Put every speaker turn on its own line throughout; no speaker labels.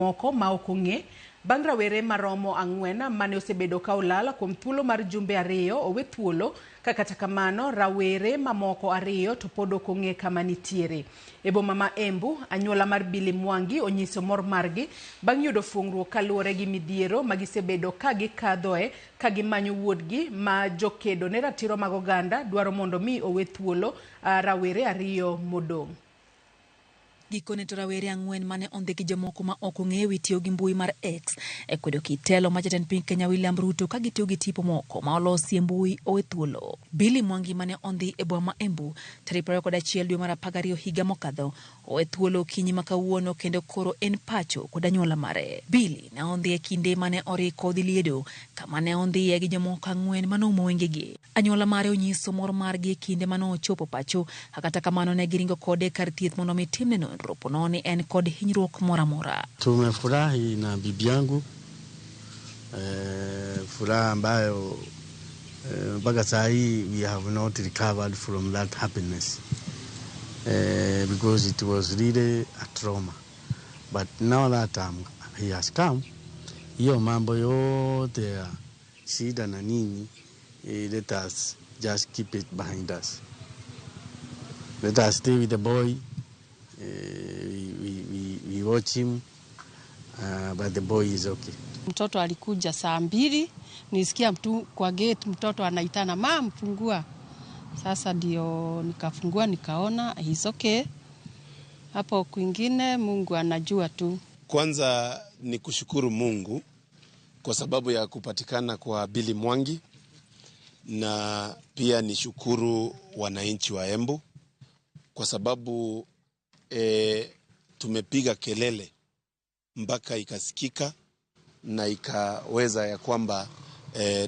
Moko ma ok ong'e bang' rawere maromo ang'wen mane osebedo ka olal kuom thuolo mar jumbe ariyo owe thuolo ka kata kamano rawere mamoko ariyo to pod ok ong'e kama nitiere. E boma ma Embu, anyuola mar Billy Mwangi onyiso mor margi bang' yudo fuong'ruok kaluwore gi midhiero ma gisebedo ka gikadhoe ka gimanyo wuodgi ma jokedo ne ratiro mag oganda dwaro mondo mi owe thuolo rawere ariyo modong'.
Gikone to rawere ang'wen mane ondhi gi jomoko ma ok ong'e wi tiyo gi mbui mar X e kwedo kit telo ma jatend piny Kenya William Ruto ka gitiyo gi tipo moko ma olosi e mbui owe thuolo. Billy Mwangi mane ondhi e boma ma Embu tarik 21 dwe mar 12 higa mokadho owe thuolo okinyi ma kawuono kendo koro en pacho kod anyuola mare. Billy ne ondhi e kinde mane oriko dhi liedo kama ne ondhiye gi jomoko ang'wen manoumo wengegi. Anyuola mare onyiso mor margi e kinde mane ochopo pacho, kata kamano ne giringo kode e kar thieth mondo mi timne nonro ponono ni en kod hinyruok moro amora.
Tumefurahi na bibi yangu furaha ambayo mpaka saa hii we have not recovered from that happiness because it was really a trauma, but now that he has come, hiyo mambo yote ya shida na nini, let us just keep it behind us. Let us stay with the boy. We watch him, but the boy is okay.
Mtoto alikuja saa 2, nisikia mtu kwa gate, mtoto anaitana, "Mom, fungua." Sasa ndio nikafungua nikaona he's okay. Hapo kwingine Mungu anajua tu.
Kwanza ni kushukuru Mungu kwa sababu ya kupatikana kwa Billy Mwangi, na pia ni shukuru wananchi wa Embu kwa sababu tumepiga kelele mpaka ikasikika na ikaweza ya kwamba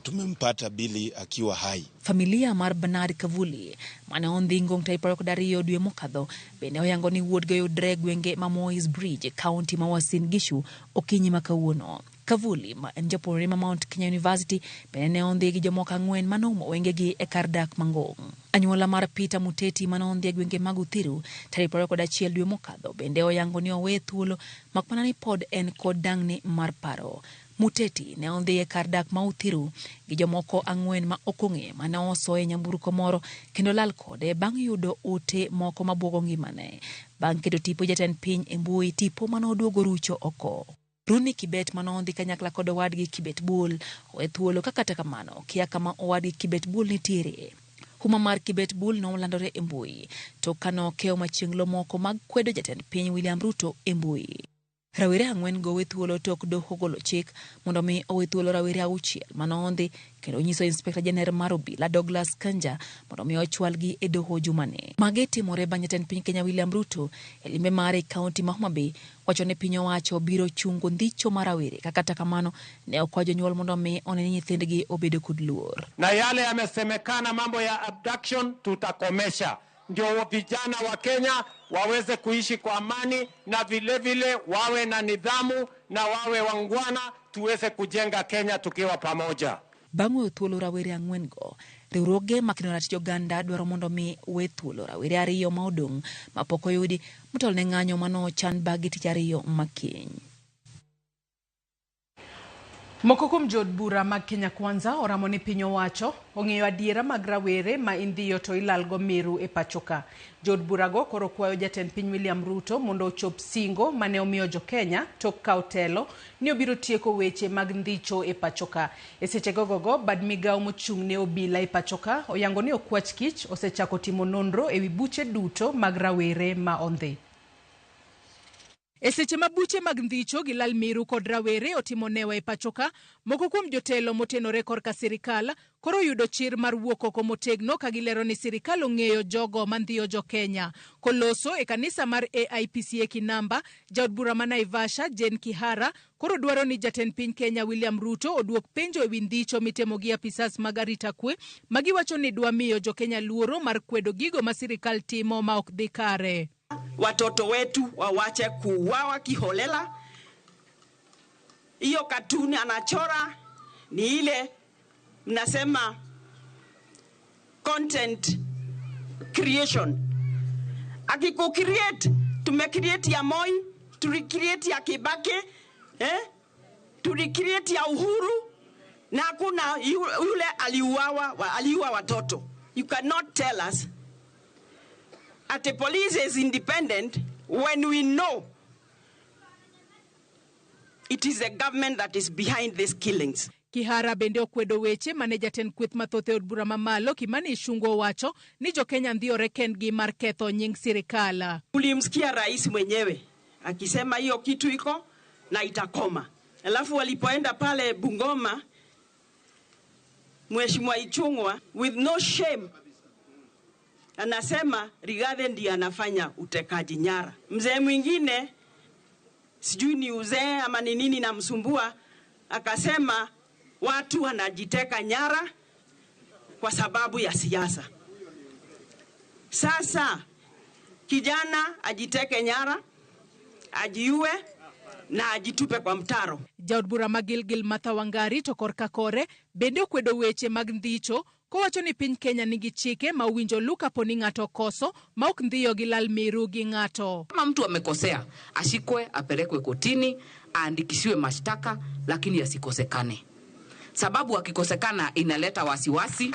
tumempata Billy akiwa hai.
Familia mar Bernard Kavuli mane ondhi Ngong tarik 22 dwe mokadho bende oyango ni wuodgi oyudre e gwenge ma Moi's Bridge, kaunti ma Uasin Gishu okinyi ma kawuono. Kavuli ma en japuonjre ma Mount Kenya University bende ne ondhi gi jomoko ang'wen manoumo wengegi e kar dak ma Ngong. Anyuola mar Peter Muteti mane ondhi e gwenge mag Uthiru tarik 21 dwe mokadho bende oyango ni owe thuolo mak mana ni pod en kod dang'ni mar paro. Muteti ne ondhi e kar dak ma Uthiru gi jomoko ang'wen ma ok ong'e mane osoye nyamburko moro kendo lal kode bang' yudo ote moko mabuogo ngimane. Bang' keto tipo jatend piny e mbui, tipo mane oduogo rucho oko. Rooney Kibet mane ondhi kanyakla kod owadgi Kibet Bull owe thuolo ka kata kamano kia kama owadgi Kibet Bull nitiere. Huma mar Kibet Bull nolandore e mbui tok kane okewo machienglo moko mag kwedo jatend piny William Ruto e mbui. Rawere ang'wen go owe thuolo tok doho golo chik mondo mi owe thuolo rawere auchiel mane ondhi kendo nyiso Inspector General mar obila Douglas Kanja mondo mi ochwalgi e doho jumani. Magi timore bang' jatend piny Kenya William Ruto e limbe mare e kaunti ma Homa Bay wacho ni piny owacho biro chungo ndicho mar rawere ka kata kamano ne okwayo jonyuol mondo mi one ni nyithindgi obedo kod luor.
Na yale yamesemekana mambo ya abduction tutakomesha, ndio vijana wa Kenya waweze kuishi kwa amani na vile vile wawe na nidhamu na wawe wangwana, tuweze kujenga Kenya tukiwa pamoja.
Bang' weyo thuolo rawere ang'wen go, riwruoge makedo ratich oganda dwaro mondo mi we thuolo rawere ariyo ma odong' mapok oyudi motelo ne ng'anyo manochan bang'e tich ariyo makiny.
Moko kuom jood bura mag Kenya Kwanza oramo ni piny owacho ong'eyo adiera mag rawere ma indhiyo to ilalgo meru e pacho ka. Jood burago koro kwayo jatend piny William Ruto mondo ochop singo mane omiyo jo Kenya tok kawo telo ni obiro tieko weche mag ndhicho e pacho ka. E seche gogogo, bad migawo mochung' ne obila e pacho ka oyango ni okwach kich osechako timo nonro ewi buche duto mag rawere ma ondhi. E seche ma buche mag ndhicho gi lal meru kod rawere otimo newa e pacho ka, moko kuom jotelo motenore korka sirikal koro oyudo chir mar wuok oko motegno ka gilero ni sirikal ong'eyo jogo mandhiyo jo Kenya. Koloso e kanisa mar AIPCA Kinamba, jaod bura ma Naivasha Jane Kihara koro dwaro ni jatend piny Kenya William Ruto oduok penjo ewi ndhicho mitemo gi apisas mag arita kwe ma giwacho ni dwa miyo jo Kenya luoro mar kwedo gigo ma sirikal timo ma ok dhi kare.
Watoto wetu wawache kuuawa kiholela. Hiyo katuni anachora ni ile mnasema content creation. Akikucreate, tumecreate ya Moi, tulicreate ya Kibaki, Eh? Tulicreate ya Uhuru na hakuna yule aliuawa, aliua watoto. You cannot tell us that the police is independent when we know it is the government that is behind these killings.
Kihara bende okwedo weche mane jatend kweth mathoth e od bura mamalo Kimani Ichung'wa owacho ni jokenya ndhiyore kendgi mar ketho nying sirikal.
Ulimsikia rais mwenyewe akisema hiyo kitu iko na itakoma. Alafu walipoenda pale Bungoma, Mheshimiwa Ichung'wa with no shame anasema Rigathi ndiye anafanya utekaji nyara. Mzee mwingine sijui ni uzee ama ni nini namsumbua, akasema watu wanajiteka nyara kwa sababu ya siasa. Sasa kijana ajiteke nyara, ajiue na ajitupe kwa mtaro.
Jaod bura ma Gilgil Martha Wangari to korka kore bende okwedo weche mag ndhicho kowacho ni piny Kenya nigi chike ma owinjo lu kapo ni ng'ato okoso ma ok ndhiyo gi lal miru gi ng'ato.
Kama mtu amekosea ashikwe, apelekwe kotini, aandikishiwe mashtaka, lakini asikosekane, sababu akikosekana inaleta wasiwasi.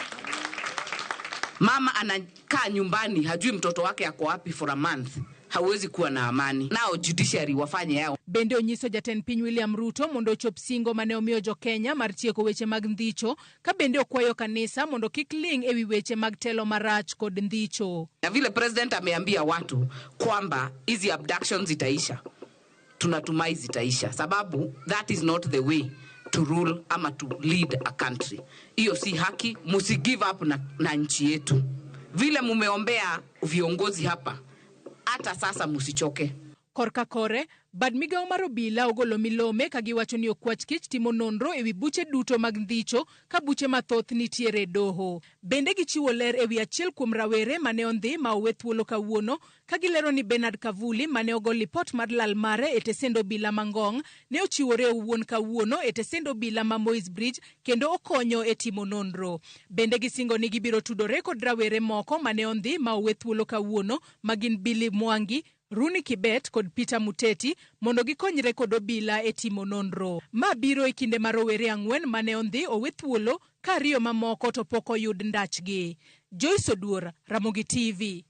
Mama anakaa nyumbani hajui mtoto wake ako wapi for a month, hauwezi kuwa na amani. Nao judiciary wafanye yao.
Bende onyiso jatend piny William Ruto mondo ochop singo mane omiyo jokenya mar tieko weche mag ndhicho, ka bende okwayo kanisa mondo kik ling' ewi weche mag telo marach kod ndhicho.
Na vile president ameambia watu kwamba hizi abductions zitaisha, tunatumai zitaisha, sababu that is not the way to rule ama to lead a country. Hiyo si haki, musi give up na nchi yetu. Vile mumeombea viongozi hapa, hata sasa musichoke.
Korka kore, bad migawo mar obila ogolo milome ka giwacho ni okwach kich timo nonro ewi buche duto mag ndhicho ka buche mathoth nitiere e doho. Bende gichiwo ler ewi achiel kuom rawere mane ondhi ma owe thuolo kawuono ka gilero ni Bernard Kavuli mane ogo lipot mar lal mare e tesend obila ma Ngong' ne ochiwore owuon kawuono e tesend obila ma Moi's Bridge kendo okonyo e timo nonro. Bende gisingo ni gibiro tudore kod rawere moko mane ondhi ma owe thuolo kawuono ma gin Billy Mwangi, Rooney Kibet kod Peter Muteti mondo gikonyre kod obila e timo nonro. Ma biro e kinde ma rowere 4 mane ondhi owe thuolo ka 2 mamoko to pok oyud ndachgi. Joyce Oduor, Ramogi TV.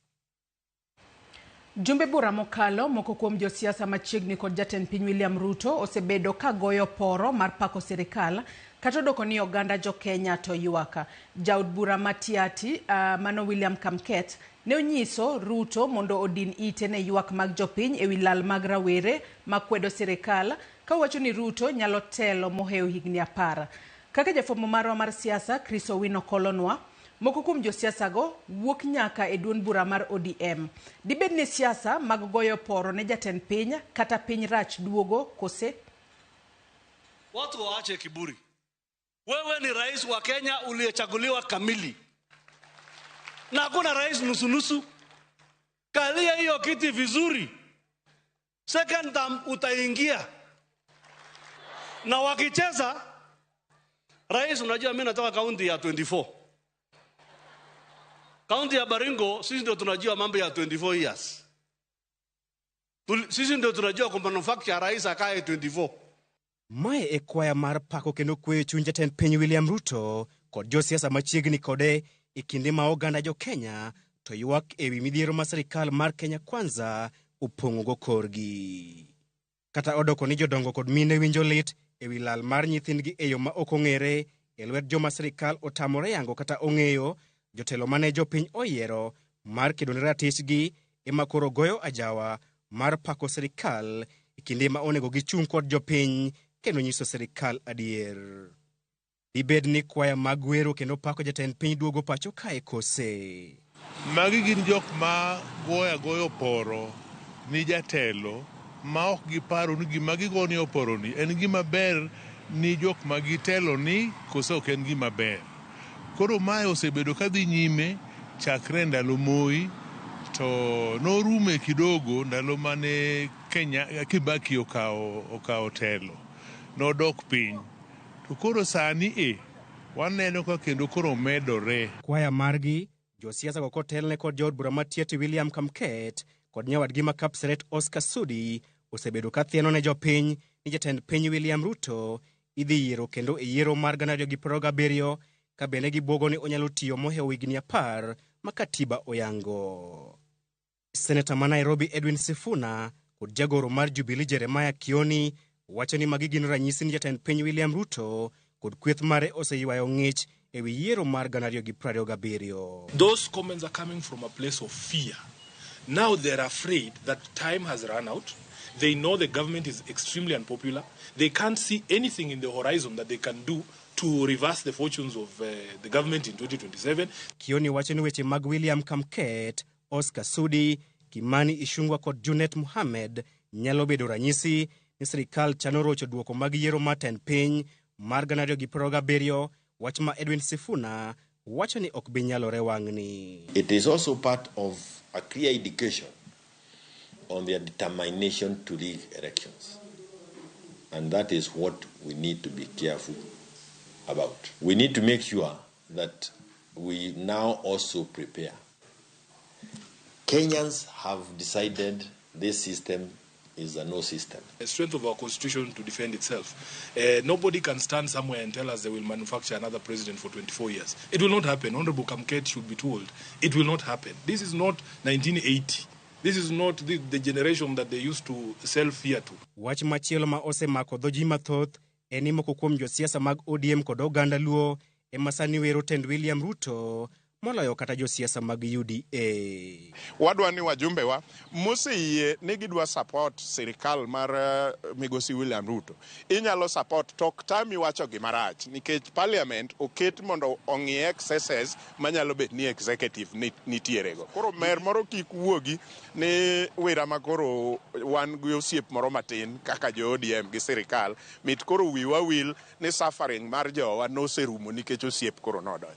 Jumbe bura mokalo, moko kuom josiasa machiegni kod jatend piny William Ruto osebedo ka goyo poro mar pako sirikal kata odoko ni oganda jo Kenya to ywak. Jaod bura Matiati mano William Kamket ne onyiso Ruto mondo odin ite ne ywak mag jopiny ewi lal mag rawere makwedo sirikal kawacho ni Ruto nyalo telo mohewo higni 10. Kaka jafwambo marwa mar siasa Chris Owino kolonwa, moko kuom josiasago wuok nyaka e duond bura mar ODM. Dibed ni siasa mag goyo poro ne jatend piny kata piny rach duogo kose?
Watu waache kiburi. Wewe ni rais wa Kenya uliyechaguliwa kamili, na hakuna rais nusu-nusu. Kalia hiyo kiti vizuri. Second term utaingia. Na wakicheza, rais, unajua mimi natoka kaunti ya 24. Kaunti ya Baringo, sisi ndio tunajua mambo ya 24 years. Sisi ndio tunajua kwamba manufacture rais akae 24.
Mae e kwaya mar pako kendo kweyo chuny jatend piny William Ruto kod josiasa machiegni kode e kinde ma oganda jo Kenya to ywak ewi midhiero ma sirikal mar Kenya Kwanza opong'ogo korgi. Kata odoko ni jodongo kod mine winjo lit ewi lal mar nyithindgi e yo ma ok ong'ere e lwet joma sirikal otamore yango kata ong'eyo, jotelo mane jopiny oyiero mar kedo ne ratichgi ema koro goyo ajawa mar pako sirikal e kinde ma onego gichung' kod jopiny kendo nyiso sirikal adier. Dibed ni kwaya mag wero kendo pako jatend piny duogo pacho kae kose?
Magi gin jok ma goyo agoyo poro ni jatelo ma ok giparo ni gima gigoni oporo ni en gima ber ni jok ma gitelo ni kose ok en gima ber. Koro mae osebedo kadhi nyime chakre ndalo Moi, to norume kidogo ndalo mane Kenya Kibaki okawo telo, nodok piny. To koro sani waneno ka kendo koro medore.
Kwaya margi, josiasa go kotelne kod jaod bura Matiati William Kamket kod nyawadgi ma Kapseret Oscar Sudi osebedo ka thieno ne jopiny ni jatend piny William Ruto idhi yiero kendo e yiero mar 2027 ka bende gibuogo ni onyalo tiyo mohewo higni 10 ma katiba oyango. Seneta ma Nairobi Edwin Sifuna kod jagoro mar Jubilee Jeremiah Kioni wacho ni magi gin ranyisi ni jatend piny William Ruto kod kweth mare oseywayo ng'ich ewi yiero mar 2027.
Those comments are coming from a place of fear. Now they're afraid that time has run out. They know the government is extremely unpopular. They can't see anything in the horizon that they can do to reverse the fortunes of the government in 2027.
Kioni wacho ni weche mag William Kamket, Oscar Sudi, Kimani Ichung'wah kod Junet Mohammed nyalo bedo ranyisi ni sirikal chano rocho duoko mag yiero mar tend piny mar 2027, wach ma Edwin Sifuna wacho ni ok bi nyalore wang'ni.
It is also part of a clear indication on their determination to rig elections. And that is what we need to be careful about. We need to make sure that we now also prepare. Kenyans have decided this system is a no system.
The strength of our constitution to defend itself. Nobody can stand somewhere and tell us they will manufacture another president for 24 years. It will not happen. Honorable Kamket should be told. It will not happen. This is not 1980. This is not the generation that they used to sell fear to.
Wach machielo ma osemako dho ji mathoth en ni moko kuom josiasa mag ODM kod oganda Luo ema sani wero tend William Ruto moloyo kata josiasa mag UDA.
Wadwa ni wajumbewa moseyie ni gidwa support sirikal mar migosi William Ruto. Inyalo support to ok tami wacho gima rach nikech parliament oket mondo ong'i excesses manyalo bet ni executive nitiere go. Koro mer moro kik wuogi ni wira ma koro wan gi osiep moro matin kaka jo ODM gi sirikal mit koro wiwa wil ni suffering mar jowa noserumo nikech osiep koro nodonjo.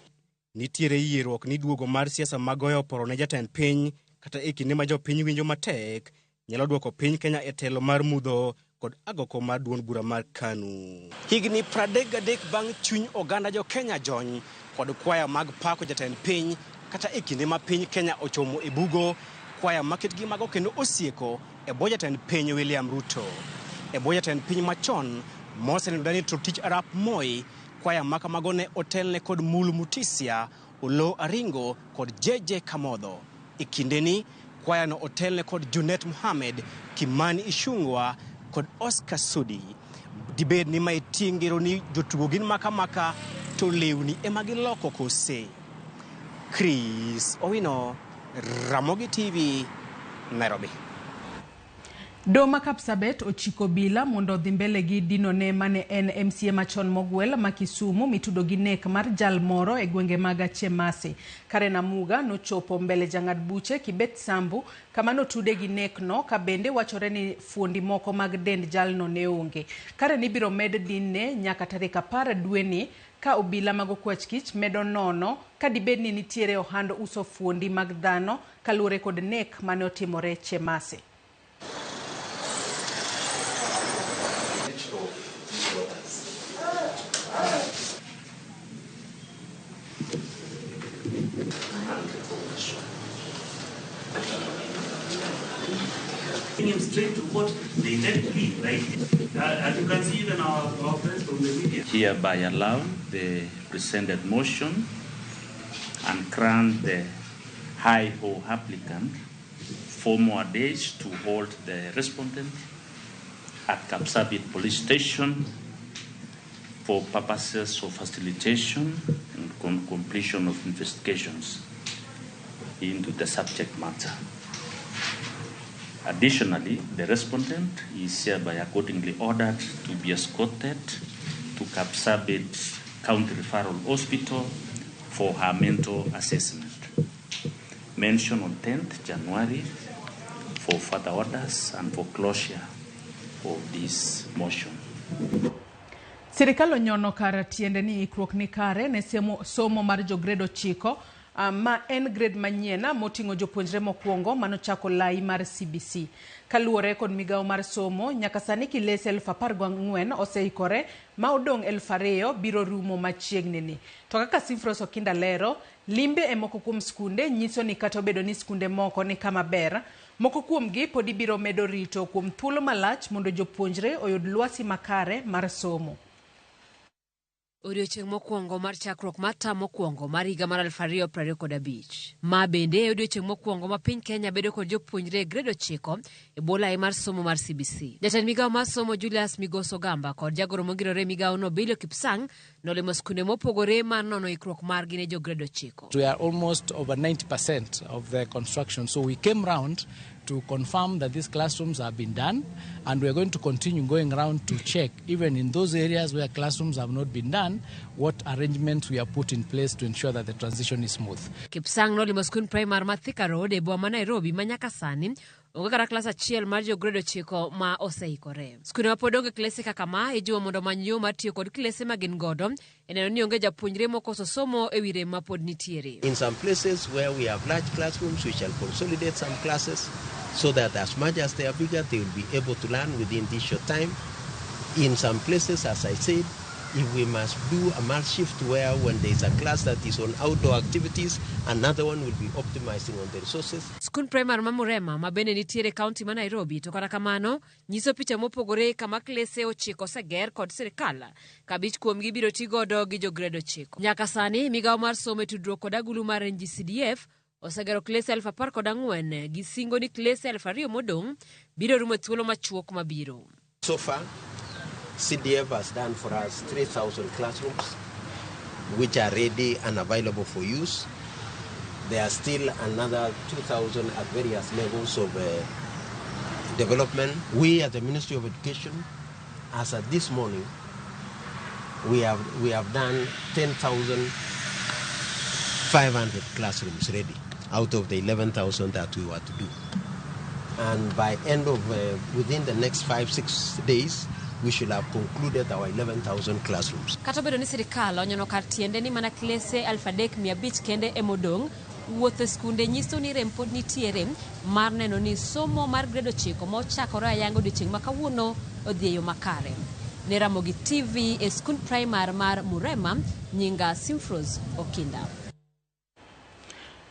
Nitiere yieruok ni duogo mar siasa mag goyo oporo ne jatend piny kata e kinde ma jopiny winjo matek nyalo duoko piny Kenya e telo mar mudho kod agoko mar duond bura mar KANU. Higni 33 bang' chuny oganda jo Kenya jony kod kwaya mag pako jatend piny kata e kinde ma piny Kenya ochomo e bugo, kwaya maketgi mago kendo osieko e bwo jatend piny William Ruto. E bwo jatend piny machon mosenindo Daniel Toroitich arap Moi, kwaya makamago ne otelne kod Mulu Mutisia, Oloo Aringo kod JJ Kamodho. E kindeni, kwaya no otelne kod Junet Mohammed, Kimani Ichung'wah kod Oscar Sudi. Dibed ni mae tie ngero ni jotugo gin maka maka to lewni ema giloko kose. Chris Owino, Ramogi TV, Nairobi.
Doho ma Kapsabet ochiko obila mondo odhi mbele gi dinone mane en MCA machon mogwel ma Kisumu mitudo gi nek mar jal moro e gwenge mag Chemase. Karen Amuga nochopo mbele jang'ad buche Kibet Sambu kama notude gi nek no ka bende wachore ni fuondi moko mag dend jalno ne onge. Karen ibiro med dinne nyaka tarik 10 dweni ka obila mag okwach kich medo nono ka dibed ni nitiere ohand uso fuondi mag dhano kaluwore kod nek mane otimore Chemase.
Bring him straight to court, they let me, right? As you can see, even our friends from the media.
Hereby allow the presented motion and grant the high-ho applicant 4 more days to hold the respondent at Kapsabet Police Station for purposes of facilitation and completion of investigations into the subject matter. Additionally, the respondent is hereby accordingly ordered to be escorted to Kapsabet County Referral Hospital for her mental assessment. Mention on 10th January for further orders and for closure of this motion.
Sirikal onyono kar tiende ni ikruok ni kare ne somo mar jo grade 9 ma en grade manyien moting'o jopuonjre mokwongo manochako lai mar CBC. Kaluwore kod migawo mar somo, nyaka sani kilese 14,000 oseikore ma odong' 2,000 biro rumo machiegni ni. To kaka Sifros Okinda lero, limbe e moko kuom skunde nyiso ni kata obedo ni skunde moko ni kama ber, Moko kuomgi pod ibiro medo rito kuom thuolo malach mondo jopuonjre oyud lwasi makare mar somo.
Odiochieng' mokwongo mar chakruok mar tam mokwongo mar higa mar 2025. Ma bende e odiochieng' mokwongo ma piny Kenya bedo kod jopuonjre e gred 9 e bwo lai mar somo mar CBC. Jatend migawo mar somo Julius Migos Ogamba kod jagoro mongirore e migawono Belio Kipsang nolimo skunde mopogore mar nono ikruok margi ne jo gred 9.
We are almost over 90% of the construction, so we came round to confirm that these classrooms have been done, and we are going to continue going round to check, even in those areas where classrooms have not been done, what arrangements we have put in place to ensure that the transition is smooth.
Kipsang nolimo skund primar ma Thika Road e boma ma Nairobi ma nyaka sani onge kata klas achiel mar jo gred 9 ma oseikore. Skunde ma pod onge klese kaka ma ijiwo mondo omany yo mar tiyo kod klese ma gin godo e neno ni onge japuonjre mokoso somo e wi rem ma pod nitiere.
In some places where we have large classrooms, we shall consolidate some classes so that as much as they are bigger, they will be able to learn within this short time. In some places, as I said, if we must do a mass shift where when there is a class that is on outdoor activities, another one will be optimizing on the resources.
Skund primar ma Murema ma bende nitiere kaunti ma Nairobi to kata kamano nyiso picha mopogore kama klese 9 oseger kod sirikal ka 5 kuomgi biro ti godo gi jo gred 9. Nyaka sani migawo mar somo e tudruok kod agulu mar NGCDF osegero klese 14,000 gi singo ni klese 2,000 modong' biro rumo e thuolo machuok mabiro.
So far, CDF has done for us 3,000 classrooms which are ready and available for use. There are still another 2,000 at various levels of development. We at the Ministry of Education, as at this morning, we have done 10,500 classrooms ready out of the 11,000 that we were to do. And by end of, within the next 5-6 days, we should have concluded our 11,000 classrooms.
Kata obedo ni sirikal onyono kar tiende ni mana klese 3,500 kende emodong', wuoth e skunde nyiso ni rem pod nitiere mar neno ni somo mar gred 9 ma ochakore ayanga odiochieng' ma kawuono odhi e yo makare. Ne Ramogi TV e skund primar mar Murema, nyinga Simfros Okinda.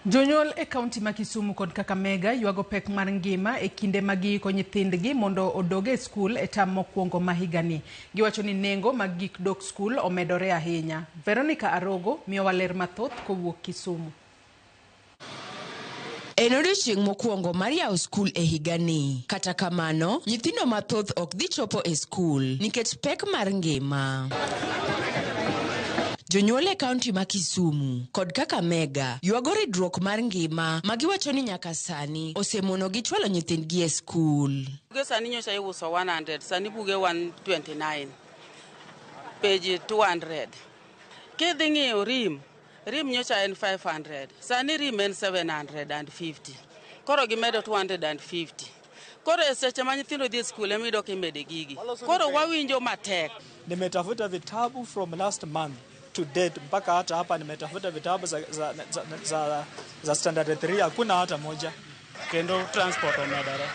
Jonyuol e kaunti ma Kisumu kod Kakamega ywago pek mar ngima e kinde ma giiko nyithindgi mondo odog e skul e tam mokwongo ma higani. Giwacho ni nengo mag gik dok skul omedore ahinya. Veronica Arogo miyowa ler mathoth kowuok Kisumu.
En odiochieng' mokwongo mar yawo skul e higani. Kata kamano, nyithindo mathoth ok dhi chopo e skul nikech pek mar ngima. Jonyuol e kaunti ma Kisumu kod Kakamega ywago ridruok mar ngima ma giwacho ni nyaka sani osemono gi chwalo nyithindgi e skul.
Buge sani nyocha iuso 100, sani buge 129, page 200. Kidhi ng'iyo rim, rim nyocha en 500, sani rim en 750. Koro gimedo 250. Koro e seche ma nyithindo dhi e skul ema iyudo kimede gigi. Koro wawinjo matek.
Nimetafuta vitabu from last month to date mpaka hata hapa nimetafuta vitabu za standard 3 hakuna hata moja.
Kendo transport omedore.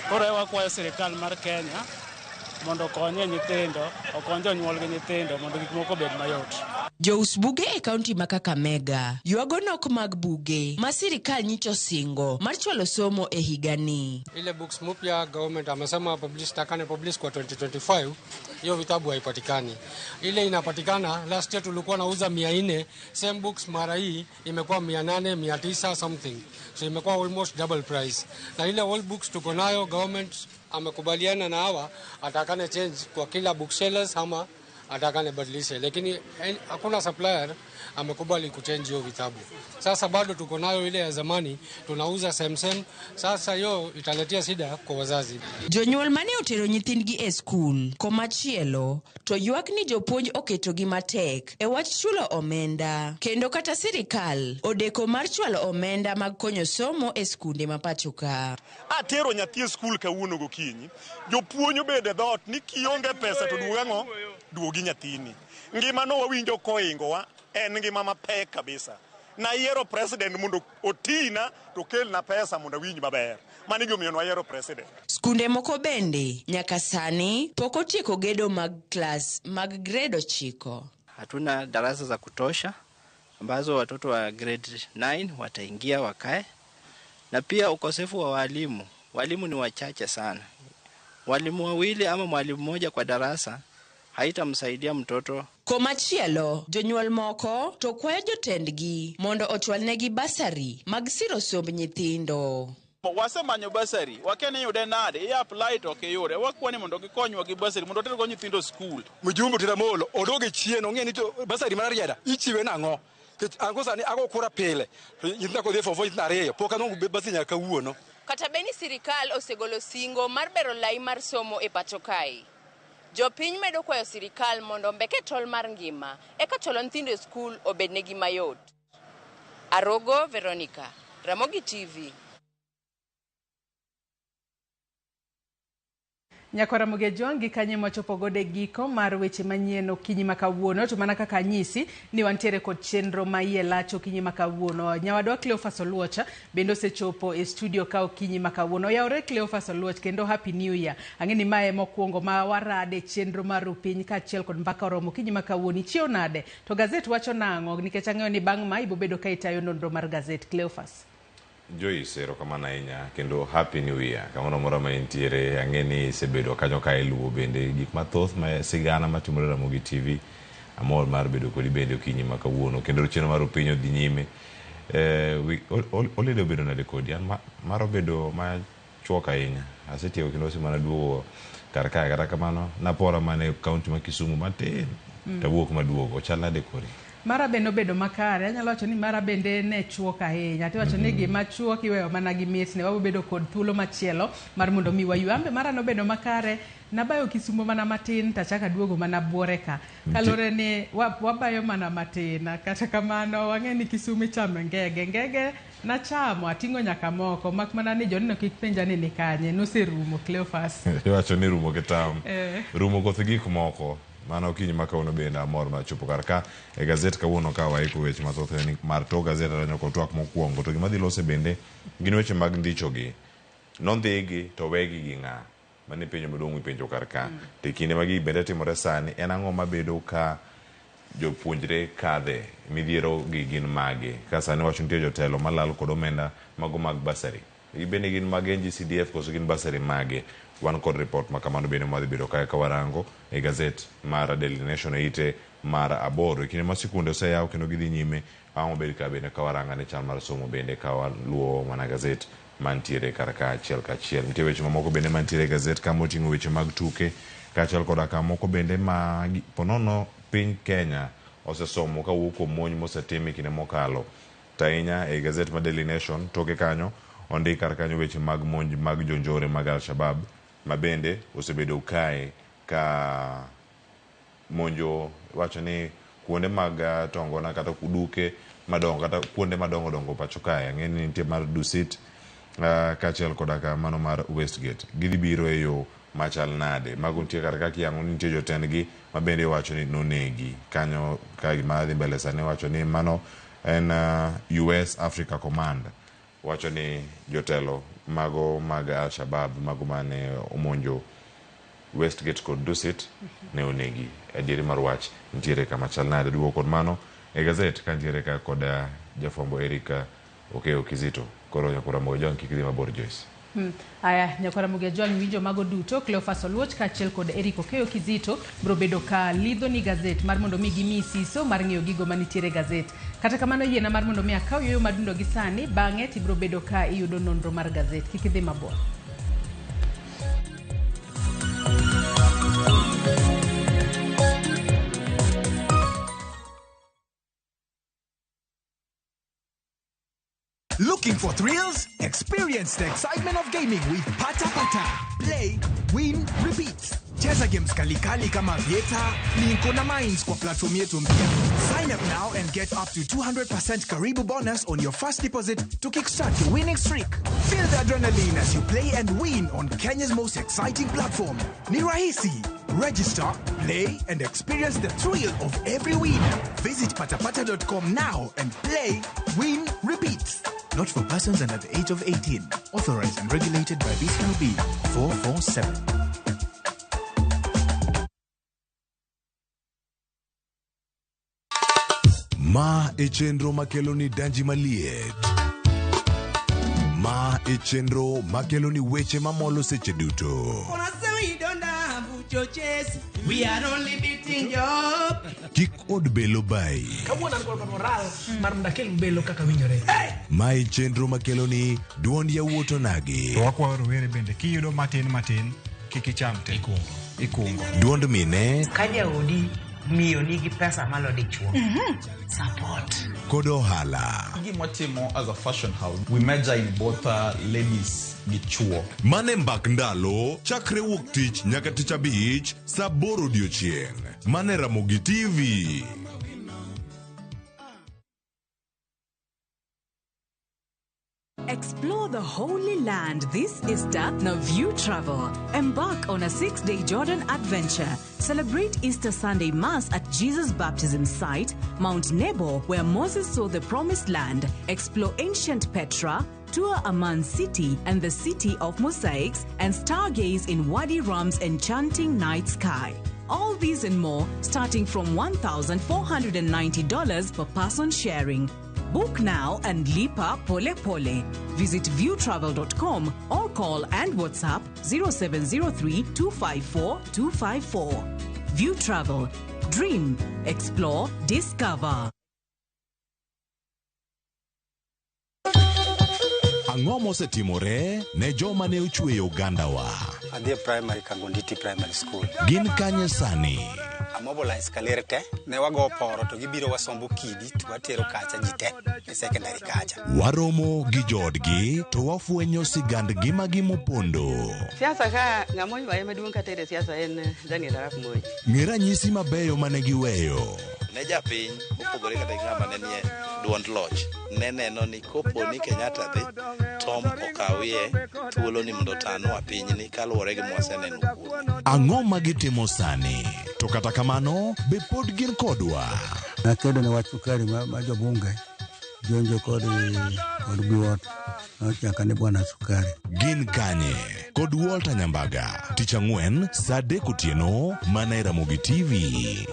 Koro wakwayo sirikal mar Kenya mondo okonye nyithindo, okony jonyuol gi nyithindo mondo gik moko obed mayot.
Jous buge e kaunti ma Kakamega ywago nok mag buge ma sirikal nyicho singo mar chwalo somo e higani.
Ile books mpya government amesema publish takane publish kwa 2025, hiyo vitabu haipatikani. Ile inapatikana last year tulikuwa nauza 400, same books mara hii imekuwa 800, 900 something. So imekuwa almost double price. Na ile old books tuko nayo government amekubaliana na hawa atakane change kwa kila booksellers ama atakane badilishe, lakini hakuna supplier amekubali kuchange hiyo vitabu. Sasa bado tuko nayo ile ya zamani tunauza same. Sasa hiyo italetea shida kwa wazazi.
Jonyuol mane otero nyithindgi e skul komachielo to ywak ni jopuonj oketogi matek e wach chulo omenda, kendo kata sirikal odeko mar chwalo omenda mag konyo somo e skunde ma pacho ka.
Atero nyathi e skul kawuono gokinyi, jopuonj obedo e dhoot ni kionge pesa to duog ang'o? Duogi nyathini. Ngima no wawinjo koingowa en ngima mapek kabisa. Nayiero president mondo otina to kelna pesa mondo awinj maber. Mano gimomiyo nayiero president.
Skunde moko bende nyaka sani pok otieko gedo mag klas mag grade 9.
Hatuna darasa za kutosha ambazo watoto wa grade 9 wataingia wakae, na pia ukosefu wa walimu. Walimu ni wachache sana. Walimu wawili ama mwalimu mmoja kwa darasa haitamsaidia mtoto.
Komachielo, jonyuol moko to kwayo jotendgi mondo ochwalnegi basari mag siro somb nyithindo.
Wasemanyo basari, wakia ni iyude nade, i apply to ok iyude. Wakwa ni mondo gikonywa gi basari mondo watergo nyithindo skul.
Mjumbe Otiende Amolo odoge chien ong'e ni to basari mar Rarieda ichiwe nang'o? Nikech an sani ago kura pile to nyithinda kodhi e form four nyithindo ariyo pok anwang'o basari nyaka kawuono.
Kata bed ni sirikal osegolo singo mar bero lai mar somo e pacho kae, jopiny medo kwayo sirikal mondo ombeke tol mar ngima eka chwalo nyithindo e skul obednegi mayot. Arogo Veronica, Ramogi TV.
Nyakwa Ramogi Ojwang' gi kanye mwachopo godo e giko mar weche manyien okinyi ma kawuono, to mana kaka anyisi ni wantiere kod chenro ma iye lach okinyi ma kawuono. Nyawadwa Cleophas Oluocha bende osechopo e studio ka okinyi ma kawuono. Oyawore Cleophas Oluoch, kendo happy new year. Ang'e ni mae mokwongo ma warade chenro mar Rupiny kaachiel kod Mbaka Oromo okinyi ma kawuono. Ichiew nade? To gazet wacho nang'o? Nikech ang'eyo ni bang' ma ibobedo ka itayo nonro mar gazet. Cleophas.
Joyce, erokamano ahinya kendo happy new year kamoro amora ma intiere. Ang'e ni isebedo kanyo ka iluwo bende gik mathoth ma sigana matimore Ramogi TV. Amor mar bedo kodi bende okinyi ma kawuono kendo chenro mar Rupiny odhi nyime. Holiday obedo nade kodi? An mar obedo machuok ahinya. Asetieko kendo asemana duogo kar kae. Kata kamano napora mana e kaunti ma Kisumu matin tawuok maduogo. Ochal nade kori?
Mara bende obedo makare, anyalo wacho ni mara bende ne chuok ahinya. Tiwacho ni gima chuok iweyo mana gi mitne, wabobedo kod thuolo machielo mar mondo mi waywe. An be mara nobedo makare, nabayo Kisumo mana matin tachako aduogo mana buore ka. Kaluwore ni wabayo mana matin, kata kamano wang'e ni Kisumo ichamo ngege. Ngege nachamo, ating'o nyaka moko, mak mana ni joneno kik penja ni nikanye, noserumo Cleophas.
Iwacho ni rumo kitam. Rumo koth gik moko. Mano okinyi ma kawuono bende amor mar chopo kar ka e gazet kawuono ka waiko weche mathoth ni mar to gazet aranyo kod twak mokwongo to gima dhi lose bende gin weche mag ndichogi. Nondhigi to wegi gi ng'a? Mano e penjo maduong' mipenjo kar ka. To e kinde ma gigi bende timore sani en ang'o mabedo ka jopuonjre kadhe midhiero gi gin mage? Ka sani wacho nitie jotelo malal kod omenda mago mag basari. Gibende gin mag NGCDF koso gin basari mage? Wan kod report ma kamano bende mwadhi bedo kae ka warango e gazet mar Daily Nation e ite mar 8. E kinde ma sikunde oseyaw kendo gidhi nyime, ang' obed ka bende ka warango ne chal mar somo bende ka waluwo mana gazet mantiere kar ka achiel kachiel. Nitie weche mamoko bende mantiere e gazet ka moting'o weche mag tuke kaachiel koda ka moko bende ma ponono piny Kenya osesomo kawuok kuom monj mosetim e kinde mokalo. To ahinya e gazet mar Daily Nation toke kanyo ondik kar kanyo weche mag monj mag jonjore mag Al-Shabaab ma bende osebedo kae ka monjo wacho ni kuonde mag tongona kata duke madongo kata kuonde madongo dongo pacho kae. Ang'e ni nitie mar Dusit kaachiel koda ka mano mar Westgate. Gidhi biro e yo machal nade? Mago nitie kar ka kiyango ni nitie jotendgi ma bende wacho ni nonegi kanyo ka gima dhi mbele sani wacho ni mano en US Africa Command wacho ni jotelo mago mag Al-Shabaab mago mane omonjo Westgate kod Dusit ne onegi. Adieri mar wach nitiere kama chal nade? Duogo kod mano e gazet ka nitiere ka kod jafwambo Eric Okeyo Kizito. Koro Nyakwar Ramogi Ojwang' kik idhi mabor Joyce.
Aya, Nyakwar Ramogi Ojwang' winjo mago duto. Cleophas Oluoch kaachiel kod Eric Okeyo Kizito biro bedo ka lidho ni gazet mar mondo mi gimiyi siso mar ng'eyo gigo manitiere e gazet. Kata kamano yiena mar mondo mi akaw yueyo madundo gi sani, bang'e tibiro bedo ka iyudo nonro mar gazet. Kik idhi mabor.
Looking for thrills? Experience the excitement of gaming with Pata Pata. Play, win, repeat. Cheza games kalikali kama Vieta, Linko na Mines kwa platform yetu mpya. Sign up now and get up to 200% Karibu bonus on your first deposit to kickstart your winning streak. Feel the adrenaline as you play and win on Kenya's most exciting platform. Ni rahisi. Register, play, and experience the thrill of every win. Visit patapata.com now and play, win, repeat. Not for persons under the age of 18. Authorized and regulated by BCLB 447.
Ma e chenro makelo ni danji maliet. Ma E chenro makelo ni weche mamolo seche duto.
We are only beating job.
Kik od belo bayi.
Kawuono an kod moral mar mondo akel belo kaka winjore.
Mae chenro makelo ni duond yawuot onagi.
To wakwayo rowere bende kiyudo matin matin kik icham te. Ikungo.
Duond mine
Ka jaodi miyo nigi pesa malo dichuo. Support.
Kod ohala.
Gima watimo as a fashion house, we major in both ladies gi chuo.
Mane mbak ndalo chakre wuok tich nyaka tich abich saa aboro odiochieng'. Mane Ramogi TV.
Explore the Holy Land this Easter na View Travel. Embark on a 6-day Jordan adventure. Celebrate Easter Sunday Mass at Jesus' baptism site, Mount Nebo, where Moses saw the Promised Land. Explore ancient Petra, tour Amman City and the City of Mosaics, and stargaze in Wadi Rum's enchanting night sky. All these and more starting from $1,490 per person sharing. Book now and lipa pole pole. Visit viewtravel.com or call and WhatsApp 0703 254 254. View Travel. Dream, explore, discover.
Ang'o mosetimore ne joma ne ochweyo ogandawa?
Adhi e primary Kangonditi Primary School.
Gin kanye sani?
Amobilize kaler te, ne wago poro to gibiro wasombo kidi to watero kacha ji te e secondary kacha.
Waromo gi joodgi to wafwenyo sigand ngimagi mopondo.
Siasa ka ng'ama oywaye maduong' katere siasa en Daniel Arap Moi.
Ng'e ranyisi mabeyo mane giweyo.
Ne japiny mopogore kata gi ng'ama ne nie duond loch ne neno ni kopo ni Kenyatta dhi Tom okawie thuolo ni mondo otanwa pinyni kaluwore gi mwaseneno kuome.
Ang'o ma gitimo sani? To kata kamano, be pod gin kodwa?
Nakedo ne wach sukari ma jobunge jonjo kod Biwott nochaka ni bwana sukari.
Gin kanye? Kod Walter Nyambaga. Tich ang'wen saa 3 otieno mana e Ramogi TV.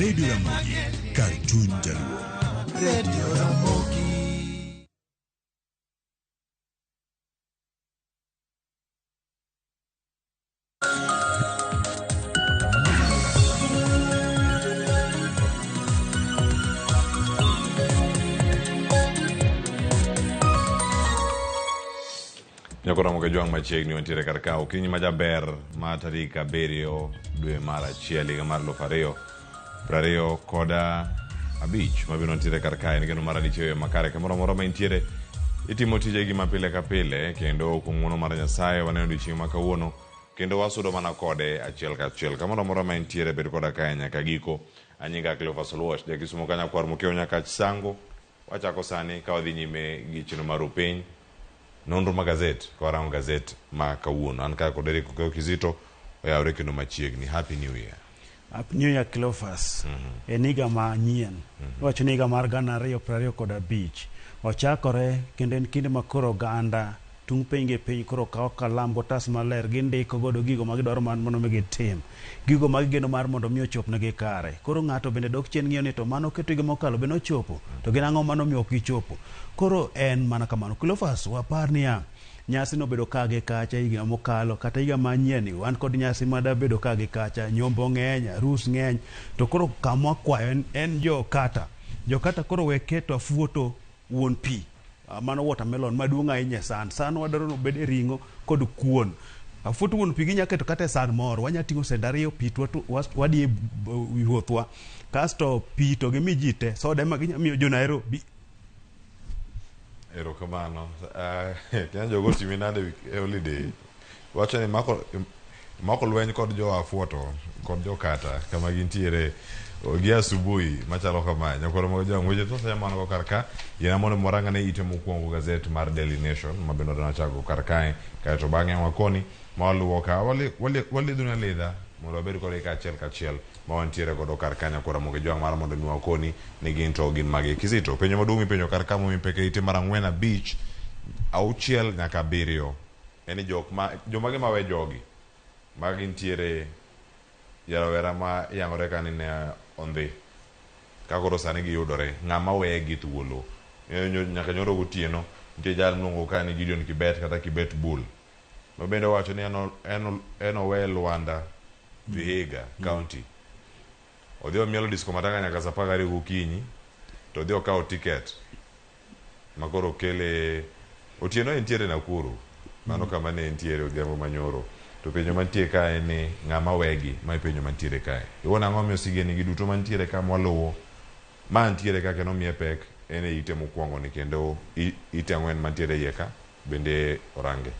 Radio Ramogi, kar chuny jaluo.
Radio Ramogi.
Nyako Ramogi Jwang' machiegni wantiere kar ka okinyi majaber ma tarik 7 dwe mar 1 higa mar 2025 mabiro ntiere kar kae en geno mar adichiel makare kamoro amora ma intiere itimo tijegi ma pile ka pile kendo kuom ng'uono mar Nyasaye waneno odiochieng' ma kawuono kendo wasudo mana kode achiel kachiel kamoro amora ma intiere bed koda kae nyaka giko. Anyinga Cleophas Oluoch jakisumo kanyakwar mokiewo nyaka Sango. Wachako sani ka wadhi nyime gi chenro mar upiny nonro ma gazet ka warango gazet ma kawuono an kaka kod Eric Okeyo Kizito oyawre kendo machiegni. Happy New Year.
Happy New Year Cleophas. En higa manyien. Iwacho ni higa mar 2025 ochakore kendo en kinde ma koro oganda tung' piny gi piny koro kawo kalam gotas maler gindiko godo gigo ma gidwaro mar mondo mi gitim, gigo ma gigeno mar mondo mi ochopnegi kare. Koro ng'ato bende dok chien ng'iyo ni to mano keto higa mokalo bende ochopo, to gin ang'o mano miyo ok gichopo. Koro en mana kamano. Cleophas, wapar niya nyasi nobedo ka gi kacha higa mokalo kata higa manyien wan kod nyasi madabedo ka gi kacha, nyombo ng'eny, arus ng'eny, to koro kama wakwayo en jokata. Jokata koro we keto afuoto wuon pi, mano watermelon maduong' ahinya e san. San wadwaro ni obed e ring'o kod kuon. Afuoto wuon pi ginya keto kata e san moro, wanya ting'o sende ariyo pi to wadhi e wuothwa. Kasto pi to gimi ji te, soda ema ginya miyo jo Nairobi.
Erokamano. Kenya jogo otimi nade e holiday? Wacho ni mako mako lweny kod jo afuoto kod jo kata kama gintiere gi asubuhi machalo kama. Nyakwar mag jang weche thoth ahinya man go kar ka. Yiena mondo warangane ite mokwongo gazet mar Daily Nation ma bende wadwa chako kar kae. Kaeto bang'e wakoni ma waluwo ka walidhune alidha mondo wabed kodgi kaachiel kachiel ma wantiere godo kar ka nyakwar Ramogi Jwang' mar mondo mi wakoni ni gin to gin mage. Kizito, penjo maduong' mipenjo kar ka momi pek e ite mar 4, 5, 6 nyaka 7 en ni jok ma jomage mawe jogi ma gintiere jarawera ma yangore ka ni ne ondhi ka koro sani giyudore ng'ama wegi thuolo. Nyaka nyoro gotieno nitie jal miluongo ka ni Gideon Kibet kata Kibet Bull ma bende owacho ni en owe Luanda Vihiga County. Odhi omielo disco matanga nyaka saa 12 gokinyi to odhi okawo ticket ma koro okele otieno entiere Nakuru. Mano kama ne entiere odhiambo manyoro. To penjo mantie kae en ni ng'ama wegi? Ma e penjo mantiere kae. Iwuon ang'o momiyo sigendni gi duto mantiere ka mwaluwo ma ntiere ka kendo omiye pek en e ite mokwongo ni kendo ite 4 mantiere iye ka bende orange.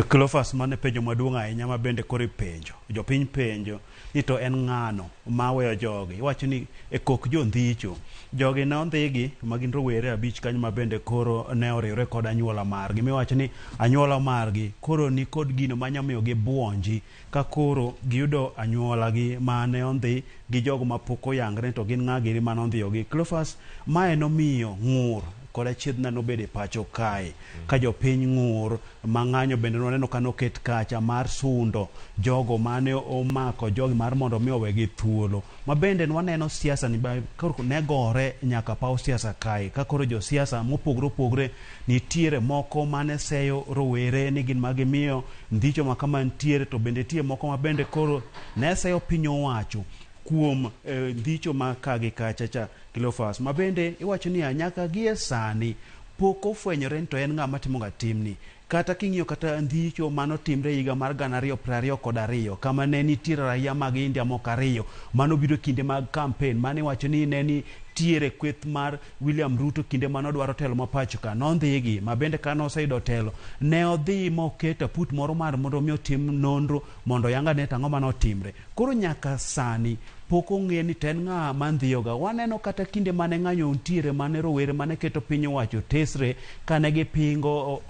Cleophas, mano e penjo maduong' ahinya ma bende koro ipenjo. Jopiny penjo ni to en ng'ano ma weyo jogi. Iwacho ni e kok jondhicho. Jogi ne ondhigi ma gin rowere 5 kanyo ma bende koro ne oriwre kod anyuola margi. Miwacho ni anyuola margi koro ni kod gino manya miyo gibuonji ka koro giyudo anyuola gi mane ondhi gi jogo ma pok oyangre to gin ng'a giri mane ondhiyogi. Cleophas, mae nomiyo ng'ur kod achiedhna nobedo e pacho kae. Ka jopiny ng'ur ma ng'anyo bende nwaneno ka noket kacha mar sundo jogo mane omako jogi mar mondo mi owegi thuolo. Ma bende nwaneno siasa ni ba koro ne gore nyaka paw siasa kae. Ka koro josiasa mopogore opogore nitiere moko mane seyo rowere ni gin magimiyo ndhicho ma kama nitiere, to bende nitie moko ma bende koro ne seyo piny owacho kuom ndhicho ma ka gi kacha cha Cleophas. Ma bende iwacho niya nyaka gie sani pok ofwenyore ni to en ng'ama timo ga timni. Kata king'iyo kata ndhicho manotimre higa mar 2022 kama ne nitiere raia mag India moko 2 manobiro kinde mag campaign mane iwacho ni ne nitiere kweth mar William Ruto kinde manodwaro telo ma pacho ka nondhigi ma bende ka noseyudo telo ne odhi moketo aput moro mar mondo mi otim nonro mondo oyang ane to ang'o manotimre. Koro nyaka sani pok ong'e ni to en ng'a mandhiyoga. Waneno kata kinde mane ng'anyo nitiere mane rowere mane keto piny owacho tesre kane gipingo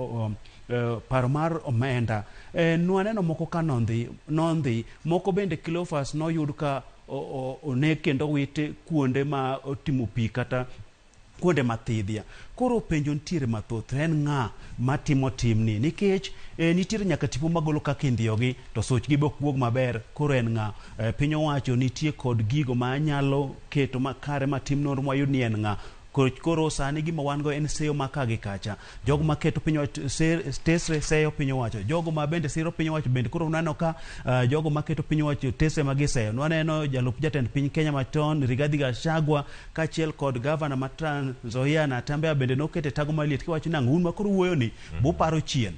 paro mar omenda. Nwaneno moko ka nondhi, moko bende Cleophas noyud ka oneg kendo owit kuonde ma otimo pi kata kuonde mathidhia. Koro penjo nitiere mathoth, en ng'a matimo timni? Nikech nitiere nyaka tipo magolo kaka indhiyogi to suchgi be ok wuog maber, koro en ng'a? Piny owacho nitie kod gigo ma nyalo keto makare matim nonro mwayud ni en ng'a. Koro sani gima wan go en seyo ma ka gi kacha. Jogo maketo piny owacho tesre seyo piny owacho. Jogo ma bende siro piny owacho bende koro uneno ka jogo maketo piny owacho tesre ma giseyo. Nwaneno jalup jatend piny Kenya machon Rigathi Gachagua kaachiel kod gavana ma Trans Nzoia Natembeya bende nokete tago maliet kiwacho ni ang'o un ma koro wuoyo ni buparo chien.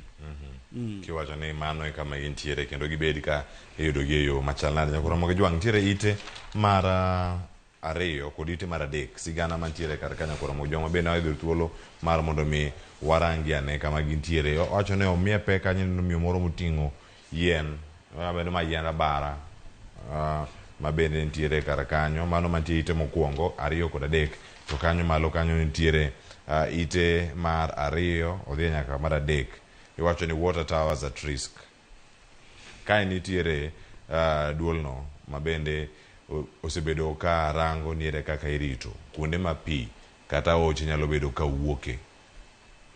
Kiwacho ni mano e kama gintiere kendo gibed ka iyudogi e yo machal nade. Nyakwar Ramogi Jwang' nitiere ite mar 2 kod ite mar 3 sigana mantiere kar ka Nyakwar Ramogi Jwang' ma bende wayudo thuolo mar mondo mi warangi ane kama gintiere. Owacho ni omiye pek kanyo ineno miyo moro moting'o yien, bende ma yiend abara ma bende nitiere kar kanyo. Mano mantie ite mokwongo 2 kod 3 to kanyo malo kanyo nitiere ite mar 2 odhi nyaka mar 3. Iwacho ni water towers at risk. Kae nitiere duolno ma bende osebedo ka rango ni ere kaka irito kuonde ma pi kata aoche nyalo bedo ka wuoke.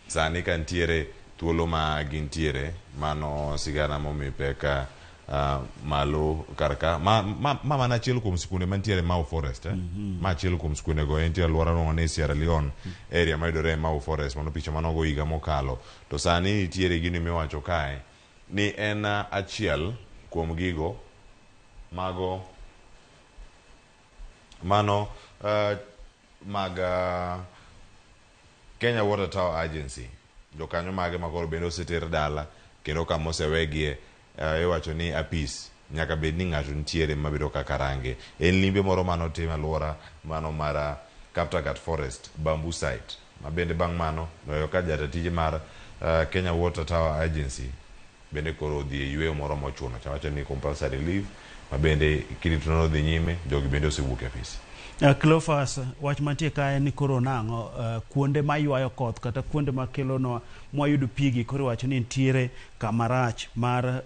Sani ka nitiere thuolo ma gintiere, mano sigana momi pek malo kar ka. Ma mana achiel kuom sikunde mantiere Mau Forest. Ma achiel kuom sikunde go entie alwora miluongo ni Sierra Leone area mayudore e Mau Forest. Mano picha manogo higa mokalo. To sani nitiere gino miwacho kae ni en achiel kuom gigo mago mano mag Kenya Water Tower Agency. Jokanyo mage makoro bende oseter dala kendo kama osewegie Iwacho ni apis nyaka bed ni ng'ato nitiere mabedo kaka range. En limbe moro mane otim alwora mano mar Kaptagat Forest Bamboo Site ma bende bang' mano noyudo ka jata tije mar Kenya Water Tower Agency bende koro odhi e yueyo moro mochuno cha wacho ni compulsory leave ma bende kirito nonro dhi nyime jogi bende osewuok e apis.
Cleophas, wach mantie ka en ni koro nang'o kuonde maywayo koth kata kuonde makelonwa mwayudo pigi koro iwacho ni nitiere kama rach mar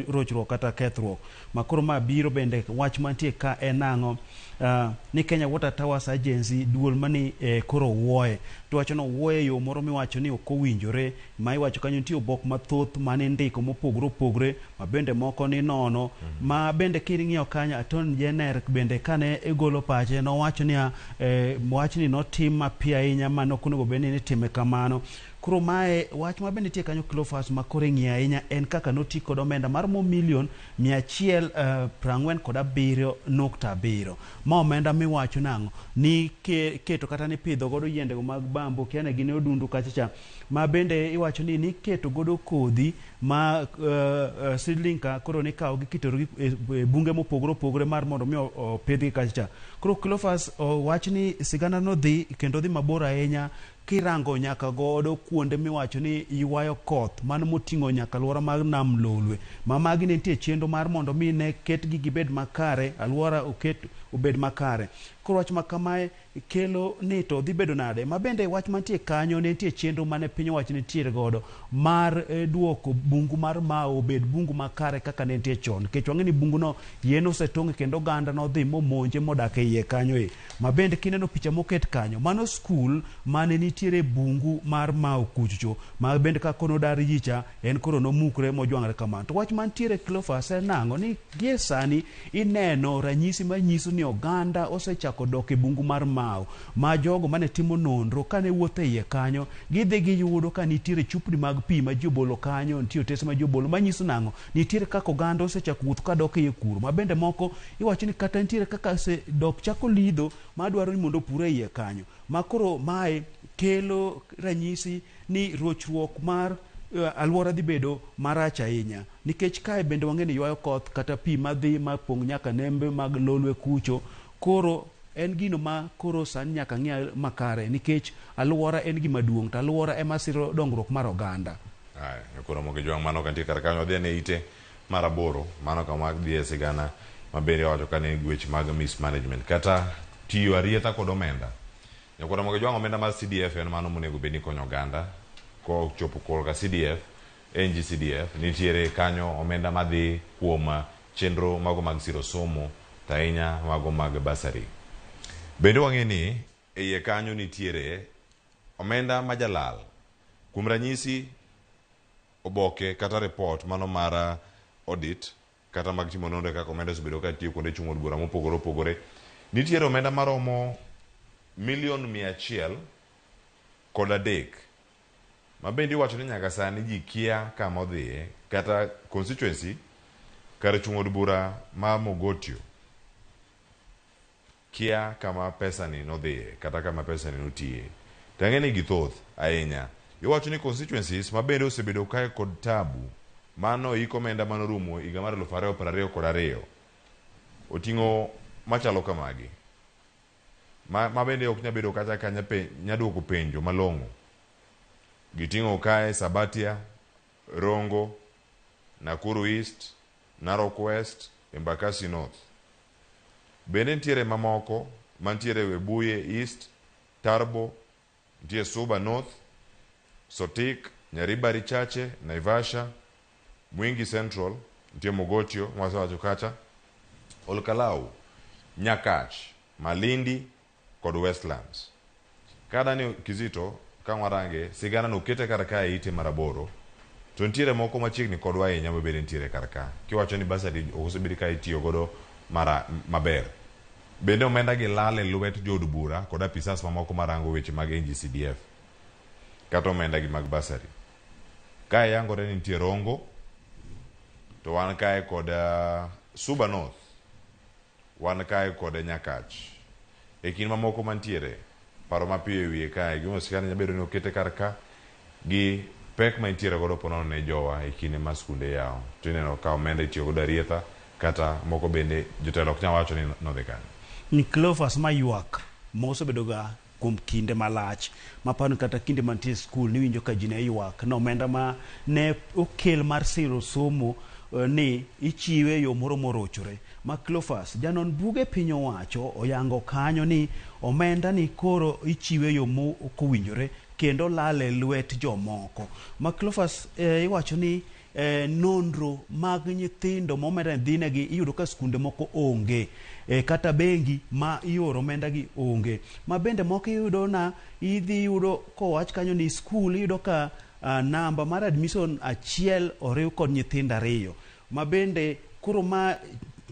rochruok kata kethruok ma koro ma biro bende wach mantie ka en nang'o ni Kenya Water Towers Agency duol mani koro wuoye to wacho ni owuoye e yo moro miwacho ni ok owinjore ma iwacho kanyo nitie obok mathoth mane indiko mopogore opogore ma bende moko ni nono ma bende king'iyo kanyo Attorney General bende kane igolo pache nowacho niya wachni notim mapiyo ahinya ma ok onego bed ni nitime kamano. Koro mae wach ma bende nitie kanyo Cleophas ma koro ing'iyo ahinya en kaka noti kod omenda maromo milion 147.7. Ma omenda miwacho nang'o ni keto kata ni pidho godo yiendego mag bambo kia ne gin e odundu kacha cha ma bende iwacho ni niketo godo kodhi ma seedling ka koro nikawo gi kitero gi e bunge mopogore opogore mar mondo mi opidhgi kacha cha. Koro Cleophas wach ni sigana no dhi kendo dhi mabor ahinya kirango nyaka godo kuonde miwacho ni ywayo koth mano moting'o nyaka alwora mar Nam Lolwe ma magi ne nitie chenro mar mondo mi ne ketgi gibed makare alwora oket obed makare. Koro wach ma kamae kelo ni to dhi bedo nade ma bende wach mantie kanyo ne nitie chenro mane piny owacho nitiere godo mar duoko bungu mar Mau obed bungu makare kaka ne nitie chon nikech wang'e ni bungu no yien osetong' kendo oganda nodhi momonje modak e iye kanyo e ma bende kineno picha moket kanyo mano skul mane nitiere bungu mar Mau kuchocho ma bende ka kono dar yicha en koro nomukre mojwang're kamano. To wach mantiere Cleophas en nang'o ni gie sani ineno ranyisi manyiso ni oganda osechako dok e bungu mar Mau ma jogo mane timo nonro kane wuotho e iye kanyo gidhi giyudo ka nitiere chupni mag pi ma ji obolo kanyo, nitie otese ma ji obolo manyiso nang'o nitiere kaka oganda osechako wuotho kadok e iye kuro ma bende moko iwacho ni kata nitiere kaka osedok chako lidho madwaro ni mondo opur e iye kanyo ma koro mae kelo ranyisi ni rochruok mar alwora dhi bedo marach ahinya nikech kae bende wang'e ni ywayo koth kata pi madhi mapong' nyaka nembe mag Lolwe kucho. Koro en gino ma koro sani nyaka ng'i makare nikech alwora en gima duong' to alwora ema siro dongruok mar oganda.
Aya, koro mogi jwang' mano kantie kar kanyo wadhi ane ite mar aboro mano kama dhi e sigana ma bende wacho ka ne weche mag mismanagement kata tiyo arietha kod omenda. Nyakwara mogi jwang' omenda mar CDF en mano monego bed ni konyo oganda kochopo korka CDF, NGCDF nitiere kanyo omenda madhi kuom chenro mago mag siro somo to ahinya mago mag bursary. Bende wang'e ni e iye kanyo nitiere omenda ma jalal. Kuom ranyisi oboke kata report mano mar audit kata mag timo nonro kaka omenda osebedo ka tiyo kuonde chung' od bura mopogore opogore. Nitiere omenda maromo milion 103 ma bende iwacho ni nyaka sani ji kia kama odhiye kata constituency kar chung' od bura ma Mogotio kia kama pesa ni nodhiye kata kama pesa ni notiye. To ang'e ni githoth ahinya. Iwacho ni constituencies ma bende osebedo kae kod tabu mano iko omenda manorumo higa mar 2022 oting'o machalo kamagi ma bende ok nyal bedo kata ka nyaduoko penjo malong'o. Giting'o kae Sabatia, Rongo, Nakuru East, Narok West, Embakasi North. Bende nitiere mamoko mantiere Webuye East, Tarbo, nitie Suba North, Sotik, Nyaribari Chache, Naivasha, Mwingi Central, nitie Mogotio, mwasewacho kacha, Olkalau, Nyakach, Malindi kod Westlands. Ka Daniel Kizito ka warange sigana no kete kar kae ite mar aboro to nitiere moko machiegni kodwa ahinya ma bende nitiere kar ka. Kiwacho ni bursary osebed ka itiyo godo mara maber. Bende omenda gi lal e lwet jood bura kod apisas mamoko marango weche mag NGCDF kata omenda gi mag bursary. Kae yangore ni nitie Rongo to wan kae kod Suba North, wan kae kod Nyakach. E kind mamoko mantiere, paro mapiyo e wiye kae, gima sigana nyalo bedo ni okete kar ka gi Pek ma intiere godo ponono ne jowa e kinde ma skunde yawo to ineno ka omenda itiyo godo arietha kata moko bende jotelo ok nyal wacho ni nodhi kanye.
Ni Cleophas ma ywak mosebedo ga kuom kinde malach maparo ni kata kinde mantie e skul niwinjo ka ji ne ywak ni omenda ma ne okel mar siro somo ni ichiwe e yo moro morochore. Ma Cleophas janon buge piny owacho oyango kanyo ni omenda ni koro ichiwe e yo mok owinjore kendo lal e lwet jomoko. Ma Cleophas iwacho ni nonro mag nyithindo ma omenda ni dhinegi iyudo ka skunde moko onge, kata bengi ma ioro omenda gi onge. Ma bende moko iyudo na idhi yudo kowach kanyo ni skul iyudo ka namba mar admission achiel oriw kod nyithindo ariyo. Ma bende koro ma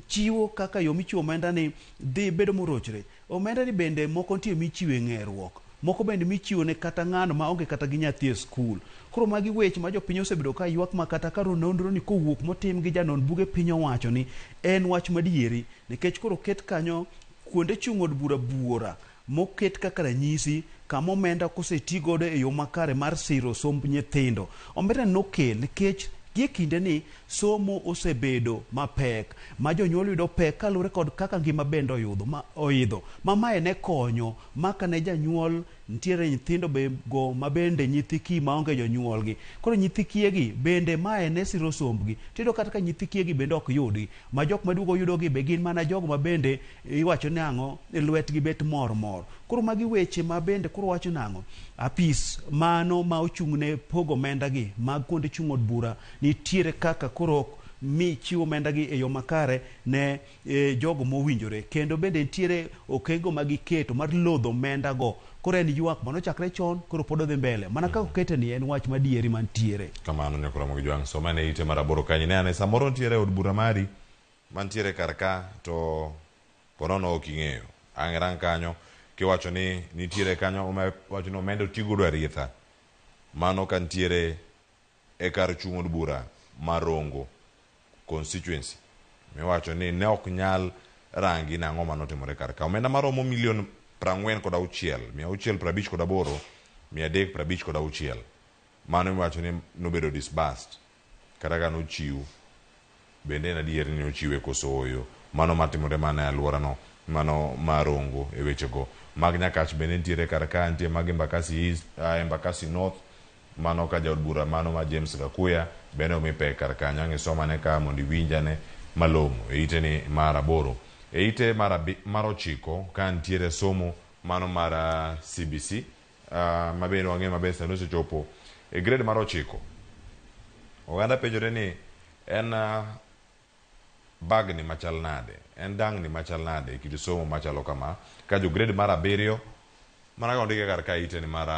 chiwo kaka yo michiwo omenda ni dhi bedo morochre. Omenda ni bende moko nitie michiwo e ng'eruok. Moko bende michiwo ne kata ng'ano ma onge kata gi nyathi e skul. Koro magi weche ma jopiny osebedo ka ywak ma kata ka nonro ni kowuok motim gi janon buge piny owacho ni en wach madieri nikech koro ket kanyo kuonde chung' od bura buora moket kaka ranyisi kama omenda koseti godo e yo makare mar siro somb nyithindo. Omenda nokel nikech gie kinde ni somo osebedo mapek ma jonyuol yudo pek kaluwore kod kaka ngima bende oidho ma mae ne konyo ma kane janyuol nitiere nyithindo be go ma bende nyithi kiye maonge jonyuolgi. Koro nyithi kiye gi bende mae ne siro sombgi. Tiyudo kata ka nyithi kiye gi bende ok yudi ma jok maduogo yudogi be gin mana jogo ma bende iwacho ni ang'o lwetgi bet mor mor. Koro magi weche ma bende koro wacho nang'o apis mano ma ochung' ne pogo omenda gi mag kuonde chung' od bura nitiere kaka koro mi chiwo omenda gi e yo makare ne jogo mowinjore kendo bende nitiere okenge ma giketo mar lodho omenda go. Koro en ywak manochakre chon koro pod odhi mbele mana kaka okete ni en wach madieri mantiere.
Kamano nyakora Ramogi Jwang' soma ne ite mar aboro kanyo ne ane samoro nitiere od bura mari mantiere kar ka to ponono ok ing'eyo. Ang' rang kanyo kiwacho ni nitiere kanyo wacho ni omenda oti godo arietha. Mano ka nitiere e kar chung' od bura mar Rongo constituency miwacho ni ne ok nyal rangi nang'o manotimore kar ka. Omenda maromo milion 46, 658, 356. Mano miwacho ni nobedo disbursed kata ka nochiw bende en adier ni nochiwe koso ooyo. Mano matimore mana e alworano mano mar Rongo e wechego. Mag Nyakach bende nitiere kar ka, nitie mag Embakasi East, Embakasi North, mano ka jaod bura mano ma James Gakuya bende omi pek kar kanyo. Ang' isomane ka mondo iwinjane malong'o e ite ni mar aboro. E ite mar ochiko ka nitiere somo mano mar CBC ma bende wang'eyo maber sani osechopo e grade mar 9. Oganda penjore ni en bagni machal nade, en dangni machal nade e kit somo machalo kama ka jo grade mar 7 mana ka ondike kar ka ite ni mar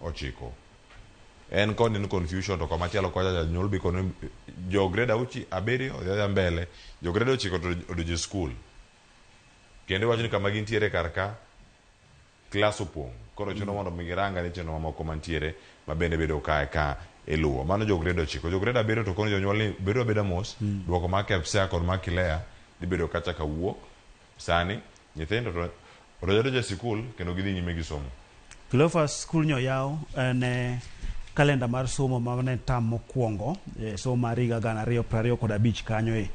9. En koni en confusion to komachielo kocha janyuol bi kono jo grade 7 odhi adhiya mbele, jo grade 9 to odonjo e skul. Kendo iwacho ni kama gintiere kar ka klas opong'. Koro chuno mondo mi girang ane chenro mamoko mantiere ma bende bedo kae ka iluwo. Mano jo grade 9. Jo grade 7 to kono jonyuol ni bedo abeda mos, duoko mar KPSEA kod mar KILEA dhi bedo kacha ka wuok. Sani nyithindo to odonjo adonja e sikul kendo gidhi nyime gi somo.
Cleophas skul nyo yaw ne kalenda mar somo ma ne tam mokwongo somo mar higa 2025 kanyo e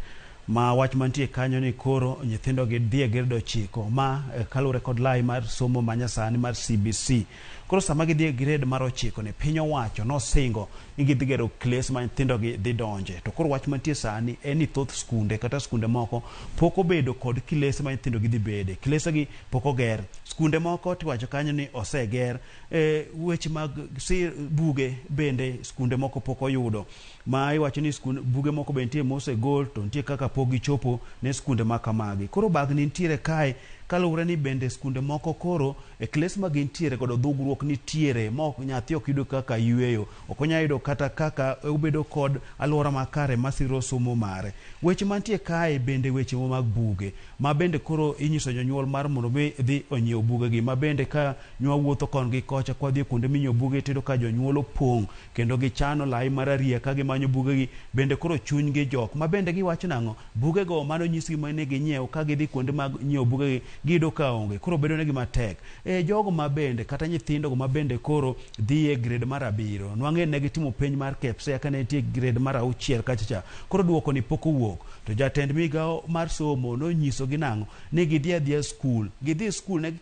ma wach mantie kanyo ni koro nyithindo gi dhi e grade 9 ma kaluwore kod lai mar somo ma nyasani mar CBC. Koro sama gidhi e grade mar 9 ni piny owacho nosingo ni gidhi gero kles ma nyithindo gi dhi donje. To koro wach mantie sani en ni thoth skunde kata skunde moko pok obedo kod kilese ma nyithindo gi dhi bede. Kilese gi pok oger. Skunde moko tiwacho kanyo ni oseger. Weche mag buge bende skunde moko pok oyudo. Ma iwacho ni buge moko be nitie mosegol to nitie kaka pok gichopo ne skunde ma kamagi. Koro bagni nitiere kae kaluwore ni bende skunde moko koro e kles ma gintiere godo dhugruok nitiere ma ok nyathi ok yudo kaka yweyo, ok onyal yudo kata kaka obedo kod alwora makare masiro somo mare. Weche mantie kae bende weche mag buge ma bende koro inyiso jonyuol mar mondo mi dhi onyiew bugegi ma bende ka nywa wuotho kon gi kocha kwa dhi kuonde minyiewo buge tiyudo ka jonyuol opong' kendo gichano lai mar ariya ka gimanyo bugegi bende koro chunygi jok ma bende giwacho nang'o bugego mano nyisgi mane ginyiew ka gidhi kuonde mag nyiewo bugegi giyudo ka onge koro bedo negi matek. Jogo mabende kata nyithindo go mabende koro dhi e grade mar 7, nwang'e ne gitimo penj mar KPSEA kane nitie grade mar 6 kacha cha, koro duoko ni pok owuok. To jatend migawo mar somo nonyiso gi nang'o ni gidhi adhiya skul, gidhi skul ne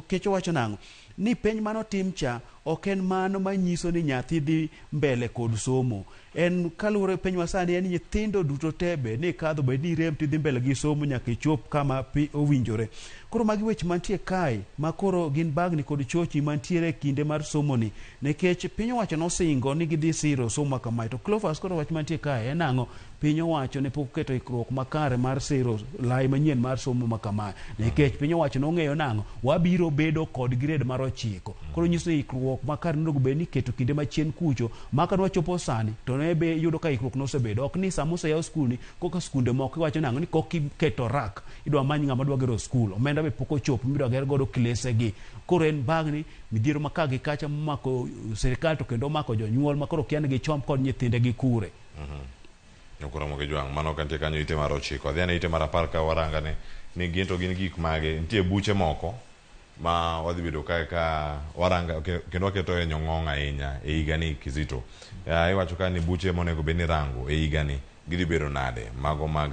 kecho wacho nang'o ni penj manotim cha ok en mano manyiso ni nyathi dhi mbele kod somo. En kaluwore penj masani en nyithindo duto te bed ni ikadho bed ni irem tidhi mbele gi somo nyaka ichop kama owinjore. Koro magi weche mantie kae ma koro gin bagni kod chochni mantiere e kinde mar somoni, nikech piny owacho nosingo ni gidhi siro somo ma kamae. To Cleophas, koro wach mantie kae en ang'o? Piny owacho ne pok oketo ikruok makare mar siro lai manyien mar somo ma kamae, nikech piny owacho nong'eyo nang'o wabiro bedo kod grade mar 9. Koro nyiso ni ikruok makare nonego bed ni iketo kinde machien kucho, ma ka nwachopo sani to ne be yudo ka ikruok nosebedo. Ok ni sama oseyaw skul ni koka skunde moko iwacho nang'o ni koka iketo rak idwa many ng'ama dwa gero skul, omenda be pok ochopo midwa ger godo klese gi. Koro en bagni midhiero ma ka gi kacha momako sirikal to kendo omako jonyuol ma koro kia ni gichom kod nyithinde gi kure.
Nyokoromo gi jwang' mano kantie kanyo ite mar 9. Adhi ane ite mar 10 ka warangane ni gin to gin gik mage. Nitie buche moko ma wadhi bedo kae ka waranga kendo waketo e nyong'ong' ahinya e higani Kizito. Iwacho ka ni buche monego bed ni rango e higani gidhi bedo nade? Mago mag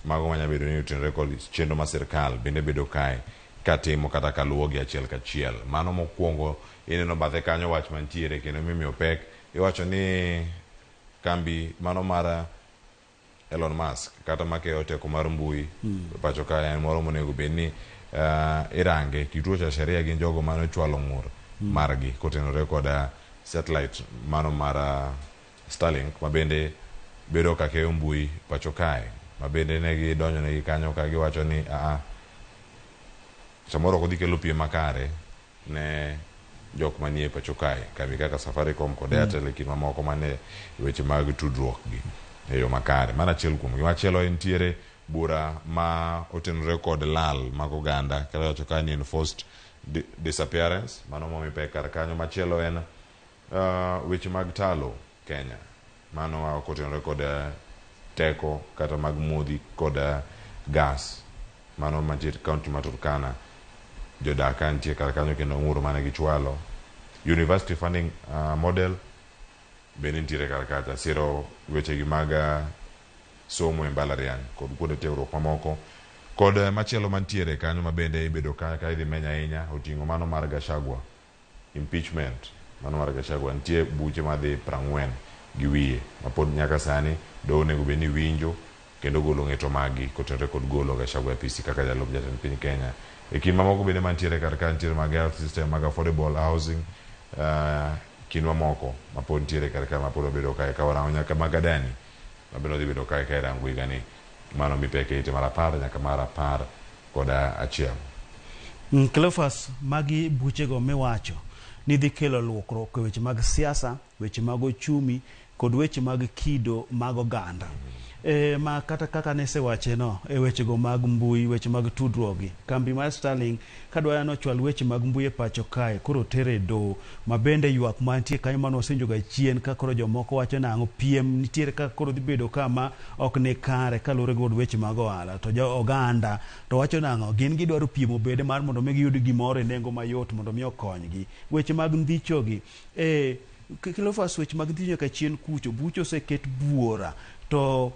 mago manya bedo ni otenore kod chenro mar sirkal bende bedo kae katimo kata kaluwo gi achiel kachiel. Mano mokwongo ineno bathe kanyo wach mantiere kendo mimiyo pek. Iwacho ni kambi mano mar Elon Musk kata makeyo teko mar mbui pacho ka en moro monego bed ni irange. Kituo cha sheria gin jogo mane ochwalo ng'ur margi kotenore kod satellite mano mar Starlink ma bende bedo ka keyo mbui pacho kae, ma bende ne gidonjo negi kanyo ka giwacho ni samoro ok odhi kelo piem makare ne jok manie pacho kae, kambi kaka Safaricom kod Airtel e kind mamoko mane weche mag tudruok gi e yo makare. Mano achiel kuom gi. Machielo entiere bura ma otenore kod lal mag oganda kata wacho ka ni enforced disappearance, mano momi pek kar kanyo. Machielo en weche mag talo Kenya, mano kotenore kod teko kata mag modhi kod gas mano mantie county ma Turkana. Jodak ka nitie kar kanyo kendo ng'ur mane gichwalo. University funding model bende nitiere kar kacha, siro weche gi mag somo e mbalariany kod kuonde tiegruok mamoko. Kod machielo mantiere kanyo ma bende ibedo ka idhi meny ahinya oting'o mano mar Gachagua impeachment, mano mar Gachagua nitie buche madhi 40 gi wiye ma pod nyaka sani doho onego bed ni winjo kendo golo ng'eto maggi kotenore kod golo Gachagua e apisi kaka jalup jatend piny Kenya. E kind mamoko bende mantiere kar ka nitiere mag health system, mag affordable housing, kind mamoko ma pod nitiere kar ka ma pod wabedo kae ka warango nyaka mag Adani ma bende wadhi bedo kae ka irango higani. Mano mipeke ite mar 10 nyaka mar 11.
Cleophas, magi buchego miwacho ni dhi kelo lokruok e weche mag siasa, weche mag ochumi kod weche mag kido mag oganda. Ma kata kaka nesewache no e wechego mag mbui, weche mag tudruok gi. Kambi mar Starlink kadwa nochwal weche mag mbui e pacho kae, koro tere e doho, ma bende ywak mantie kanyo mane wasenjo ga chien ka koro jomoko wacho nang'o piem nitiere ka koro dhi bedo kama ok ni kare kaluwore kod weche mag ohala. To jo oganda to wacho nang'o gin gidwaro piem obede mar mondo mi giyud gimoro e nengo mayot mondo mi okonygi. Weche mag ndhicho gi, Cleophas, weche mag ndhicho nyaka chien kucho, buche oseket buora to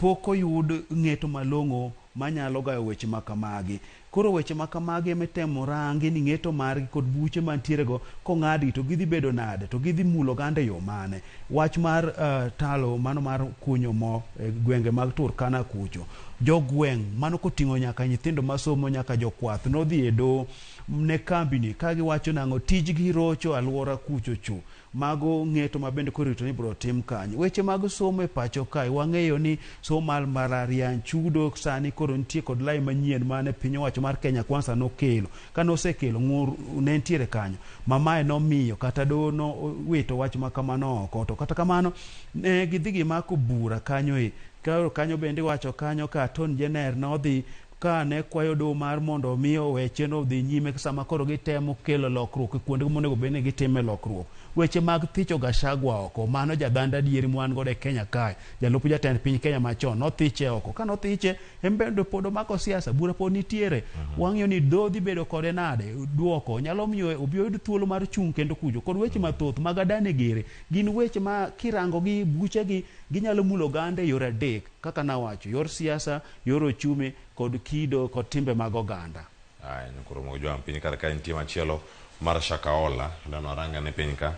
pok oyud ng'eto malong'o manyalo gayo weche makamagi. Koro weche makamagi emitemo rangi ni ng'eto margi kod buche mantiere go kong'adgi to gidhi bedo nade, to gidhi mulo oganda e yo mane. Wach mar talo mano mar kunyo mo e gwenge mag Turkana kucho, jogweng' mano koting'o nyaka nyithindo masomo nyaka jokwath nodhi e doho ne kambini ka giwacho nang'o tijgi rocho alwora kucho cho. Mago ng'eto ma bende koro irito ni ibiro tim kanyo. Weche mag somo e pacho kae, wang'eyo ni somo mar mbalariany chudo sani koro nitie kod lai manyien mane piny owacho mar Kenya Kwanza nokelo. Kane osekelo ng'ur ne nitiere kanyo ma mae nomiyo kata doho nowito wach ma kamano oko. To kata kamano ne gidhi gimako bura kanyo e. Koro kanyo bende iwacho kanyo ka Attorney General nodhi ka ne kwayo doho mar mondo mi owe chenro odhi nyime sama koro gitemo kelo lokruok e kuonde monego bed ni gitime lokruok. Weche mag thicho Gachagua oko, mano jadhanda adieri mwan godo e Kenya kae, jalup jatend piny Kenya machon, nothiche oko. Ka nothiche, en bende pod omako siasa, bura pod nitiere. Wang'iyo ni doho dhi bedo kode nade, duoko nyalo miyo obi oyud thuolo mar chung' kendo kucho. Kod weche mathoth mag Adani giri, gin weche ma kirango gi buchegi ginyalo mulo oganda e yore adek kaka nawacho, yor siasa, yor ochumi kod kido kod timbe mag oganda.
Aya, nyakoro mogo jwang' piny kar kae nitie machielo mar Shakahola, adwani warang ane piny ka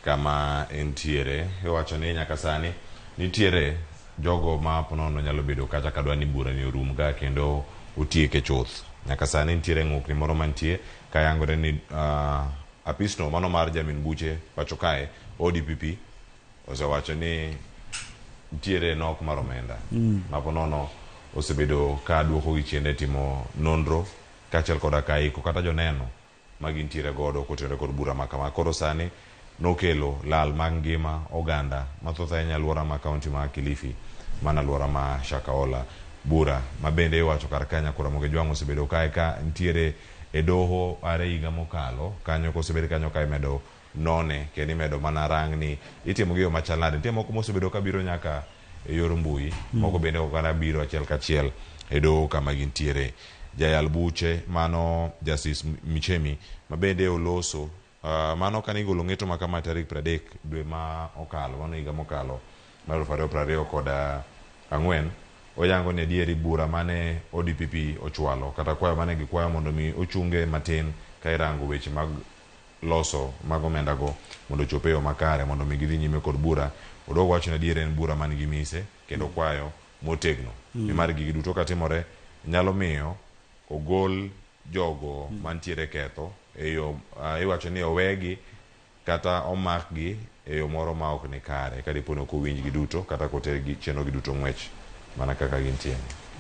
kama entiere. Iwacho ni nyaka sani nitiere jogo ma ponono nyalo bedo kacha kadwa ni bura ni orum ka kendo otieke chuth. Nyaka sani nitiere ng'ukni moro mantie kayangore ni apisno mano mar jamin buche pacho kae ODPP osewacho ni nitiere nok mar omenda ma ponono osebedo ka duoko gi chien e timo nonro kaachiel koda ka iko kata joneno ma gintiere godo kotenore kod bura ma kama. Koro sani nokelo lal mag ngima oganda mathoth ahinya alwora ma kaunti ma Kilifi mana alwora ma Shakahola. Bura ma bende iwacho kar ka Nyakura Moge Jwang' osebedo kae ka nitiere e doho are higa mokalo kanyo kosebed kanyo ka imedo none kendo imedo mana rang ni itimo gi yo machal nade. Nitie moko mosebedo ka biro nyaka e yor mbui, moko bende ok kata biro achiel kachiel e doho kama gintiere. Jayal buche mano Justice Michemi ma bende oloso mano kane igolo ng'eto ma kama tarik 30 dwe ma okalo, mano higa mokalo mar 2024, oyango ni adieri bura mane ODPP ochwalo kata kwayo mane gikwayo mondo mi ochunge matin ka irango weche mag loso mag omenda go mondo ochop e yo makare mondo mi gidhi nyime kod bura. Odogo wacho ni adieri en bura man gi mise kendo kwayo motegno. Nimar gigi duto katimore nyalo miyo ogol jogo mantiere ketho e yo iwacho ni owegi kata omakgi e yo moro ma ok ni kare ka dipo ni ok owinjgi duto kata kotergi chenro gi duto ng'wech mana kaka gintie.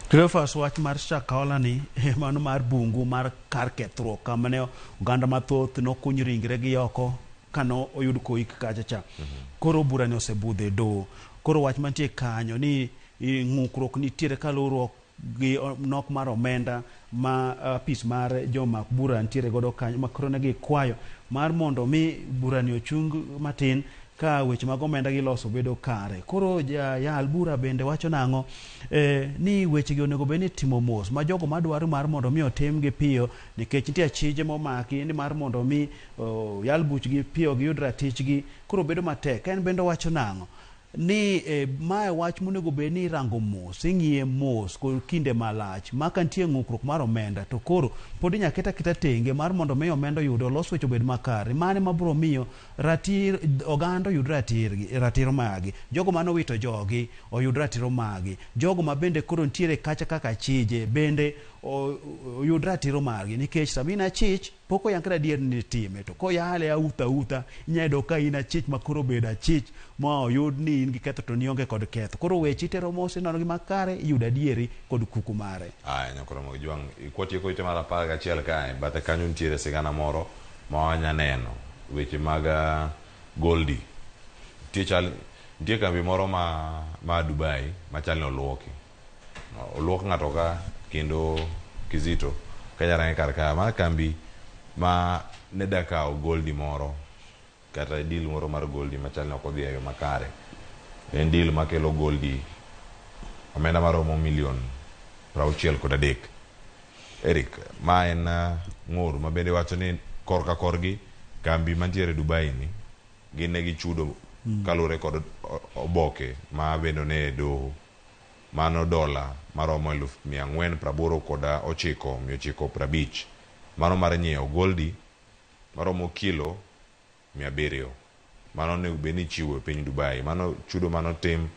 Cleophas, wach mar Shakahola ni mano mar bungu mar kar kethruok kama ne oganda mathoth nokuny ringre gi oko kano oyud koik kacha cha. Koro bura ni osebudho e doho. Koro wach mantie kanyo ni ng'ukruok nitiere kaluwruok gi nok mar omenda ma apis mar jomak bura nitiere godo kanyo ma koro ne gikwayo mar mondo mi bura ni ochung matin ka weche mag omenda giloso bedo kare. Koro jayal bura bende wacho nang'o ni weche gi onego bed ni itimo mos ma jogo madwaro mar mondo mi otimgi piyo nikech nitie achije momaki ni mar mondo mi yal buchgi piyo giyud ratichgi koro bedo matek. En bende owacho nang'o ni mae wach monego bed ni irango mos, ing'iye mos kod kinde malach ma ka nitie ng'ukruok mar omenda to koro pod inyalo ket aketa tenge mar mondo mi omenda oyud olos weche obed makare. Mano ema biro miyo ratir oganda oyud ratiro magi, jogo mane owito jogi oyud ratiro magi, jogo ma bende koro nitiere kacha kaka achije bende oyud ratiro margi nikech sama in achich pok oyangre adier ni itime to koyale autha autha inyalo yudo ka in achich ma koro obedo achich ma oyud ni in gi ketho to nionge kod ketho. Koro weche itero mos inono gi makare iyudo adieri kod kuku mare.
Aya, Nyakoro Mogi Jwang', kwatieko ite mar 11 kae, bathe kanyo nitiere sigana moro ma wanya neno weche mag Goldi. Nitie kambi moro ma Dubai machal ni oluoki. Oluok ng'ato ka kendo Kizito kanyarange kar ka ma kambi ma ne da kawo Goldi moro kata deal moro mar Goldi machal ni ok odhi e yo makare. En deal makelo Goldi omenda maromo milion 63. Eric, ma en ng'ur ma bende wacho ni korka korgi kambi mantiere Dubai ni gin ne gichudo kaluwore kod oboke ma bende ne e doho mano dola maromo 489,950 mano mar nyiewo Goldi maromo kilo 700 mano onego bed ni ichiwo e piny Dubai. Mano chudo manotim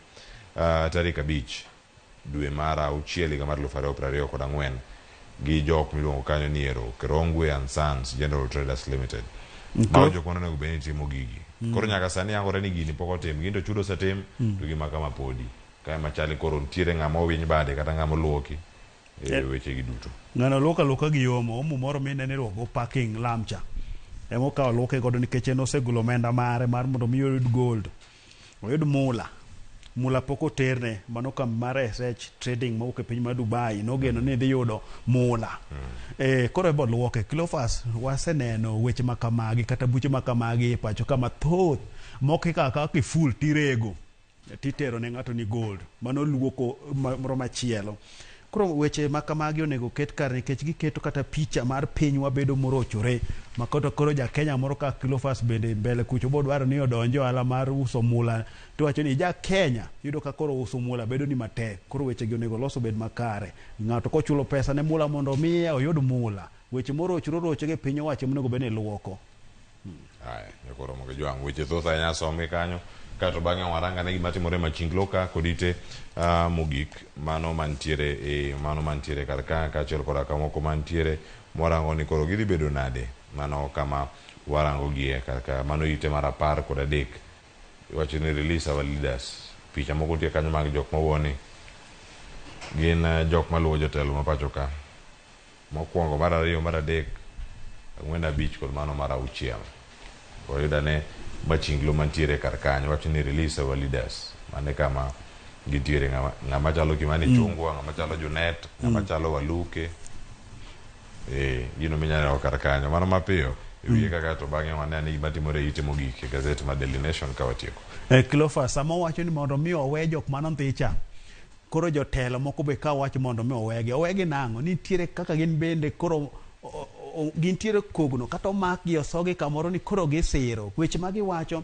tarik 5 dwe mar 6 higa mar 2024 gi jok miluongo kanyo ni ero Kerongwe and Sons General Traders Limited. Mago jok mane onego bed ni timo gigi. Koro nyaka sani yangore ni gini pok otim, gin to chudo osetim to gima kama podi. Kae machali koro nitiere ng'ama owiny bade kata ng'ama oluoki e weche gi duto.
Ng'ano luoka luoka gi omo, omo moro minene irwako go parking lam cha. Ema okawo luoke godo nikech en osegolo omenda mare mar mondo mi oyud gold, oyud mula. Mula pok oterne, mano kambi mar SH Trading mawuok e piny mar Dubai nogeno ni dhi yudo mula. Koro ibo luoke. Cleophas, waseneno weche ma kamagi kata buche ma kamagi e pacho ka mathoth. Moko ikawo akawa kiful tirego titero ne ng'ato ni gold. Mano luoko moro machielo. Koro weche ma kamagi onego oket kare nikech giketo kata picha mar pinywa bedo morochore. Ma kata koro ja Kenya moro kaka Cleophas bende mbele kucho bo dwaro ni odonj e ohala mar uso mula to wacho ni ja Kenya yudo ka koro uso mula bedo ni matek. Koro weche gi onego los obed makare. Ng'ato kochulo pesa ne mula mondo omiye oyud mula. Weche morochore orochore piny owacho monego bed ni luoko.
Aya, nyakoro mogo jwang' weche thoth ahinya somgi kanyo kaeto bang'e waranga ne gima timore Machinglo ka kod ite mogik mano mantiere e mano mantiere kar ka kaachiel koda kamoko mantiere mwarango ni koro gidhi bedo nade mano kama warango gie kar ka mano ite mar 13 iwacho ni release our leaders picha moko nitie kanyo mag jok mawuo ni gin jok maluwo jotelo ma pacho ka mokwongo mar 2 mar 3 4 5 kod mano mar 6 wayudo ane Machinglo mantiere kar kanyo wacho ni release our leaders mane kama gintiere ng'ama chalo Kimani Chungwa ng'ama chalo Junet ng'ama chalo Waluke gino minyalo neno kar kanyo mano mapiyo e wiye kaka to bang'e wane ane gima timore e ite mogik e gazet mar Daily Nation ka watieko.
Cleophas, sama owacho ni mondo mi owe jok manondhi cha, koro jotelo moko be ka wacho mondo mi owegi, owegi nang'o? Nitiere kaka gin bende koro gintiere kogno kata omakgi osogi kamoro ni koro gisiro. Weche ma giwacho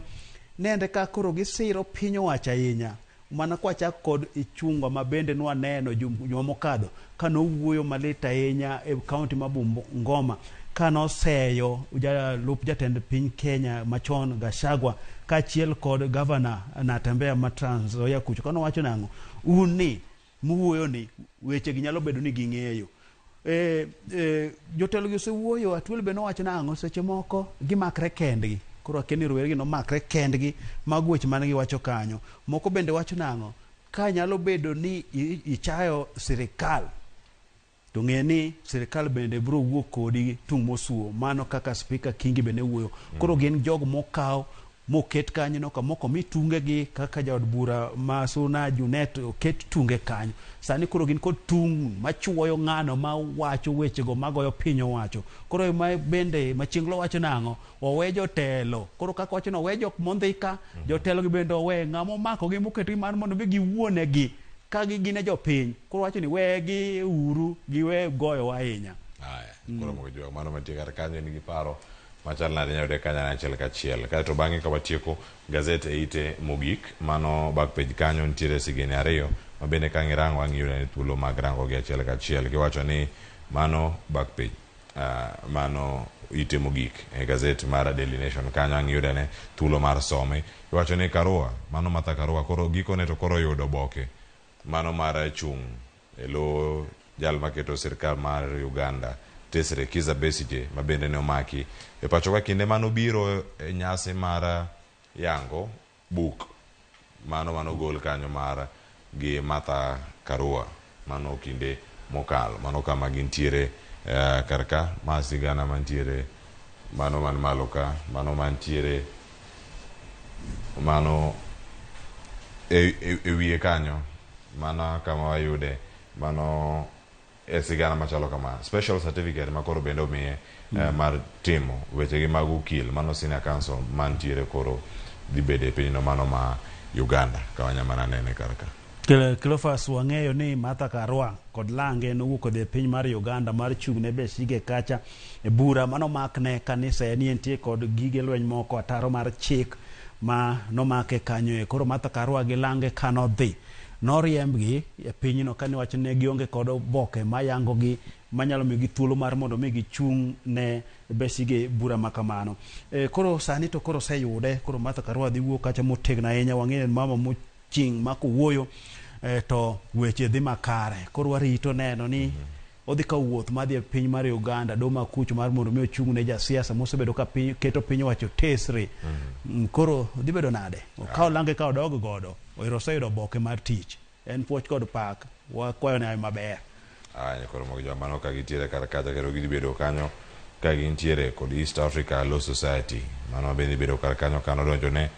nende ka koro gisiro piny owacho ahinya. Mana kwachako kod Ichung'wa ma bende nwaneno juma mokadho ka nowuoyo malit ahinya e kaunti ma Bungoma ka noseyo jalup jatend piny Kenya machon Gachagua kaachiel kod gavana Natembeya ma Trans Nzoia kucho. Kanowacho nang'o? Un ni muwuoyo ni weche gi nyalo bedo ni ging'eyo. Jotelo gi osewuoyo, Atwel be nowacho nang'o seche moko gimakre kendgi. Koro akia ni rowere gi nomakre kendgi mago weche mane giwacho kanyo. Moko bende wacho nang'o? Ka nyalo bedo ni ichayo sirikal to ng'e ni sirikal bende biro wuok kodi tung' mosuo. Mano kaka Spika Kingi bende wuoyo. Koro gin jogo mokaw moket kanyo no kamoko mi tunge gi kaka jaod bura ma Suna Junet oket tunge kanyo. Sani koro gin kod tung' machuoyo ng'ano ma wacho wechego magoyo piny owacho. Koro ma bende Machinglo wacho nang'o? Owe jotelo. Koro kaka wacho ni owe jok mondhi ka, jotelo gi bende owe. Ng'ama omako gi moketogi mar mondo mi giwuonegi ka gin e jopiny. Koro wacho ni wegi uru giwe goyowa ahinya.
Aya, koro mogo jwang' mano mantie kar kanyo nigi paro machal nade inyalo yude kanyo achiel kachiel. Kaeto bang'e ka watieko gazet e ite mogik mano back page kanyo nitiere sigene 2 ma bende ka ng'irango ang' iyudo ni thuolo mag rango gi achiel kachiel. Giwacho ni mano back page mano ite mogik e gazet mar Daily Nation kanyo ang' iyudo ne thuolo mar some. Iwacho ni Karua mano Martha Karua koro gikone to koro oyudo oboke mano mar chung' e lo jal maketo sirkal mar Uganda Tesre Kizza Besigye ma bende ne omaki e pacho ka kinde manobiro e nyasi mar yango buk mano manogol kanyo mar gi Martha Karua mano kinde mokalo mano kama gintiere kar ka ma sigana mantiere mano man malo ka mano mantiere mano e wiye kanyo mana kama wayude mano e sigana machalo kama special certificate ma koro bende omiye mar timo wechegi mag okil mano senior counsel mantiere koro dhi bedo e pinyno mano ma Uganda ka wanya mana nene kar ka.
Cleophas wang'eyo ni Martha Karua kod lange nowuok odhi e piny mar Uganda mar chung' ne Besigye kacha e bura manomakne kanisa ni entie kod gige lweny moko ataro mar chik ma nomake kanyo e. Koro Martha Karua gi lange kanodhi noriembgi e pinyno kane wacho ne gionge kod oboke mayango gi manyalo miyogi thuolo mar mondo mi gichung' ne Besigye bura ma kamano. Koro sani to koro oseyude, koro Martha Karua dhi wuok kacha motegno ahinya. Wang'eyo en mama moching' ma kowuoyo to weche dhi makare. Koro warito neno ni odhi kawo wuoth madhi e piny mar Uganda doma kucho mar mondo mi ochung' ne jasiasa mosebedo ka piny, keto piny owacho tesre. Koro dhi bedo nade? Okawo lange ka odog godo, ero oseyudo oboke mar tich. En puoch kod pak, wakwayo ne maber.
Aya, koro mogo joma mano ka gintiere kar kacha kendo gidhi bedo kanyo ka gintiere kod East Africa Law Society mano bende bedo kar kanyo ka nodonjo ne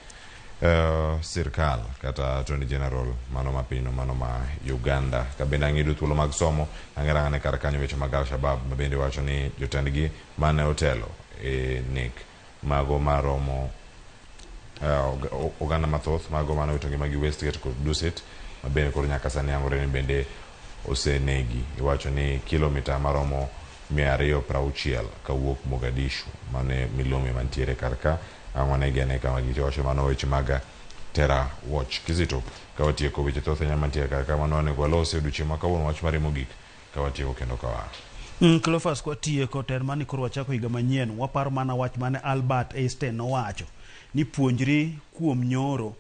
Sirkal kata Attorney General mano ma pinyno mano ma Uganda. Ka bende ang' iyudo thuolo mag somo, ang' irang'ane kar kanyo weche mag Al-Shabaab ma bende wacho ni jotendgi mane otelo e nek mago maromo oganda mathoth mago mane owito ngimagi Westgate kod Dusit ma bende koro nyaka sani yangore ni bende osenegi. Iwacho ni kilomita maromo 260 kawuok Mogadishu mane milome mantiere kar ka ang' wanegi ane kama giwacho mano weche mag Terror Watch. Kizito ka watieko weche thoth ahinya mantiere kar ka mano onego walosi odiochieng' ma kawuono wach mare mogik ka watieko kendo ka waa.
Cleophas kwatieko to en mani koro wachako higa manyien waparo mana wach mane Albert Einstein nowacho ni puonjri kuom nyoro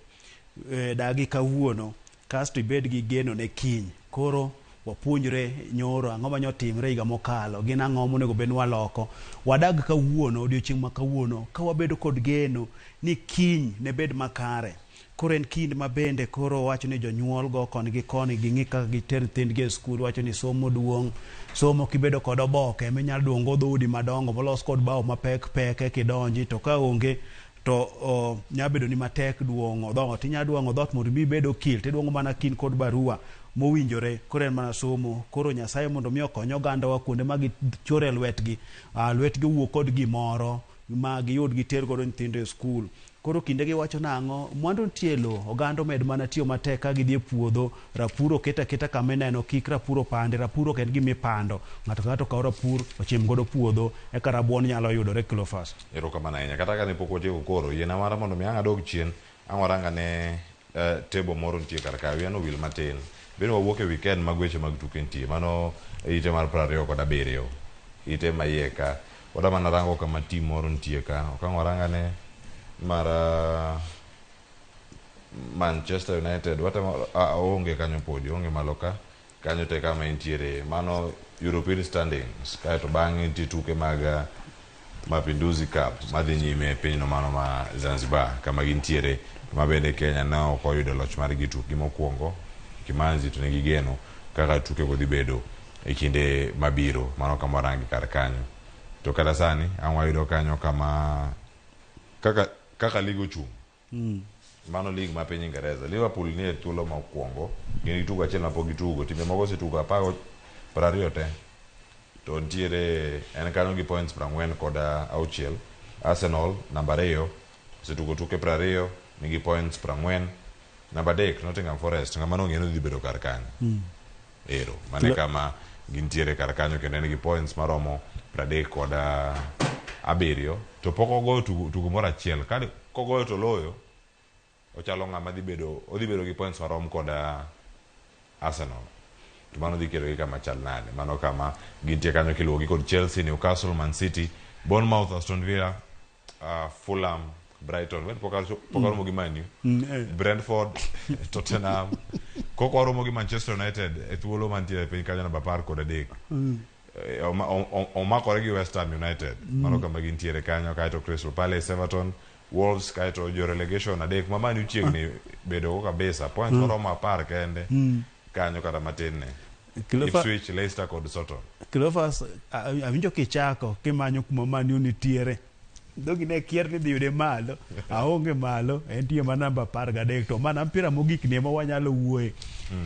dagi kawuono kasto ibed gi geno ne kiny. Koro wapuonjre nyoro ang'o manyotimre higa mokalo, gin ang'o monego bed ni waloko. Wadag kawuono, odiochieng' ma kawuono ka wabedo kod geno ni kiny ne bed makare. Koro en kind ma bende koro wacho ni jonyuol go koni gi koni ging'i kaka giter nyithindgi e skul, wacho ni somo duong', somo kibedo kod oboke minyalo duong'o dhoudi madongo molos kod bao mapek pek kidonji, to ka onge to nyalo bedo ni matek duong'o dhoot. Inyalo duong'o dhoot mondo mi ibed okil, tiduong'o mana kin kod barua mowinjore. Koro en mana somo. Koro Nyasaye mondo mi okony ogandawa kuonde ma gichore lwetgi, lwetgi owuok kod gimoro ma giyud giter godo nyithindo e skul. Koro kinde giwacho nang'o, mwandu nitie e lowo, oganda omed mana tiyo matek ka gidhi e puodho, rapur oket aketa kama ineno, kik rapur opande, rapur ok en gima ipando. Ng'ato ka ng'ato okaw rapur, ochim godo puodho, eka rabuon nyalo yudore Cleophas.
Erokamano ahinya. Kata ka ne pok watieko koro, yiena mara mondo mi ang' adog chien, ang' warang ane table moro nitie kar ka, wiya nowil matin. Bende wawuok e weekend mag weche mag tuke nitie, mano ite mar 27, ite ma iye ka. Wadwa mana rango kama team moro nitie ka, ok ang' warang ane mar Manchester United, watemo oonge kanyo podi, oonge malo ka, kanyo te kama entiere. Mano European standings, kaeto bang'e nitie tuke mag Mapinduzi Cup madhi nyime e pinyno mano ma Zanzibar kama gintiere, ma bende Kenya ne ok oyudo loch margi tukgi mokwongo. Kimanzi to nigi geno kaka tukego dhi bedo e kinde mabiro, mano kama warangi kar kanyo. To kata sani ang' wayudo kanyo kama kaka lig ochung'. Mano lig ma piny Ingereza. Liverpool ni e thuolo mokwongo, gin gi tugo achiel mapok gitugo. Timbe moko osetugo 20 te. To nitiere en kanyo gi points 46. Arsenal namba 2 osetugo tuke 20 nigi points 40. Namba 3 Nottingham Forest, ng'ama nong'eyo ni dhi bedo kar kanyo. Ero, mane kama gintiere kar kanyo kendo en gi points maromo 37 to pok ogoyo tugo moro achiel. Ka kogoyo to loyo, ochalo ng'ama dhi bedo, odhi bedo gi points marom kod Arsenal. To mano dhi kelo gi kama chal nade? Mano kama gintie kanyo kiluwo gi kod Chelsea, Newcastle, Man City, Bournemouth, Aston Villa, Fulham, Brighton. Wen pok aromo gi Man U. Brentford, Tottenham. Kok waromo gi Manchester United e thuolo mantiere e piny kanyo namba 13. Omakore gi West Ham United. Mano kama gintiere kanyo, kaeto Crystal Palace, Everton, Wolves, kaeto jo relegation 3 ma Man U chiegni bedo go kabisa. Points moromo 10 kende. Kanyo kata matin ne. Ipswich, Leicester kod Southampton.
Cleophas, awinjo kichako kimanyo kuma Man U nitiere. Dhogi ne kier ni dhi yude malo, aonge malo, entie mana namba 13 to mana mpira mogik ni ema wanyalo wuoye.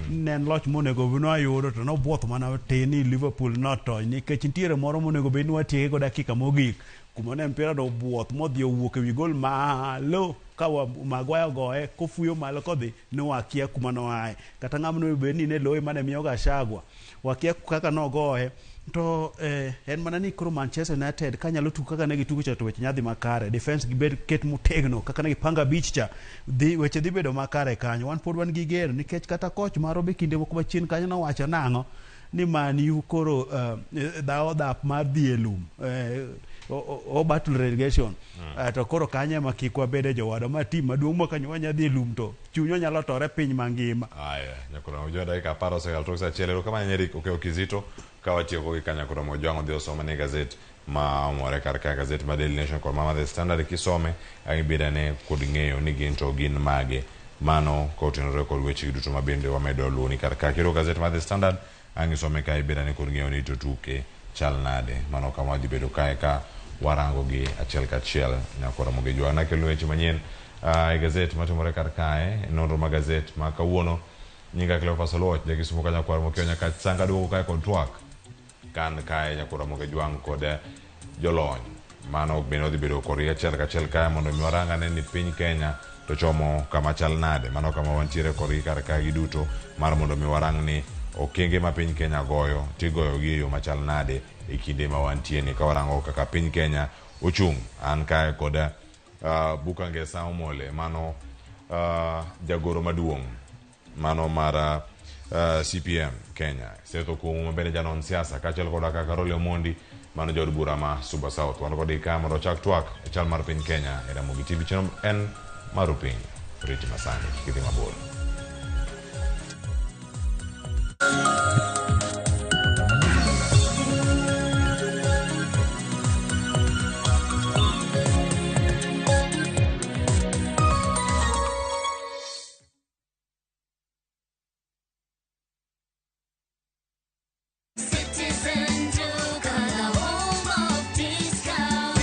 Ne en loch monego bed ni wayudo to nobuoth mana tin ni Liverpool notony nikech nitiere moro monego bed ni watieke go dakika mogik kuma ne mpira no obuoth modhi owuok ewi gol malo ka Maguire ogoye kofuyo malo kodhi ne wakia kuma noaye. Kata ng'ama onego bed ni ne loye mane miyo Gachagua wakia kaka nogoye. To en mana ni koro Manchester United kanyalo tugo kaka ne gitugo cha to weche nyadhi makare. Defense gibed ket motegno kaka ne gipanga abich cha, weche dhi bedo makare kanyo. Wan pod wan gi geno nikech kata coach marwa be kinde moko machien kanyo nowacho nang'o ni Man U koro dhawo dhap mar dhi e lum, o battle relegation. To koro kanyo ema kik wabede jowadwa ma team maduong' ma kanyo wanya dhi e lum to chunywa nyalo tore piny mangima.
Aya, nyakoro ojo dakika 10 osekalo tok saa achiel. Erokamano Eric Okeyo Kizito ka watieko gi kanyakla Mojwang' odhi osome ne gazet ma omore kar ka, gazet ma Daily Nation kod ma The Standard kisome ang' ibedane kod ng'eyo ni gin to gin mage. Mano ka otenore kod weche duto ma bende wamedo luwo ni kar ka. Kiro gazet ma The Standard ang' isome ka ibedane kod ng'eyo ni to tuke chal nade. Mano kama wadhi bedo kae ka warango gi achiel kachiel nyakora Ramogi Jwang'. Nakelo weche manyien e gazet matimore kar kae, nonro mag gazet ma kawuono. Nyinga Cleophas Oluoch, jakisumo ka nyakwar Mokio Nyakach Sanga duogo kae kod twak kan kae nyakora Ramogi Jwang' kod jolony mano bende odhi bedo korgi achiel kachiel kae mondo mi warang ane ni piny Kenya to chomo kama chal nade, mano kama wantiere korgi kar kae giduto mar mondo mi warang ni okenge ma piny Kenya goyo tigoyo gi e yo machal nade e kinde ma wantie ni ka warango kaka piny Kenya ochung'. An kae kod Buka Ngesa Omole, mano jagoro maduong' mano mar CPM Kenya, Seth Okumu ma bende janon siasa, kaachiel koda kaka Carole Omondi mano jaod bura ma Suba South. Wan kod ka mondo wachak twak e chal mar piny Kenya e Ramogi TV. Chenro en mar piny riti masani, kik idhi mabor.
Citizen Duka, the home of discount.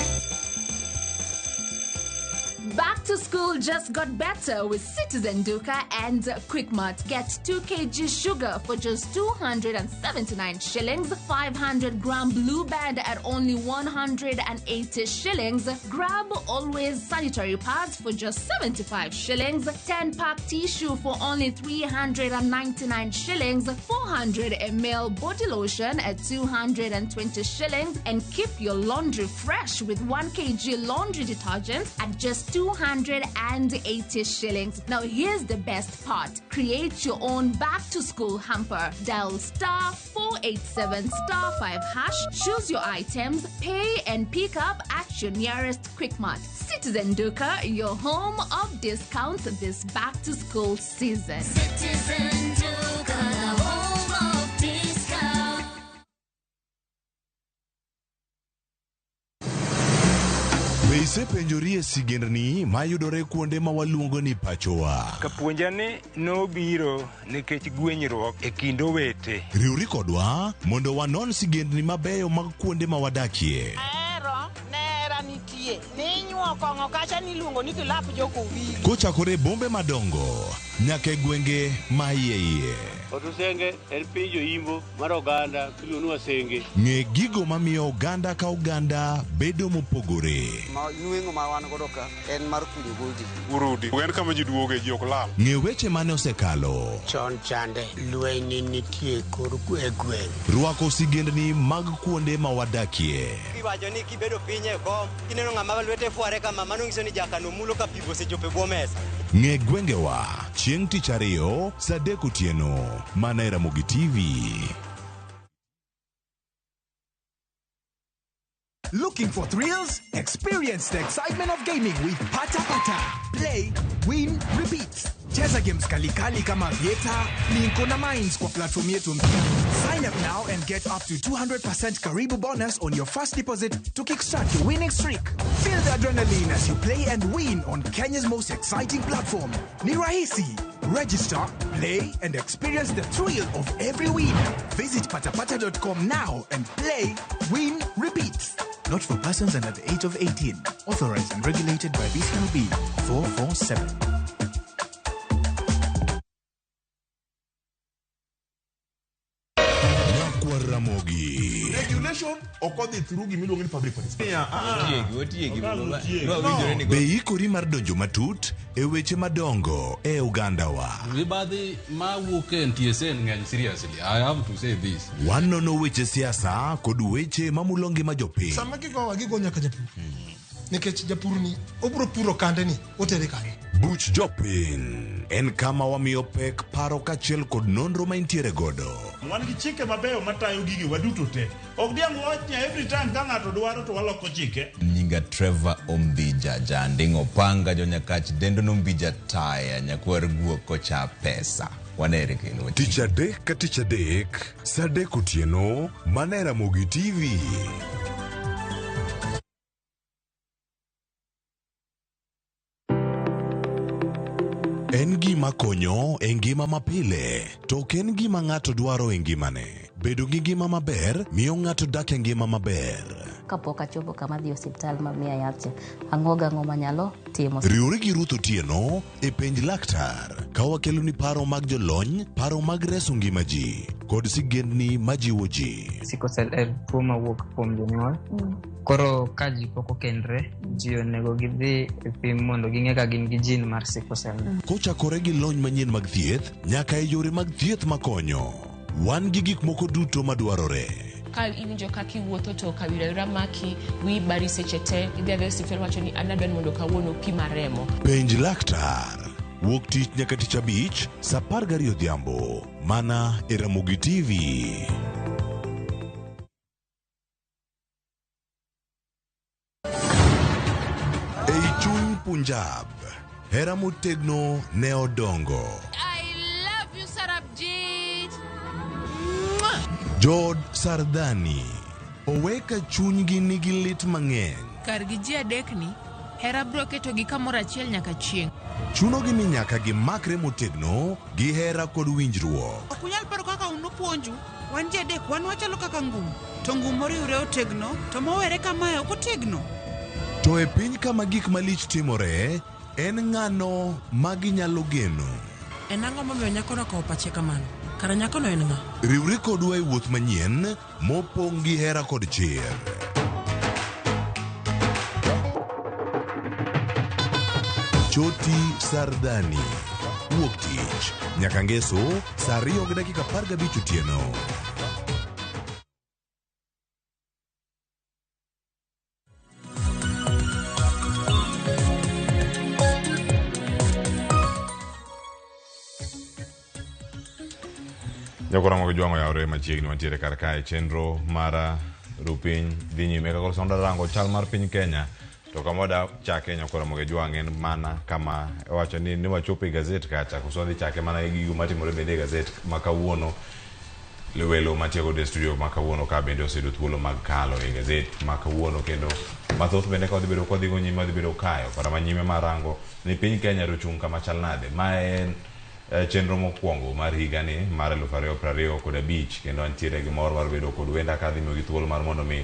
Back to school just got better with Citizen Duka and Quickmart. Get 2 kg sugar for just 279 shillings, 500 gram blue band at only 180 shillings. Grab Always sanitary pads for just 75 shillings, 10 pack tissue for only 399 shillings, 400 ml body lotion at 220 shillings, and keep your laundry fresh with 1 kg laundry detergent at just 280 shillings. Now here's the best part. Create your own back to school hamper. Dial star 487 star 5 hash, choose your items, pay and pick up at your nearest Quickmart. Citizen Duka, your home of discounts this back to school season.
Citizen Duka, the home of discount.
Be isepenjori e sigendni mayudore kuonde ma waluongo ni pachowa?
Kapuonja ni nobiro nikech gwenyruok e kind owete.
Riwri kodwa mondo wanon sigendni mabeyo mag kuonde ma wadakie.
Ahero nera nitie ninyuo kong'o kacha niluongo ni kilap jokowili.
Kochakore e bombe madongo nyaka e gwenge ma iye iye.
Otusenge en piny joimbo mar oganda miluongo ni Wasenge.
Ng'e gigo mamiyo oganda ka oganda bedo mopogore.
Ma nweng'o ma wan godo ka en mar kunyo goldi.
Urudi. En kama ji duoge ji ok lal.
Ng'e weche mane osekalo.
Chon chande lweny nitie kor e gweng'.
Rwako sigendni mag kuonde ma wadakie.
Iwacho ni kibedo piny e kom, kineno ng'ama lwete fware kama, mano nyiso ni jakano mulo ka pi osechopo e bwo mesa.
Ng'e gwengewa chieng' tich ariyo saa 3 otieno mana e Ramogi TV.
Looking for thrills? Experience the excitement of gaming with Pata Pata. Play, win, repeat. Cheza games kalikali kama Vieta, Linko na Mines kwa platform yetu mpya. Sign up now and get up to 200% Karibu bonus on your first deposit to kickstart your winning streak. Feel the adrenaline as you play and win on Kenya's most exciting platform. Ni rahisi. Register, play, and experience the thrill of every win. Visit patapata.com now and play, win, repeat. Not for persons under the age of 18. Authorized and regulated by BCLB 447.
Nyakwar Ramogi.
Regulation ok odhi through gimiluongo ni public participation.
Be ikori mar donjo matut e weche madongo e ogandawa?
Mibadhi mawuok e NTSA ng'eny seriously. I have to say this.
Wanono weche siasa kod weche mamulo ngima jopiny.
Sama gigowa gigo nyaka japur. Nikech japur ni obro puro kande ni otere kanye.
Buch jopiny en kama wamiyo pek paro kaachiel kod nonro ma intiere godo.
Wan gi chike mabeyo matayo gigi waduto te. Ok diang' wach ni every time ka ng'ato dwaro to waloko chike.
Nyinga Trevor Ombija Janding'o Panga jonyakach dendo nombija taya nyakwar guok kocha pesa. Wanere kendo.
Tich adek ka tich adek, saa 3 otieno, mana e Ramogi TV. En gima konyo e ngima mapile, to ok en gima ng'ato dwaro e ngimane. Bedo gi ngima maber miyo ng'ato dak e ngima maber.
kapok achopo kama adhi e osiptal ma miya yath cha, ang'o gang'o manyalo timo.
Riwri gi Ruth Otieno e Penj Laktar ka wakeloni paro mag jolony, paro mag reso ngima ji, kod sigendni majiwo ji.
Sickle cell en tuo mawuok kuom jonyuol. Koro ka ji pok okendre, ji onego gidhi e pim mondo ging'e ka gin gi gene mar sickle cell.
Kochakore gi lony manyien mag thieth nyaka e yore mag thieth makonyo, wan gi gik moko duto madwarore.
Ka iwinjo kaka iwuotho to kawira wira maki, wiyi bari seche te, idhi adhiya e osiptal wacho ni an adwa ni mondo kawuono pima remo.
Penj Laktar. Wuok tich nyaka tich abich, saa 12 odhiambo, mana e Ramogi TV. Ei chuny Punjab, hera motegno ne odongo.
I love you, Sarabjit.
Jood Sardhani owe ka chunygi nigi lit mang'eny.
Kargi ji adekni, hera biro ketogi kamoro achiel nyaka chieng'.
Chunogi ni nyaka gimakre motegno gi hera kod winjruok.
Ok unyal paro kaka un upuonju. Wan ji adek wan wachalo kaka ngum, to ngum moriwre otegno, to mowere kamae ok otegno.
To e piny kama gik malich timore, en ng'ano ma ginyalo geno?
En ang'o momiyo nyakono okawo pache kamano? Kara nyakono en ng'a?
Riwri kodwa e wuoth manyien mopong' gi hera kod chir. Choti Sardani. Wuok tich nyaka ngeso saa 2:15 otieno.
Jokora mag jwang'o yawre machiegni wantiere kar kae chenro mar rupiny dhi nyime ka koro sama rango chal mar piny Kenya to kama wada chake nyakora mag jwang' en mana kama wacho ni ne wachopo e gazet kacha koso wadhi chake mana gi gigo matimore bende e gazet ma kawuono welo mantie godo e studio ma kawuono ka bende oseyudo thuolo mag kalo e gazet ma kawuono kendo mathoth bende ka wadhi bedo ka wadhi go nyime wadhi bedo kayo para manyime marango ni piny Kenya to ochung' kama chal nade ma en chenro mokwongo mar higani mar 2025 kendo antiere gi mor mar bedo kod wenda ka adhi miyogi thuolo mar mondo mi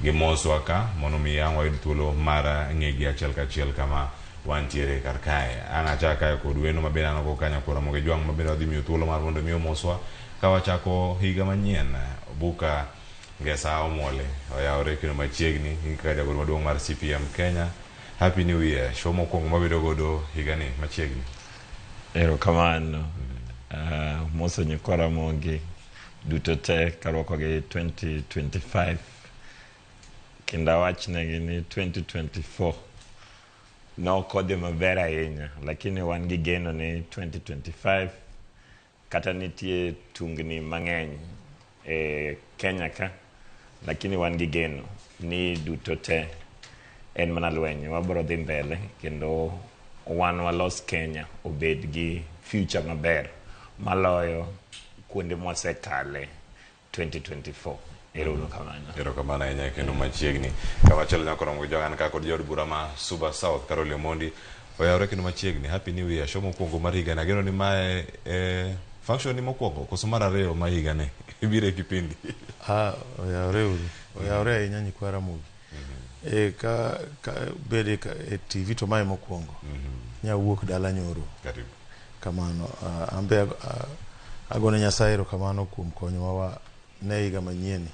gimoswa ka mondo mi ang' wayud thuolo mar ng'egi achiel kachiel kama wantiere kar kae. Ang' achak kae kod wendo ma bende an go ka nyakwar Ramogi Jwang' ma bende wadhi miyo thuolo mar mondo mi omoswa ka wachako higa manyien. Obuka Ngesa Omole oyawore kendo machiegni in kaka jagoro maduong' mar CPM Kenya. Happy New Year. Show mokwongo mabedo godo higani machiegni.
Erokamano. Moso nyikwa Ramogi duto te karwakogi 2025 kendo awachnegi ni 2024 nok odhi maber ahinya lakini wan gi geno ni 2025 kata nitie tungni mang'eny e Kenya ka lakini wan gi geno ni duto te en mana lweny wabro dhi mbele kendo wan walos Kenya obed gi future maber maloyo kuonde mwasekale 2024. Ero kamano.
Erokamano ahinya kendo machiegni. Kamachielo nyako romo gi jogan ka kod jaod bura ma Suba South Carol Omondi oyawre kendo machiegni. Happy New Year. Show mokwongo mar higani. Ageno ni mae function ni mokwongo koso mar ariyo ma higani ibiro e kipindi.
Oyawre uru. Oyawre ahinya nyikwa Ramogi. Ka bede e TV to mae mokwongo. Nyawuok dala nyoro.
Karibu.
Kamano. Ambe agone Nyasaye erokamano kuom konyowa ne higa manyien.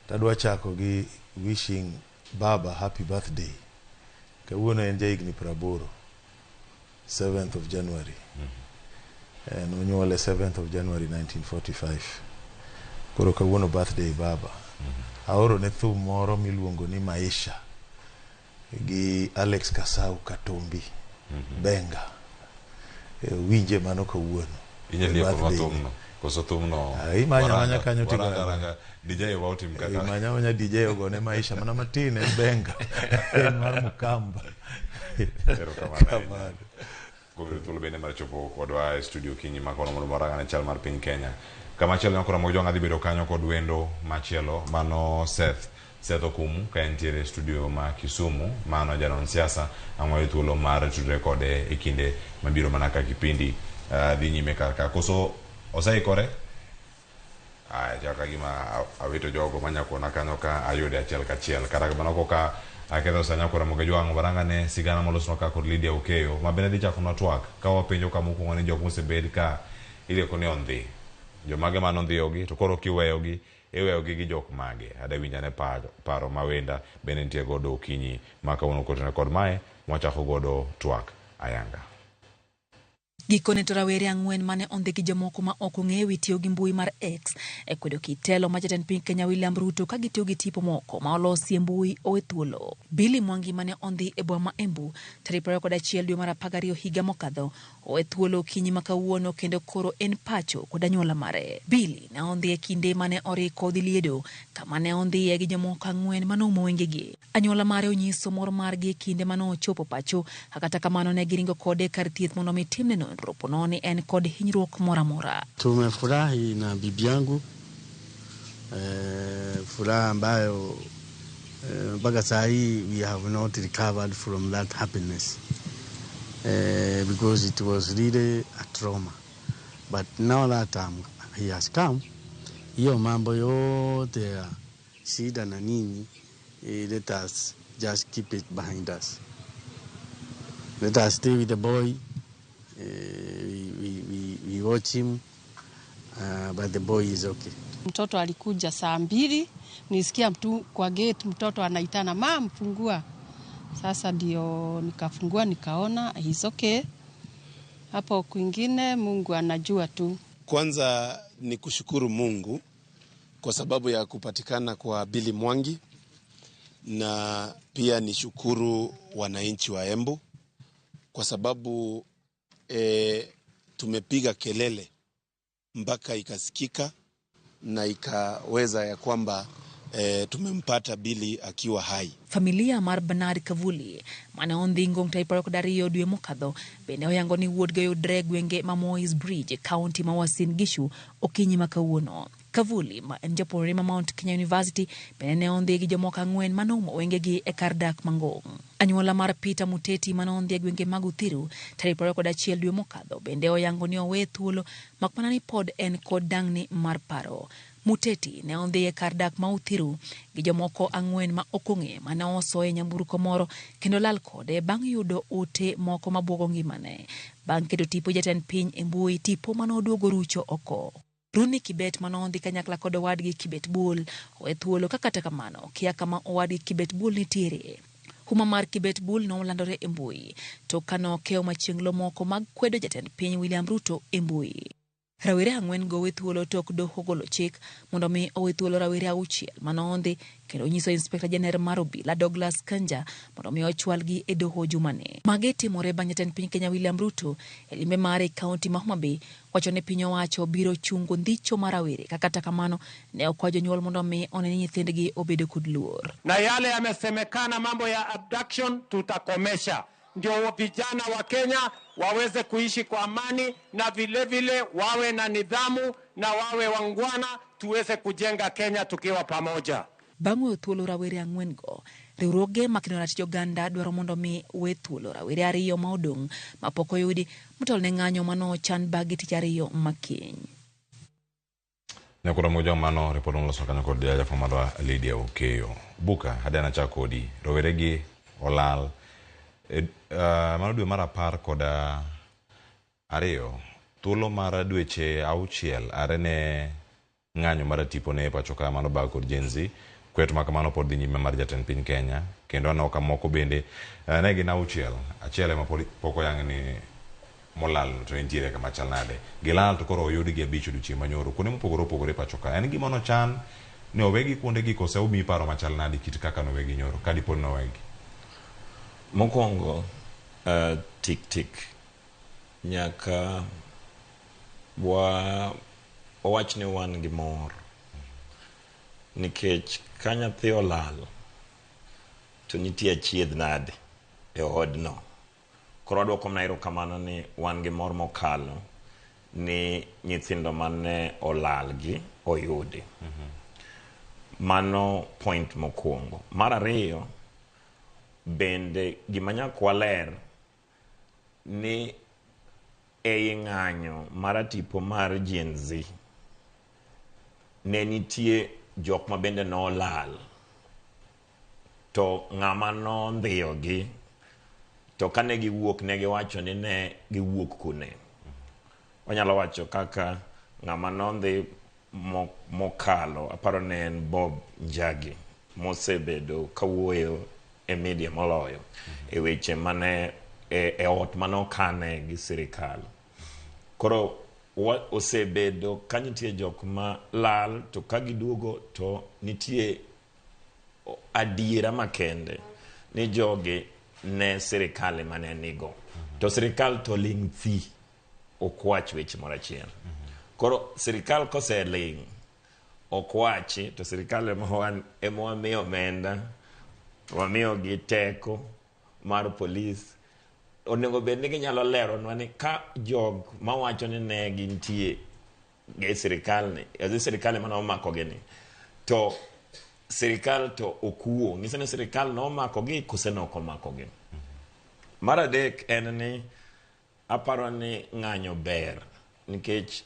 Tadwa chako gi wishing baba happy birthday. Kawuono en jahigni 80, 7th of January. Nonyuole 7th of January 1945. Koro kawuono birthday baba. Aoro ne thum moro miluongo ni Maisha gi Alex Kasau Katombi Benga. Winje mano kawuono.
Inyalo lieko thumno. Koso thumno.
Imanya manya kanyo tigo.
DJ wa otim kaka.
Imanya manya DJ ogone Maisha mana matin en Benga. En mar Mukamba.
Erokamano. Kuom thuolo bende mar chopo kodwa e studio kinyi ma kono mondo warangane chal mar piny Kenya. Kamachielo nyakora Ramogi Jwang' adhi bedo kanyo kod wendo machielo mano Seth Okumu ka entiere e studio ma Kisumu mano janon siasa ang' wayud thuolo mar tudre kode e kinde mabiro mana ka kipindi dhi nyime kar ka. Koso oseikore? Aya, chal ka gima awito jogo manyakona kanyo ka ayude achiel kachiel. Kata kamano koka aketho sa nyakora moge jwang'o baranga ne sigana molosnwa ka kod Lydia Okeyo ma bende dhi chakonwa twak ka wapenjo ka mokwongo ni jok mosebed ka irieko ni ondhi. Jomage mane ondhiyogi to koro kiweyogi iweyogi gi jok mage. Adawinj ane paro ma wenda bende nitie godo okinyi ma kawuono kotene kod mae mwachako godo twak ayanga.
Gikone to rawere ang'wen mane ondhi gi jomoko ma ok ong'e wi tiyo gi mbui mar X e kwedo kit telo ma jatend piny Kenya William Ruto ka gitiyo gi tipo moko ma olosi e mbui owe thuolo. Billy Mwangi mane ondhi e boma ma Embu tarik 21 dwe mar 12 higa mokadho owe thuolo okinyi ma kawuono kendo koro en pacho kod anyuola mare. Billy ne ondhi e kinde mane oriko dhi liedo kama ne ondhiye gi jomoko ang'wen manoumo wengegi. Anyuola mare onyiso mor margi e kinde mane ochopo pacho, kata kamano ne giringo kode kar thieth mondo mi timne nonro ponono ni en kod hinyruok moro amora.
Tumefurahi na bibi yangu furaha ambayo mpaka saa hii we have not recovered from that happiness because it was really a trauma, but now that he has come, hiyo mambo yote ya shida na nini, let us just keep it behind us. Let us stay with the boy. We watch him, but the boy is okay.
Mtoto alikuja saa 2, nisikia mtu kwa gate, mtoto anaitana, "Mam, fungua." Sasa ndio nikafungua nikaona he's okay. Hapo kwingine Mungu anajua tu.
Kwanza ni kushukuru Mungu kwa sababu ya kupatikana kwa Billy Mwangi, na pia ni shukuru wananchi wa Embu kwa sababu tumepiga kelele mpaka ikasikika na ikaweza ya kwamba tumempata Billy akiwa hai.
Familia mar Bernard Kavuli mane ondhi Ngong tarik 22 dwe mokadho bende oyango ni wuodgi oyudre e gwenge ma Moi's Bridge, kaunti ma Uasin Gishu okinyi ma kawuono. Kavuli ma en japuonjre ma Mount Kenya University bende ne ondhi gi jomoko ang'wen manoumo wengegi e kar dak ma Ngong. Anyuola mar Peter Muteti mane ondhi e gwenge mag Uthiru tarik 21 dwe mokadho bende oyango ni owe thuolo makmana ni pod en kod dang'ni mar paro. Muteti ne ondhi e kar dak ma Uthiru gi jomoko ang'wen ma ok ong'e mane osoe nyamburko moro kendo lal kode bang' yudo ote moko mabuogo ngimane. Bang' keto tipo jatend piny e mbui, tipo mane oduogo rucho oko. Rooney Kibet mane ondhi kanyakla kod owadgi Kibet Bull owe thuolo ka kata kamano kia kama owadgi Kibet Bull nitiere. Huma mar Kibet Bull nolandore e mbui to kano kewo machienglo moko mag kwedo jatend piny William Ruto e mbui. Rawere ang'wen go owe thuolo tok doho golo chik mondo mi owe thuolo rawere 6 mane ondhi kendo nyiso Inspector General mar obila Douglas Kanja mondo mi ochwalgi e doho jumani. Magi timore bang' jatend piny Kenya William Ruto e limbe mare e kaunti ma Homa Bay wacho ni piny owacho biro chungo ndicho mar rawere ka kata kamano ne okwayo jonyuol mondo mi one ni nyithindgi obedo kod luor.
Na yale yamesemekana mambo ya abduction tutakomesha, ndio vijana wa Kenya waweze kuishi kwa amani na vile vile wawe na nidhamu na wawe wangwana, tuweze kujenga Kenya tukiwa pamoja.
Bang' weyo thuolo rawere ang'wen go, riwruoge makino ratich oganda dwaro mondo mi we thuolo rawere 2 ma odong' mapok oyudi motelo ne ng'anyo manochan bang'e tich ariyo makiny.
Nyakura moja mano ripot noloso kanyo kod jafwambo marwa Lydia Okeyo. Buka adana chak kodi rowere gi olal mano dwe mar 12 thuolo mar dweche 6 are ne ng'anyo mar tipo ne pacho ka mano bag kod Gen Z. Kwet ma kamano pod dhi nyime mar jatend piny Kenya kendo aneno ka moko bende ne gin 6, achiel ema pok oyang ni molal to entiere kama chal nade. Gilal to koro oyudgi 5 odiochieng' manyoro kuonde mopogore opogore pacho ka. En gima nochan ni owegi kuonde gi kose omi paro machal nade kit kaka nowegi nyoro ka dipo ni nowegi.
Mokwongo tik tik nyaka wawach ni wan gi mor nikech ka nyathi olal to nitie achiedh nade e odno. Koro wadwoko mana erokamano ni wan gi mor mokalo ni nyithindo mane olal gi oyudi. Mano point mokwongo. Mar ariyo bende gima nyaka waler ni ei ng'anyo mar tipo mar Gen Z ne nitie jok ma bende nolal to ng'ama nondhiyogi to kane giwuok ne giwacho ni ne giwuok kune. Wanyalo wacho kaka ng'ama nondhi mokalo, aparo ne en Bob Njagi mosebedo kawuoyo e media moloyo e weche mane e ot mane okane gi sirikal. Koro osebedo ka nitie jok ma lal to ka giduogo to nitie adiera makende ni jogi ne sirikal ema ne nigo. To sirikal to ling' thi, ok wach weche moro achiel. Koro sirikal koseling' ok wachi to sirikal ema wamiyo omenda, wamiyogi teko mar polis. Onego bed ni ginyalo leronwa ni ka jog mawacho ni ne gintie e sirikal ni, e sirikal ema nomakogi ni, to sirikal to ok wuo, nyiso ni sirikal nomakogi kose ne ok omakogi. Mar adek en ni aparo ni ng'anyo ber nikech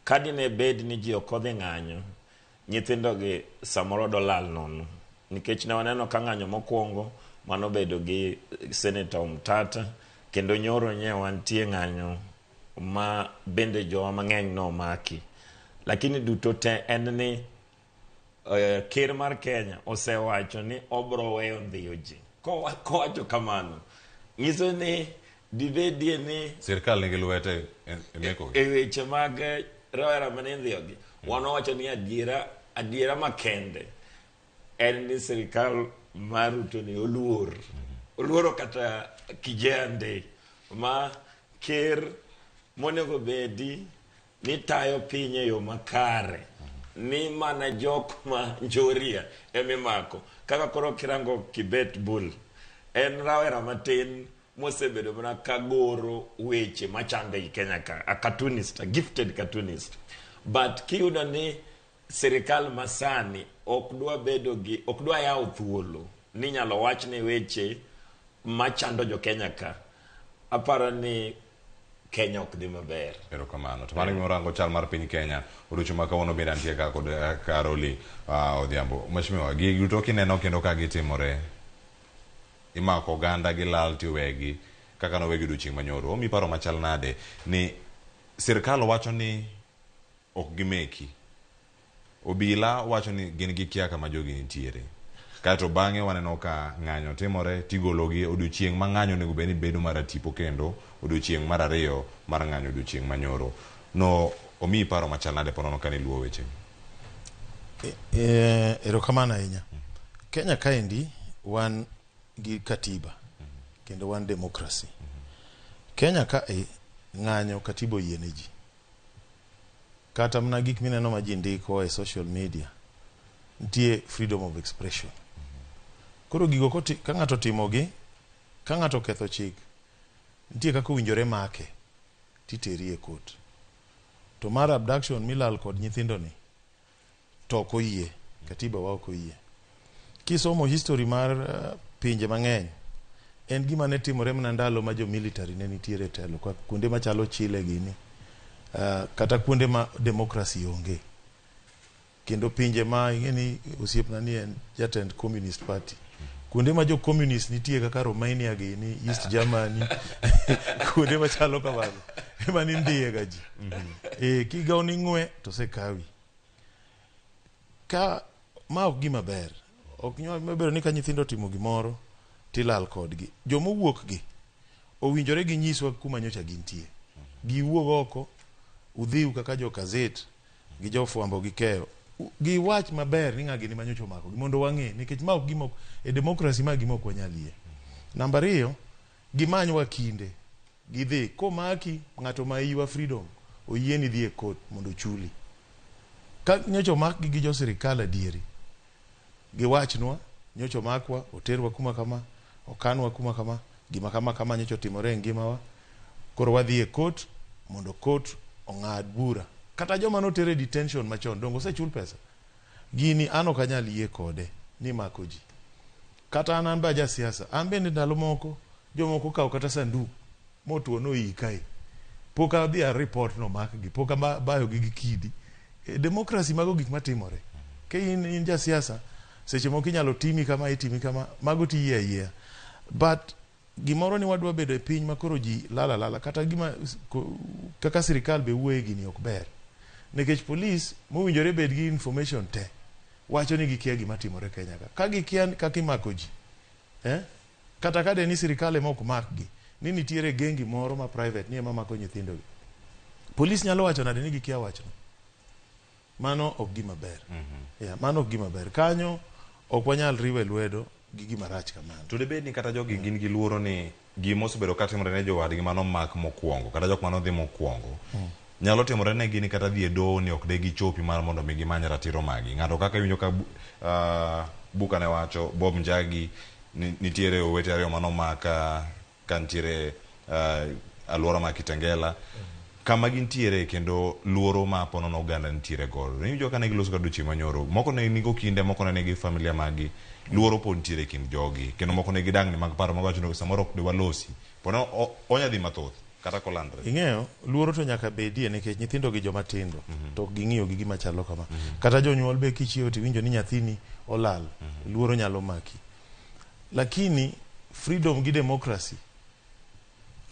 ka dine bed ni ji ok odhi ng'anyo, nyithindogi samoro dolal nono. Nikech ne waneno ka ng'anyo mokwongo manobedo gi Senator Omtata, kendo nyoro nye wantie ng'anyo ma bende jowa mang'eny nomaki. Lakini duto te en ni ker mar Kenya osewacho ni obro weyo ndhiyo ji. Kowacho kamano, nyiso ni dibedie ni
sirkal nigi lwete e mekogi.
E weche mag rawera mane indhiyogi, wan wawacho ni adiera makende en ni sirikal mar Ruto ni oluor. Oluoro kata kijende ma ker monego bedi ni tayo piny e yo makare, ni mana jok ma njoria emimako. Kaka koro kirango Kibet Bull, en rawera matin mosebedo mana ka goro weche machando ei Kenya ka, a cartoonist, a gifted cartoonist. But kiyudo ni sirikal masani ok dwa bedo gi, ok dwa yawo thuolo ni nyalo wach ni weche machando jo Kenya ka, aparo ni Kenya ok dhi maber.
Erokamano. To mano gima orango chal mar piny Kenya odiochieng' ma kawuono bende antie ka kod Caroli Odhiambo. Mheshimiwa, gigi duto kineno kendo ka gitimore, imako oganda gilal tiwegi kaka nowegi odiochieng' manyoro. Omi paro machal nade ni sirkal wacho ni ok gimeki, obila wacho ni gin gikia kama jogi nitiere, kaeto bang'e waneno ka ng'anyo timore tigologi odiochieng' ma ng'anyo onego bed ni bedo mar tipo kendo odiochieng' mar ariyo mar ng'anyo odiochieng' manyoro. No omiyi paro machal nade ponono kane iluwo weche?
Erokamano ahinya. Kenya kaendi wan gi katiba kendo wan democracy. Kenya kae ng'anyo katiba oyiene ji. Kata mana gik mineno ma ji ndiko e social media, nitie freedom of expression. Koro gigo ka ng'ato timogi, ka ng'ato oketho chik, nitie kaka owinjore make titeri e court. To mar abduction milal kod nyithindo ni to ok oyie, katiba wa ok oyie. Kisomo history mar pinje mang'eny, en gima ne timore mana ndalo ma jo military ne nitiere e telo, kuonde machalo Chile gini, kata kuonde ma democracy onge. Kendo pinje ma ing'e ni osiepna ni en jatend Communist Party. Kuonde ma jo communist nitie kaka Romania gini, East Germany, kuonde machalo kamago, ema nindhiye ga ji. Kigawo ni ng'we to osekawi. Ka ma ok gima ber, ok nyal bedo ni ka nyithindo otimo gimoro tilal kodgi. Joma owuok gi owinjore ginyiswa kuma nyocha gintie. Giwuog oko, udhiu kaka jo gazet gi jofwambo gi keyo. Giwach maber ni ng'a gini ma nyocha omakogi mondo wang'e, nikech ma ok gima e democracy ma gima ok wanyal yie. Namba ariyo, gimany wakinde, gidhi komaki ng'ato ma iwa freedom oyieni dhi e court mondo ochuli. Ka nyocha omakgi gi jo sirikal adieri, giwachnwa nyocha omakwa, oterwa kuma kama, okanwa kuma kama, gima kama kama nyocha otimore e ngimawa, koro wadhi e court mondo court ong'ad bura. Kata joma noter e detention machon, donge osechul pesa? Gini an ok anyal yie kode ni mako ji. Kata an be aja siasa, an bende ndalo moko jomoko okawo kata sanduk motuo noyi kae. Pok adhi a report nomakgi, pok abayogi gi kidi. E democracy mago gik matimore. Ka in, in jasiasa, seche moko inyalo timi kama itimi kama, mago tiyie ayiea. But gimoro ni wadwa bedo e piny ma koro ji lala lala kata gima kaka sirikal be wuoye gini ok ber. Nikech polis mowinjore bed gi information te wacho ni gikia gima timore Kenya ka. Ka gikia kaka imako ji, eh? Kata ka de ni sirikal ema ok makgi, ni nitiere gengi moro ma private ni ema mako nyithindo gi. Polis nyalo wacho nade ni gikia wachno? Mano ok gima ber. Yeah, mano ok gima ber. Kanyo ok wanyal riwe lwedo gi gima rach kamano.
To dibed ni kata jogi gin gi luoro ni gima osebedo ka timore ne jowadgi manomak mokwongo kata jok manodhi mokwongo nyalo timore negi ni kata dhi e doho ni ok de gichopi mar mondo mi gimany ratiro magi. Ng'ato kaka iwinjo ka Buka ne wacho, Bob Njagi nitiere owete ariyo manomak ka nitiere aluora ma Kitengela kama gintiere kendo luoro ma ponono oganda nitiere godo. Iwinjo ka ne giloso kata odiochieng' manyoro, moko ne nigi okinde, moko ne nigi familia maggi, luoro pod nitiere e kind jogi kendo moko ne gidangni mag paro magiwacho ni samoro ok de walosi. Pono onya dhi mathoth kata kolandre.
Ing'eyo, luoro to nyaka bedie nikech nyithindo gi joma tindo to ok ging'iyo gi gima chalo kama. Kata jonyuol be kichiewo tiwinjo ni nyathini olal, luoro nyalo maki. Lakini freedom gi democracy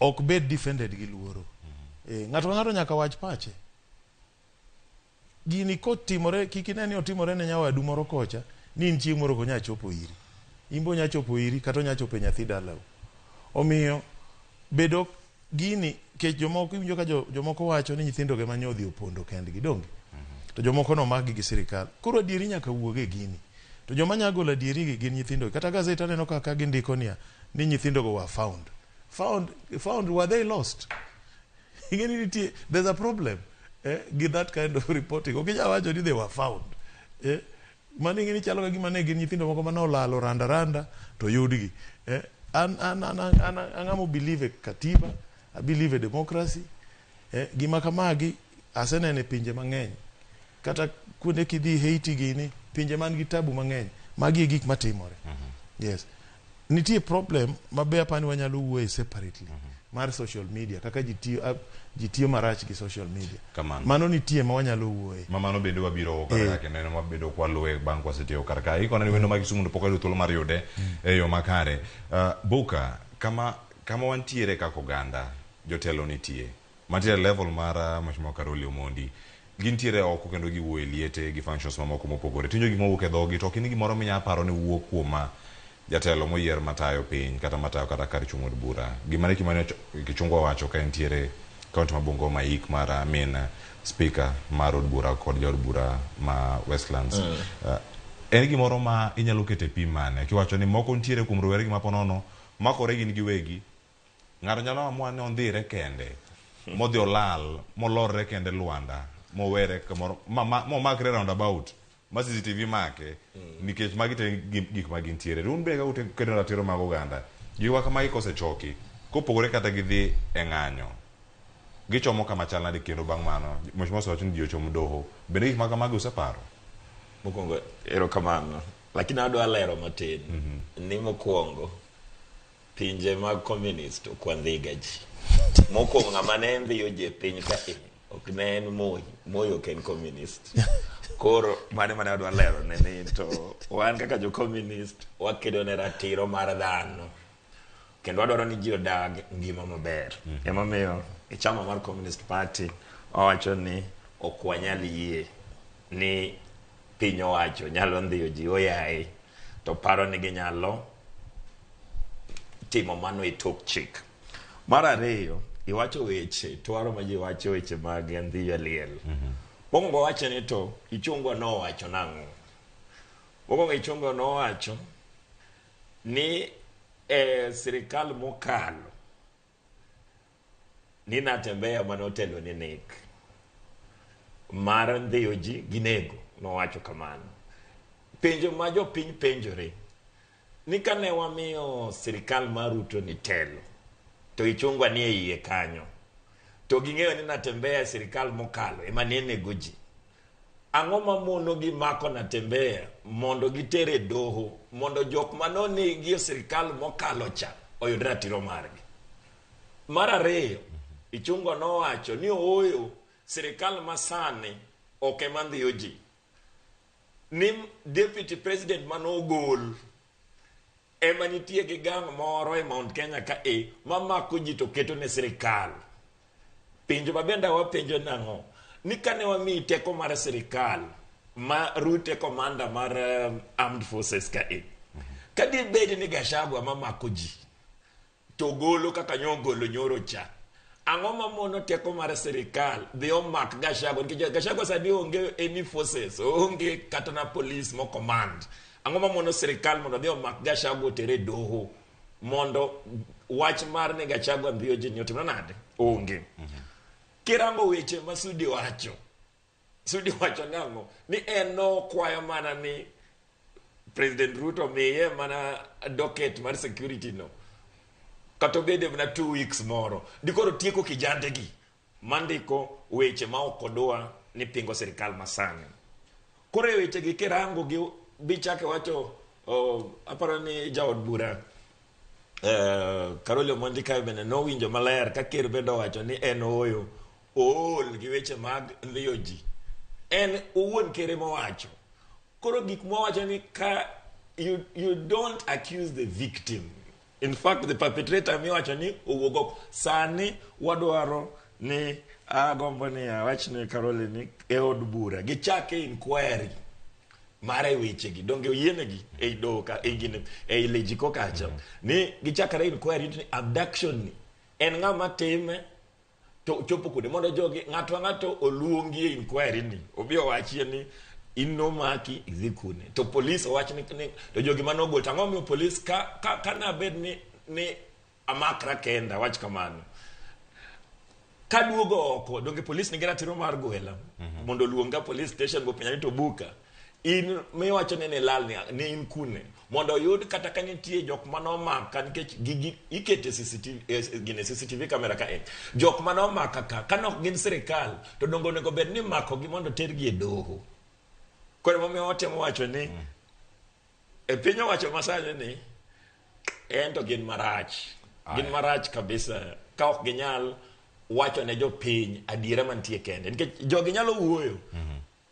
ok bed defended gi luoro. Ng'ato ka ng'ato nyaka wach pache. Gini kotimore, kik ine ni otimore ne nyawadu moro kocha, ni in chieng' moro ok onya chopo iri. In be onya chopo iri kata onya chopo e nyathi dalau. Omiyo, bedo gini, kech jomoko iwinjo ka jomoko wacho ni nyithindo ge mane odhi opondo kendgi, donge? To jomoko nomakgi gi sirikal. Koro adieri nyaka wuog e gini. To joma nya golo adieri gi gin nyithindo gi. Kata gazet aneno ka gindiko niya, ni nyithindo go were found. Found, found, were they lost? Ing'e ni nitie, there's a problem gi that kind of reporting. Ok inyal wacho ni they were found. Mano ing'e ni chalo ka gima ne gin nyithindo moko mane olalo randa randa to yudgi. An, an, an, an, an, an ng'ama believe e katiba, I believe e democracy. Gima kamagi aseneno e pinje mang'eny. Kata kuonde kidhi Haiti gini, pinje man gi tabu mang'eny, magi e gik matimore. Yes. Nitie problem ma be apani wanyalo wuoye separately mar social media, kaka ji tiyo marach gi social media.
Kamano.
Mano nitie ma wanyalo wuoye.
Ma mano bende wabiro kar ka kendo en wabedo kwaluwe bang' kwasetieko kar ka. Ikone ni wendo ma Kisumu to pok oyudo thuolo mar yude e yo makare. Buka, kama wantiere kaka oganda, jotelo nitie. Mantiere level mar Mheshimiwa Karoli Omondi. Gintiere oko kendo giwuoyo e liete gi functions mamoko mopogore. Tiwinjo gik mawuok e dhogi to ok in gimoro minya paro ni wuok kuom jatelo moyier matayo piny kata matayo kata kar chung' od bura. Gima ne Kimani Ichung'wa wacho ka entiere kaunti ma Bungoma ik mar min speaker mar od bura kod jaod bura ma Westlands. En gimoro ma inyalo keto e pim mane? Kiwacho ni moko nitiere kuom rowere gi maponono makore gin giwegi. Ng'ato nyalo amua ni ondhire kende, modhi olal, molorre kende lwanda, mowere kamoro, momakre roundabout, ma CCTV make, nikech magi te gik ma gintiere. Un be ka ukedo ratiro mag oganda, giwa kamagi kosechoki, kopogore kata gidhi e ng'anyo, gichomo kama chal nade kendo bang' mano, Mheshimiwa osewacho ni ji ochom doho. Bende gik ma kamagi useparo?
Mokwongo, erokamano. Lakini adwa lero matin ni mokwongo, pinje mag communist ok wandhiga ji. Mokwongo ng'ama ne ndhiyo ji e piny ka e, ok ne en Moi. Moi ok en communist. Koro mano ema ne adwa lero ne ni to wan kaka jo communist wakedo ne ratiro mar dhano. Kendo wadwaro ni ji odag ngima maber. Emomiyo e chama mar Communist Party wawacho ni ok wanyal yie ni piny owacho nyalo ndhiyo ji oyaye to paro ni ginyalo timo mano e tok chik. Mar ariyo, iwacho weche, twaro ma ji wacho weche mag ndhiyo e liel. Mokwongo wacho ni to Ichung'wa nowacho nang'o? Mokwongo Ichung'wa nowacho ni e sirikal mokalo ni Natembeya mane otelo ne nek mar ndhiyo ji gi nego, nowacho kamano. Penjo ma jopiny penjore ni kane wamiyo sirikal mar Ruto ni telo to Ichung'wa ni e iye kanyo to ging'eyo ni Natembeya e sirikal mokalo ema ne nego ji. Ang'o mamono gi mako Natembeya mondo gitere e doho mondo jok manonegi e sirikal mokalo cha oyud ratiro margi? Mar ariyo, Ichung'wa nowacho ni ooyo sirikal masani ok ema ndhiyo ji. Ni deputy president manogol ema nitie gi gang moro e Mount Kenya ka e mamako ji to keto ne sirikal. Penjo ma bende wapenjo nang'o? Ni kane wamiyi teko mar sirikal ma Ruto e commander mar armed forces ka e. Ka dibed ni Gachagua mamako ji to golo kaka nyogolo nyoro cha. Ang'o mamono teko mar sirikal dhi omak Gachagua nikech Gachagua sani onge any forces, onge kata na police mo command. Ang'o mamono sirikal mondo dhi omak Gachagua otere e doho mondo wach mar ni Gachagua ndhiyo ji ni otimre nade? Onge. Kirango weche ma Sudi wacho, Sudi wacho nang'o? Ni en nokwayo mana ni President Ruto miye mana docket mar security no. Kata obede mana 2 weeks moro. Dikoro tieko kijande gi mandiko weche ma ok odwa ni pingo sirikal masani. Koro e weche gi kirango gi bichake wacho aparo ni jaod bura Caroli Omondi kae bende nowinjo maler ka ker bende owacho ni en ooyo ool gi weche mag ndhiyo ji. En owuon ker ema owacho. Koro gik mwawacho ni ka you don't accuse the victim. In fact, the perpetrator miwacho ni owuog oko. Sani wadwaro ni agombo ni awach ni Caroli ni e od bura gichake inquiry mare wechegi donge oyienegi ei doho ka ei gine ei lejiko kacha ni gichakre inquiry ni abduction ni en ng'ama time to chopo kude mondo jogi ng'ato ang'ato oluongi e inquiry ni obi owachie ni in nomaki idhi kune to polis owach ni, ni to jogi manogol to ang'o miyo polis ka nabed ni amakra kenda wach kamano kaduogo oko donge polis nigi ratiro mar gwela mondo oluonga police station bopenja ni to buka in miwacho ni nilal ni in kune mondo oyud kata ka nitie jok manomaka nikech gigi ikete CCTV gine CCTV camera ka e jok manomaka ka kanok gin sirikal to donge onego bed ni makogi mondo tergi e doho. Koro emomiyo watemo wacho ni e piny owacho masani ni en to gin marach. Gin marach kabisa ka ok ginyal wacho ne jopiny adiera mantie kende nikech jogi nyalo wuoyo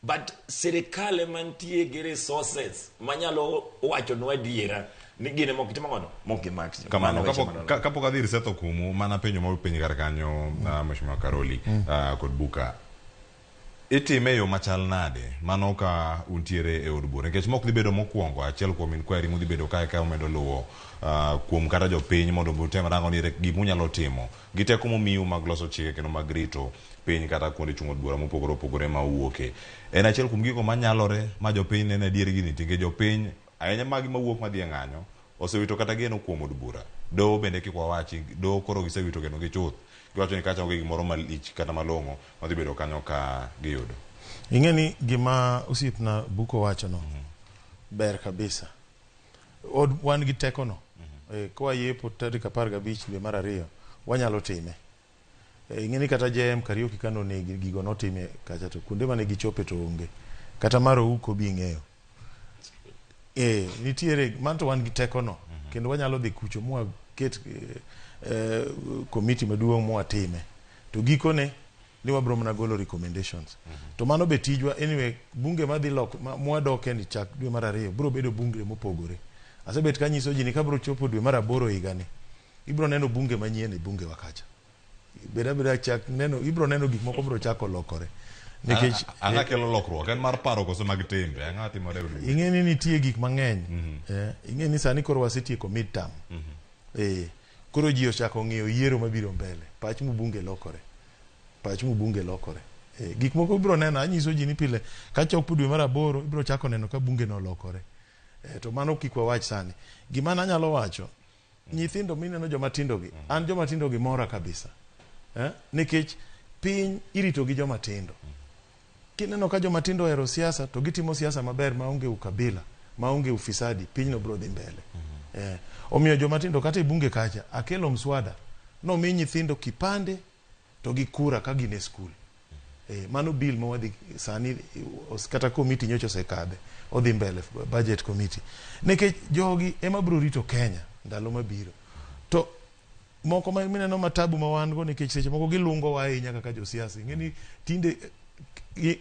but sirikal ema nitie gi resources manyalo wachonwa adiera ni gine mok gitimo ang'ono mok gimak
Kamano, kapok adhi ir Seth Okumu, mana penjo ma upenji kar kanyo, Mheshimiwa Karoli kod Buka. Itime e yo machal nade mano ka untiere e od bura? Nikech mok dhi bedo mokwongo, achiel kuom inquiry mudhi bedo kae ka umedo luwo kuom kata jopiny mondo utem rango ni gima unyalo timo gi teko momiu mag loso chike kendo mag rito piny kata kuonde chung' od bura mopogore opogore ma uwuoke. En achiel kuom gigo manyalore ma jopiny neno adier gini nikech jopiny ahinya magi mawuok madhi e ng'anyo osewito kata geno kuom od bura. Doho bende kik wawachi, doho koro gisewito geno gi chuth. Giwacho ni kacha onge gimoro malich kata malong'o madhi bedo kanyo ka giyudo.
Ing'e ni gima osiepna Buko wacho no ber kabisa. Wan gi teko no. Kwa yepo tarik 15 dwe mar 2 wanyalo time. Ing'e ni kata JM Kariuki kano negi gigo notime kacha to kuonde mane gichope to onge. Kata mar Ouko bi ing'eyo. Nitiere man to wan gi teko no kendo wanyalo dhi kucho mwa ket komiti maduong' mwatime. To gikone ni wabro mana golo recommendations. To mano be tijwa anyway bunge madhi loko mwadoke ni chak dwe mar 2 bro bedo bunge mopogore. Asebet kanyiso ji ni kabro chopo dwe mar 8 higani ibro neno bunge manyien e bunge wa kacha. Beda beda chak neno ibro neno gik moko bro chako lokore. Nikech
ang'a kelo lokruok en mar paro koso mag timbe ang'a timore e od
ing'e ni nitie gik mang'eny. Ing'e ni sani koro wasetieko midterm. Koro ji ochako ng'iyo yiero mabiro mbele. Pach mbunge lokore. Pach mbunge lokore. Gik moko ibro neno anyiso ji ni pile kachopo dwe mar 8 ibro chako neno ka bunge no lokore. To mano kik wawach sani. Gima nanyalo wacho nyithindo mineno joma tindo gi an joma tindo gi mora kabisa. Nikech piny irito gi joma tindo. Kineno ka joma tindo ohero siasa to gitimo siasa maber maonge ukabila, maonge ufisadi, pinyno bro dhi mbele. Omiyo joma tindo kata e bunge kacha akelo mswada nomi nyithindo kipande to gi kura ka gin e skul. Mano bill ma wadhi sani kata komiti nyocha osekadhe odhi mbele budget committee. Nikech jogi ema bro rito Kenya ndalo mabiro. To moko ma mineno matabu ma wan go nikech seche moko gilungo wa ahinya kaka josiasa. Ing'e ni tinde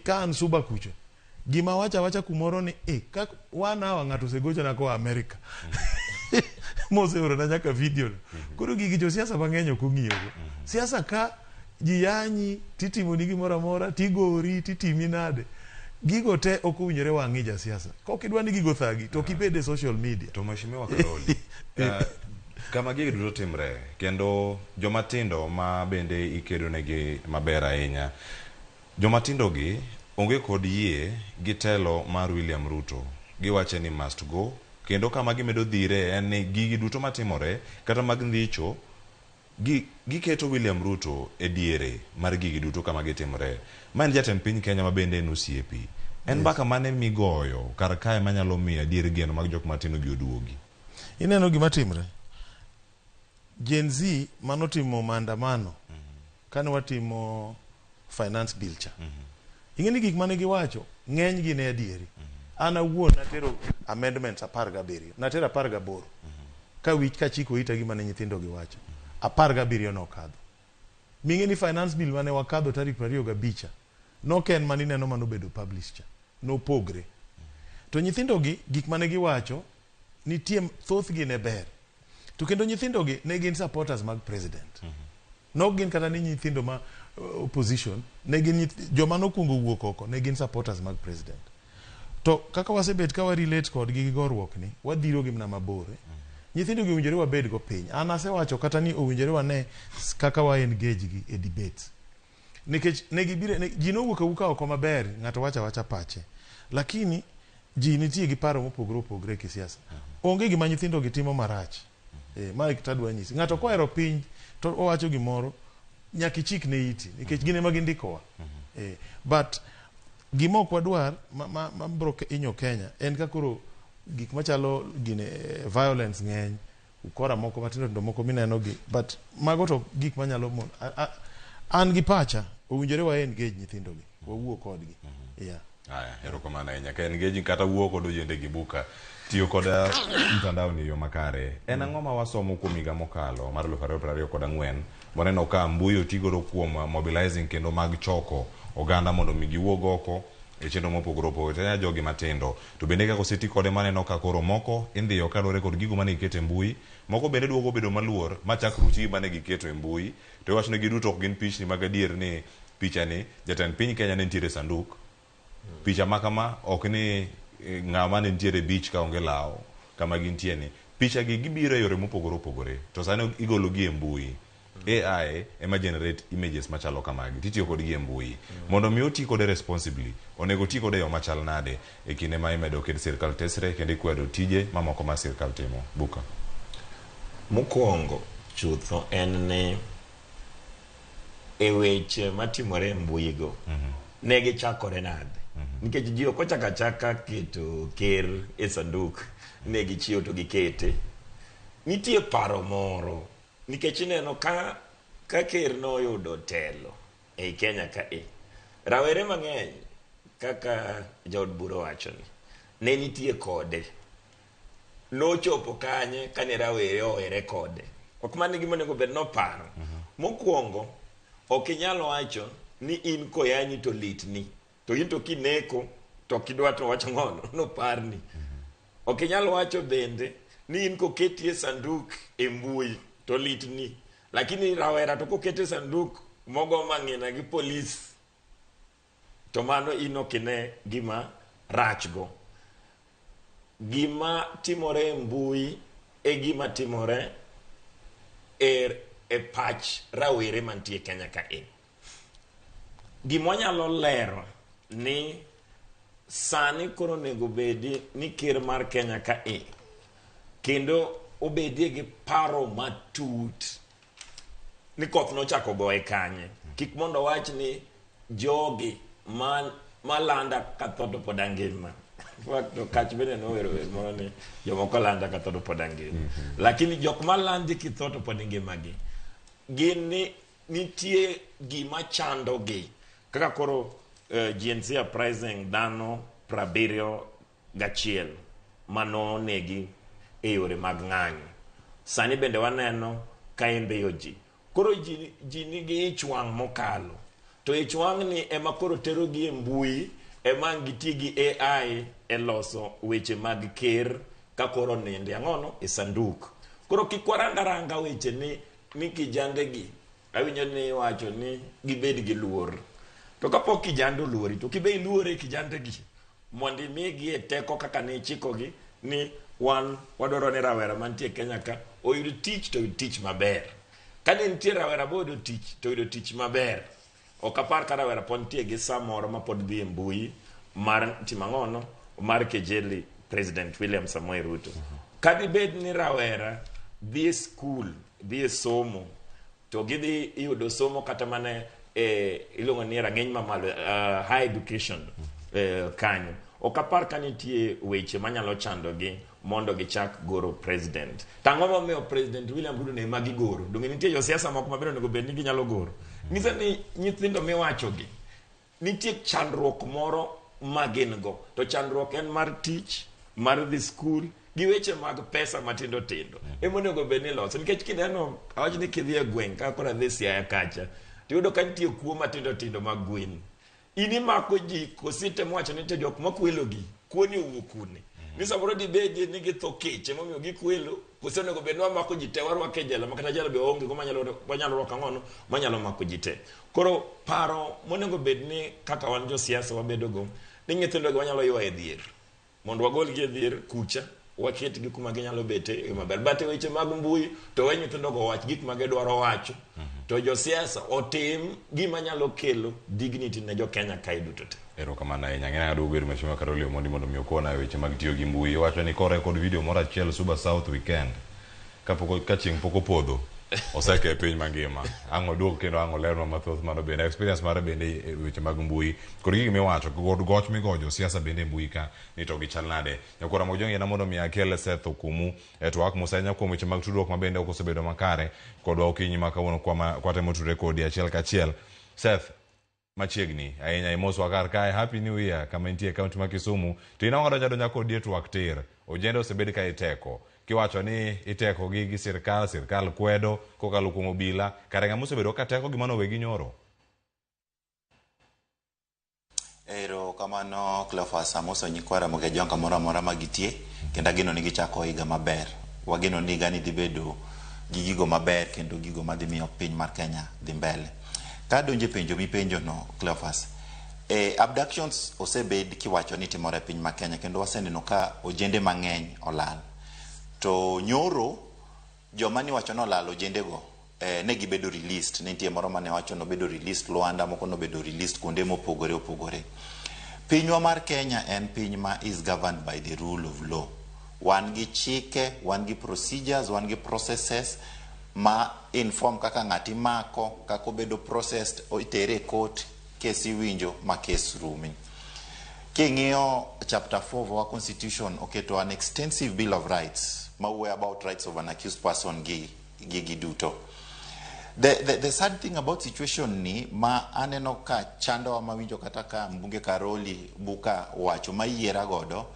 Ka an Suba kucho, gima wacho awacha kumoro ni eh, ka one hour ng'ato osegochona koa America moseorona nyaka video no. Koro gigi josiasa mang'eny ok ong'iyogo. Siasa ka ji yanyi titimoni gimoro amora tigori titimi nade gigo te ok owinjore wang'i jasiasa kok idwa ni gigo thagi to ok ibed e social media
To Mheshimiwa Karoli, kama gigi duto timre kendo joma tindo ma bende ikedo negi maber ahinya joma tindo gi onge kod yie gi telo mar William Ruto giwache ni must go kendo kama gimedo dhire en ni gigi duto matimore kata mag ndicho giketo William Ruto e diere mar gigi duto kama gitimore. Ma en jatend piny Kenya ma bende en osiepi. En mbaka mane migoyo kar kae manyalo miyo adier geno mag jok matindo gi oduogi?
Ineno gima timre? Gen Z manotimo maandamano kane watimo finance bill cha. Ing'e ni gik mane giwacho ng'eny gi ne adieri. An awuon natero amendments 17, natero 18. Ka wich kachiko ita gima ne nyithindo giwacho. 17 nokadho. Ming'e ni finance bill mane wakadho tarik 25 nok en manineno manobedo published cha. Nopogre. To nyithindo gi gik mane giwacho nitie thothgi ne ber. To kendo nyithindo gi ne gin supporters mag president. Nok gin kata ni nyithindo ma opposition, ne gin joma nokwongo wuok oko ne gin supporters mag president. To kaka wasebet ka wa relate kodgi gi goruok ni, wadhiro gi mana mabor. Nyithindo gi owinjore wabed go piny. An asewacho kata ni owinjore wane kaka wa engage gi e debates. Nikech ne gibiro, ne, ji nowuok awuoka oko maber, ng'ato wacho awacha pache. Lakini ji nitie gi paro mopogore opogore e kisiasa. Onge gima nyithindo gi timo marach. Mae tadwa nyisi. Ng'ato kohero piny to owacho gimoro, nyaka ichik ne iti nikech gin ema gindikowa. But gima ok wadwar ma bro hinyo Kenya en ka koro gik machalo gine violence ng'eny, ukora moko matindo tindo moko mineno gi, but mago to gik manyalo an gi pacha owinjore wa engage nyithindo gi, wawuo kodgi. Yeah.
Aya, erokamano ahinya. Ka engage kata wuo kod ojende gi buka tiyo kod mtandao ni yo makare. En ang'o ma wasomo kuom higa mokalo mar 2024 waneno ka mbui otigodo kuom mobilizing kendo mag choko oganda mondo mi giwuog oko e chenro mopogore opogore to jogi matindo to bende kaka oseti kode maneno ka koro moko indhiyo kaluwore kod gigo mane giketo e mbui moko bende duogo bedo maluor machak ruch gima ne giketo e mbui to iwacho ni giduto ok gin pichni mag adier ni pichani jatend piny Kenya ne nitiere e sanduk picha ma kama ok ni ng'ama ne nitiere e beach ka onge law kama gintie ni picha gi gibiro e yore mopogore opogore to sani igolo gi e mbui AI ema generate images machalo kamagi titiyo kodgi e mbui mondo mi oti kode responsibly onego ti kode e yo machal nade e kinde ma imedo ket sirkal tesre kendo ikwedo tije mamoko ma sirkal timo buka
Mokwongo chutho en ni e weche matimore e mbui go ne gichakore nade nikech ji ok ochako achaka keto ker e sanduk ne gichiewo to gikete nitie paro moro nikech ineno ka ker noyudo telo ei Kenya ka e rawere mang'eny kaka jaod bura owacho ni ne nitie kode nochopo kanye kane rawere owere kode ok mano e gima onego bed noparo mokwongo ok inyal wacho ni in koyanyi to litni to in to kineko to ok idwa to wacho ng'ono noparni ok inyal wacho bende ni in koketi e sanduk e mbui to litni lakini rawera to koketi e sanduk mogo mang'ina gi polis to mano in ok ine gima rachgo gima timore e mbui e gima timore e pach rawere mantie Kenya ka e gima wanyalo lero ni sani koro onego bedi ni ker mar Kenya ka e kendo obedie gi paro matut ni koth nochako goye kanye kik mondo wach ni jogi malanda ka tho to pod angima to kach bende nowero wer moro ni jomoko landa ka tho to pod angima lakini jok malandi kitho to pod ngimagi gin ni nitie gima chandogi kaka koro Gen Z uprising dhano 71 manonegi e yore mag ng'anyo sani bende waneno ka imbiyo ji koro ji nigi ich wang' mokalo To ich wang'ni ema koro terogi e mbui, ema ang' giti gi AI e loso weche mag ker ka koro oninde ang'ono e sanduk. Koro kik warang aranga weche ni ni kijande gi awinjo ni iwacho ni gibed gi luor. To kapok kijande oluori to kibe iluore kijande gi mondo imigie teko kaka ne ichikogi ni wan wadwaro ni rawera mantie Kenya ka oyud tich to oyud tich maber. Kane nitie rawera moyudo tich to oyudo tich maber. Ok apar ka rawera pod nitie gi saa moro ma pod dhi e mbui mar timo ang'ono mar kejeli President William Samoei Ruto. Kadibed ni rawera dhi e skul, dhi e somo, to gidhi yudo somo kata mana e iluongo ni rang'iny mamalo, high education kanyo. Ok apar ka nitie weche manyalo chandogi mondo gichak goro president. To ang'o momiyo President William Ruto ne ema gigoro? Donge nitie josiasa moko mabende onego bed ni ginyalo goro? Nyiso ni nyithindo miwachogi nitie chandruok moro ma gin go, to chandruok en mar tich, mar dhi skul, gi weche mag pesa matindo tindo ema onego bed ni iloso. Nikech kineno, awach ni kidhi e gweng' ka koro adhi Siaya kacha, tiyudo ka nitie kuo matindo tindo mag gwen. In imako ji kositemo wacho ni to jok makwelo gi, kuo ni owuok kune? Ni samoro dibedie ni githo kech emomiyo gikwelo, kose onego bed ni wamako ji te warwako e jela ma kata jela be waonge go manyalo wanyalo rwako ang'ono manyalo mako ji te. Koro paro monego bed ni kaka wan josiasa wabedo go ni nyithindo gi wanyalo ywayo e dhier mondo wagol gi e dhier kucha waketgi kuma ginyalo bete e yo maber. But e weche mag mbui to we nyithindo go owach gik ma gidwaro wacho to josiasa otim gima nyalo kelo dignity ne jo Kenya kae duto te.
Erokamano ahinya. Ng'e aduogo ir Mheshimiwa Karoli Omondi mondo mi okona e weche mag tiyo gi mbui. Owacho ni korekod video moro achiel Suba South weekend kapok ka chieng' pok opodho oseke e piny mangima. Ang' oduog kendo ang' olernwa mathoth mano bende experience mare bende e weche mag mbui kod gik miwacho kod goch migojo siasa bende e mbui ka ni to gichal nade. Nyakwar Ramogi Ong'ina mondo mi akel Seth Okumu e twak mos ahinya kuom weche mag tudruok ma bende ok osebedo makare kodwa okinyi ma kawuono kwatemo tudre kodi achiel kachiel. Seth, machiegni ahinya imoswa kar kae Happy New Year kama intie e kaunti ma Kisumu to in wadonjo adonja kodi e twak tir. Ojende osebed ka iteko kiwacho ni iteko gi gi sirkal, sirkal kwedo kokalo kuom obila. Kare ng'ama osebedo ka teko gi mano wegi nyoro?
Ero kamano Cleophas, amoso nyikwa Ramogi Ajwang' kamoro amora ma gitie kendo ageno ni gichako higa maber. Wageno ni higani dhi bedo gi gigo maber kendo gigo madhi miyo piny mar Kenya dhi mbele. Ka adonjo e penjo mipenjo no Cleophas, abductions osebed kiwacho ni timore e piny ma Kenya kendo waseneno ka ojende mang'eny olal. To nyoro joma niwacho ni olal ojendego ne gibedo released. Ne nitie moro mane wacho nobedo released Luanda, moko nobedo released kuonde mopogore opogore. Pinywa mar Kenya en piny ma is governed by the rule of law. Wan gi chike, wan gi procedures, wan gi processes ma inform kaka ng'ato imako, kaka obedo processed, itere e court, kes iwinjo ma kes rumi. King'iyo chapter 4 of our constitution oketo an extensive bill of rights mawuoyo about rights of an accused person gi gigi duto. The sad thing about situation ni ma aneno ka chandowa mawinjo kata ka mbunge Karoli Buka wacho mayiera godo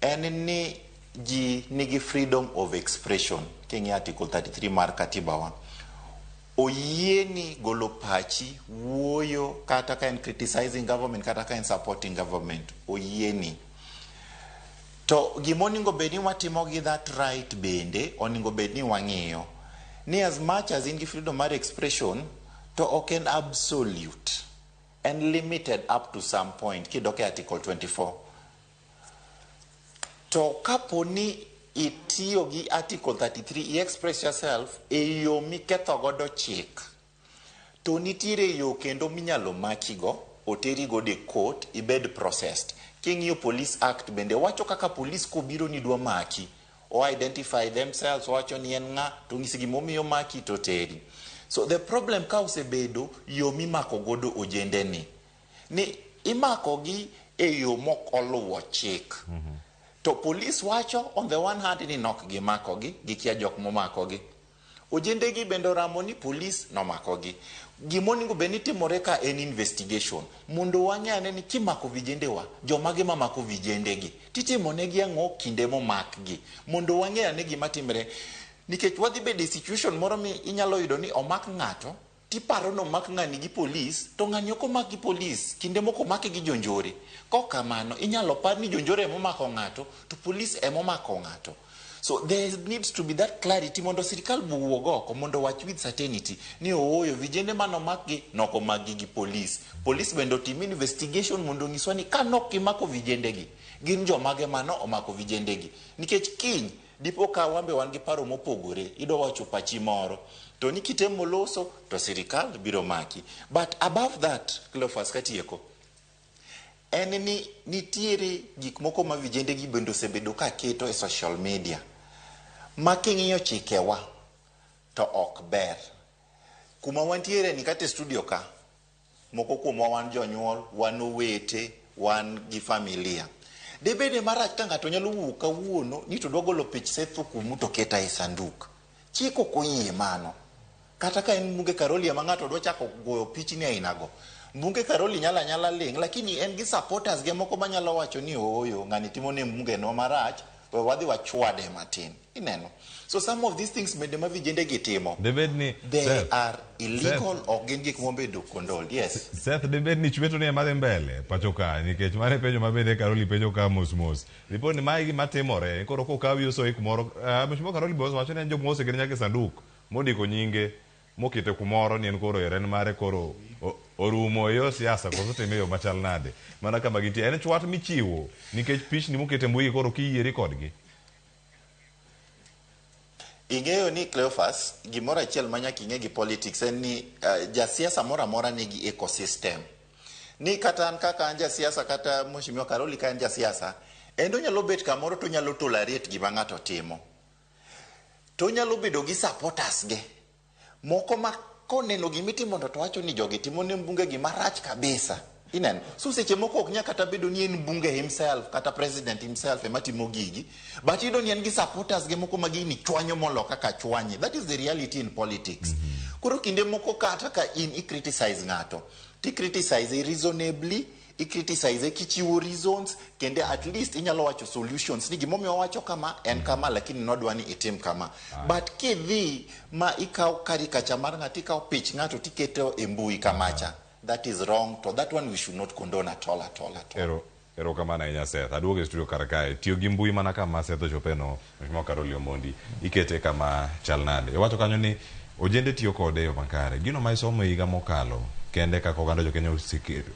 en ni ji nigi freedom of expression. King'iyo article 33 mar katiba wa, oyieni golo pachi wuoyo kata ka en criticizing government kata ka en supporting government oyieni. To gimonego bed ni watimo gi that right bende onego bed ni wang'iyo ni as much as in gi freedom mar expression to ok en absolute, en limited up to some point kidok e article 24. To kapo ni itiyo gi article 33 i express yourself e yo miketho godo chik, to nitiere yo kendo minyalo makigo oteri godo e court ibed processed. King'iyo Police Act bende wacho kaka police kobiro ni dwa maki, o identify themselves, owacho ni en ng'a, to ng'isi gimomiyo maki to teri. So the problem ka osebedo yo mimako godo ojende ni imako gi e yo mok oluwo chik. To police wacho on the one hand ni nok gimako gi, gikia jok momako gi. Ojende gi bende oramo ni police nomako gi. Gimonego bed ni timore ka en investigation mondo wang'e ane ni kimako vijende wa, jomage mamako vijende gi, titimo negi ang'o kinde momak gi, mondo wang'e ane gima timre. Nikech wadhi bedo e situation moro mi inyalo yudo ni omak ng'ato Tiparo nomak ng'ani gi polis, to ng'ani ok omak gi polis, kinde moko omake gi jonjore. Kok kamano, inyalo par ni jonjore emomako ng'ato, to polis emomako ng'ato. So there needs to be that clarity mondo sirikal bowuog oko mondo owach with certainty ni ooyo vijende manomak gi nok omak gi gi polis. Polis bende otim investigation mondo onyiswa ni ka nok gimako vijende gi, gin jomage mano omako vijende gi. Nikech kiny dipo ka wan be wan gi paro mopogore, idwa wacho pachi moro, to ni kitemo loso to sirikal biro maki. But above that, Cleophas katieko, en ni nitiere gik moko ma vijende gi bende osebedo ka keto e social media ma king'iyo chikewa to ok ber. Kuma wantiere ni kata e studio ka, moko kuomwa wan jonyuol, wan owete, wan gi familia. Debede marach ka ng'ato nyalo wuok kawuono ni to dwa golo pich Seth Okumu to keta e sanduk. Chik ok oyie mano. Kata ka en Mbunge Karoli ema ng'ato dwa chako goyo pichni ainago. Mbunge Karoli nyalo anyala ling', lakini en gi supporters ge moko manyalo wacho ni ooyo, ng'ani timo ne mbunge no marach, we wadhi wachwade matin. Ineno? So some of these things bende ma vijende gi timo,
Debed ni
they
Seth,
are illegal,
Seth,
ok gin gik mobedo condoned. Yes.
Seth, debed ni chweto ni ema dhi mbele pacho ka nikech mano e penjo ma bende Karoli penjo ka mos mos. Ripod ni mae gima timore koro kokawi osoyi kumoro Mheshimiwa Karoli be osewacho ni en jok mosekete nyaka e sanduk mondiko nyinge mokete kumoro ni en koro eren mare koro orumo e yor siasa koso time e yo machal nade mana kama gintie en chwat michiwo nikech pichni mokete mbui koro kiyieri kodgi.
Ing'eyo ni Cleophas, gimoro achiel ma nyaka ing'e gi politics en ni jasiasa moro amora nigi ecosystem. Ni kata an kaka an jasiasa kata Mheshimiwa Karoli ka en jasiasa, en onyalo bet kamoro to onyalo tolerate gima ng'ato timo. To onyalo bedo gi supporters ge. Moko ma koneno gimitimo to wacho ni jogi timo ne mbunge gima rach kabisa. Ineno? So seche moko ok nyal kata bedo ni en mbunge himself kata president himself ema timo gigi, but iyudo ni en gi supporters ge moko ma gini chwanyo molo kaka chwanye. That is the reality in politics. Koro kinde moko kata ka in i criticize ng'ato, ti criticize reasonably, i criticize kichiwo reasons, kendo at least inyalo wacho solutions ni gimomiyo wawacho kama en kama, lakini nodwa ni itim kama. But kidhi ma ikaw caricature mar ng'ato, ikaw pich ng'ato tiketo e mbui kamacha, that is wrong, to that one we should not condone at all, at all, at all.
Ero erokamano ahinya Seth. Aduogo e studio kar kae. Tiyo gi mbui mana kama Seth ochope no, Mheshimiwa Karoli Omondi, ikete kama chal nade? Iwacho kanyo ni ojende tiyo kode e yo makare. Gino ma isomo e higa mokalo kende kaka oganda jo Kenya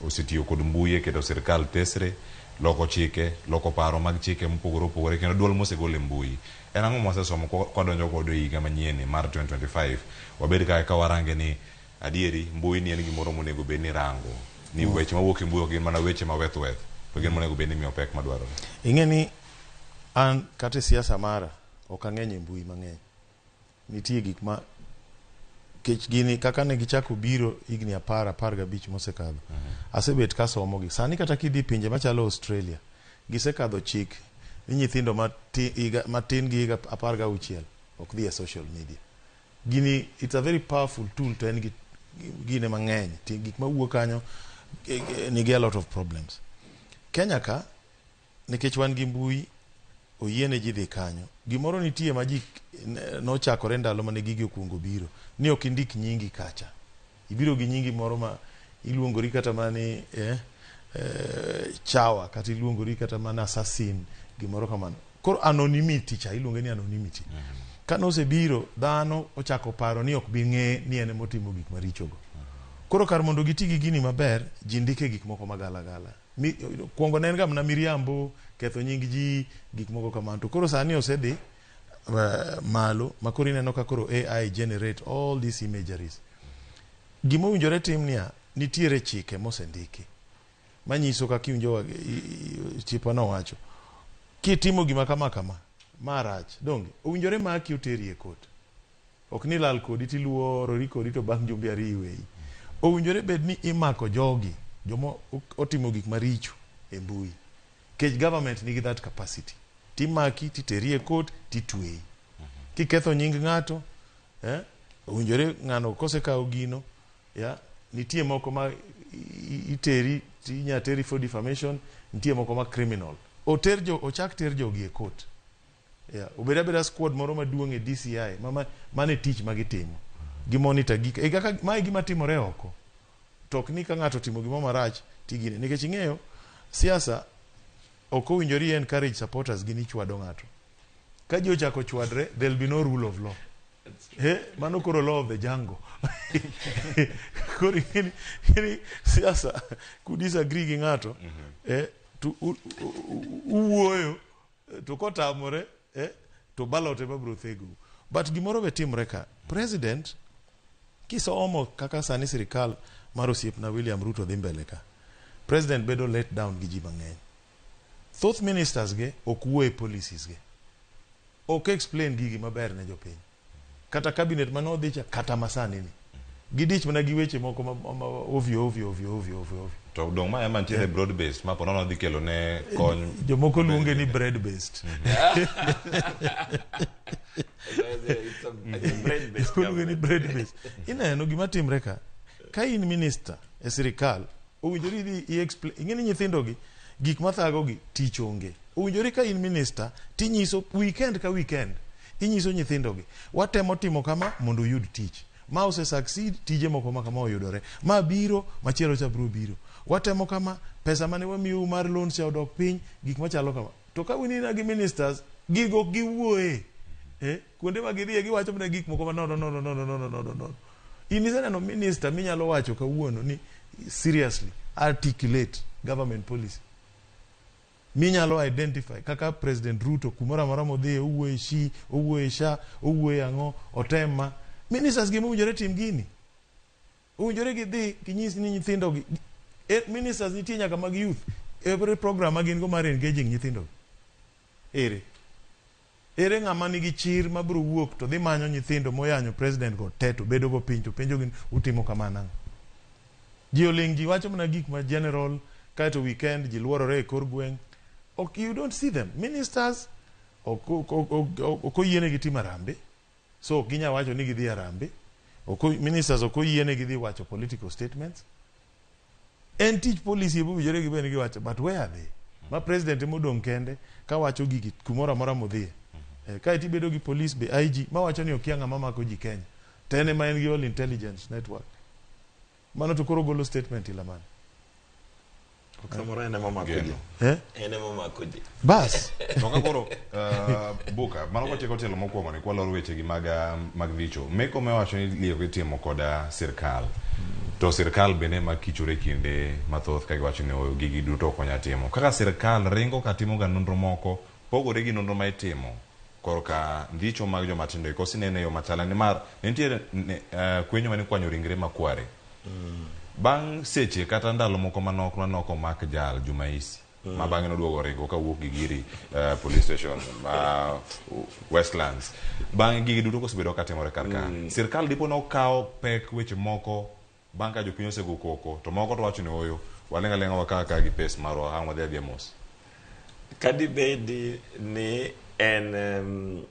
osetiyo kod mbui e keto sirkal tesre, loko chike, loko paro mag chike mopogore opogore kendo duol mosegol e mbui. En ang'o mwasesomo kwadonjo godo e higa manyien mar 2025? Wabed kae ka warange ni adieri mbui ni en gimoro monego bed ni rango ni weche mawuok e mbui ok gin mana weche ma weth weth to gin monego bed ni imiyo pek madwarore.
Ing'e ni an kata e siasa mara ok ang'eny e mbui mang'eny. Nitie gik ma kech gini kaka ne gichako biro higni 10 15 mosekadho. Asebet kasomo gi. Sani kata kidhi pinje machalo Australia, gisekadho chik ni nyithindo matin gi higa 16 ok dhi e social media. Gini it's a very powerful tool to en gi gine mang'eny. Gik mawuok kanyo nigi a lot of problems. Kenya ka nikech wan gi mbui oyiene ji dhi kanyo. Gimoro nitie ma ji nochakore ndalo mane gigi okuongo biro ni ok indik nyingi kacha. Ibiro gi nyingi moro ma iluongori kata mana ni chawa kata iluongori kata mana assassin gimoro kamano. Koro anonymity cha iluonge ni anonymity. Kane osebiro dhano ochako paro ni ok bi ng'e ni en emotimo gik maricho go. Koro kar mondo giti gi gini maber, ji ndike gik moko magalagala. Kuongo ne en ga mana miriambo, ketho nying ji, gik moko kamano. To koro sani osedhi malo ma koro ineno ka koro AI generate all these imageries. Gima owinjore tim niya, nitiere chike mosendiki manyiso kaka iwinjo chikwa nowacho. Kitimo gima kama kama, ma rach, donge? Owinjore maki oteri e court. Ok ni lal kodi tiluorori kodi to bang' jumbe ariyo iweyi. Owinjore bed ni imako jogi, joma otimo gik maricho e mbui. Kech government nigi that capacity. Timaki, titeri e court, titweyi. Kiketho nying ng'ato, owinjore ng'ano kosekawo gino, ya, nitie moko ma iteri, inya teri for defamation, nitie moko ma criminal. Ochak ter jogi e court. Yeah, obed abeda squad moro maduong' e DCI, mano e tich ma gitimo. Gi monitor gik e kaka mae gima timore oko. To ok ni ka ng'ato otimo gimoro marach tigine. Nikech ing'eyo siasa ok owinjore i encourage supporters gi ni chwado ng'ato. Ka ji ochako chwadre, there'll be no rule of law. Eh, mano koro law of the jungle. Koro ing'eni ing'eni siasa ku disagree gi ng'ato eh, to uwuoyo to kotamore eh, to ballot ema biro thegou. But gimoro be timre ka. President kisomo kaka sani sirikal mar osiepna William Ruto dhi mbele ka. President bedo let down gi ji mang'eny. Thoth ministers ge ok wuo e policies ge. Ok explain gigi maber ne jopiny. Kata cabinet mane odhi cha kata masani ni. Gidich mana gi weche moko ma, ma, ma ovyo ovyo ovyo ovyo ovyo ovyo.
To dong' ma ema nitiere broad based ma po nono dhi kelo ne kony.
Jomoko luonge ni bread based.
It's a brain-based
Luonge ni bread based. Ineno gima timre ka. Ka in minister e sirikal, owinjore idhi i explain, ing'e ni nyithindo gi gik mathago gi tich onge. Owinjore ka in minister tinyiso weekend ka weekend inyiso nyithindo gi watemo timo kama mondo uyud tich. Ma ose succeed tije moko ma kama oyudore. Ma biro machielo cha biro biro. Watemo kama pesa mane wamiyou mar loan cha odok piny gik machalo kama. To ka winina gi ministers gigo ok giwuoye. Eh, kuonde ma gidhiye giwacho mana gik moko ma nono nono nono nono nono nono. In iseneno minister minyalo wacho kawuono ni seriously articulate government policy. Minyalo identify kaka President Ruto kumoro amora modhiye owuoye shi, owuoye sha, owuoye ang'o, otem ma. Ministers gi mowinjore tim gini. Owinjore gidhi ginyis ni nyithindo gi ministers nitie nyaka mag youth. Every program ma gin go mar engaging nyithindo gi. Ere? Ere ng'ama nigi chir mabiro wuok to dhi manyo nyithindo moyanyo president go te to bedo go piny to penjo gi utimo kama nang'o? Ji oling' ji wacho mana gik ma general kaeto weekend ji luorore e kor gweng'. Ok, you don't see them. Ministers ok ok oyienegi timo harambee. So ok ginyal wacho ni gidhi harambee. Ok ministers ok oyienegi dhi wacho political statements. En tich policy ema owinjore gibed ni giwacho but where are they? Ma president ema odong' kende kawacho gigi kumoro amora modhiye. Eh, kaeto ibedo gi police be IG mawacho ni okia ng'ama mako ji Kenya. To en ema en gi all intelligence network. Mano to koro golo statement ila mane?
Samoro en ema omako ji.
Eh?
En ema omako ji.
Bas.
To ka koro Buka, mano kwatieko tielo mokwongo ni kwaloro weche gi mag, mag dhicho. Meko mewacho ni lieko itimo koda sirkal. To sirkal bende ema kichore kinde mathoth ka giwacho ni oyo gigi duto ok wanyal timo. Kaka sirkal ringo ka timo ga nonro moko, pogore gi nonro ma itimo korka ndicho mag joma tindo eko sinene e yo machalne nimar ne nitie kwenyo mane ikwanyo ringre makware. Bang' seche kata ndalo moko manok manok omak jal Jumaisi ma bang'e noduogo oringo kawuok Gigiri police station ma Westlands. Bang'e gigi duto kosebedo katimore kar ka. Sirkal dipo nokawo pek weche moko bang' ka jopiny osego koko to moko to wacho ni oyo waling' aling'a wakaw akawa gi pes marwa ang' wadhi adhiya mos.
Kadibedi ni en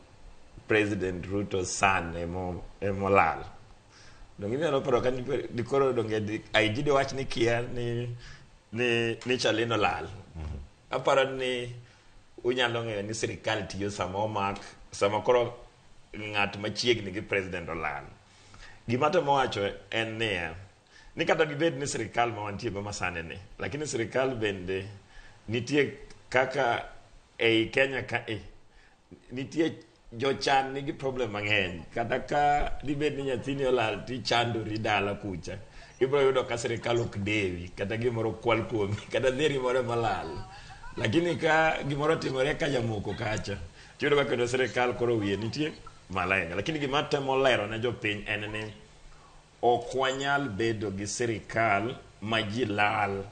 President Ruto's son emolal. Donge inyalo paro ka dikoro donge IG diwach ni kia ni Charlene olal. Aparo ni unyalo ng'eyo ni sirikal tiyo sama omak, sama koro ng'at machiegni gi president olal. Gima atemo wacho en niya, ni kata dibed ni sirikal ma wantie go masani ni, lakini sirikal bende nitie kaka ei Kenya ka e, nitie jochan nigi problem mang'eny. Kata ka dibed ni nyathini olal tichandori dala kucha, ibiro yudo ka sirikal ok dewi, kata gimoro kwal kuomi, kata dheri moro molal. Lakini ka gimoro timore ka jamoko kacha, tiyudo ka kendo sirikal koro wiye nitie malo ahinya. Lakini gima temo lero ne jopiny en ni ok wanyal bedo gi sirikal ma ji lal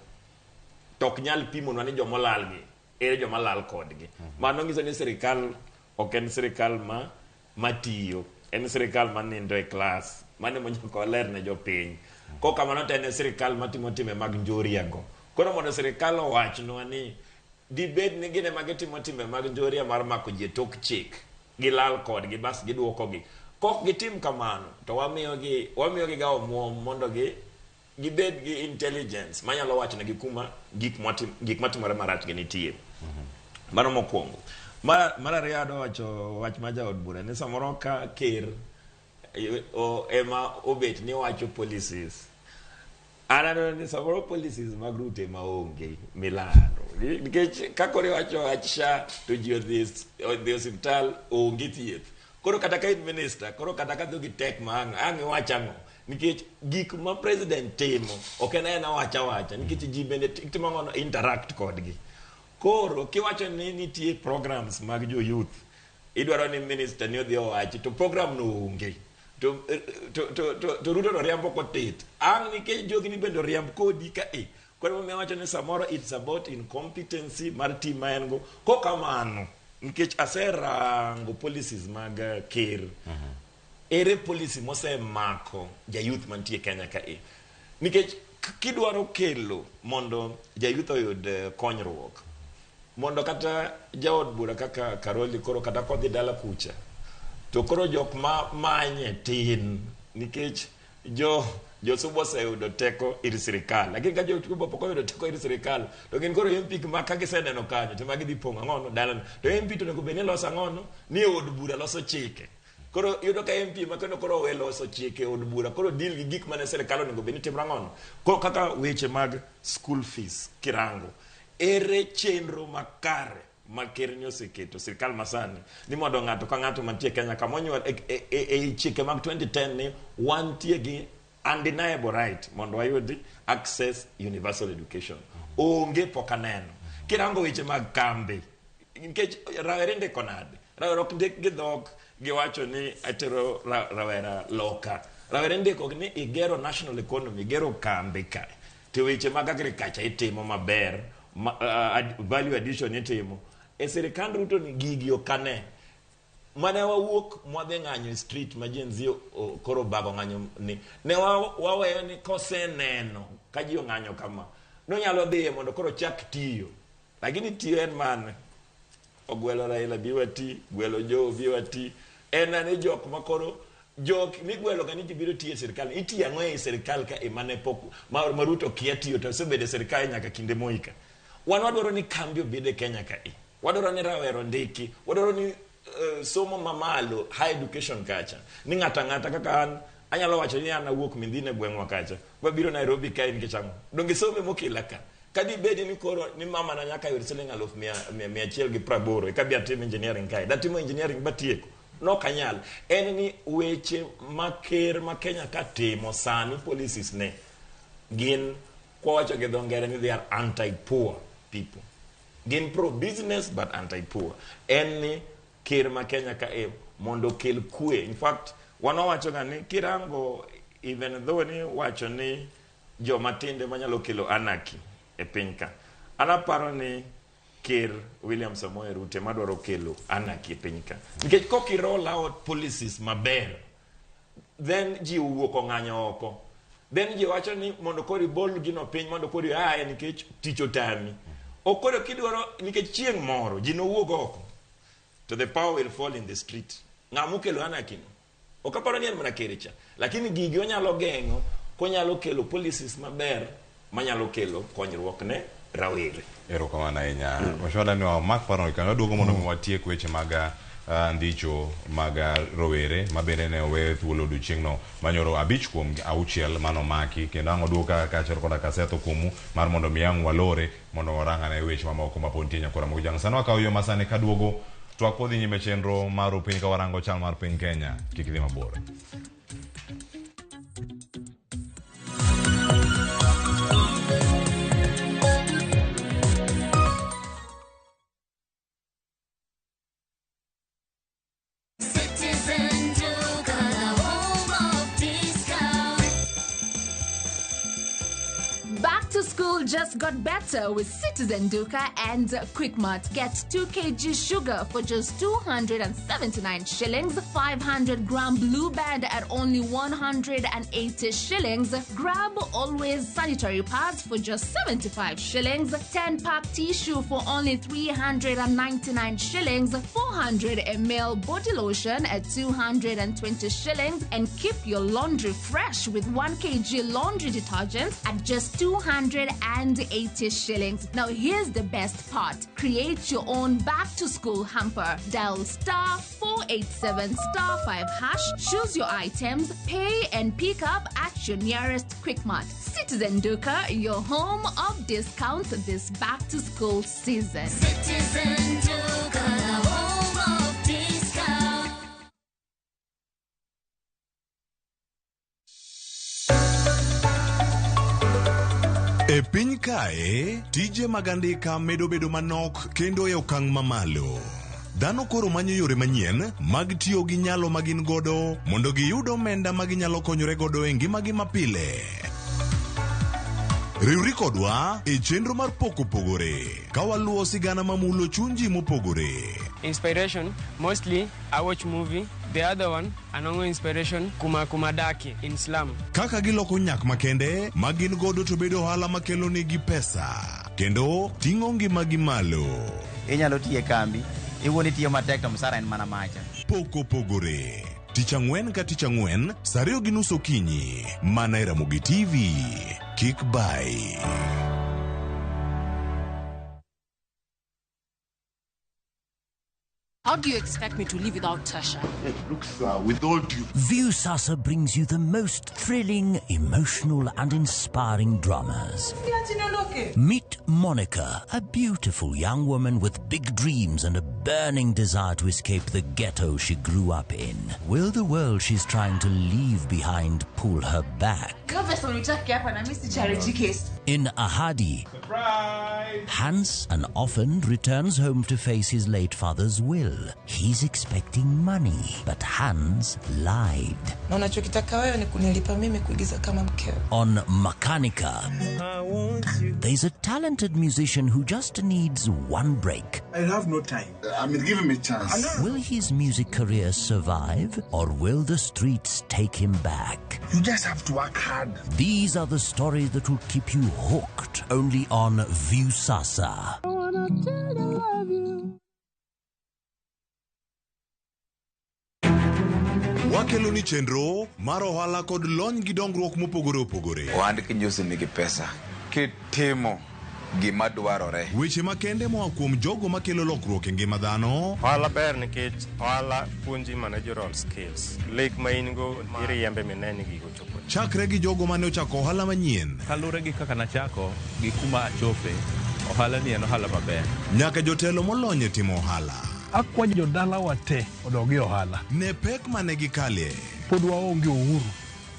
to ok nyal pimonwa ni jomolal gi ere joma lal kodgi. Mano nyiso ni sirikal ok en sirikal ma matiyo, en sirikal ma nindo e klas. Mano ema nyaka waler ne jopiny. Kok kamano to en e sirikal matimo timbe mag njoria go. Koro mondo sirikal owachnwa ni dibed ni gin ema gitimo timbe mag njoria mar mako ji e tok chik, gilal kodgi bas giduokogi. Kok gitim kamano to wamiyogi ga omuom mondo gibed gi intelligence manyalo wachonegi kuma gik matimore marach gi nitie. Mano mokwongo. Mar ariyo adwa wacho wach ma jaod bura ni samoro ka ker ema obet ni wacho policies. Aneno ni samoro policies mag Ruto ema onge milando. Nikech ka koro iwacho wach SHA to ji odhi osiptal onge thieth. Koro kata ka in minister, koro kata ka dhogi tek ma ang' iwach ang'o? Nikech gik ma president timo ok en aena wacha wacha nikech ji bende timo ang'o interact kodgi. Koro kiwacho ni nitie programs mag jo youth, idwaro ni minister ni odhi owachi to program no onge. To Ruto no riambo kotit. Ang' nikech jogi ni bende oriamb kodi ka e. Koro momiyo awacho ni samoro it's about incompetency mar team ma en go. Kokamano, nikech aserango policies mag ker. Ere policy mosemako ja youth mantie Kenya ka e. Nikech kidwaro kelo mondo ja youth oyud konyruok, mondo kata jaod bura kaka Karoli koro kata kodhi dala kucha, to koro jok ma manye tin nikech josubo oseyudo teko ir sirikal. Lakini ka josubo pok oyudo teko ir sirikal, to gin koro MP ma ka giseneno kanyo to magi dhi pong'o ang'ono dalano. To MP to onego bed ni loso ang'ono ni od bura loso chike. Koro yudo ka MP ma kendo koro owe loso chike od bura, koro deal gi gik mane sirikal onego bed ni timo ang'ono. Koro kaka weche mag school fees kirango, ere chenro makare ma ker ni oseketo sirikal masani ni mondo ng'ato ka ng'ato mantie Kenya kama onyuol e chike mag 2010 ni wantie gi undeniable right mondo wayud access universal education. Onge pok aneno. Kirango weche mag kambi, nikech rawere ndiko nade? Rawere ok ndik gi dhok giwacho ni atero rawera loka. Rawere ndiko ni igero national economy, igero kambi kae. To weche mag agriculture itimo maber, value addition itimo. E sirikand Ruto ni gigi ok ane. Mane wawuok mwadhi ng'anyo e street ma Gen Z koro bago ng'anyo ni ne waweyo ni koseneno ka ji ong'anyo kama nonyalo dhiye mondo koro chak tiyo. Lakini tiyo en mane? Ogwelo Raila bi wati, gwelo Joe bi wati. En ane jok ma koro jok migwelo ga ni ji biro tiyo e sirikal. Itiyo ang'o e sirikal ka emane pok ma Ruto kia tiyo to osebedo e sirikal nyaka kinde Moi ka. Wan wadwaro ni kambi obed e Kenya ka e. Wadwaro ni rawera ondiki, wadwaro ni somo mamalo, high education kacha. Ni ng'ato ang'ata kaka an, anyalo wacho ni an awuok Mindhine gweng'wa kacha. Wabiro Nairobi kae nikech ang'o? Donge somo mokela ka. Kadi bedi ni koro ni mama na nyaka yud siling 180,000 eka bi atim engineering kae. Datimo engineering batieko. Nok anyal. En ni weche ma ker ma Kenya ka timo sani policies ne gin kwawacho gi dho ngere ni they are anti-poor people. Gin pro-business but anti-poor. En ni ker ma Kenya ka e mondo okel kwe. In fact, wanowacho ga ni kirango even though ni wacho ni joma tindo manyalo kelo anarchy e piny ka. An aparo ni ker William Samoei Ruto madwaro kelo anarchy e piny ka. Nikech kok i roll out policies maber, then ji owuok ong'anyo oko. Then ji wacho ni mondo koro ibol gino piny mondo koro iaye nikech tich otami. Ok koro kidwaro nikech chieng' moro ji nowuog oko to the power will fall in the street. Ng'ama okelo anarchy no? Ok aparo ni en mana ker cha. Lakini gigi onyalo geng'o konyalo kelo policies maber manyalo kelo konyruok ne rawere.
Erokamano ahinya. Mheshimiwa Daniel, wamak paro kanyo waduogo mondo mi watiek weche mag ndicho mag rowere ma bende ne owe thuolo odiochieng'no manyoro 5 kuom 6 manomaki kendo ang' oduogo kaka kaachiel koda kasetho kuomu mar mondo mi ang' walore mondo warang ane weche mamoko mapod nitie nyakwara Ramogi Jang. Sani wakawo yo masani kaduogo twak podhi nyime chenro mar piny ka warango chal mar piny Kenya. Kik idhi mabor.
Citizen Duka, the home of discount.
Back to school just got better with Citizen Duka and Quickmart. Get 2 kg sugar for just 279 shillings, 500 gram blue band at only 180 shillings. Grab Always sanitary pads for just 75 shillings, 10 pack tissue for only 399 shillings, 400 ml body lotion at 220 shillings, and keep your laundry fresh with 1 kg laundry detergent at just 280 shillings. Now here's the best part. Create your own back to school hamper. Dial star 487 star 5 hash, choose your items, pay and pick up at your nearest Quickmart. Citizen Duka, your home of discounts this back to school season.
Citizen Duka, the home of discount.
E piny kae, tije mag andika medo bedo manok kendo e okang' mamalo. Dhano koro manyo yore manyien mag tiyo gi nyalo ma gin godo mondo giyud omenda ma ginyalo konyore godo e ngimagi mapile. Riwri kodwa e chenro mar Pok Opogore ka waluwo sigana mamulo chuny ji mopogore.
Inspiration, mostly I watch movie. The other one, anongo inspiration kuma kuma daki in slum.
Kaka giloko nyak makende ma gin godo to bedo ohala makelo negi pesa kendo ting'o ngimagi malo.
Inyalo tiyo e kambi, iwuon itiyo matek to msara en mana macha.
Pok Opogore. Tich ang'wen ka tich ang'wen, saa 2:30 okinyi, mana e Ramogi TV. Kik bai.
How do you expect me to live without Tasha?
Look, sir, with all due...
Viusasa brings you the most thrilling, emotional and inspiring dramas. Meet Monica, a beautiful young woman with big dreams and a burning desire to escape the ghetto she grew up in. Will the world she's trying to leave behind pull her back? In Ahadi,
Surprise!
Hans, an orphan, returns home to face his late father's will. He's expecting money, but Hans lied.
Na unachokitaka wewe ni kunilipa mimi kuigiza kama mkeo.
On Makanika, there's a talented musician who just needs one break.
I have no time. I mean, give him a chance.
Will his music career survive, or will the streets take him back?
You just have to work hard.
These are the stories that will keep you hooked only on Viusasa.
I wanna tell you I love you.
Wakelo ni chenro mar ohala kod lony gi dongruok mopogore opogore.
Ohand kinjusi nigi pesa. Kitimo gima dwarore.
Weche makende moa kuom jogo makelo lokruok e ngima dhano.
Ohala ber nikech ohala puonji managerial skills. Lek ma in go iriembe mine ni gigo chopo.
Chakre gi jogo mane ochako ohala manyien.
Kaluwore gi kaka nachako gi kuma achope, ohala ni en ohala maber.
Nyaka jotelo molony e timo ohala.
Akwayo jodalawa te odog e ohala.
Ne pek mane gikale.
Pod waonge uhuru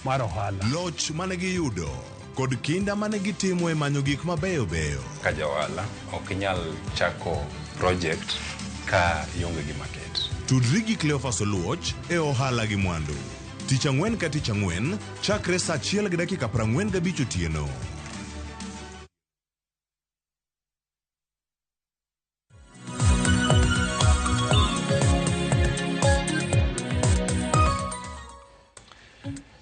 mar ohala.
Loch mane giyudo kod kinda mane gitimo e manyo gik mabeyo beyo.
Ka ja ohala ok inyal chako project ka ionge gi market.
Tudri gi Cleophas Oluoch e ohala gi mwandu. Tich ang'wen ka tich ang'wen, chakre saa 1:45 otieno.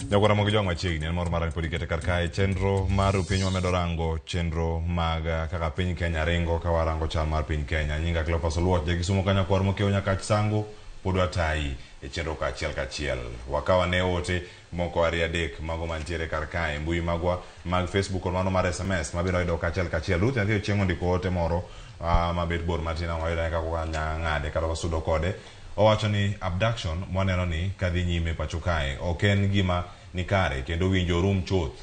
Jagwara mag jwang' machiegni en mor mara ni pod ikete kar kae chenro mar piny wamedo rango chenro mag kaka piny Kenya ringo ka warango chal mar piny Kenya. Nyinga Cleophas Oluoch, ja Kisumo kanyo kwar mokiewo Nyakach Sango pod watayi e chenro kaachiel kachiel. Wakaw ane ote moko ariyo adek mago mantiere kar kae mbui magwa mag Facebook kod mano mar SMS mabiro yudo kaachiel kachiel. Ruth Nyathi Ochieng' ondiko ote moro mabet bor matin ang' wayudo ane kaka wanyalo ng'ade kata wasudo kode. Owacho ni abduction mwaneno ni kadhi nyime pacho kae ok en gima ni kare kendo winjo rum chuth.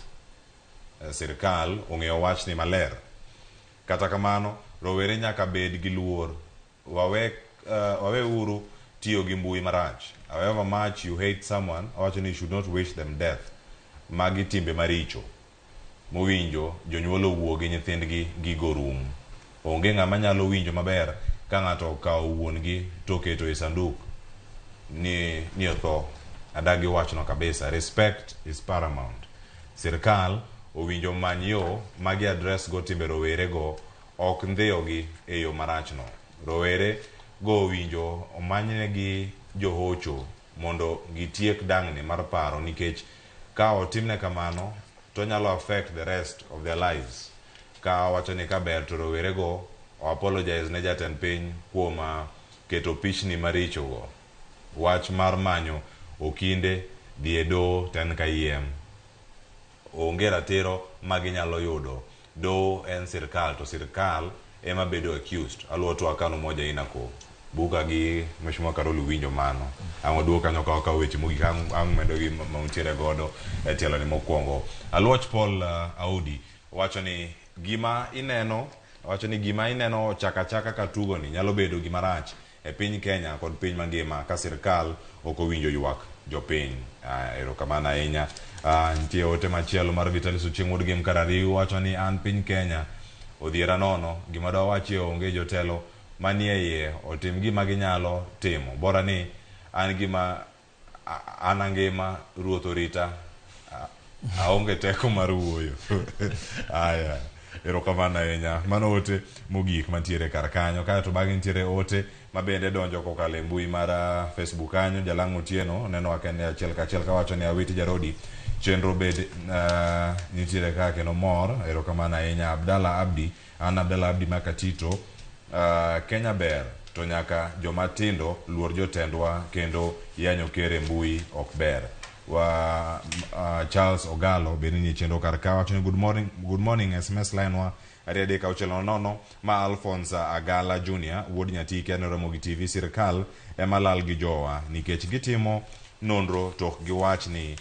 Sirkal ong'eyo wachni maler. Kata kamano, rowere nyaka bed gi luor. Wawe uru tiyo gi mbui marach. However much you hate someone, owacho ni you should not wish them death. Magi timbe maricho. Mowinjo jonyuol owuo gi nyithindgi gigo rum. Onge ng'ama nyalo winjo maber ka ng'ato okawo wuon-gi to oketo e sanduk ni otho. Adagi wachno kabisa. Respect is paramount. Sirkal owinjo many yo magi address go timbe rowere go ok ndhiyogi e yo marachno. Rowere go owinjo omanynegi johocho mondo gitiek dang'ni mar paro nikech ka otimne kamano to nyalo affect the rest of their lives. Ka owacho ni kaber to rowere go o apologize ne jatend piny kuom keto pichni maricho go. Wach mar manyo okinde dhi e doho to en kayiem. Onge ratiro ma ginyalo yudo. Doho en sirkal to sirkal ema bedo accused. Aluwo twak kan Umoja Inako. Buka gi Mheshimiwa Karoli winjo mano. Ang' waduog kanyo ka wakawo weche mogik ang' ang' medo gi ma untiere godo e tielo ni mokwongo. Aluoch Paul Audi wacho ni gima ineno wacho ni gima ineno ochako achaka ka tugo ni nyalo bedo gima rach e piny Kenya kod piny mangima ka sirkal ok owinjo ywak jopiny. Erokamano ahinya. Nitie ote machielo mar Vitalis Ochieng' wuod Gem Karariu wacho ni an piny Kenya odhiera nono gima dwawachie onge jotelo manie iye otim gima ginyalo timo bora ni an gima an angima ruoth orita aonge teko mar wuoyo. Aya, erokamano ahinya. Mano ote mogik mantiere kar kanyo. Kaeto bang'e nitiere ote ma bende donjo kokalo e mbui mar Facebook kanyo. Jalang' Otieno neno kende achiel kachiel kawacho ni Awiti Jarodi chenro bed nitiere ka kendo mor. Erokamano ahinya. Abdalla Abdi, an Abdalla Abdi Makatito. Kenya ber to nyaka joma tindo luor jotendwa kendo yanyo ker e mbui ok ber. Wa Charles Ogalo bende nie chenro kar ka wacho ni good morning, good morning SMS line wa 23600 ma Alphonse Agala Junior wuod Nyatike aneno Ramogi TV. Sirkal ema lal gi jowa nikech gitimo nonro to ok giwach ni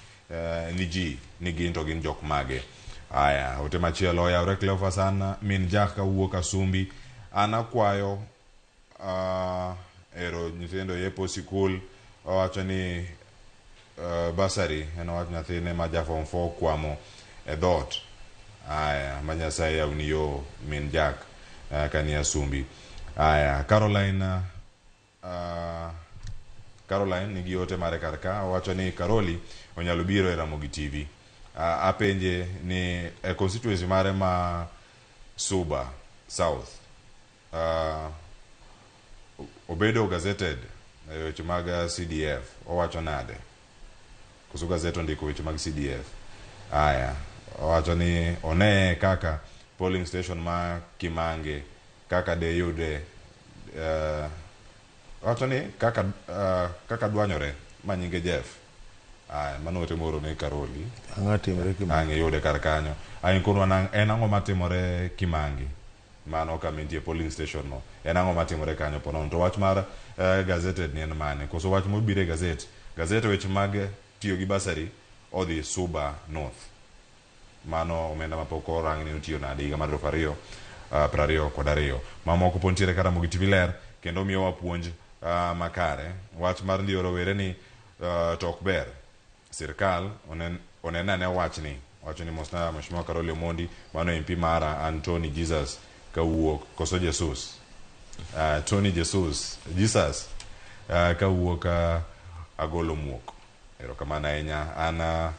ni ji ni gin to gin jok mage. Aya, ote machielo oyawre Cleophas an min Jack kawuok Asumbi an akwayo ero nyithindo yepo sikul owacho ni basari en owach nyathine ma ja form 4 kwamo e dhoot. Aya, ma Nyasaye yawni yo min Jack kani Asumbi. Aya, Caroline Caroline nigi ote mare kar ka owacho ni Karoli onyalo biro e Ramogi TV. Apenje ni e constituency mare ma Suba South obedo gazetted e weche mag CDF owacho nade? Koso gazet ondiko weche mag CDF. Aya, owacho ni one kaka polling station ma Kimange kaka de yude owacho ni kaka kaka dwanyore ma nyinge Jeff. Aya, mano ote moro ne Karoli.
Ang'o timore Kimange?
Ang' iyude kar kanyo. Ang' ikonwa en ang'o matimore Kimange? Mano kama nitie polling station no. En ang'o matimore kanyo ponono? To wach mar gazetted ni en mane? Koso wach mobiro e gazet? Gazet weche mag tiyo gi basari odhi Suba North. Mano omenda mapok orang ni otiyo nade higa mar 2022. Mamoko pod nitiere ka Ramogi TV ler kendo miyowa puonj makare. Wach mar ndiyo rowere ni to ok ber. Sirkal onen ane wachni. Wacho ni mosna Mheshimiwa Karoli Omondi, mano MP mara Anthony Jesus kawuok koso Jesus. Tony Jesus, Jesus kawuok Agolo Muok. Erokamano ahinya. An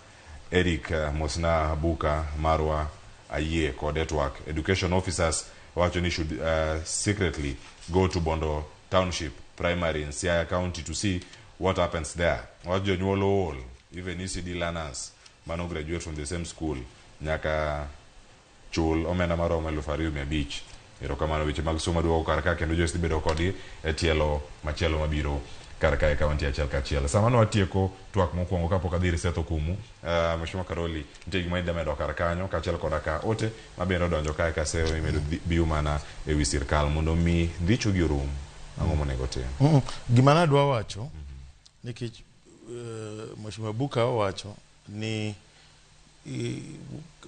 Eric mosna Buka marwa ayie kod twak. Education officers wacho ni should secretly go to Bondo Township Primary in Siaya County to see what happens there. Wach jonyuol ool, even ECD learners mano graduate from the same school nyaka chul omenda maromo 2500. Erokamano. Weche mag somo duogo kar ka kendo Joyce dhi bedo kodgi e tielo machielo mabiro kar kae ka wantie achiel kachiel. Sama ne watieko twak mokwongo kapok adhi ir Seth Okumu, Mheshimiwa Karoli, nitie gima idhi medo kar kanyo kaachiel koda ka ote mabende odonjo kae ka seyo imedo biu mana ewi sirkal mondo mi dhicho gi orum. Ang'o monego tim?
Gima nadwa wacho nikech Mheshimiwa Buka owacho ni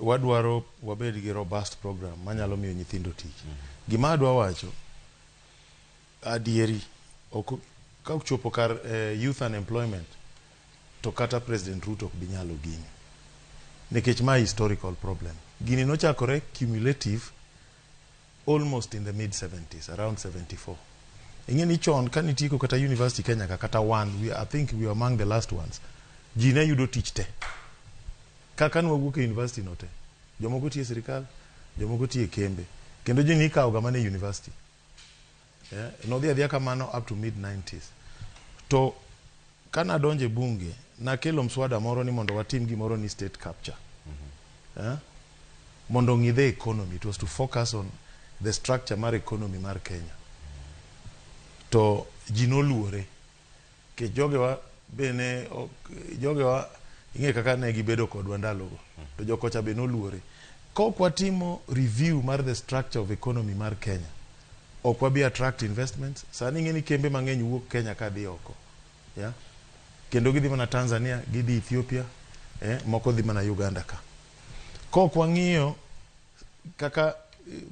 wadwaro wabed gi robust program manyalo miyo nyithindo tich. Gima adwa wacho adieri ok ka ochopo kar youth unemployment to kata President Ruto ok bi nyalo gini nikech ma historical problem. Gini nochakore cumulative almost in the mid 70s, around 74. Ing'e ni chon ka nitieko kata university Kenya ka kata one, I think we were among the last ones. Ji ne yudo tich te. Kaka nwawuok e university no te. Jomoko tiyo e sirikal, jomoko tiyo e kembe. Kendo ji nikawo ga mana e university. Yeah, nodhi adhiya kamano up to mid 90s. To kana donjo e bunge, nakelo mswada moro ni mondo watim gimoro ni state capture. Yeah? Mondo ong'i the economy. It was to focus on the structure mar economy mar Kenya. To ji noluore. Nikech jogewa bene ok, jogewa Ing'e kaka ne gibedo kodwa ndalogo. To jokocha be noluore. Kok watimo review mar the structure of economy mar Kenya, ok wabi attract investments. Sani ing'e ni kembe mang'eny wuok Kenya kadhi oko. Yeah? Kendo gidhi mana Tanzania, gidhi Ethiopia, moko dhi mana Uganda ka. Kok wang'iyo kaka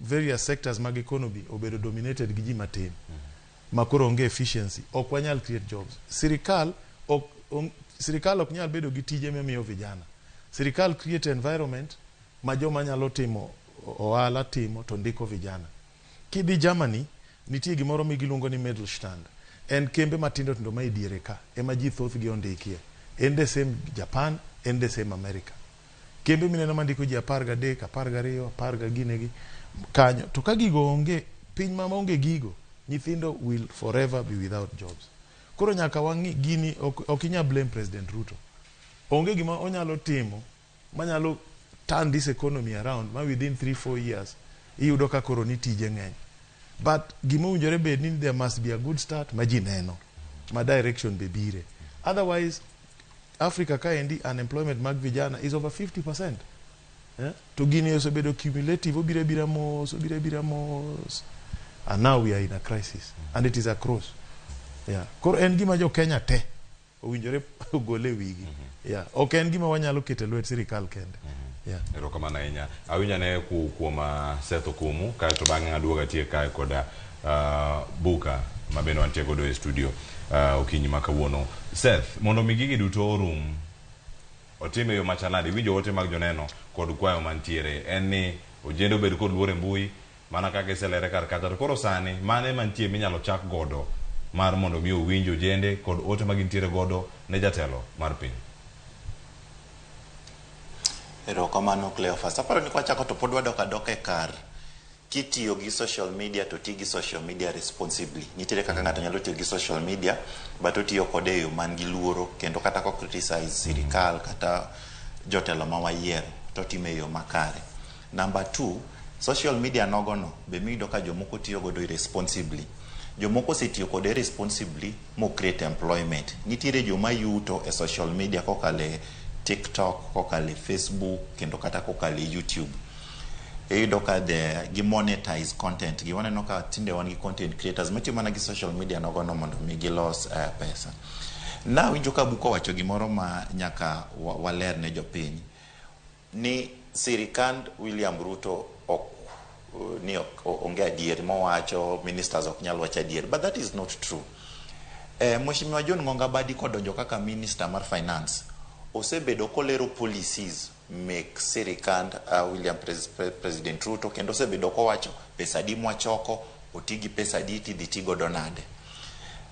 various sectors mag economy obedo dominated gi ji matin ma koro onge efficiency, ok wanyal create jobs. Sirikal ok nyal bedo gi tije mamiyo vijana. Sirikal create environment ma joma nyalo timo ohala timo to ndiko vijana. Kidhi Germany, nitie gimoro migiluongo ni Mittelstand. En kembe matindo tindo ma e diere ka ema ji thothgi ondikie. En the same Japan, en the same America. Kembe mineno mandiko ji 13, 12, apar ga ginegi kanyo. To ka gigo onge, piny ma onge gigo, nyithindo will forever be without jobs. Koro nyaka wang'i gini, ok inyal blame President Ruto. Onge gima onyalo timo manyalo turn this economy around ma within 3-4 years iyudo ka koro ni tije ng'eny. But gima owinjore bed ni there must be a good start ma ji neno, ma direction be bire. Otherwise, Africa kaendi unemployment mag vijana is over 50%. Yeah? To gini osebedo cumulative, obiro abira mos, obiro abira mos. And now we are in a crisis. And it is across. Yeah. Koro en gima jo Kenya te owinjore ogol e wigi. Yeah. Ok en gima wanyalo keto e lwet sirikal kende. Yeah.
Erokamano ahinya. Awinjo ane kuom Seth Okumu, kaeto bang'e aduogo atiek kae koda Buka ma bende wantie godo e studio okinyi ma kawuono. Seth, mondo mi gigi duto orum, otime e yo machal nade? Iwinjo ote mag joneno kod kwayo mantiere en ni ojende obed kod luor e mbui mana kaka iselere kar kacha to koro sani mane mantie minyalo chak godo mar mondo mi owinj ojende kod ote ma gintiere godo ne jatelo mar piny.
Erokamano Cleophas. Aparo ni kwachako to pod wadok adoka e kar kitiyo gi social media to ti gi social media responsibly. Nitiere kaka ng'ato nyalo tiyo gi social media but otiyo kode e yo man gi luoro kendo kata ko criticize sirikal kata jotelo ma wayiero to otime e yo makare. Number two, social media nogono be miyudo ka jomoko tiyo godo irresponsibly. Jomoko osetiyo kode responsibly mo create employment. Nitiere joma yuto e social media kokalo e TikTok, kokalo e Facebook kendo kata kokalo e YouTube. Iyudo ka gi monetize content gi. Waneno ka tinde wan gi content creators matiyo mana gi social media nogono mondo mi gilos pesa. Nawinjo ka Buko owacho gimoro ma nyaka waler ne jopiny ni sirikand William Ruto ok ni onge adier mowacho, ministers ok nyal wacho adier, but that is not true. Mheshimiwa John Ng'onga Badi kodonjo kaka minister mar finance osebedo kolero policies mek sirikand William President Ruto kendo osebedo kowacho pesa adi mwachoko, oti gi pesa adi tidhi ti godo nade.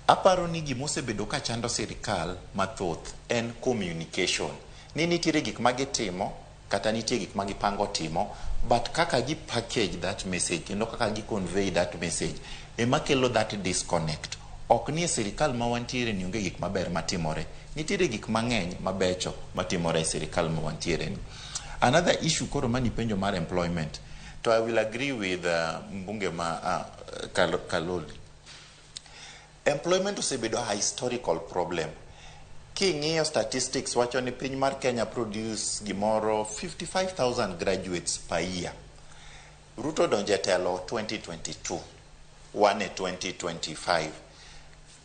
Aparo ni gimosebedo ka chando sirikal mathoth en communication. Ni nitiere gik ma gitimo kata nitie gik ma gipango timo, but kaka gi package that message kendo kaka gi convey that message ema kelo that disconnect. Ok ni e sirikal ma wantiere ni onge gik maber matimore. Nitiere gik mang'eny mabecho matimore e sirikal ma wantiere ni. Another issue koro manipenjo mar employment, to I will agree with mbunge ma Kaloli. Employment osebedo a historical problem. King'iyo statistics wacho ni piny mar Kenya produce gimoro 55,000 graduates per year. Ruto donjo e telo 2022, wan e 2025.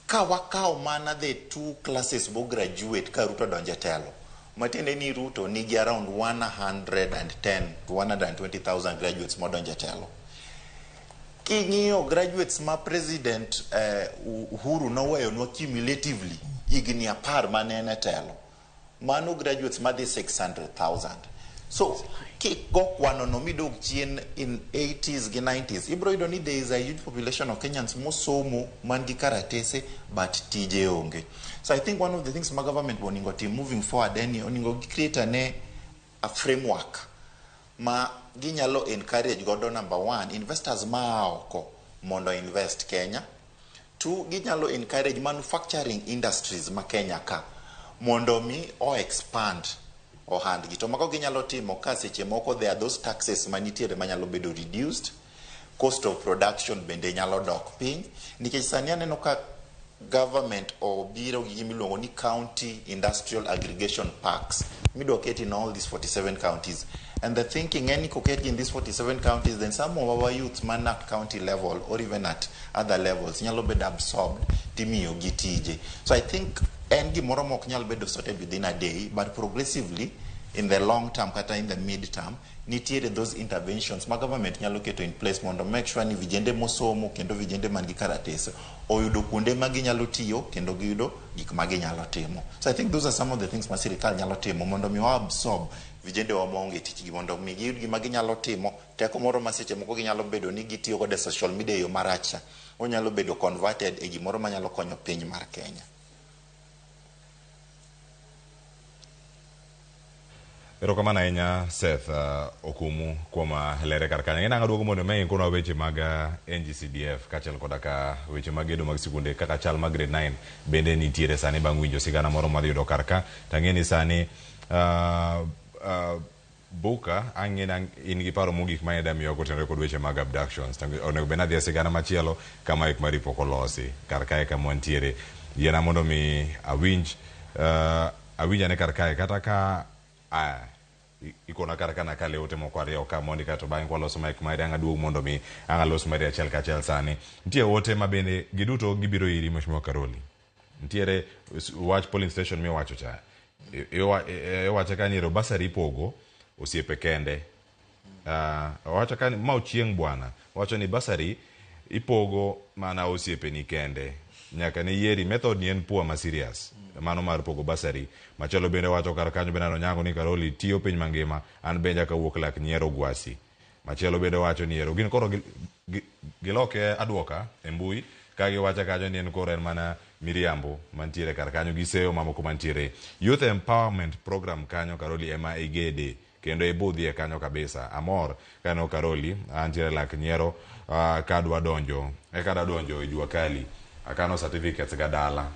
Ka wakawo mana the two classes mo graduate ka Ruto donjo e telo, matiende ni Ruto nigi around 110 to 120,000 graduates modonjo e telo. King'iyo graduates ma President Uhuru noweyonwa cumulatively higni 10 mane en e telo, mano graduates madhi 600,000. So kigo kwano no midog chien in 80s gi 90s, ibro yudo ni there is a huge population of Kenyans mosomo man gi karatese but tije onge. So I think one of the things ma government oningo tim moving forward en ni oningo gi create ane a framework ma ginyalo encourage godo, number one, investors maa oko mondo invest Kenya. Two, ginyalo encourage manufacturing industries ma Kenya ka mondo mi o expand ohandgi. To mago ginyalo timo ka seche moko there are those taxes manitiere manyalo bedo reduced, cost of production bende nyalo dok piny, nikech sani aneno ka Government obiro gi gima iluongo ni county industrial aggregation parks midwa ket in all these 47 counties. And the thinking en ni koketgi in these 47 counties, then some of our youths man at county level or even at other levels nyalo bedo absorbed timiyo gi tije. So I think en gimoro mok nyal bedo sorted within a day, but progressively in the long term kata in the mid term nitiere those interventions ma government nyalo keto in place mondo make sure ni vijende mosomo kendo vijende man gi karatese oyudo kuonde ma ginyalo tiyo kendo giyudo gik ma ginyalo timo. So I think those are some of the things ma sirikal nyalo timo mondo mi wa absorb vijende wa maonge tich gi mondo mi giyud gima ginyalo timo. Teko moro ma seche moko ginyalo bedo ni gitiyo godo e social media e yo marach cha onyalo bedo converted e gimoro manyalo konyo piny mar Kenya.
Erokamano ahinya Seth Okumu kuom lere kar kanyo. Ng'e nang'o duogo mondo mi ikonwa weche mag NGCDF kaachiel koda ka weche mag gedo mag sikunde kaka chal mag grade 9 bende nitiere sani bang' winjo sigana moro madhi yudo kar ka. To ang'e ni sani Buka ang'e ni in gi paro mogik ma ida miyowa kotenore kod weche mag abductions. To onego bed ni adhi e sigana machielo ka mic mari pok olosi. Kar kae kama wantiere. Yiena mondo mi awinj awinj ane kar kae kata ka ikona kar ka nakale ote moko ariyo ka mondi kato bang'e kwaloso mic mari ang' aduog mondo mi ang' alos mari achiel kachiel sani. Nitie ote ma bende giduto gibiro iri Mheshimiwa Karoli. Nitiere wach polling station miwacho cha. Iwacho ka ni ero bursary ipogo osiepe kende. Owacho ka ni ma Ochieng' bwana. Owacho ni bursary ipogo mana osiepeni kende. Nyaka ne yieri method ni en poor ma serious. Mano mar pogo bursary. Machielo bende wacho kar kanyo bende Onyango ni Karoli tiyo piny mangima an benja kawuok lak nyiero Gwasi. Machielo bende wacho ni ero gin koro giloke aduoka e mbui ka giwacho kanyo ni en koro en mana miriambo mantiere kar kanyo gi seyo mamoko mantiere. Youth Empowerment Program kanyo Karoli ema igede kendo ibudhie kanyo kabisa. Amor kaneno Karoli antiere lak nyiero kadwa donjo eka adwa donjo e jua kali akano certificates ga dala.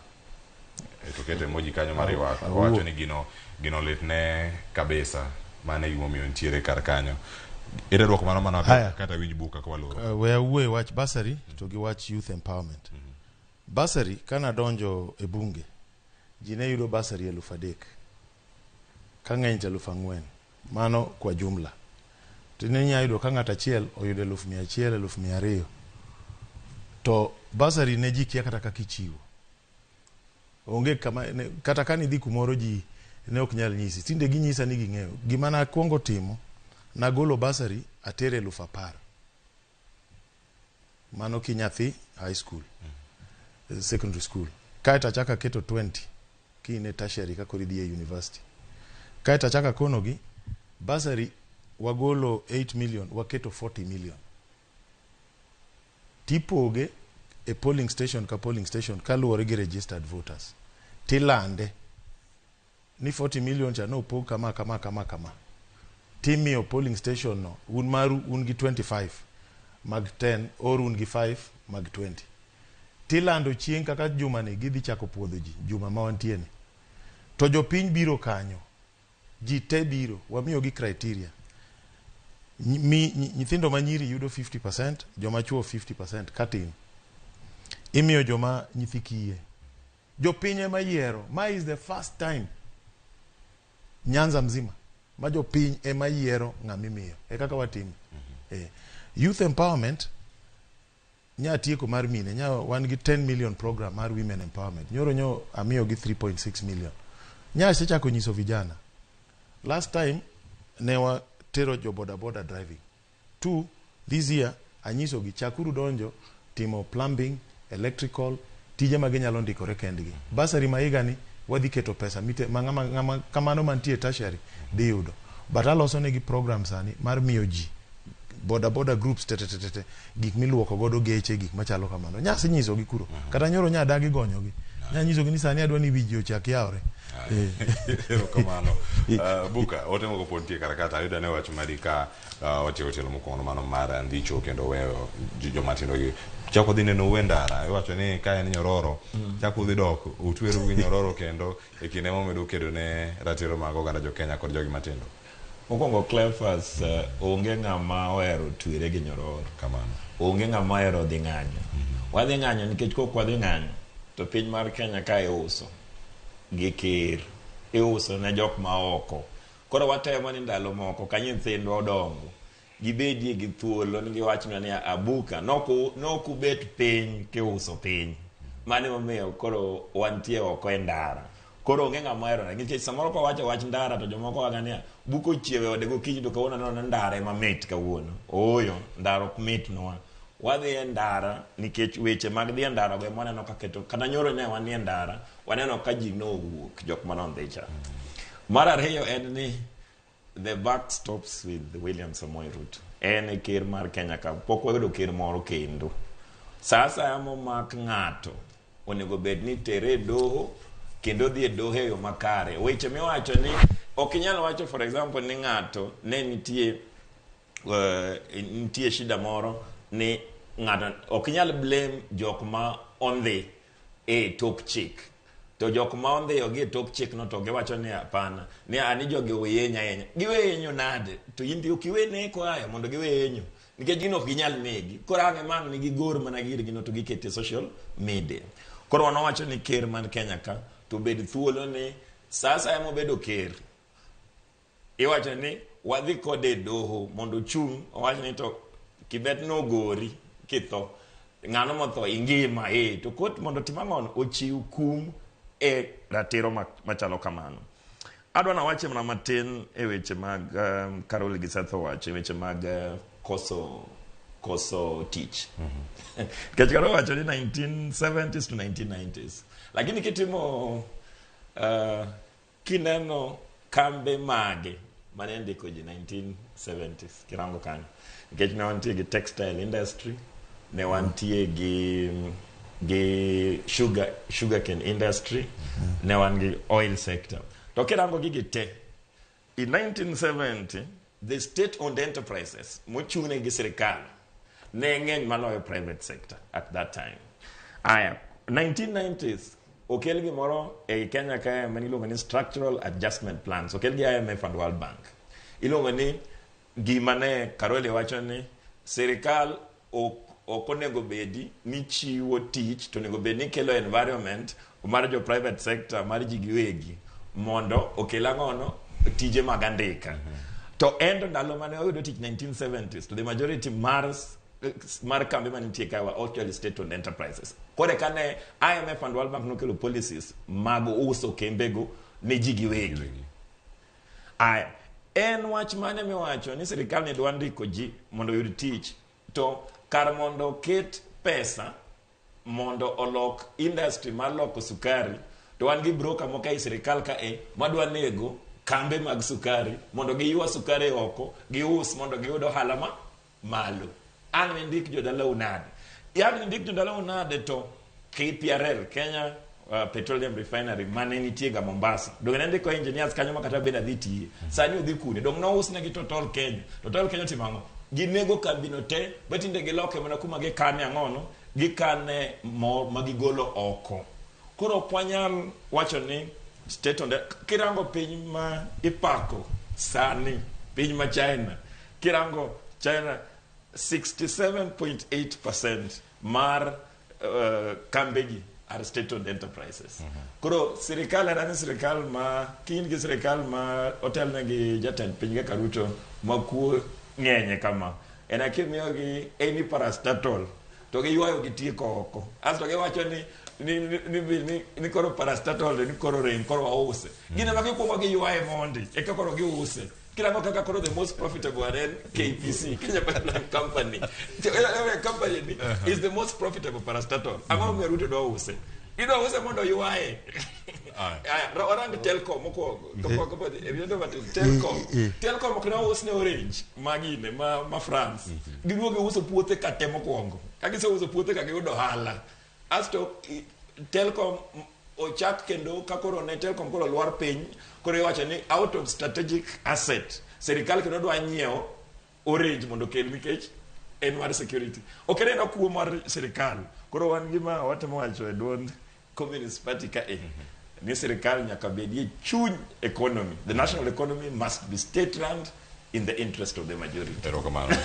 To keto emoji kanyo mar ywak. Owacho ni gino litne kabisa. Mano e gimomiyo nitiere kar kanyo. Ere dwoko mano mana kata winj buk kaka waloro.
We awuoye wach bursary to gi wach youth empowerment. Bursary kana donjo e bunge ji ne yudo bursary 3,000 ka ng'eny to 4,000 mano kwa jumla. To ne inyalo yudo ka ng'ato achiel oyudo 100,000 200,000 to bursary ne ji kia kata kaka ichiwo. Onge kama ne, kata ka nidhi kumoro ji ne ok nyal nyisi. Tinde ginyisa ni ging'eyo. Gima nakwongo timo, nagolo bursary atere 10,000. Mano kinyathi high school, secondary school. Kaeto achako aketo 20 ki in e tertiary ka koro idhi e university. Kaeto achako akonogi bursary wagolo 8 million waketo 40 million. Tipoge e polling station ka polling station kaluwore gi registered voters. Tilande ni 40 million cha nopog kama kama kama kama. Timiyo polling station no un maru un gi 25 mag 10 or un gi 5 mag 20. Tilando chieng' kaka juma ni gidhi chako puodho ji juma ma wantie ni. To jopiny biro kanyo. Ji te biro wamiyo gi criteria. Nyithindo ma nyiri yudo 50%, joma chuo 50% katin. Imiyo joma nyithi kiye. Jopiny ema yiero. Ma is the first time Nyanza mzima ma jopiny ema yiero ng'ama imiyo. E kaka watimo. Youth empowerment nya tieko mar mine nya wan gi 10 million program mar women empowerment. Nyoro nyo amiyo gi 3.6 million. Nya asechako nyiso vijana. Last time ne watero jo boda boda driving. Two, this year anyiso gi chakuru donjo timo plumbing, electrical, tije ma ginyalo ndikore kendgi. Bursary ma higa ni wadhi keto pesa mite ma ng'ama, ng'ama kamano mantie tertiary dhi yudo. But aloso negi program sani mar miyo ji boda boda groups te te te te gik miluoko godo geche gik machalo kamano. Nya asenyisogi kuro. Kata nyoro nya dagi gonyogi. Nya nyisogi ni sani adwa ni wi ji ochak yawre.
Erokamano. Buka, ote moko pod nitie kar ka to ayudo ane wach mari ka watieko tielo mokwongo mano mar Ndhicho kendo weyo joma tindo gi. Chako dhi neno e ndara, iwacho ni ka en nyororo, chako udhi dok utweru gi nyororo kendo e kinde momedo kedo ne ratiro mag oganda jo Kenya kod jogi matindo.
Mokwongo Cleophas, onge ng'ama ohero twere gi nyororo.
Kamano.
Onge ng'ama ohero dhi ng'anyo. Wadhi ng'anyo nikech kok wadhi ng'anyo To piny mar Kenya ka iuso gi ker, iuso ne jok ma oko. Koro watemo ni ndalo moko ka nyithindwa odongo, gibedie gi thuolo ni giwachnwa ni abuka nokubet piny kiuso piny. Mano emomiyo koro wantie oko e ndara. Koro onge ng'ama ohero nikech samoro kwawacho wach ndara to jomoko wacho niya buko ochiewo e ode gokinyi to kawuono aneno ni ndara ema mit kawuono. Ooyo, ndara ok mitnwa. Wadhi e ndara nikech weche mag dhi e ndara go ema waneno ka keto kata nyoro ne wanie ndara waneno ka ji nowuok jok mane ondhi cha. Mar ariyo en ni the buck stops with William Samoei Ruto. En e ker mar Kenya ka pok wayudo ker moro kendo. Sa asaya momak ng'ato onego bed ni tere e doho kendo dhi e doho e yo makare. Weche miwacho ni ok inyal wacho for example ni ng'ato ne nitie nitie shida moro ni ng'ato ok inyal blame jok ma ondhi e tok chik to jok ma ondhiyo gi e tok chik no to giwacho ni hapana ni ani jogi owe yenyo giwe yenyo nade to in ok iwe neko aya mondo giwe yenyo nikech gino ok ginyal negi koro ang' ema ang' nigi gor mana girgi no to gikete e social media koro wan wawacho ni ker man Kenya ka to bed thuolo ni sa asaya mobedo ker iwacho ni wadhi kode e doho mondo ochung' owach ni to Kibet nogori kitho ng'ano motho ingima eh to kot mondo otim ang'ono ochiw kum e ratiro machalo kamano adwa nawache mana matin e weche mag Carol gi Seth owacho e weche mag koso tich nikech Carol owacho ni 1970s to 1990s lakini kitimo kineno kambe mage mane ndiko ji 1970s kirango kanyo nikech ne wantie gi textile industry ne wantie gi sugarcane industry ne wan gi oil sector to kirango gigi te in 1970 the state owned enterprises mochung'ne gi sirikal ne ng'eny maloyo private sector at that time. Aya, 1990s okel gimoro ei Kenya kae ma iluongo ni structural adjustment plans okel gi IMF and World Bank iluongo ni gima ne Karoli wacho ni sirikal ok onego bedi ni chiwo tich to onego bed ni kelo environment mar jo private sector mar ji giwegi mondo okel ang'ono tije mag andika to en to ndalo mane oyudo tich 1970s to the majority mar kambe manitie ka were actually state owned enterprises kore kane IMF and World Bank nokelo policies mag uso kembego ne ji giwegi. Aya, en wach mane miwacho ni sirikal ne dwa ndiko ji mondo oyud tich to kar mondo oket pesa mondo olok industry mar loko sukari to wan gi broker moko ei sirikal ka e madwa nego kambe mag sukari mondo giywa sukari oko gius mondo giyud ohala ma malo. Ang' ne ndik jodalau nade? Ang' ne ndik jodalau nade to KPRL, Kenya Petroleum Refinery mane nitie ga Mombasa. Donge ne ndiko engineers kanyo ma kata bende adhi tiye. Sani odhi kune. Dong nousnegi Total Kenya. Total Kenya otimo ang'o? Ginego kambino te, batinde giloke mana kuma gikane ang'ono, gikane mo ma gigolo oko. Koro ok wanyal wacho ni state owned kirango piny ma ipako sani, piny ma China, kirango China 67.8% mar kambegi are state-owned enterprises. Koro sirikal en ni sirikal ma kin gi sirikal ma otelne gi jatend piny kaka Ruto ma kuo ng'enye kama en akimiyogi any parastatal to giywayo gitieko oko asto giwacho ni koro parastatal ni koro rem koro wause gin ema gikuongo giywaye mondi eka koro giuse. Kirango kaka koro the most profitable one en KPC, Kenya Pipeline Company. Company ni is the most profitable parastatal. Ang'o momiyo Ruto dwa use? Idwa use mondo ywaye. Aya, warang Telkom mokwongo. Kapok Telkom. Telkom ok ne ous ne Orange magine ma France. Giduogo giuso puothe ka te mokwongo. Ka giseuso puothe ka giyudo ohala. Asto Telkom ochak kendo ka koro ne Telkom koro lwar piny koro iwacho ni out of strategic asset sirikal kendo dwa nyiewo Orange mondo okel nikech en mar security. Ok en kuo mar sirikal. Koro wan gima watemo wacho e duond Communist Party ka e ni sirikal nyaka bedie chuny economy. The national economy must be state run in the interest of the majority.
Erokamano.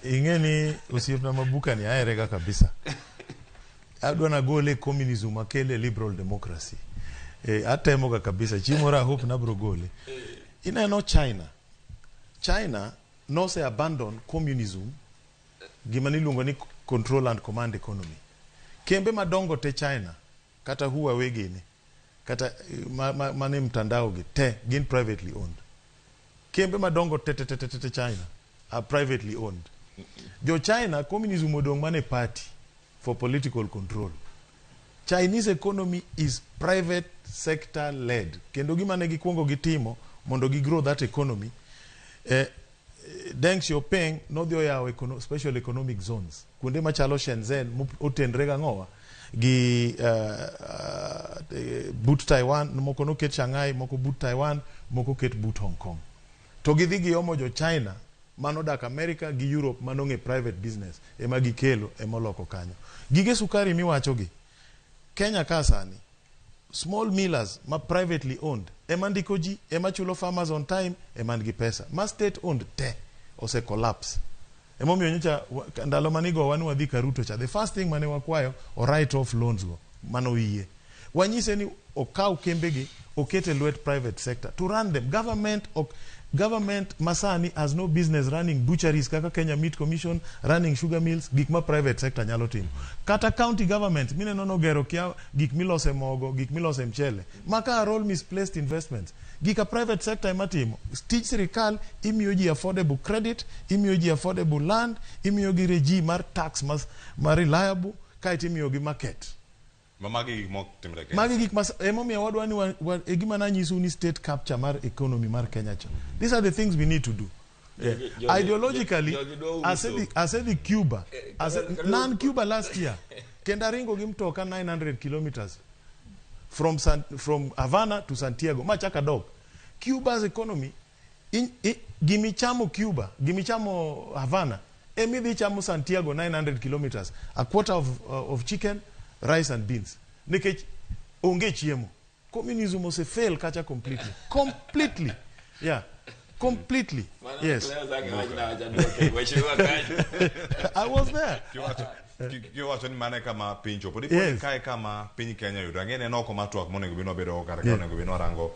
Ing'e ni osiepna mabuka ni ahere ga kabisa. Adwa nagole e communism akele e liberal democracy. Atemoga kabisa. Chieng' moro I hope nabro gole. Ineno China. China nose abandon communism, gima niluongo ni control and command economy. Kembe madongo te China, kata Huawei gini, kata mane mtandao gi te, gin privately owned. Kembe madongo te te te te te China are privately owned. Jo China, communism odong' mana e party for political control. Chinese economy is private sector led. Kendo gima ne gikwongo gitimo mondo gi grow that economy, Deng Xiaoping nodhi oyawo special economic zones kuonde machalo Shenzhen motenre gang'owa gi but Taiwan, moko noket Shanghai, moko but Taiwan, moko ket but Hong Kong. To gidhi giomo jo China manodak America gi Europe manong'e private business ema gikelo emoloko kanyo. Gige sukari miwachogi Kenya ka sani, small millers ma privately owned ema ndiko ji, ema chulo farmers on time, ema nigi pesa. Ma state owned te ose collapse. Emomiyo nyocha ndalo manigo wan wadhi ka Ruto cha, the first thing mane wakwayo o write off loans go mano yie. Wanyise ni okaw kembegi oket e lwet private sector to run them. Government ok, government masani has no business running butcheries kaka Kenya Meat Commission, running sugar mills, gik ma private sector nyalo timo. Kata county government mineno nogero kia gik milose mogo, gik milose mchele. Maka are all misplaced investments. Gika private sector ema timo. Tij sirikal imiyo ji affordable credit, imiyo ji affordable land, imiyo gi regime mar tax ma reliable, kaeto imiyo gi market.
Ma magi gik mok timre Kenya.
Magi gik mas emomiyo wadwa ni e gima nanyisou ni state capture mar economy mar Kenya cha. These are the things we need to do. Yeah. Ideologically,
Jogi dwa uso.
Asedhi Cuba. Nan Cuba last year. Kendo aringo gi mtoka 900 kilometers from Havana to Santiago. Machaka dok. Cuba's economy, gimichamo Cuba, gimichamo Havana, emidhi chamo Santiago 900 kilometers. A quarter of chicken, rice and beans. Nikech onge chiemo. Communism ose fail kacha completely. Completely. Yeah. Completely.
Mano
Yes.
Cleo zake wach na wacha duoke, mheshimiwa kanyo.
I was there.
Kiwacho ni mane kama piny chopo. Dipo
Yes.
kae kama piny Kenya yudo. Ang'e ni en oko mar twak monego bed ni wabedo go kata ka
Yeah.
onego bed ni warango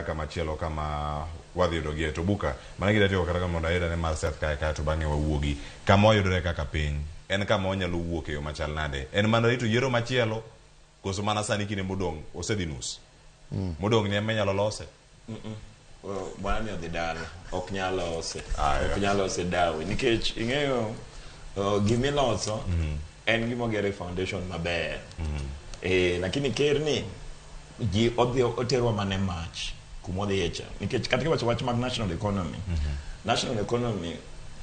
kama chielo kama wadhi yudo gie. To buka, mano gida tiyo kata ka mondo ayud ane mar Seth kae kae to bang'e wawuogi. Kama wayudore kaka piny, en kama wanyalo wuok e yo machal nade? En mana rito yiero machielo, koso mana sani kinde modong' osedhi nus? Modong' ni ema inyalo lose?
Well, bwana ni odhi dala, ok nyal lose.
Ah,
Ok
yeah.
nyal lose dawe. Nikech ing'eyo, gimiloso en gima ogere foundation maber. Lakini ker ni ji odhi oterwa mana e mach kuma odhiye cha. Nikech kata kiwacho wach mag national economy, national economy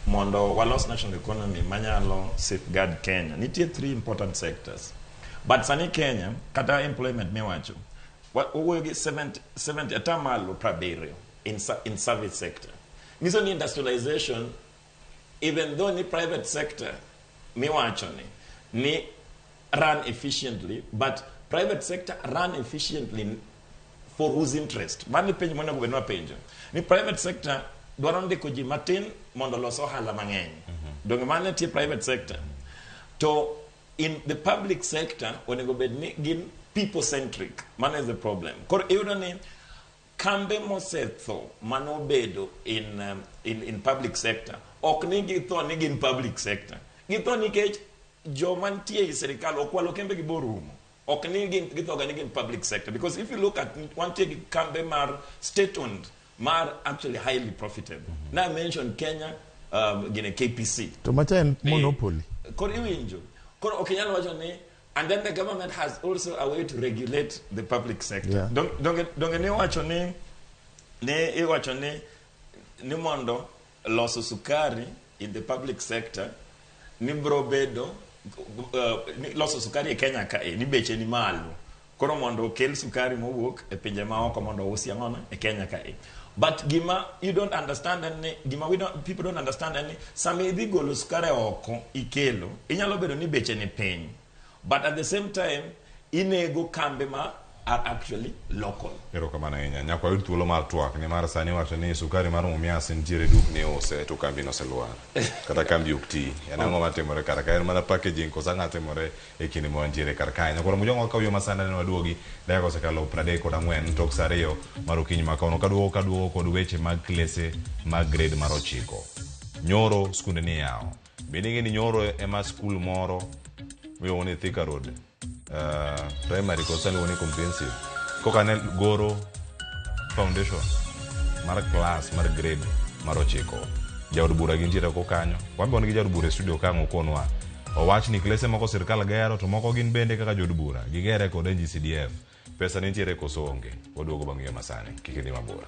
mondo walos national economy manyalo safeguard Kenya. Nitie three important sectors. But sani Kenya, kata employment miwacho, wawuoyo gi 70 atamalo 70 in service sector. Nyiso ni industrialization, even though ni private sector miwacho ni run efficiently, but private sector run efficiently for whose interest? Mano penjo monego bed ni wapenjo. Ni private sector dwaro ndiko ji matin mondo olos ohala mang'eny. Donge mano nitie private sector? To in the public sector onego bed ni gin people centric. Mano is the problem. Koro iyudo ni kambe mosetho manobedo in public sector ok ni githo ni gin public sector. Githo nikech joma nitie e sirikal okwalo kembe gi borumo. Ok ni gin githo ga ni gin public sector, because if you look at wantie gi kambe mar state owned mar actually highly profitable. Now I mentioned Kenya, gine KPC.
To macha en monopoly.
Koro iwinjo. Koro ok inyal wacho ni, and then the government has also a way to regulate the public sector. Donge ni wacho ni, ne iwacho ni mondo loso sukari in the public sector ni bro bedo, ni loso sukari e Kenya ka e, ni beche ni malo. Koro mondo okel sukari mowuok e pinje maoko mondo ousi ang'ono e Kenya ka e. But gima you don't understand en ni, gima we don't, people don't understand en ni, sama idhi golo sukari oko ikelo, inyalo bedo ni beche ni piny. But at the same time, inego kambe ma are actually local.
Erokamano ahinya. Nyaka wayud thuolo mar twak nimar sani iwacho ni sukari mar Mumias nitiere dukni iuse to kambi no oselwar. Kata kambi ok ti. En ang'o matimore kar ka? En mana packaging koso ang'o timore e kinde ma wantiere kar kae? Nyakwara Mujong'o wakaw yo masani aneno waduogi dakika osekalo 34 tok saa 2 mar okinyi ma kawuono. Kaduogo kaduogo kod weche mag klese mag grade mar 9. Nyoro skunde ni yawo. Bende ing'e ni nyoro ema skul moro miluongo ni Thika Road primary kosa iluongo ni comprehensive koka ne goro foundation mar class mar grade mar 9. Jaod bura gintiere oko kanyo. Wan be wan gi jaod bura e studio ka ang' okonwa. Owach ni klese moko sirkal gero to moko gin bende kaka jood bura gigere kod NGCDF. Pesa nitiere koso onge. Waduogo bang' yo masani. Kik idhi mabor.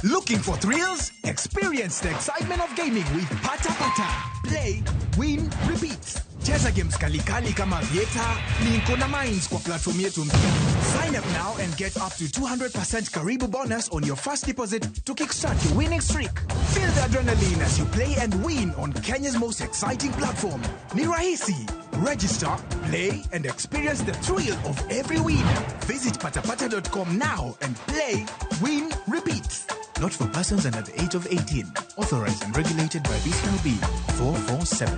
Looking for thrills? Experience the excitement of gaming with Pata Pata. Play, win, repeat. Cheza games kalikali kama Vieta, Minko na Mines kwa platform yetu mpya. Sign up now and get up to 200% Karibu bonus on your first deposit to kickstart your winning streak. Feel the adrenaline as you play and win on Kenya's most exciting platform. Ni rahisi. Register, play, and experience the thrill of every win. Visit patapata.com now and play, win, repeat. Not for persons under the age of 18. Authorized and regulated by BCLB 447.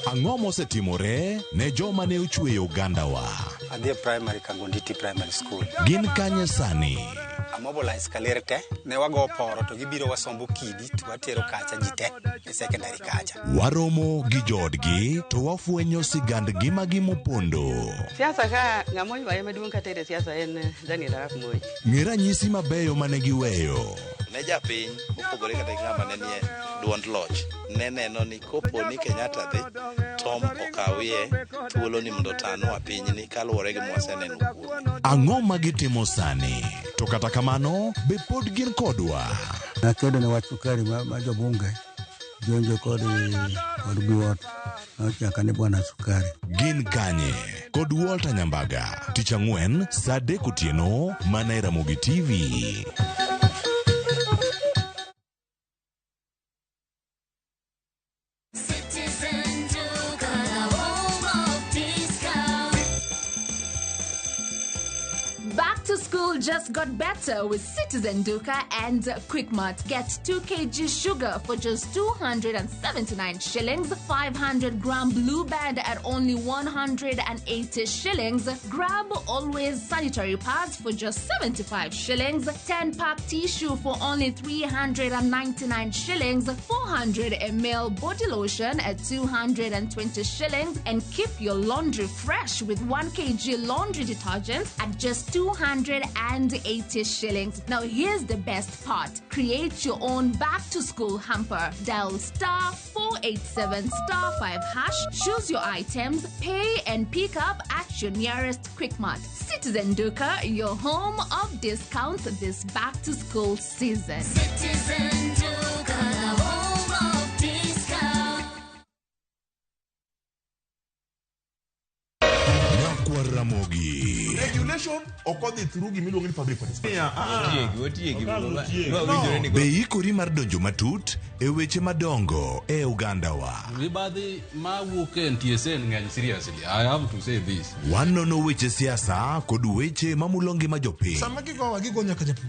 Ang'o mosetimore ne joma ne ochweyo ogandawa?
Adhi e primary Kangonditi Primary School.
Gin kanye sani?
Amobilize kaler te, ne wago poro to gibiro wasombo kidi to watero kacha ji te e secondary kacha.
Waromo gi joodgi to wafwenyo sigand ngimagi mopondo.
Siasa ka ng'ama oywaye maduong' katere siasa en Daniel Arap Moi.
Ng'e ranyisi mabeyo mane giweyo.
Ne japiny mopogore kata gi ng'ama ne nie duond loch ne neno ni kopo ni Kenyatta dhi Tom okawie thuolo ni mondo otanwa pinyni kaluwore gi mwaseneno kuome.
Ang'o ma gitimo sani? To kata kamano, be pod gin kodwa?
Nakedo ne wach sukari ma jobunge jonjo kod Biwott nochaka ni bwana sukari.
Gin kanye? Kod Walter Nyambaga, tich ang'wen saa 3 otieno mana e Ramogi TV.
Citizen Duka, the home of discount.
Back to school just got better with Citizen Duka and Quickmart. Get 2 kg sugar for just 279 shillings, 500 gram blue band at only 180 shillings. Grab Always sanitary pads for just 75 shillings, 10 pack tissue for only 399 shillings, 400 ml body lotion at 220 shillings, and keep your laundry fresh with 1 kg laundry detergent at just 280 shillings. Now here's the best part. Create your own back to school hamper. Dial star 487 star 5 hash, choose your items, pay and pick up at your nearest Quickmart. Citizen Duka, your home of discounts this back to school season.
Citizen Duka, the home of discount.
Nyakwar Ramogi.
Regulation ok odhi through gimiluongo ni public participation.
Be ikori mar donjo matut e weche madongo e ogandawa?
Mibadhi mawuok e NTSA ng'eny seriously. I have to say this.
Wanono weche siasa kod weche mamulo ngima jopiny.
Sama gigowa gigo nyaka japur.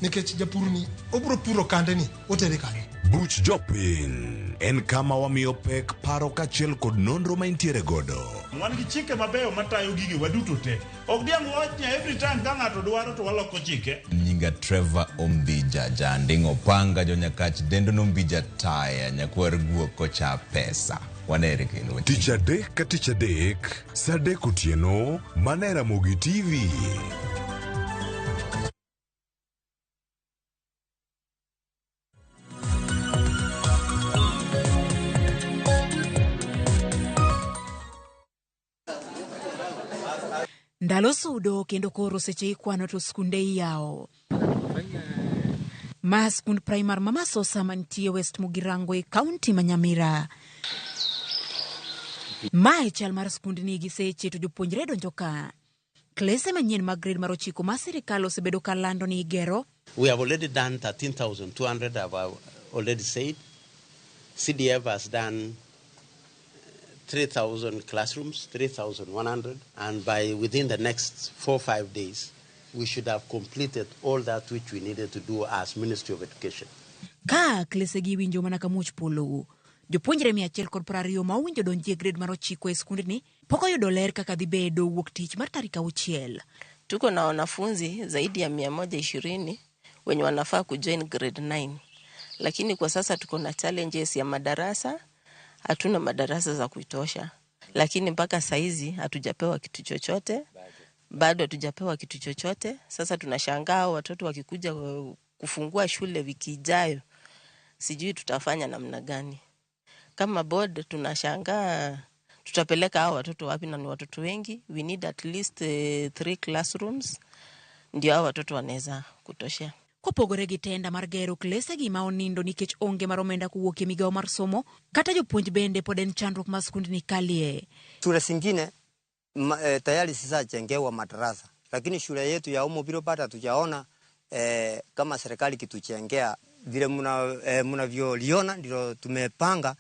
Nikech japur ni obro puro kande ni otere kanye.
Buch jopiny en kama wamiyo pek paro kaachiel kod nonro ma intiere godo.
Wan gi chike mabeyo matayo gige waduto te. Ok diang' wach ni every time ka ng'ato dwaro to waloko chike.
Nyinga Trevor Ombija Janding'o Panga jonyakach dendo nombija taya nyakwar guok kocha pesa. Wanere kendo.
Tich adek ka tich adek, saa 3 otieno, mana e Ramogi TV.
Ndalo sudo kendo koro seche ikwano to skunde iyawo. Ma skund primar ma Masosa mantie West Mugirango e kaunti ma Nyamira. Mae chal mar skundni gi seche to jopuonjre donjo ka. Klese manyien mag grade mar 9 ma sirikal osebedo ka lando ni igero.
We have already done 13,200, I've already said. CDF has done 3,000 classrooms, 3,100, and by within the next 4 or 5 days, we should have completed all that which we needed to do as Ministry of Education.
Ka klese gi winjo mana ka muoch polo. Jopuonjre 120 ma owinjo donji e grade mar 9 e skundni pok oyudo ler kaka dhi bedo wuok tich mar tarik 6.
Tuko na wanafunzi zaidi ya 120 wenye wanafaa kujoin grade 9. Lakini kwa sasa tuko na challenges ya madarasa, hatuna madarasa za kutosha. Lakini mpaka saizi hatujapewa kitu chochote. Bado hatujapewa kitu chochote. Sasa tunashangaa watoto wakikuja kufungua shule wiki ijayo, sijui tutafanya namna gani. Kama board tunashangaa tutapeleka hao watoto wapi, na ni watoto wengi. We need at least 3 classrooms ndio hao watoto wanaweza kutoshea.
Kopogore gi tenda mar gero klese gi ma onindo nikech onge mar omenda kowuok e migawo mar somo, kata jopuonj bende pod en chandruok ma skundni kalie.
Shule zingine tayari zishajengewa madarasa, lakini shule yetu ya Omo Biro bado hatujaona kama serikali kitujengea vile mnavyoliona, ndilo tumepanga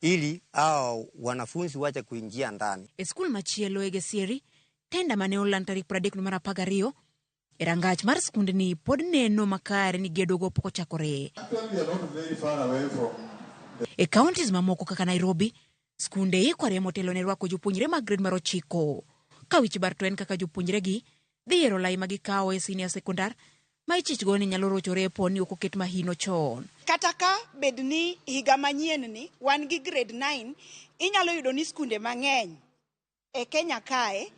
ili hao wanafunzi waje kuingia ndani.
E skul machielo e Gesieri, tenda mane oland tarik 30 mar 12 e rangach mar skundni pod neno makare ni gedogo pok ochakore. E counties mamoko kaka Nairobi, skunde ikore motelo ne rwako jopuonjre mag grade mar 9. Ka wich bar to en kaka jopuonjre gi dhi yiero lai ma gikawo e senior sekondar ma ichich go ni nyalo rochore po ni ok oket mahino chon.
Kata ka bed ni higa manyien ni wan gi grade 9, inyalo yudo ni skunde mang'eny e Kenya kae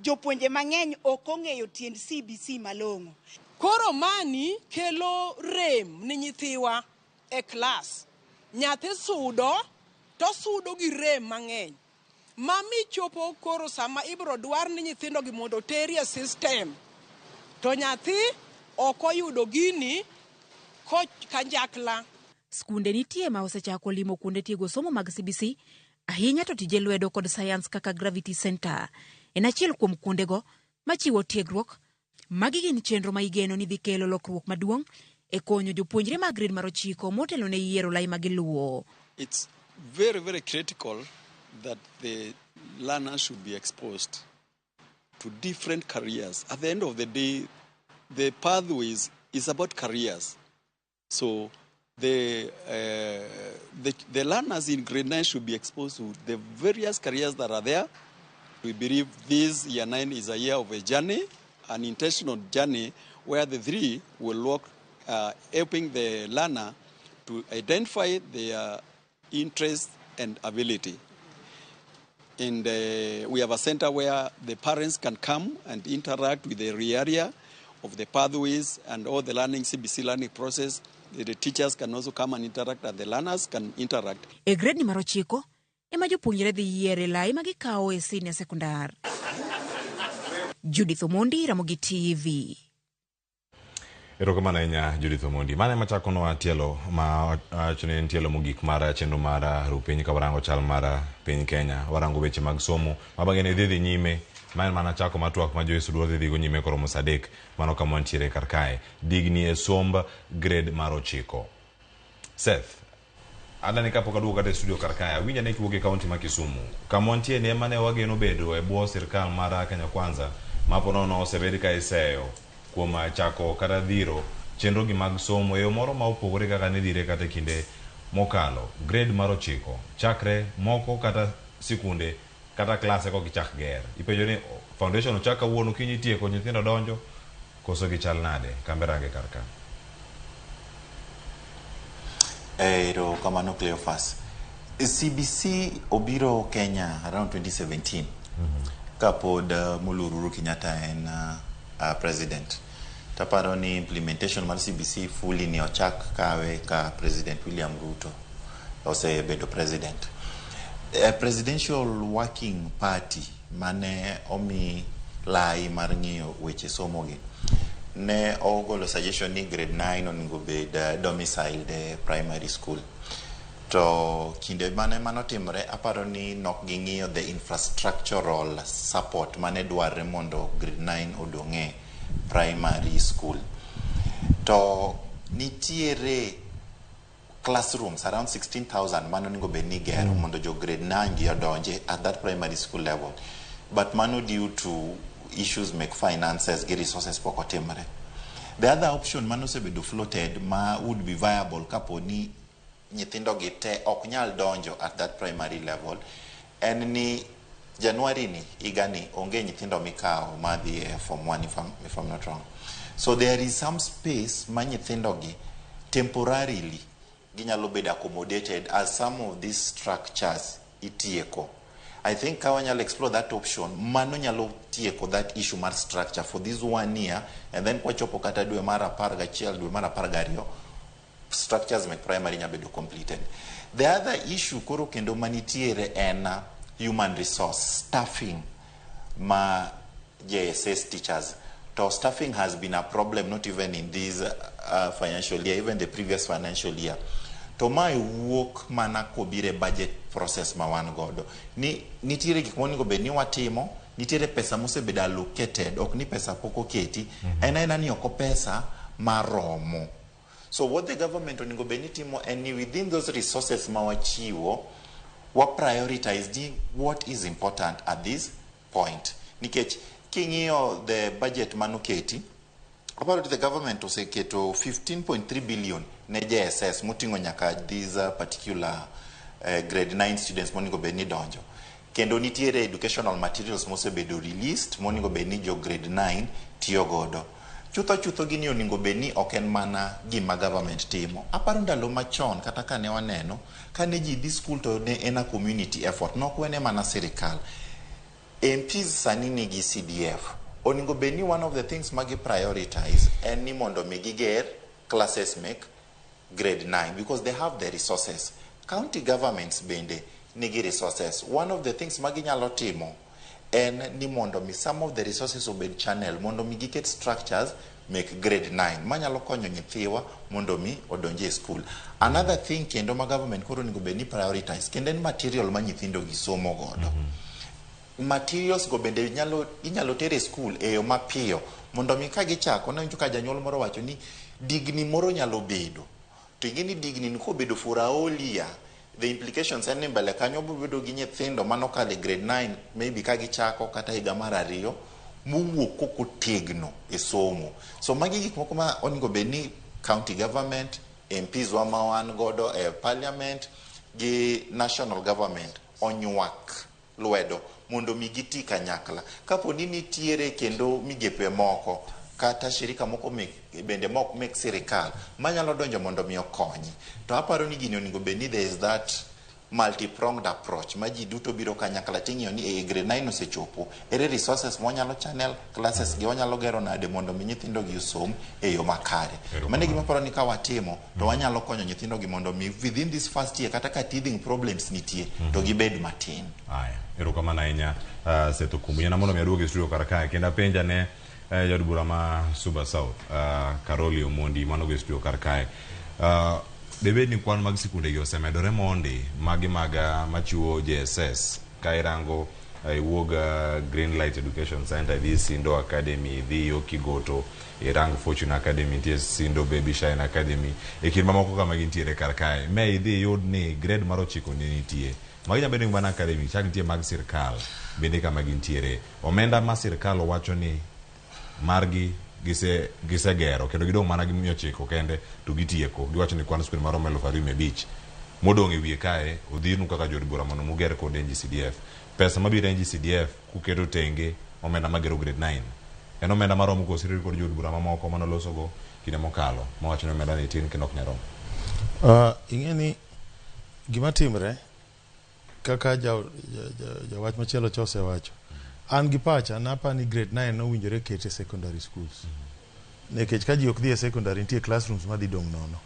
jopuonje mang'eny ok ong'eyo tiend CBC malong'o.
Koro mani kelo rem ni nyithiwa e klas. Nyathi sudo to sudo gi rem mang'eny. Mami chopo koro sama ibro dwar ni nyithindo gi mondo oteri e system. To nyathi ok oyudo gini kanjakla.
Skunde nitie ma osechako limo kuonde tiego somo mag CBC, ahinya to tije lwedo kod science kaka Gravity Center. En achiel kuom kuondego machiwo tiegruok. Magi gin chenro ma igeno ni dhi kelo lokruok maduong' e konyo jopuonjre mag grade mar 9 motelo ne yiero lai ma giluwo.
It's very, very critical that the learners should be exposed to different careers. At the end of the day, the pathways is about careers. So the learners in grade 9 should be exposed to the various careers that are there. We believe this year 9 is a year of a journey, an intentional journey where the three will work, helping the learner to identify their interest and ability. And we have a center where the parents can come and interact with the area of the pathways and all the learning, CBC learning process. The teachers can also come and interact, and the learners can interact.
E grade mar 9 ema jopuonjre dhi yiere lai ma gikawo e senior sekondar. Judith Omondi, Ramogi TV.
Erokamano ahinya Judith Omondi. Mano ema chakonwa tielo ma wacho ni en tielo mogik mar chenro mar ru piny ka warango chal mar piny Kenya. Warango weche mag somo ma bang'e ne dhi nyime. Ma en mana chako mar twak ma Joyce Oduor dhi dhigo nyime koromo saa 3. Mano kama wantiere kar kae. Digni e somb grade mar 9. Seth, adani kapok aduogo kata e studio kar kae, awinjo ni kiwuok e kaunti ma Kisumu. Kama wantie ni ema ne wageno bedo e bwo sirkal mar Kenya Kwanza ma po nono osebed ka iseyo kuom chako kata dhiro chenro gi mag somo e yo moro ma opogore kaka ne dhire kata e kinde mokalo. Grade mar 9 chakre moko kata sikunde kata klase kok ichak ger. Ipenjo ni foundation ochak kawuono kiny itieko nyithindo donjo koso gichal nade? Kambe range kar ka.
Erokamano Cleophas. CBC obiro Kenya around 2017 kapod Moluor Uhuru Kenyatta en president. Taparo ni implementation mar CBC fully ni ochak kawe ka President William Ruto osebedo president. Presidential Working Party mane omi lai mar ng'iyo weche somo gi ne ogolo suggestion ni grade 9 onego bed domiciled e primary school. To kinde mane manotimore, aparo ni nok ging'iyo the infrastructural support mane dwarre mondo grade 9 odong' e primary school. To nitiere classrooms around 16,000 mano onego bed ni gero mondo jo grade 9 gi odonje at that primary school level. But mano due to issues mek finances gi resources pok otimre. The other option mano osebedo floated ma would be viable kapo ni nyithindo gi te ok nyal donjo at that primary level en ni January ni higa ni onge nyithindo mikawo madhi e form 1 if I'm not wrong. So there is some space ma nyithindo gi temporarily ginyalo bedo accommodated as some of these structures itieko. I think ka wanyalo explore that option, mano nyalo tieko that issue mar structure for this one year, and then kwachopo kata dwe mar 11, dwe mar 12, structures mek primary nya bedo completed. The other issue koro kendo manitiere en human resource staffing ma JSS teachers. To staffing has been a problem not even in this financial year, even the previous financial year. To mae wuok mana kobire budget process ma wan godo. Ni nitiere gik monego bed ni watimo, nitiere pesa mosebedo allocated, ok ni pesa pok oketi, en aena ni oko pesa maromo. So what the government onego bed ni timo en ni within those resources ma wachiwo, wa prioritize ni what is important at this point. Nikech king'iyo the budget manoketi, aparo the government oseketo 15.3 billion ne JSS moting'o nyaka these particular grade 9 students monego bed ni donjo. Kendo nitiere educational materials mosebedo released monego bed ni jo grade 9 tiyo godo. Chutho chutho gini onego bed ni ok en mana gima government timo. Aparo ndalo machon kata kane waneno, kane ji dhi school to ne en a community effort, nok wene mana sirikal. MPs sani nigi CDF. Onego bed ni one of the things magi prioritize en ni mondo mi giger classes mek grade 9 because they have the resources. County governments bende nigi resources. One of the things maginyalo timo en ni mondo mi some of the resources obed channel mondo mi giket structures mek grade 9 manyalo konyo nyithiwa mondo mi odonje e school. Another thing kendo ma government koro onego bed ni prioritize kendo en material ma nyithindo gi somo godo. Materials go bende inyalo ter e school e yo mapiyo mondo mi ka gichako nawinjo ka janyuol moro wacho ni digni moro nyalo bedo to ing'e ni digni ni kobedo for a whole year, the implications en ni mbele kanyo biro bedo gi nyithindo manokalo e grade 9 maybe ka gichako kata higa mar 2 mowuok kokotegno e somo. So magi gik moko ma onego bed ni county government, MPs wa ma wan godo e parliament gi national government onywak lwedo mondo mi giti kanyakla. Kapo ni nitiere kendo migepe moko kata shirika moko mek, bende mok mek sirikal manyalo donjo mondo mi okonyi, to aparo ni gini onego bed ni there is that multi-pronged approach ma ji duto biro kanyakla ting'iyo ni e grade 9 osechopo, ere resources mwanyalo channel, classes gi wanyalo gero nade mondo mi nyithindo gi osom e yo makare. Mano e gima aparo ni ka watimo to wanyalo konyo nyithindo gi mondo mi within this first year, kata ka teething problems nitie, to gibed matin.
Aya, erokamano ahinya, Seth Okumu. Yiena mondo mi aduogi e studio kar kae kendo apenja ne jaod bura ma Suba South, Caroli Omondi manogo e studio kar kae. Debed ni kwan mag sikunde gi osemedore mondi magi mag machiwo JSS ka irango iwuog Green Light Education Center, idhi Sindo Academy, idhi yo Kigoto, irang Fortune Academy, nitie Sindo Baby Shine Academy e kind mamoko kama gintiere kar kae. Me idhi iyud ni grade mar 9 ne nitie magi nyalo bedo ni mana academy chak nitie mag sirkal bende kama gintiere. Omenda ma sirkal owacho ni margi gisegero kendo gidong' mana gi 900 kende to gitieko. Giwacho ni kwan skunde maromo 2500 modong' e wiye kae odhirnu kaka jood bura mondo muger kod NGCDF. Pesa mabiro e NGCDF kuketo tenge omenda magero grade 9 en omenda maromo kosiri kod jood bura mamoko manolosogo kinde mokalo mawacho ni omenda ni tin kendo ok nyal romo.
Ing'e ni gima timre kaka jawach machielo cha osewacho, an gi pacha napa ni grade 9 nowinjore ket e secondary schools, nikech ka ji ok dhi e secondary, nitie classrooms madhi dong' nono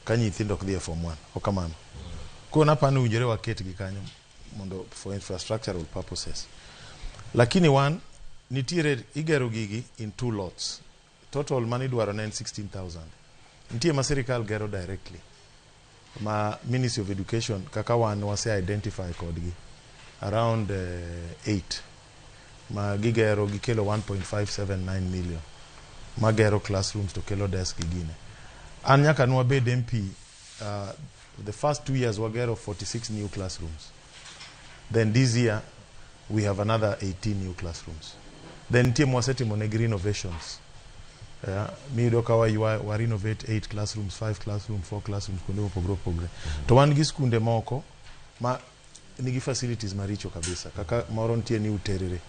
ka nyithindo ok dhi e form 1. Ok kamano? Koro napa ni owinjore waketgi kanyo mondo for infrastructural purposes. Lakini wan nitiere igero gigi in two lots. Total manidwaro ne en 16,000. Nitie ma sirikal gero directly. Ma Ministry of Education kaka wan wase identify kodgi around 8 ma gigero gikelo 1.579 million magero classrooms to kelo desk gi gine. An nyaka nwabed MP, the first 2 years wagero 46 new classrooms. Then this year we have another 18 new classrooms. Then nitie mwasetimo negi renovations. Yeah, miyudo ka wa renovate 8 classrooms, 5 classrooms, 4 classrooms kuonde mopogore opogore. To wan gi skunde moko ma nigi facilities maricho kabisa, kaka moro nitie ni Uterere.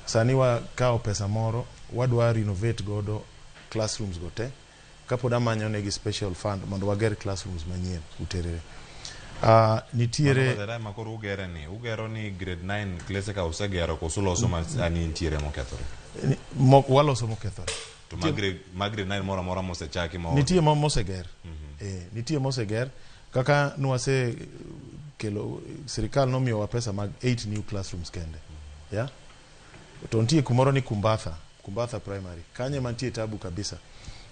Sani wakawo pesa moro wadwa renovate godo classrooms go te, kapod amanyo negi special fund mondo wager classrooms manyien Uterere. Nitiere
Mano ma koro ugere ni ugero ni grade 9 klese ka usegero koso uloso ma sani nitiere mokethore?
Waloso mokethore.
To ma grade 9 moro amora mosechaki ma
Nitie ma moseger. Nitie moseger kaka nwase kelo sirikal nomiyowa pesa mag 8 new classrooms kende, yeah? To nitie kumoro ni Kumbatha Primary kanyo ema nitie tabu kabisa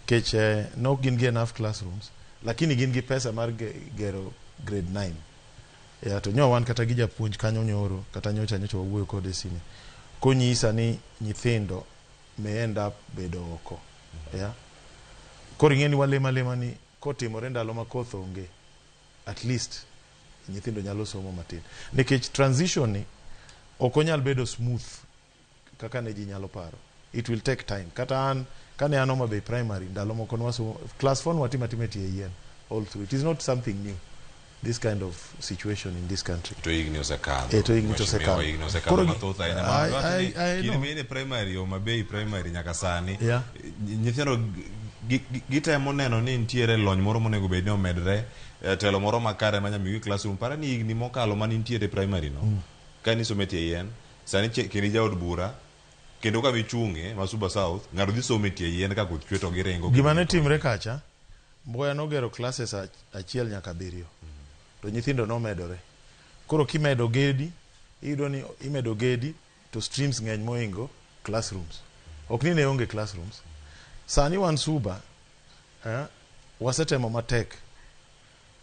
kech nok gin gi enough classrooms, lakini gin gi pesa mar gero grade 9, yeah. To nyo wan kata gi japuonj kanyo nyoro kata nyocha nyocha wawuoyo kode e sime konyisa ni nyithindo may end up bedo oko, yeah? Koro ing'e ni walemo alema ni kotimore ndalo ma koth onge, at least nyithindo nyalo somo matin, nikech transition ni ok onyal bedo smooth kaka ne ji nyalo paro. It will take time. Kata an kane an Homa Bay Primary, ndalo moko nwasomo class 4 nwatimo atima e tie yien all through. It is not something new, this kind of situation in this country.
To higni osekadho.
Eh, to higni to
Mheshimiwa,
osekadho.
Higni osekadho mathoth ahinya.
I
Kinde
know.
ma in e primary, Homa Bay Primary nyaka sani, nyithindo gitemo neno ni nitiere lony moro monego bed ni omedre, telo moro makare manya miyogi classroom. Para ni higni mokalo mane intiere e primary no, ka nisomo e tie yien, sani kendo jaod bura kendo kama ichung'e ma Suba South, ng'ato dhi somo e tie yien ka koth chwe to giringo.
Gima ne timre kacha, Mboya nogero classes 1 nyaka 7, to nyithindo nomedore. Koro kimedo gedi, iyudo ni imedo gedi to streams ng'eny moingo classrooms. Ok ni ne onge classrooms. Sani wan Suba, wasetemo matek.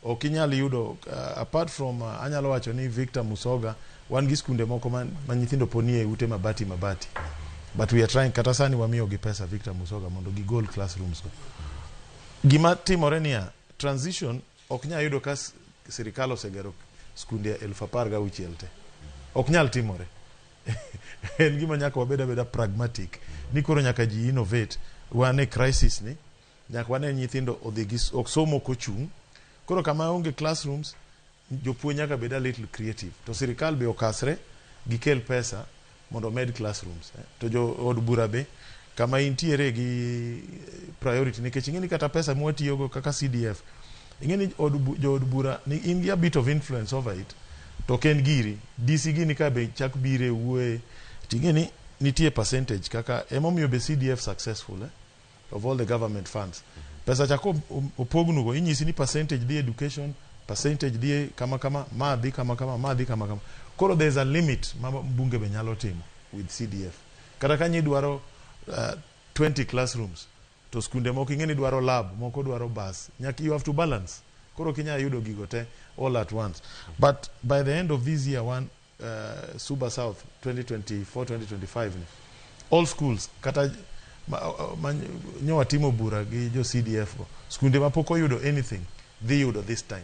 Ok inyal yudo, apart from, anyalo wacho ni Victor Musoga, wan gi skunde moko ma nyithindo pod nie ute mabati mabati. But we are trying, kata sani wamiyogi pesa Victor Musoga mondo gigol classrooms go. Gima timore niya, transition ok nyal yudo ka sirikal osegero skunde 16,000 te. Ok nyal timore. En gima nyaka wabed abeda pragmatic. Ni koro nyaka ji innovate. Wan e crisis ni, nyaka wane nyithindo odhi gi ok somo kochung'. Koro kama onge classrooms, jopuonj nyaka bed a little creative. To sirikal be okasre, gikel pesa mondo omed classrooms. To jo od bura be, kama intiere gi priority, nikech ing'e ni kata pesa mwatiyogo kaka CDF, ing'e ni jo od bura ni in gi a bit of influence over it, to ok en giri. DC gini ka be chak bire wuoye, ting'e ni nitie percentage kaka emomiyo be CDF successful, eh? Of all the government funds. Pesa cha opognugo, inyisi ni percentage dhi education, percentage dhi kama kama, ma dhi kama kama, ma dhi kama kama. Koro there is a limit ma bunge be nyalo timo with CDF. Kata ka nyidwaro 20 classrooms, to skunde moko ing'e ni dwaro lab, moko dwaro bus. Nyaka you have to balance. Koro ok inyal yudo gigo te all at once. But by the end of this year, one Suba South 2024-2025 ni, all schools kata ma nyo watimo bura gi jo CDF go, skunde ma pok oyudo anything dhi yudo this time,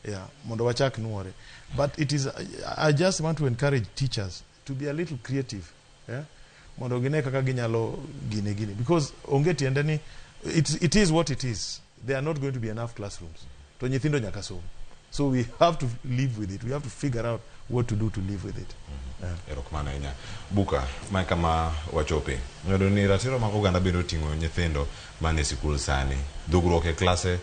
yeah, mondo wachak nuore. But it is I just want to encourage teachers to be a little creative, yeah? Mondo gine kaka ginyalo gine gini, because onge tiende ni it is what it is. There are not going to be enough classrooms, to nyithindo nyaka som, so we have to live with it. We have to figure out what to do to live with it, yeah.
Erokamano ahinya. Buka, mae kama wachope. Ng'edo ni ratiro mag oganda bende oting'o nyithindo man e sikul sani. Dhugruok e klase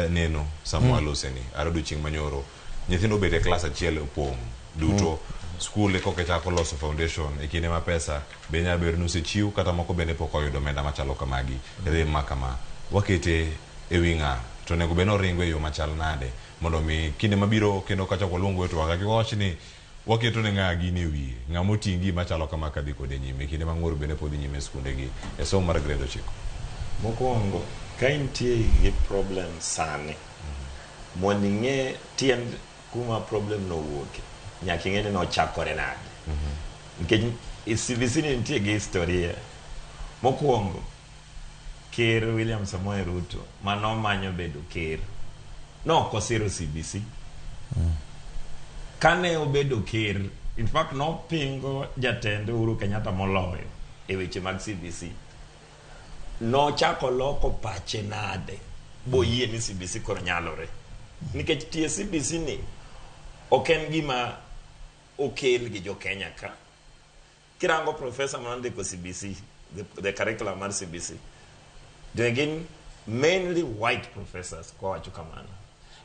neno sama waloseni. Are odiochieng' manyoro. Nyithindo obet e klas achiel opong' duto. Skul koka chako loso foundation e kinde ma pesa be nyalo bedo ni osechiw kata moko bende pok oyudo omenda machalo kamagi. Rem ma kama. Wakete e wi ng'a to onego bed ni oringo e yo machal nade mondo mi kinde mabiro kendo kachako waluong wetwa kik wawach ni waketo ne ng'a gini e wiye ng'ama oting' gima chalo kama kadhi kode nyime kinde ma ng'ur bende pod dhi nyime e skunde gi e somo mar grade 9.
Mokwongo, ka intie gi problem sani, Mondo ing'e tiend kuma problem no owuoke, nyaka ing'e ni nochakore nade. Nikech e CBC ni nitie gi historia. Mokwongo, Ker William Samoei Ruto manomanyo bedo ker, nok osiro CBC. Kane obedo ker, in fact nopingo jatende Uhuru Kenyatta moloyo e weche mag CBC. Nochako loko pache nade boyie ni CBC koro nyalore. Nikech tie CBC ni ok en gima okel gi jo Kenya ka. Kirango professor manondiko CBC, the curriculum mar CBC, to gin mainly white professors kowacho kamano.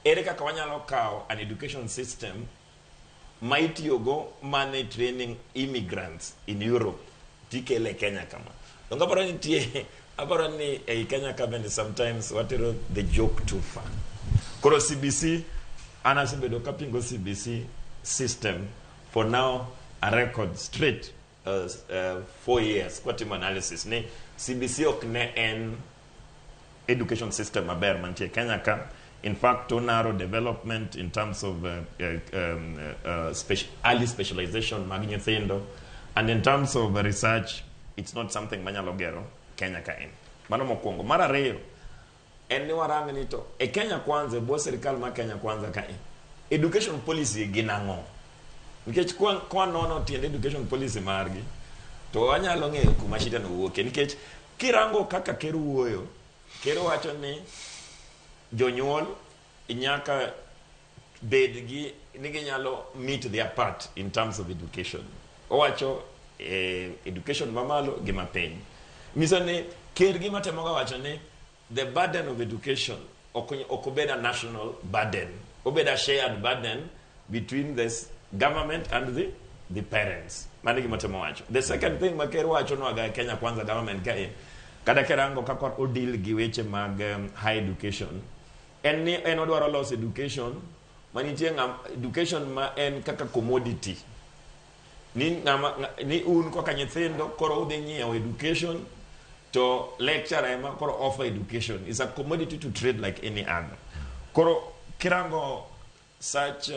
Ere kaka wanyalo kawo an education system ma itiyogo mane training immigrants in Europe tikele e Kenya kama? Donge aparo ni nitie, aparo ni ei Kenya ka bende sometimes watero the joke too far. Koro CBC, an asebedo kapingo CBC system for now a record straight 4 years kwatimo analysis ni CBC ok ne en education system maber mantie Kenya ka. In fact, to narrow development in terms of early specialization mag nyithindo, and in terms of research, it's not something manyalo gero Kenya ka en. Mano mokwongo. Mar ariyo, en ni warang ni to e Kenya Kwanza, e bwo sirikal mar Kenya Kwanza ka en, education policy gin ang'o? Nikech kwa nono tiend education policy margi, to wanyalo ng'eyo kuma shida no wuokie. Nikech kirango kaka ker wuoyo, ker wacho ni jonyuol nyaka bed gi ni ginyalo meet their part in terms of education. Owacho education mamalo gi mapiny. Nyiso ni ker gima temo ga wacho ni the burden of education ok obed a national burden. Obed a shared burden between the government and the parents. Mano e gima temo wacho. The second thing ma ker wacho nwaga e Kenya Kwanza government kae, kata kirango kaka odeal gi weche mag higher education, en ni en odwaro loso education manitie ng'am, education ma en kaka commodity ni ng'ama ni un kaka nyithindo koro udhi nyiewo education to lecturer ema koro offer education is a commodity to trade like any other. Koro kirango such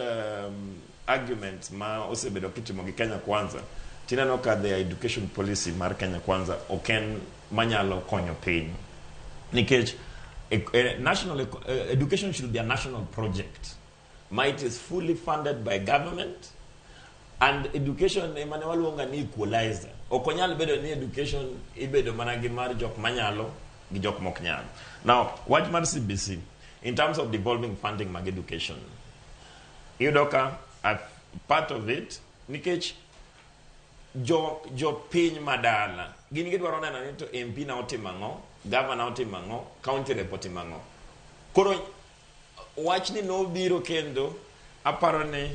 arguments ma osebedo kitimo gi Kenya Kwanza, tineno ka the education policy mar Kenya Kwanza ok en manyalo konyo piny, nikech national education should be a national project ma it is fully funded by government, and education ema ne waluonga ni equalizer. Ok onyal bedo ni education ibedo mana gi mar jok manyalo gi jok mok nyal. Now, wach mar CBC in terms of devolving funding mag education, iyudo ka a part of it nikech jo piny madala gin gidwaro neno ni to MP na otimo ang'o, governor otimo ang'o, county rep otimo ang'o. Koro wachni nobiro kendo aparo ni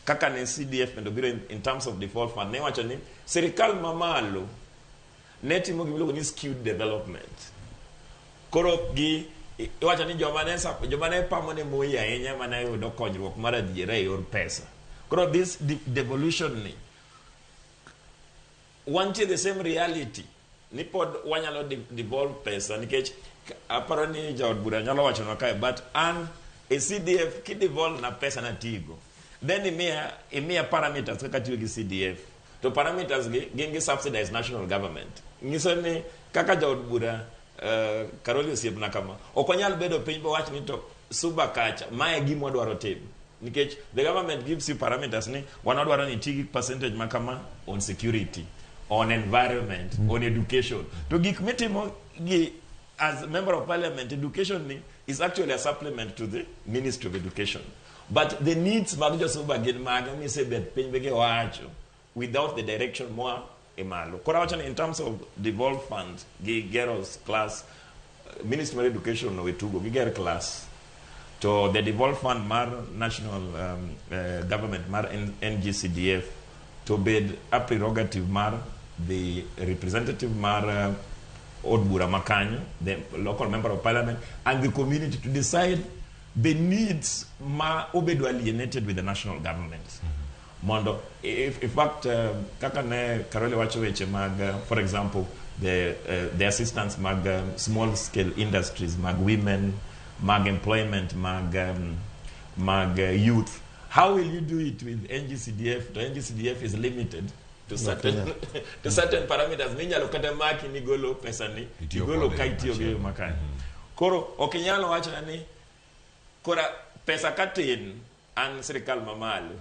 kaka ne CDF bende obiro in terms of default fund, ne wacho ni sirikal mamalo ne timo gima iluongo ni skewed development. Koro gi iwacho ni joma ne pamo ne Moi ahinya mane yudo konyruok mar adiera e yor pesa. Koro this devolution ni wantie the same reality ni pod wanyalo devolve pesa, nikech aparo ni jaod bura nyalo wachonwa kae, but an e CDF kidevolve na pesa natigo, then imiya parameters kaka tiyo gi CDF, to parameters gi gin gi subsidized national government. Nyiso ni kaka jaod bura Karoli osiepna kama ok onyal bedo piny bowach ni to Suba kacha mae gima wadwaro timo, nikech the government gives you parameters ni wan wadwaro ni ti gi percentage ma kama on security, on environment, on education. To gik mitimo gi as member of parliament, education ni is actually a supplement to the Ministry of Education, but the needs mag josuba gin mage misebet piny be giwacho without the direction moa e malo. Koro awacho ni in terms of devolved fund gi gero class, Ministry mar Education owe tugo gi ger class, to the devolved fund mar national government mar NGCDF to bed a prerogative mar the representative mar od bura makanyo, the local member of parliament and the community to decide the needs ma obedo alienated with the national government. Mondo if, in fact kaka ne Karoli wacho weche mag for example the assistance mag small scale industries mag women. mag employment, mag youth. How will you do it with NGCDF? The NGCDF is limited to certain to certain parameters. Minyalo kata maki ni golo pesa ni igolo ka itiyo gi makani. Koro ok inyalo wacho ni kora pesa katin an sirikal mamalo.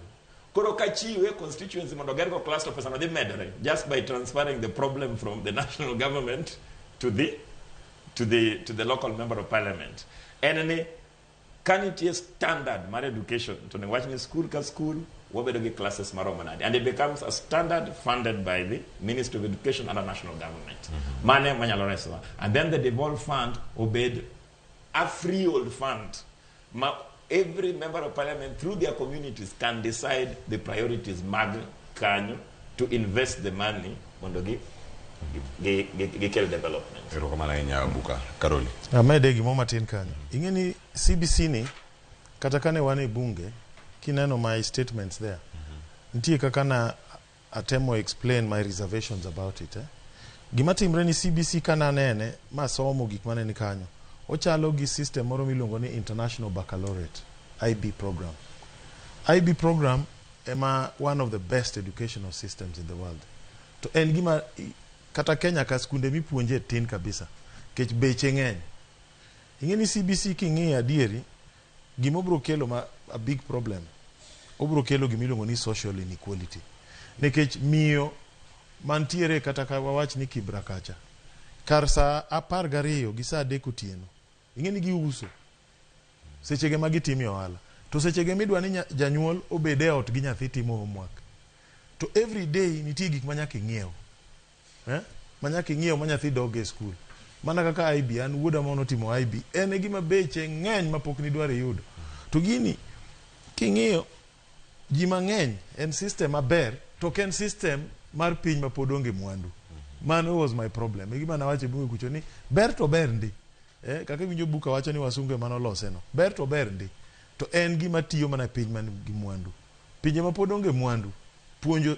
Koro kachiwe constituency mondo gergo cluster pesa no dhi medore just by transferring the problem from the national government to the local member of parliament. En ni kanitie standard mar education to ne wach ni school ka school wabedo gi classes maromo nade, and it becomes a standard funded by the Ministry of Education and the national government. Mane manyalo resowa. And then the devolved fund obed a freehold fund ma every member of parliament through their communities can decide the priorities mag kanyo to invest the money mondo gi kel development.
Erokamano ahinya Buka. Karoli.
Amede gimo matin kanyo. Ing'e ni CBC ni kata kane wan e bunge kineno my statements there. Nitie kaka na atemo explain my reservations about it. Gima timre ni CBC kana nene masomo gik mane ni kanyo. Ochalo gi system moro miluongo ni International Baccalaureate IB program. IB program ema one of the best educational systems in the world. To en gima kata Kenya ka skunde mipuonje tin kabisa kech beche ng'eny. Ing'e ni CBC king'iyo adieri gima obro kelo ma a big problem. Obro kelo gima iluongo ni social inequality. Nikech miyo mantiere kata ka wawach ni Kibra kacha kar saa 12 gi saa 3 otieno ing'e ni giuso sechege ma gitime ohala to sechege midwa ni janyuol obed e ot gi nyathi timo homework to every day nitie gik ma nyaka ing'iew ma nyaka ing'iew ma nyathi dog e school. Mana kaka IB an wuoda mono timo IB en e gima beche ng'eny mapok nidwar yudo. To gini king'iyo ji mang'eny en system maber to ok en system mar piny ma pod onge mwandu. Mano was my problem. E gima nawacho e bunge kucho ni ber to ber ndi. Kaka iwinjo Buka wacho ni wasungu ema nolose no. Ber to ber ndi. To en gima tiyo mana e piny man gi mwandu. Pinje ma pod onge mwandu puonjo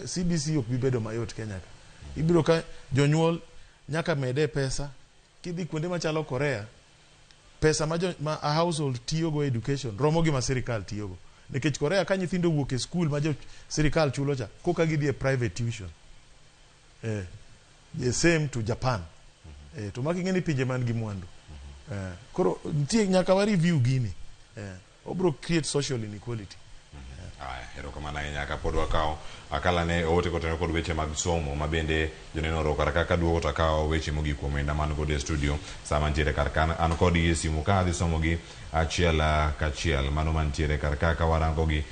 CBC ok bi bedo mayot Kenya ka. Ibiro ka jonyuol nyaka mede pesa. Kidhi kuonde machalo Korea, pesa ma a household tiyogo education romo gi ma sirikal tiyogo. Nikech Korea ka nyithindo wuok e school ma jo sirikal chulo cha, koka gidhi e private tuition. The same to Japan. To magi ng'eni pinje man gi mwandu. Koro nitie nyaka wa review gini. Obro create social inequality.
Aya, erokamano ahinya kapod wakawo akala ne ote kotenore kod weche mag somo ma bende joneno oro kar kaka duogo to akawo weche mogik kuom omenda man godo e studio sama ntiere kar ka an kodgi e simu ka adhi somo gi achiel kachiel mano mantiere kar ka ka warango gi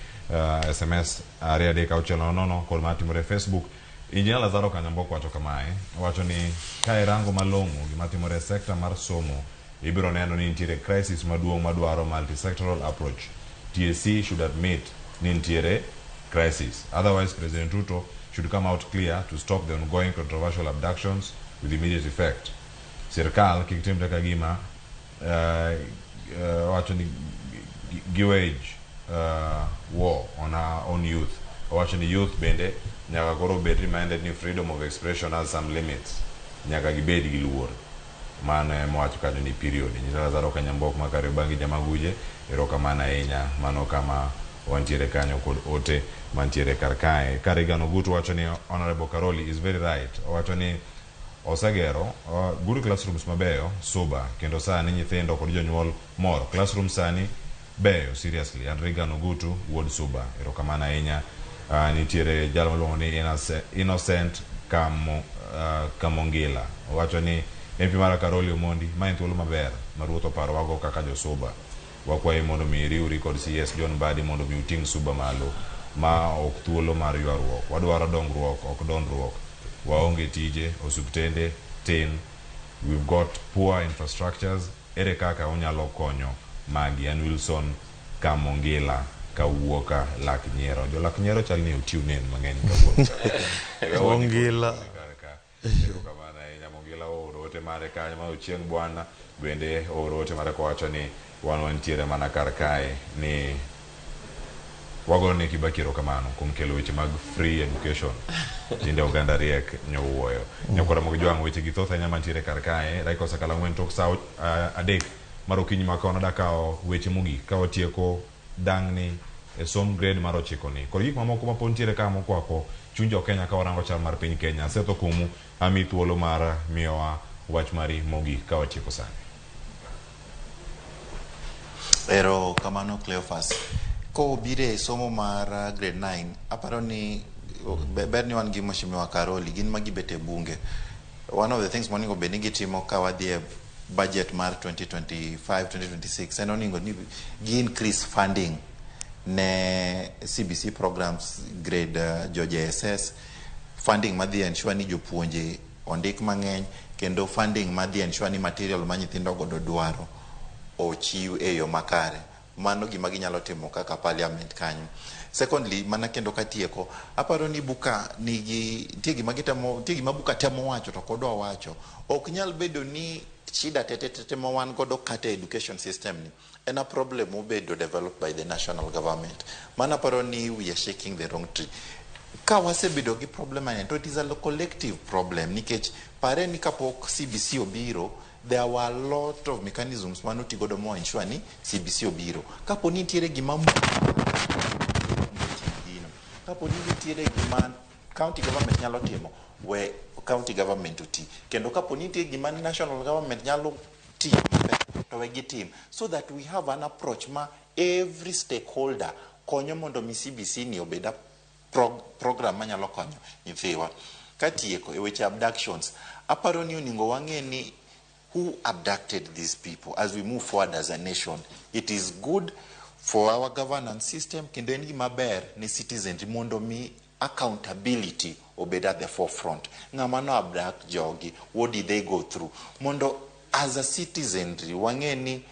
SMS 2 3 6 0 kod matimore e Facebook. Injinia Lazaro Kanyambok wacho kamae, wacho ni ka irango malong'o gima timore e sekta mar somo ibiro neno ni nitiere crisis maduong' madwaro multi-sectoral approach. TSC should admit ni nitiere crisis. Otherwise, President Ruto should come out clear to stop the ongoing controversial abductions with immediate effect. Sirkal kik timre ka gima wacho ni giwage war on our own youth. Owacho ni youth bende nyaka koro bed reminded ni freedom of expression has some limits. Nyaka gibed gi luor. Mano ema wacho kanyo ni period. Nyisa Lazaro Kanyambok ma Kariobangi Jamaguje, erokamano ahinya. Mano kama wantiere kanyo kod ote mantiere kar kae. Karigan Ogutu wacho ni Honorable Karoli is very right. Owacho ni osegero good classrooms mabeyo Suba kendo sani nyithindo kod jonyuol mor. Classroom sani beyo seriously. And Regan Ogutu wuod Suba, erokamano ahinya. Nitiere jal miluongo ni Innocent Kamongila. Owacho ni MP mara Karoli Omondi, ma en thuolo maber ma ruoth oparowago kaka jo Suba. Wakwayi mondo mi iriwri kod CS John Mbadi mondo mi uting' Suba malo. Ma ok thuolo mar ywaruok. Wadwaro dongruok ok dondruok. Waonge tije, osuptende tin. We've got poor infrastructures. Ere kaka unyalo konyo magi? An Wilson Kamongila kawuoka Lak Nyiero. Jo Lak Nyiero chal ni otiw nen mang'eny kawuono.
Mongila.
Erokamano ahinya. Mongila ooro ote mare kanyo ma Ochieng' Bwana bende ooro ote mare kowacho ni wan wantiere mana kar kae ni wagoyo ne Kibaki erokamano kuom kelo weche mag free education. Tinde oganda riek nyowuoyo. Nyakwara mag jwang' weche gi thoth ahinya mantiere kar kae. Dakika osekalo 4 tok saa 3. mar okinyi ma kawuono adwa kawo weche mogik ka watieko dang'ni e som grade mar ochiko ni kod gik mamoko ma pod nitiere ka mokwako chuny jo Kenya ka warango chal mar piny Kenya. Asetho kuomu ami thuolo mar miyowa wach mari mogik ka watieko sani.
Ero kamano Cleophas. Kobiro e somo mar grade 9, aparo ni ber ni wan gi Mheshimiwa Karoli, gin ma gibet e bunge. One of the things monego bed ni gitimo ka wadhi e budget mar 2025-2026 en onego ni gi increase funding ne CBC programs grade jo JSS, funding madhi ensure ni jopuonje ondik mang'eny kendo funding madhi ensure ni material ma nyithindo godo dwaro ochiw e yo makare. Mano gima ginyalo timo kaka parliament kanyo. Secondly, mana kendo katieko, aparo ni Buka nigi nitie gima gitemo, nitie gima Buka temo wacho to ok odwa wacho. Ok nyal bedo ni shida tete ma wan godo kata e education system ni en a problem mobedo developed by the national government. Mano aparo ni we are shaking the wrong tree. Ka wasebedo gi problem ani to it is a collective problem nikech pare ni kapok CBC obiro there were a lot of mechanisms mano ti godo mo ensure ni CBC obiro. Kapo ni nitiere gima gino, kapo ni nitiere gima county government nyalo timo, we county government oti. Kendo kapo ni nitie gima national government nyalo timo maber, to we gitim. So that we have an approach ma every stakeholder konyo mondo mi CBC ni obed a program manyalo konyo nyithiwa. Katieko e weche abductions, aparo ni onego wang'e ni who abducted these people as we move forward as a nation. It is good for our governance system kendo en gima ber ne citizens mondo mi accountability obed at the forefront. Ng'ama no abduct jogi, what did they go through? Mondo as a citizenry wang'e ni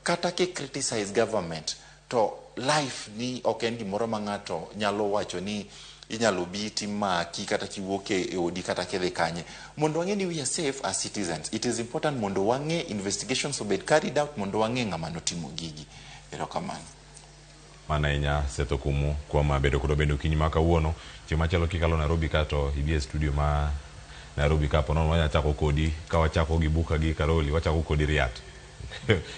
kata ki criticize government to life ni ok en gimoro ma ng'ato nyalo wacho ni inyalo bi timaki kata kiwuok e odi kata kidhi kanye. Mondo wang'e ni we are safe as citizens. It is important mondo wang'e investigations obed carried out mondo wang'e ng'ama notimo gigi. Erokamano.
Mano ahinya Setho Kumu kuom bedo kodwa bende okinyi ma kawuono. Chieng' machielo kikalo Nairobi ka to ibi e studio ma Nairobi ka po nono wanya chako kodi ka wachako gi Buka gi Karoli wachako kodi Riat.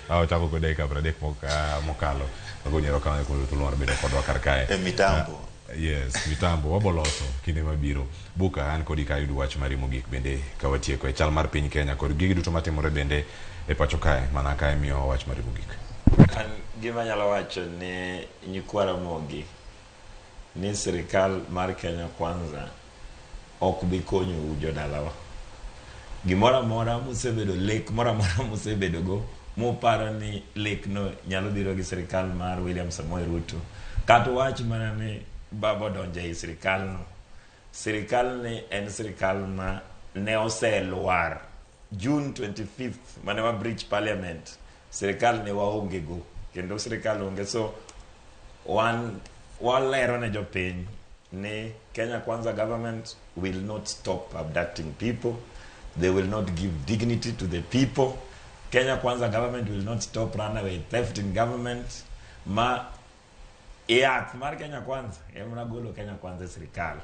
Wachako kodi dakika 30 mokalo. Agoni erokamano kuom thuolo mar bedo kodwa kar kae.
E mitambo.
Yes, mitambo waboloso kinde mabiro. Buka an kodi ka ayudo wach mari mogik bende ka watieko e chal mar piny Kenya kod gigi duto matimore bende e pacho kae mana kae miyo wach mari mogik.
An gima anyalo wacho ni nyikwa Ramogi ni sirikal mar Kenya Kwanza ok bi konyou jodalawa. Gimoro amora musebedo, lek moro amora musebedogo muparo ni lek no nyalo biro gi sirikal mar William Samoei Ruto. Kata wach mana ni baba odonjo ei sirikal no. Sirikal ni en sirikal ma ne oselwar June 25th mane wa breach parliament. Sirikal ne waonge go kendo sirikal onge, so wan walero ne jopiny ni Kenya Kwanza government will not stop abducting people. They will not give dignity to the people. Kenya Kwanza government will not stop runaway theft in government. Ma yath mar Kenya Kwanza ema golo Kenya Kwanza e sirikal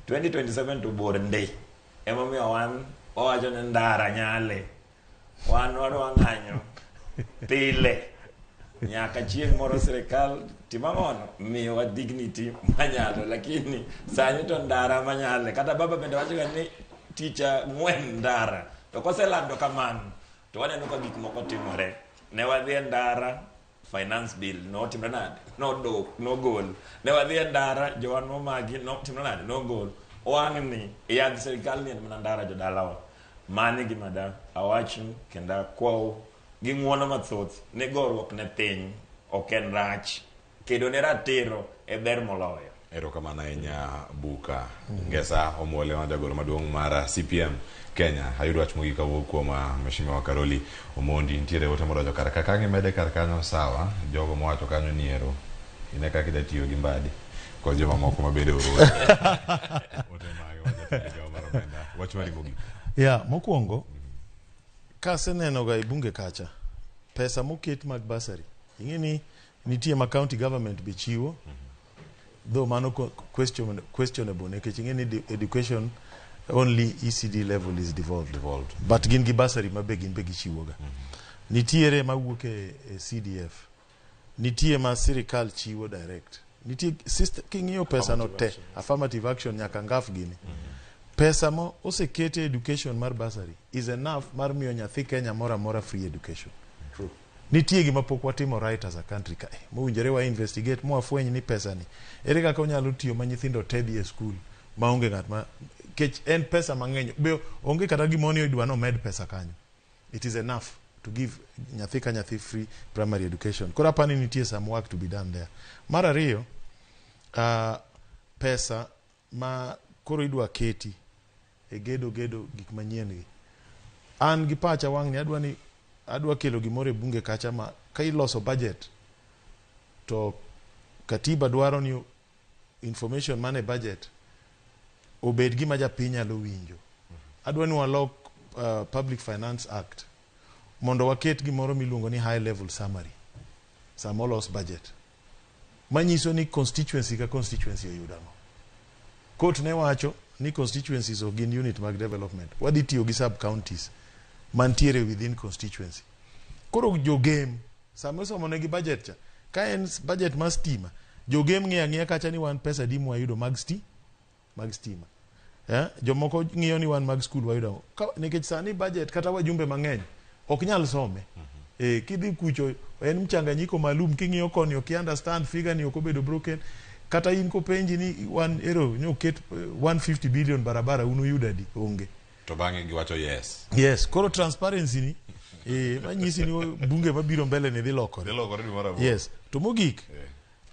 2027 to bor ndi. Emomiyo wan wawacho ni ndara nyale wan wadwa ng'anyo pile nyaka chieng' moro sirikal timo ang'ono miyowa dignity manyalo, lakini sani to ndara manyale. Kata baba bende wachoga ni tich ang'wen ndara, to koselando kamano to waneno ka gik moko timore. Ne wadhi e ndara, finance bill notimre nade? Nodok, nogol. Ne wadhi e ndara, jowa nomaki, notimre nade? Nogol. Wang'ni yadh sirikal ni en mana ndara jodalawa. Mano e gima da awachnu kendo akwau gi ng'uono mathoth ni goruok ne piny ok en rach, kedo ne ratiro e ber moloyo.
Erokamano ahinya Buka. Ngesa Omwole ma jagoro maduong' mar CPM Kenya. Ayudo wach mogik kawuok kuom Mheshimiwa Karoli Omondi. Nitiere ote modonjo kar ka. Ka gimede kar kanyo sawa. Jogo mowacho kanyo ni ero. Ine kaka ida tiyo gi mbadi. Kod joma moko mabende oro ote. Ote mage ma jatend migawo mar omenda. Wach mari mogik.
Ya, mokwongo kaseneno ga e bunge kacha pesa moket mag bursary, ing'e ni nitie ma county government be chiwo, though mano questionable nikech ing'e ni education only ECD level is devolved, but gin gi bursary ma be gin be gichiwo ga. Nitiere mawuok e CDF. Nitie ma sirikal chiwo direct. Nitie system, king'iyo pesa no te, affirmative action nyaka ngaf gini. Pesa mo osekete education mar bursary is enough mar miyo nyathi Kenya moro amora free education.
True.
Nitie gima pok watimo right as a country kae. Mowinjore wa investigate mwafweny ni pesa ni. Ere kaka onyalo tiyo ma nyithindo te dhi e skul maonge ng'at ma kech en pesa mang'eny. Be onge kata gima ni idwa nomed pesa kanyo. It is enough to give nyathi ka nyathi free primary education. Koro apani nitie some work to be done there. Mar ariyo, pesa ma koro idwa keti e gedo gik manyien gi. An gi pacha wang' ni adwa kelo gimoro e bunge kacha ma ka iloso budget to katiba dwaro ni information man e budget obed gima japiny nyalo winjo. Adwa ni walok Public Finance Act mondo waket gimoro miluongo ni high level summary sama olos budget manyiso ni constituency ka constituency oyudo ang'o. Court ne wacho ni constituencies ok gin unit mag development. Wadhi tiyo gi sub counties mantiere within constituency. Koro jogem sama isomo negi budget cha ka en budget mar stima jogem ng'iyo ang'iya kacha ni wan pesa di mwayudo mag stima. Jomoko ng'iyo ni wan mag skul wayudo ang'o. Nikech sani budget kata wajumbe mang'eny ok nyal some. Kidhi kucho en mchanganyiko maalum king'iyo koni ok understand figure ni ok obedo broken. Kata in kopenji ni wan ero ni oket 150 billion barabara unuyud adi onge.
To bang'e giwacho yes.
Yes, koro transparency ni manyisi ni bunge mabiro mbele ni dhi lokore.
Dhi lokore gimoro amora.
Yes. To mogik,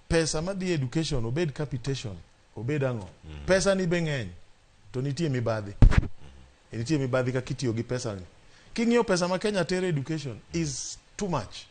pesa madhi education obed capitation, obed ang'o? Pesa ni be ng'eny to nitie mibadhi. Nitie mibadhi kaka itiyo gi pesa ni. King'iyo pesa ma Kenya tere education is too much.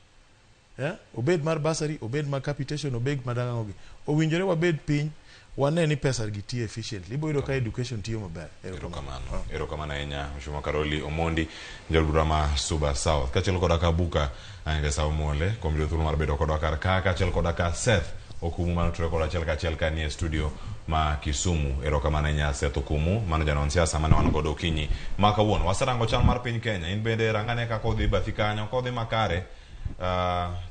Yeah? Obed mar bursary, obed mar capitation, obed mar ang'o gi. Owinjore wabed piny wane ni pesa gi tiyo efficiently. Ibo yudo ka education tiyo maber.
Erokamano. Erokamano ahinya Mheshimiwa Karoli Omondi, jaod bura ma Suba South. Kaachiel koda ka Buka Angesa Omole kuom yudo thuolo mar bedo kodwa kar ka, kaachiel koda ka Seth Okumu manotudore kodwa achiel kachiel ka nie studio ma Kisumu. Erokamano ahinya Seth Okumu, mano janon siasa mane wan godo okinyi ma kawuono. Waserango chal mar piny Kenya. In bende rangane kaka odhi bathi kanyo, kodhi makare.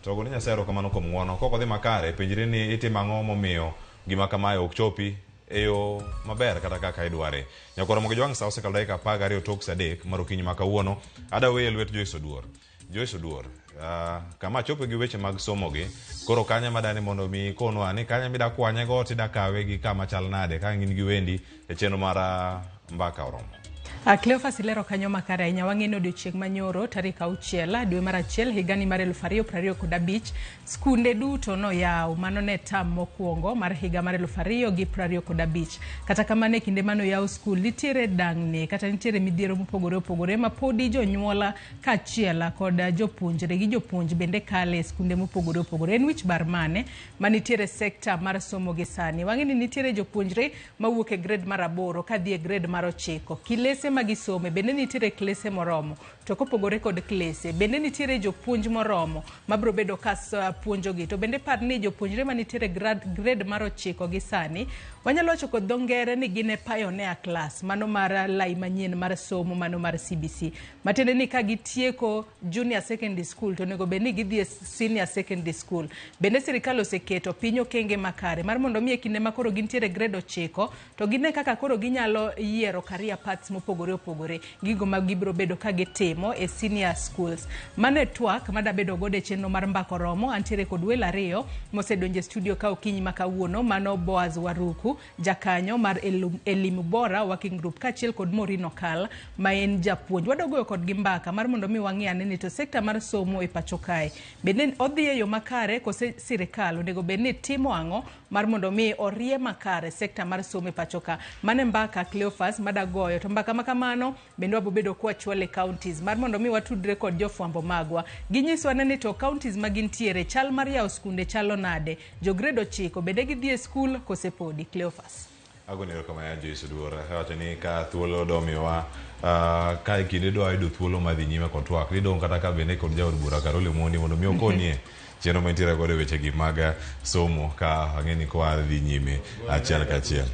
To gone Nyasaye erokamano kuom ng'uono. Kok odhi makare, penjri ni itimo ang'o momiyo gima kamae ok chopi e yo maber kata kaka idware. Nyakwar Ramogi Jwang' sa osekalo dakika 12 tok sa 3 mar okinyi ma kawuono. Ada weye lwet Joyce Oduor. Joyce Oduor, kama chope gi weche mag somo gi, koro kanye madani mondo mi ikonwa ni kanye mida kwanye go tida kawe gi kama chal nade ka in gi wendi e chenro mar mbaka oromo.
Cleophas ilero kanyo makare ahinya. Wang'e ni odiochieng' manyoro tarik 6 dwe mar 1 higani mar 2025 skunde duto noyaw. Mano ne tam mokwongo mar higa mar 2025. Kata kamano e kinde mane oyaw skul nitiere dang'ni kata nitiere midhiero mopogore opogore ma podi jonyuola kaachiel kod jopuonjre gi jopuonj bende kale e skunde mopogore opogore. En wich bar mane manitiere sekta mar somo gi sani? Wang'e ni nitiere jopuonjre mawuok e grade mar 8 kadhi e grade mar 9. Kilese magisome bende nitiere klese moromo, to kopogore kod klese bende nitiere jopuonj moromo mabiro bedo ka puonjogi. To bende par ni jopuonjre manitiere grade mar 9 gi sani wanyalo wacho kod dho ngere ni gin e pioneer class, mano mar lai manyien mar somo, mano mar CBC, matiende ni ka gitieko junior secondary school to onego bed ni gidhi e senior secondary school. Bende sirikal oseketo piny okenge makare mar mondo mi e kinde ma koro gintiere grade 9 to gine kaka koro ginyalo yiero career paths mopogore opogore, gigo ma gibiro bedo ka gitimo e senior schools. Mano e twak madabedo godo e chenro mar Mbaka Oromo. Antiere kod welo ariyo mosedonjo e studio ka okinyi ma kawuono, mano Boaz Waruku, jakanyo mar Elimu Bora Working Group, kaachiel kod Maureen Okal ma en japuonj. Wadogoyo kodgi mbaka mar mondo mi wang'i ane ni to sekta mar somo e pacho kae bende odhi e yo makare kose sirikal onego bed ni timo ang'o mar mondo mi orie makare sekta mar somo e pacho ka. Mano e mbaka Cleophas madagoyo. To mbaka ma kamano bende wabobedo kwachwale counties mar mondo mi watudre kod jofwambo magwa. Ginyiswa ni to counties ma gintiere chal mar yawo skunde chalo nade, jo grade 9 bende gidhi e skul kose podi? Cleophas.
Agoni erokamano Joyce Oduor. Awacho ni ka thuolo domiwa ka e kinde dwa yudo thuolo madhi nyime kod twak, didong' kata ka bende kod jaod bura Karoli Omondi mondo mi okonie chenro mantiere godo e wechegi mag somo ka ang'e ni kwa dhi nyime achiel kachiel.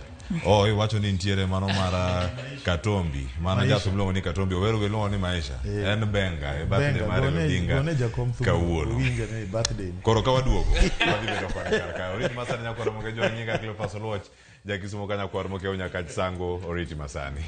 Oh, iwacho ni nitiere mano mar Katombi. Mano
Maisha.
jathum miluongo ni Katombi. Owero be iluongo ni Maisha.
Eh.
En Benga e birthday
Benga,
mare Odinga
gone jakom thum
kawuono.
owinje ni birthday ni.
Koro ka waduogo, wadhi bedo kode kar kae. Oriti masani nyakwar Mokejo nyinga Cleophas Oluoch, jakisumo ka nyakwar Mokeo Nyakach Sango, oriti masani.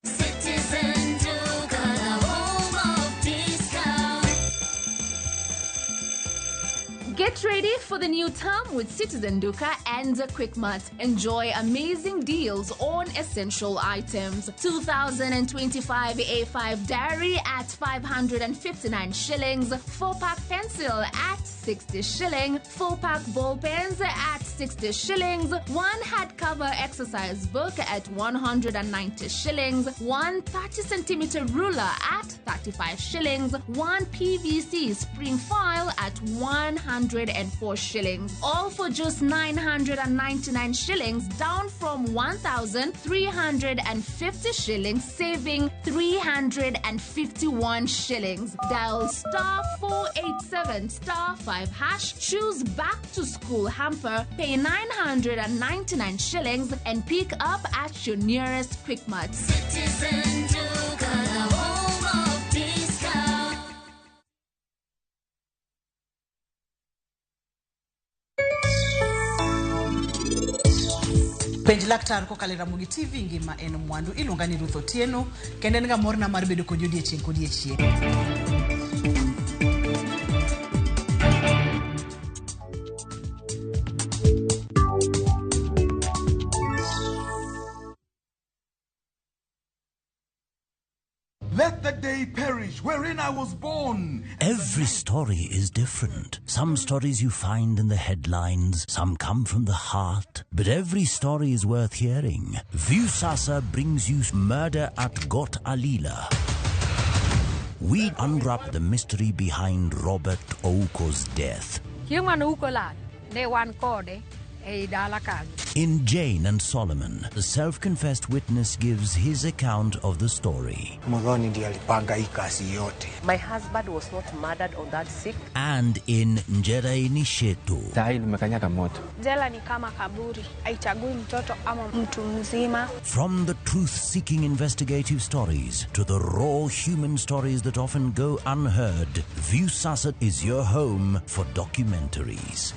Citizen Duka, the home of discount.
Get ready for the new term with Citizen Duka and Quickmart. Enjoy amazing deals on essential items. 2025 A5 diary at 559 shillings, 4-pack pencil at 60 shilling, 4-pack ball pens at 60 shillings, 1 hardcover exercise book at 190 shillings, 1 30 centimeter ruler at 35 shillings, 1 PVC spring file at 104 shillings. All for just 999 shillings, down from 1,350 shillings, saving 351 shillings. Dial star 487 star 5 hash, choose back to school hamper, pay 999 shillings, and pick up at your nearest Quickmart.
Citizen Duka, the home of discount.
Penj laktar kokalo e Ramogi TV ngima en mwandu. Iluonga ni Ruth Otieno kendo en ga morna mar bedo kodi odiechieng' kodiechieng'.
Let the day perish wherein I was born.
Every story is different. Some stories you find in the headlines, some come from the heart, but every story is worth hearing. Viusasa brings you Murder at Got Alila. We unwrap the mystery behind Robert Ouko's death.
Chieng' mane Ouko lal, ne wan kode ei dala kanyo.
In Jane and Solomon, the self-confessed witness gives his account of the story.
Muthoni ndiye alipanga hii kazi yote.
My husband was not murdered on that sick.
And in Njera Nishetu.
Jela ni kama kaburi, haichagui mtoto ama mtu mzima.
From the truth-seeking investigative stories to the raw human stories that often go unheard, Viusasa is your home for documentaries.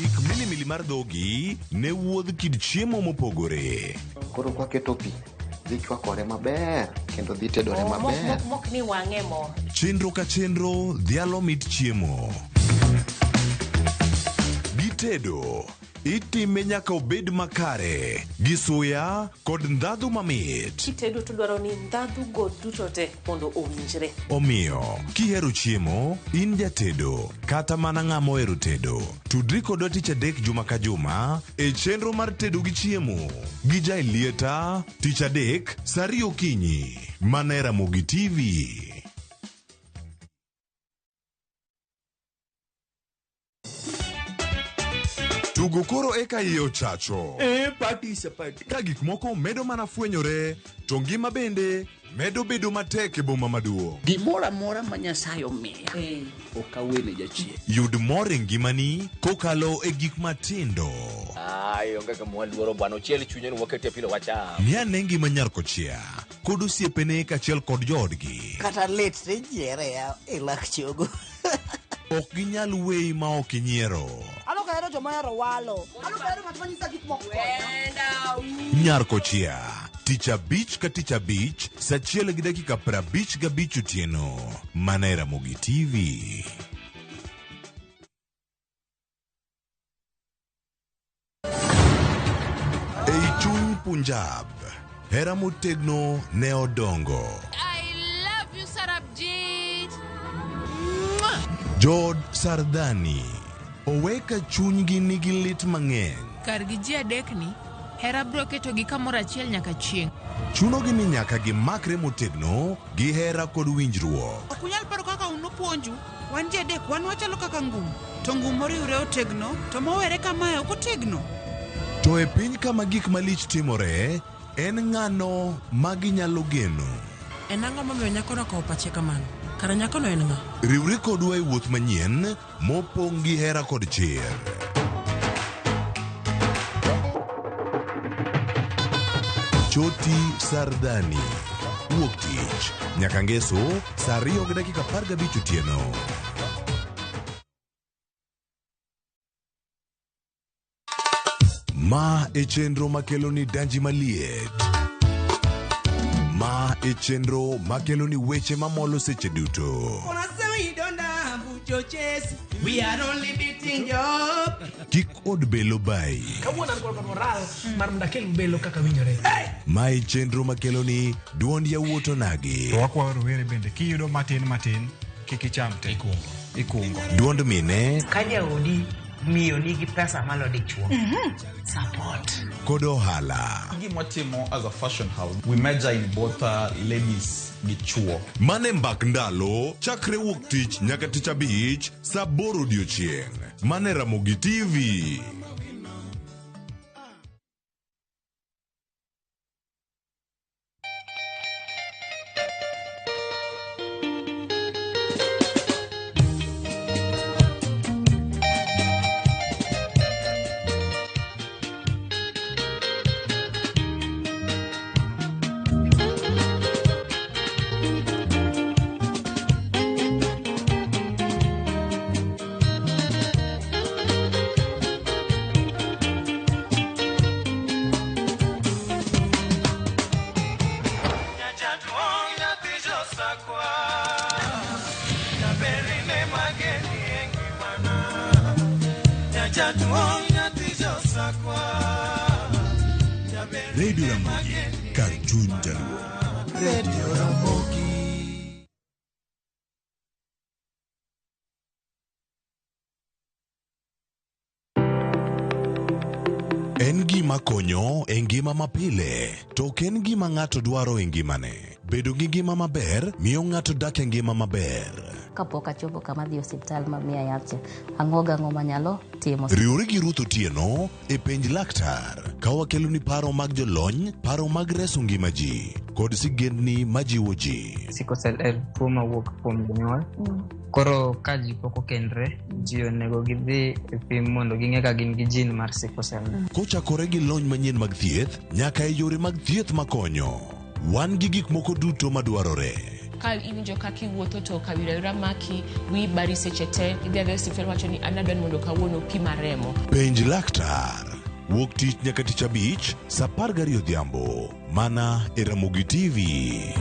Ik milimili mar dhogi ne wuodh kit chiemo mopogore.
Koro kwaketo pi, dhi chwakore maber kendo dhi tedore maber.
Mok ni wang'e mo.
Chenro ka chenro dhialo mit chiemo. Gitedo, itime nyaka obed makare, gi suya kod ndhadhu mamit.
Kitedo to dwaro ni ndhadhu go duto te mondo owinjre.
Omiyo, kihero chiemo, in jatedo, kata mana ng'ama ohero tedo. Tudri kodwa tich adek juma ka juma e chenro mar tedo gi chiemo. Gi Jaelieta, tich adek, saa ariyo okinyi. Mana e Ramogi TV. Tugo koro eka iye ochacho.
E party is a party.
Ka gik moko medo mana fwenyore, to ngima bende medo bedo matek e boma maduong'.
Gimoro amora ma Nyasaye omiya ok awene jachien.
Yud mor e ngimani kokalo e gik matindo.
Ai, onge kama waluoro bwana, ochiel chunye ni wakete pilo wacham.
Ng'i ane ngima nyar kochia kod osiepene kaachiel kod joodgi.
Kata lit tijiere ya e lak chogo.
Ok ginyal weyi ma ok inyiero.
Ano ka hero
joma ohero walo. Alubero ng'at manyisa gik moko.
Nyar Kochia, tich abich ka tich abich, saa achiel gi dakika 55 otieno, mana e Ramogi TV. Ei chuny Punjab, hera motegno ne odongo.
I love you, Sarabjit.
Jood Sardani owe ka chunygi nigi lit mang'eny.
Kargi ji adekni, hera biro ketogi kamoro achiel nyaka chieng'.
Chunogi ni nyaka gimakre motegno gi hera kod winjruok.
Ok unyal paro kaka un nopuonju. Wan ji adek, wan wachalo kaka ngum. To ngum moriwre otegno, to mowere kamae ok otegno.
To e piny kama gik malich timore, en ng'ano ma ginyalo geno?
En ang'o momiyo nyakono okawo pache kamano? Kara nyakono en ng'a?
Riwri kodwa e wuoth manyien mopong' gi hera kod chir. Choti Sardani. Wuok tich nyaka ngeso saa 2:15 otieno. Ma e chenro makelo ni danji maliet. Ma e chenro makelo ni weche mamolo seche duto.
We are only beating job.
Kik od belo bayi.
Kawuono an kod moral mar mondo akel belo kaka winjore.
Ma e chenro makelo ni duond yawuot onagi.
To wakwayo rowere bende kiyudo matin matin kik icham te. Ikungo.
Duond mine
Ka jaodi miyo nigi pesa malo dichuo. Support.
Kod ohala.
Gima watimo as a fashion house, we major in both ladies gi chuo.
Mane mbak ndalo chakre wuok tich nyaka tich abich saa 8 odiochieng'. Mane Ramogi TV. Radio Ramogi, kar chuny jaluo.
Radio Ramogi.
En gima konyo e ngima mapile, to ok en gima ng'ato dwaro e ngimane. Bedo gi ngima maber miyo ng'ato dak e ngima maber.
Kapok achopo kama dhi osiptal ma miya yath cha, ang'o gang'o manyalo timo.
Riwri gi Ruth Otieno e penj laktar ka wakeloni paro mag jolony, paro mag reso ngima ji, kod sigendni majiwo ji.
Sickle cell en tuo mawuok kuom jonyuol. Koro ka ji pok okendre, ji onego gidhi e pim mondo ging'e ka gin gi gene mar sickle cell.
Kochakore gi lony manyien mag thieth nyaka e yore mag thieth makonyo. Wan gi gik moko duto madwarore.
Ka iwinjo kaka iwuotho to kawira wira maki, wiyi bari seche te, idhi adhiya e osiptal wacho ni an adwa ni mondo kawuono pima remo.
Penj laktar. Wuok tich nyaka tich abich, saa 12 odhiambo. Mana e Ramogi TV.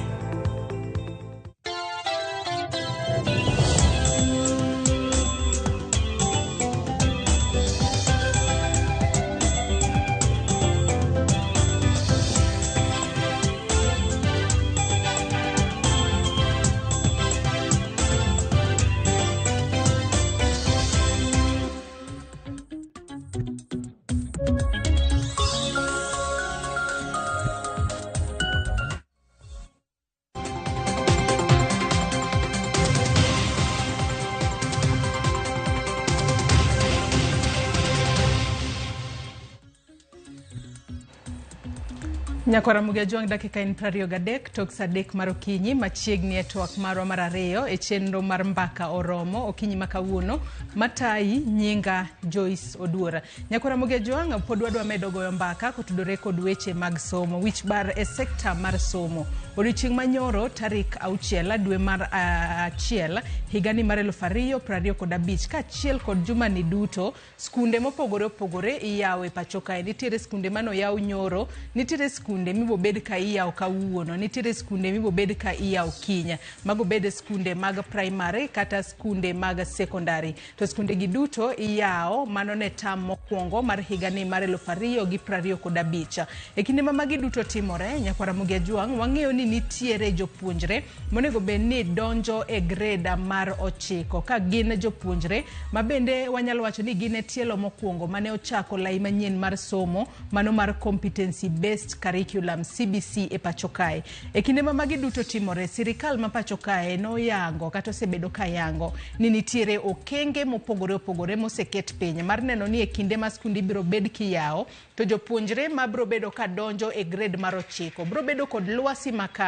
Nyakwara Muga Jwang' dakika en 23 tok saa 3 mar okinyi machiegni e twak marwa mar ariyo e chenro mar mbaka oromo okinyi ma kawuono matayi nyinga Joyce Oduora. Nyakwara Muga Jwang' pod wadwa medo goyo mbaka kotudore kod weche mag somo. Wich bar e sekta mar somo. Odiochieng' manyoro tarik 6 dwe mar 1 higani mar 2025 kaachiel kod jumani duto skunde mopogore opogore iyawo e pacho kae. Nitiere skunde mane oyaw nyoro, nitiere skunde mibobed ka iyawo kawuono, nitiere skunde mibobed ka iyawo kiny. Mago bed skunde mag primary kata skunde mag secondary. To skunde gi duto iyawo mano ne tam mokwongo mar higani mar 2025. E kinde ma magi duto timore, nyakwar Ramogi Ajwang', wang'eyo ni nitiere jopuonjre monego bed ni donjo e grade mar 9 ka gin jopuonjre ma bende wanyalo wacho ni gin e tielo mokwongo mane ochako lai manyien mar somo mano mar competency based curriculum CBC e pacho kae. E kinde ma magi duto timore, sirikal ma pacho kae noyango kata osebedo ka yango ni nitiere okenge mopogore opogore moseket piny mar neno ni e kinde ma skunde ibiro bed kiyawo to jopuonjre mabiro bedo ka donjo e grade mar 9 biro bedo kod lwasi makare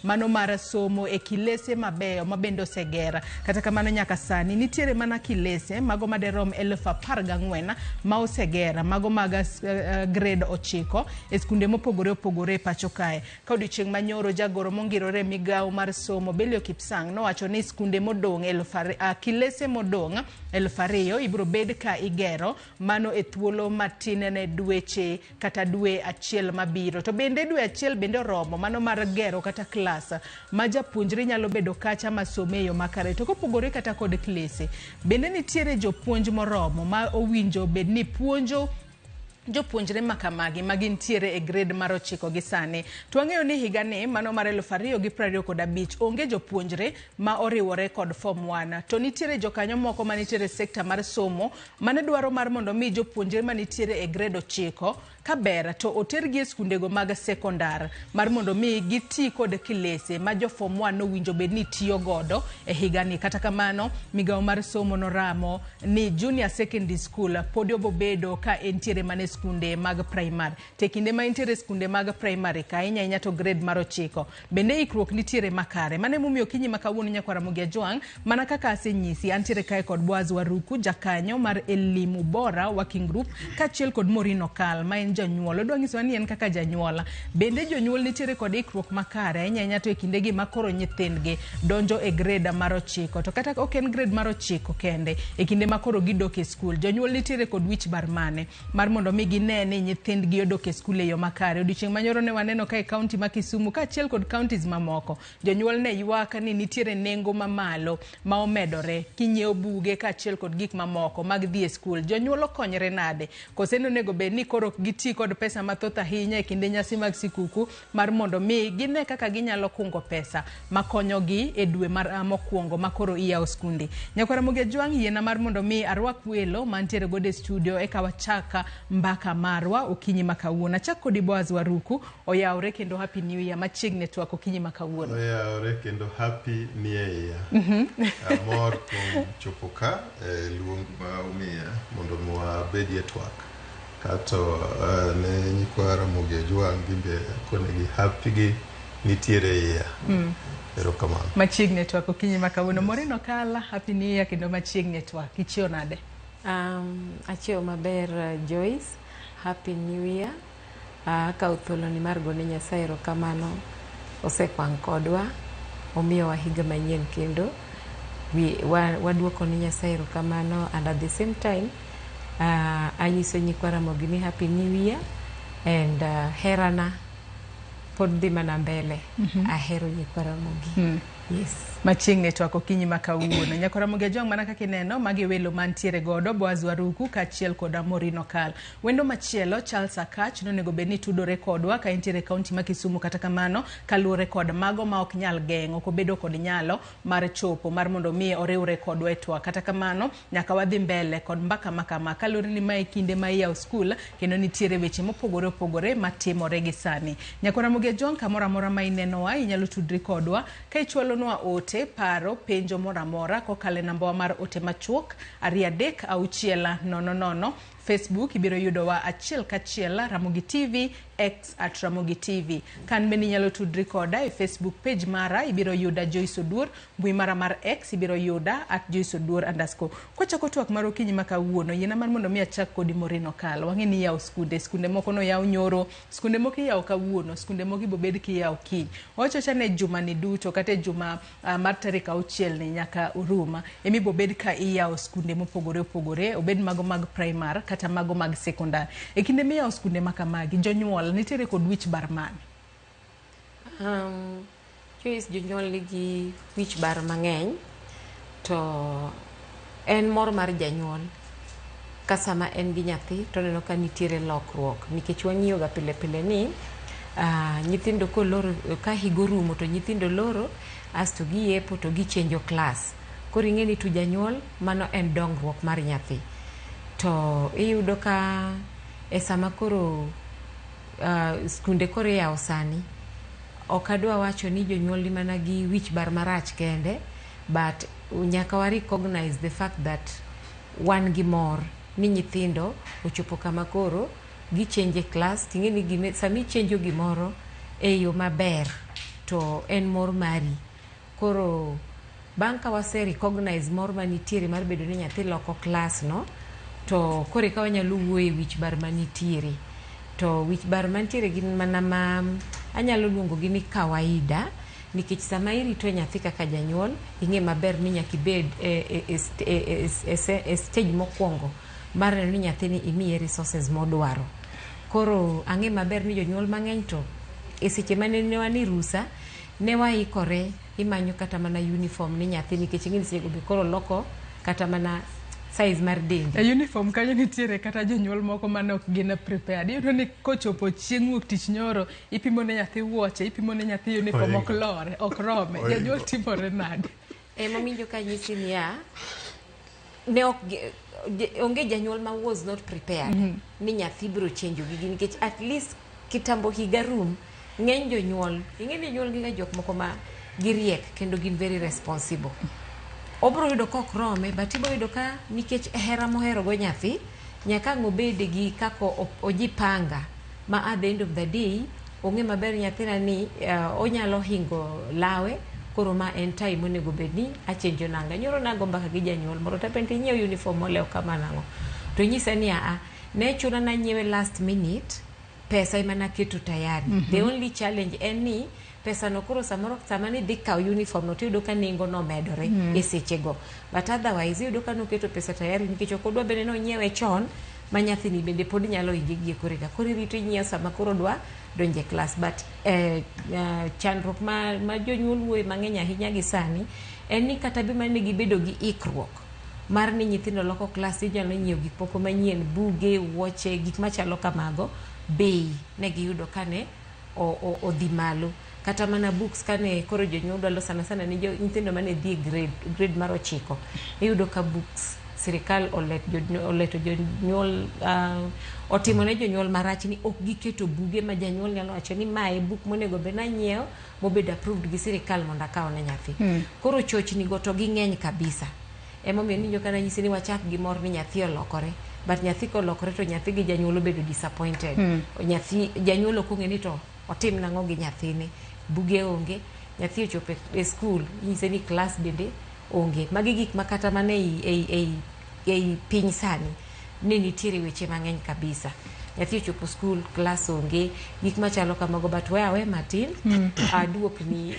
mano mar somo e kilese mabeyo mabende oseger. Kata kamano nyaka sani nitiere mana kilese mago maderom 14,000 ma oseger mago mag grade 9 e skunde mopogore opogore e pacho kae. Ka odiochieng' manyoro jagoro mongirore migawo mar somo Belio Kipsang nowacho ni skunde modong' kilese modong' 2,000 ibiro bed ka igero mano e thuolo matin ne dweche kata dwe achiel mabiro. To bende dwe achiel bende oromo mano mar gero kata klas ma japuonjre nyalo bedo kacha masome e yo makare. To kopogore kata kod klese, bende nitiere jopuonj moromo ma owinjo bed ni puonjo jopuonjre makamagi ma gintiere e grade mar 9 gi sani. To wang'eyo ni higani mano mar 2025 onge jopuonjre ma oriwore kod form 1. To nitiere jokanyo moko manitiere e sekta mar somo mane dwaro mar mondo mi jopuonjre manitiere e grade 9 kaber to otergi e skundego mag sekondar mar mondo mi giti kod kilese ma jo form 1 nowinjo bed ni tiyo godo e higani. Kata kamano migawo mar somo noramo ni junior secondary school pod obobedo ka entiere mana skunde mag primary. Te kinde ma entiere skunde mag primary ka ahinya ahinya to grade mar 9 bende ikruok nitiere makare. Mano emomiyo okinyi ma kawuono nyakwar Ramogi Ajwang' mana kaka asenyisi antiere kae kod Boaz Waruku jakanyo mar Elimu Bora Working Group kaachiel kod Maureen Okal ma en janyuol. Odwa nyisowa ni en kaka janyuol bende jonyuol nitiere kod ikruok makare ahinya ahinya to e kindegi ma koro nyithindgi donjo e grade mar 9. To kata ok en grade mar 9 kende, e kinde ma koro gidok e skul jonyuol nitiere kod wich bar mane mar mondo mi gine ni nyithindgi odok e skul e yo makare. Odiochieng' manyoro ne waneno ka e kaunti ma Kisumu kaachiel kod counties mamoko jonyuol ne ywak ni nitiere nengo mamalo ma omedore kinyiewo buge kaachiel kod gik mamoko mag dhi e skul. Jonyuol okonyre nade? Kose nonego bed ni koro ok giti kod pesa mathoth ahinya e kinde nyasi mag sikuku mar mondo mi gine kaka ginyalo kungo pesa makonyogi e dwe mar mokwongo ma koro iyawo skunde. Nyakwar Ramogi Ajwang' yiena mar mondo mi arwak welo mantiere godo e studio eka wachak mbaka marwa okinyi ma kawuono. Achak kodi Boaz Waruku, oyawre kendo happy new year machiegni twak okinyi ma kawuono.
Oyawre kendo happy new year. Amor kuom chopo ka e luong ma umiya mondo wabedie twak. Kato ne nyikwa Ramogi Ajwang' gimbe akonegi happy gi nitiere year. Erokamano.
Machiegni twak okinyi ma kawuono. Maureen Okal, happy new year kendo machiegni twak. Ichiewo nade?
Achiewo maber Joyce, happy new year. Akawo thuoloni mar gone Nyasaye erokamano, osekwang' kodwa, omiyowa higa manyien kendo. Waduoko ne Nyasaye erokamano and at the same time anyiso nyikwa Ramogi ni happy new year and herana pod dhi mana mbele. Ahero nyikwa Ramogi. Yes.
Machiegni twak okinyi ma kawuono. Nyakwar Ramogi Ajwang' mana kaka ineno magi welo mantiere godo Boaz Waruku kaachiel kod Maureen Okal. Wendo machielo Charles Akach nonego bed ni tudore kodwa ka entiere e kaunti ma Kisumu, kata kamano kaluwore kod mago ma ok nyal geng'o ok obedo kod nyalo mar chopo mar mondo mi oriwre kodwa e twak. Kata kamano nyaka wadhi mbele kod mbaka ma kama kaluwore ni mae kinde ma iyawo skul kendo nitiere weche mopogore opogore matimore gi sani. Nyakwar Ramogi Ajwang' kamoro amora ma inenowa inyalo tudri kodwa ka ichwalonwa ote, paro, penjo moro amora kokalo e nambawa mar ote machuok 2 3 6 0 0 Facebook ibiro yudowa achiel kachiel Ramogi TV, X at Ramogi TV. Kan bende inyalo tudri koda e Facebook page mara, ibiro yuda Joyce Oduor, mbui mara mar X ibiro yuda at Joyce Oduor underscore. Kwachako twak mar okinyi ma kawuono, yiena mar mondo mi achak kodi Maureen Okal. Wang'e ni iyawo skunde, skunde moko noyaw nyoro, skunde moko iyawo kawuono, skunde moko ibobed kiyawo kiny. Wawacho ni juma ni duto kata e juma mar tarik auchiel ni nyaka uruma emi bobed ka iyawo skunde mopogore opogore, obed mago mag primary kata mago mag secondary. E kinde miyawo skunde ma kamagi, jonyuol nitiere kod wich bar mane?
Joyce, jonyuol nigi wich bar mang'eny, to en mor mar janyuol ka sama en gi nyathi to oneno ka nitiere lokruok, nikech wang'iyo ga pile pile ni nyithindo koloro ka higa orumo to nyithindo loro asto giyepo to gichenjo klas. Koro ing'e ni to janyuol mano en dongruok mar nyathi. To iyudo ka e sama koro skunde koro iyawo sani, ok adwa wacho ni jonyuol ni mana gi wich bar marach kende, but nyaka wa recognize the fact that wan gi mor ni nyithindo ochopo kama koro gichenje klas. Ting'e ni gime, sama ichenjo gimoro e yo maber to en mor mari. Koro bang' ka wase recognize mor manitiere mar bedo ni nyathi loko klas no, to koro eka wanyalo wuoyo e wich bar manitiere. To wich bar mantiere gin mana ma anyalo luongo gi ni kawaida, nikech sama irito nyathi kaka janyuol, ing'e maber ni nyaka ibed e stage mokwongo mar neno ni nyathini imiye resources modwaro. Koro ang'e maber ni jonyuol mang'eny to e seche mane ne wan e rusa, ne waikore imanyo kata mana uniform ni nyathi, nikech ing'e ni seche go be koro loko kata mana size mar dendi.
E uniform kanyo nitiere kata jonyuol moko mane ok gin prepared. Iyudo ni kochopo chieng' wuok tich nyoro, ipimo ne nyathi wuoche, ipimo ne nyathi uniform, ok lore, ok rome. Janyuol timore nade?
Ema ka nyisi niya, ne ok onge janyuol ma was not prepared ni nyathi biro chenjo gigi, nikech at least kitambo higa rum, ng'eny jonyuol, ing'e ni jonyuol gin ga jok moko ma giriek kendo gin very responsible. Obiro yudo ka ok rome, but ibiro yudo ka nikech hera mohero go nyathi, nyaka ang' obed gi kaka ojipanga ma at the end of the day ong'e maber nyathina ni onyalo hingo lawe. Koro ma en time monego bed ni achenjo nanga. Nyoro nago mbaka gi janyuol moro tapenjo, inyiewo uniform molewo kama nang'o? To nyisa ni aa, ne chuna nanyiewe last minute, pesa ema naketo tayari. The only challenge en ni pesa no koro samoro sama nidhi kawo uniform no tiyudo ka nengo nomedore e sechego. But otherwise iyudo ka noketo pesa tayari, nikech ok odwa bende nonyiewe chon ma nyathini bende pod nyalo hinge gie koreka. Koro irito inyiewo sama koro dwa donjo e klas. But chandruok ma jonyuol wuoye mang'eny ahinya gi sani en ni kata be mane gibedo gi ikruok mar ni nyithindo loko klas, inyalo nyiewo gik moko manyien, buge, wuoche, gik machalo kamago, bei ne giyudo kane odhi malo. Kata mana books kane koro jonyuol dwalo sana sana ni nyithindo mane dhi e grade mar 9, iyudo ka books sirikal oleto jonyuol, otimo ne jonyuol marach ni ok giketo buge ma janyuol nyalo wacho ni mae buk monego bed nanyiewo mobedo approved gi sirikal mondo akaw ne nyathi. Koro chochni go to ging'eny kabisa. Emomiyo ninjo kana nyisi ni wachak gi mor ni nyathi olokore, but nyathi kolokore to nyathi gi janyuol obedo disappointed. Nyathi janyuol ok ong'e ni to otim nang'o gi nyathine, buge onge, nyathi ochopo e skul inyise ni klas bende onge. Magi gik ma kata mana ei piny sani ne nitiere weche mang'eny kabisa. Nyathi ochopo skul, klas onge, gik machalo kamago, but we awe matin aduokni.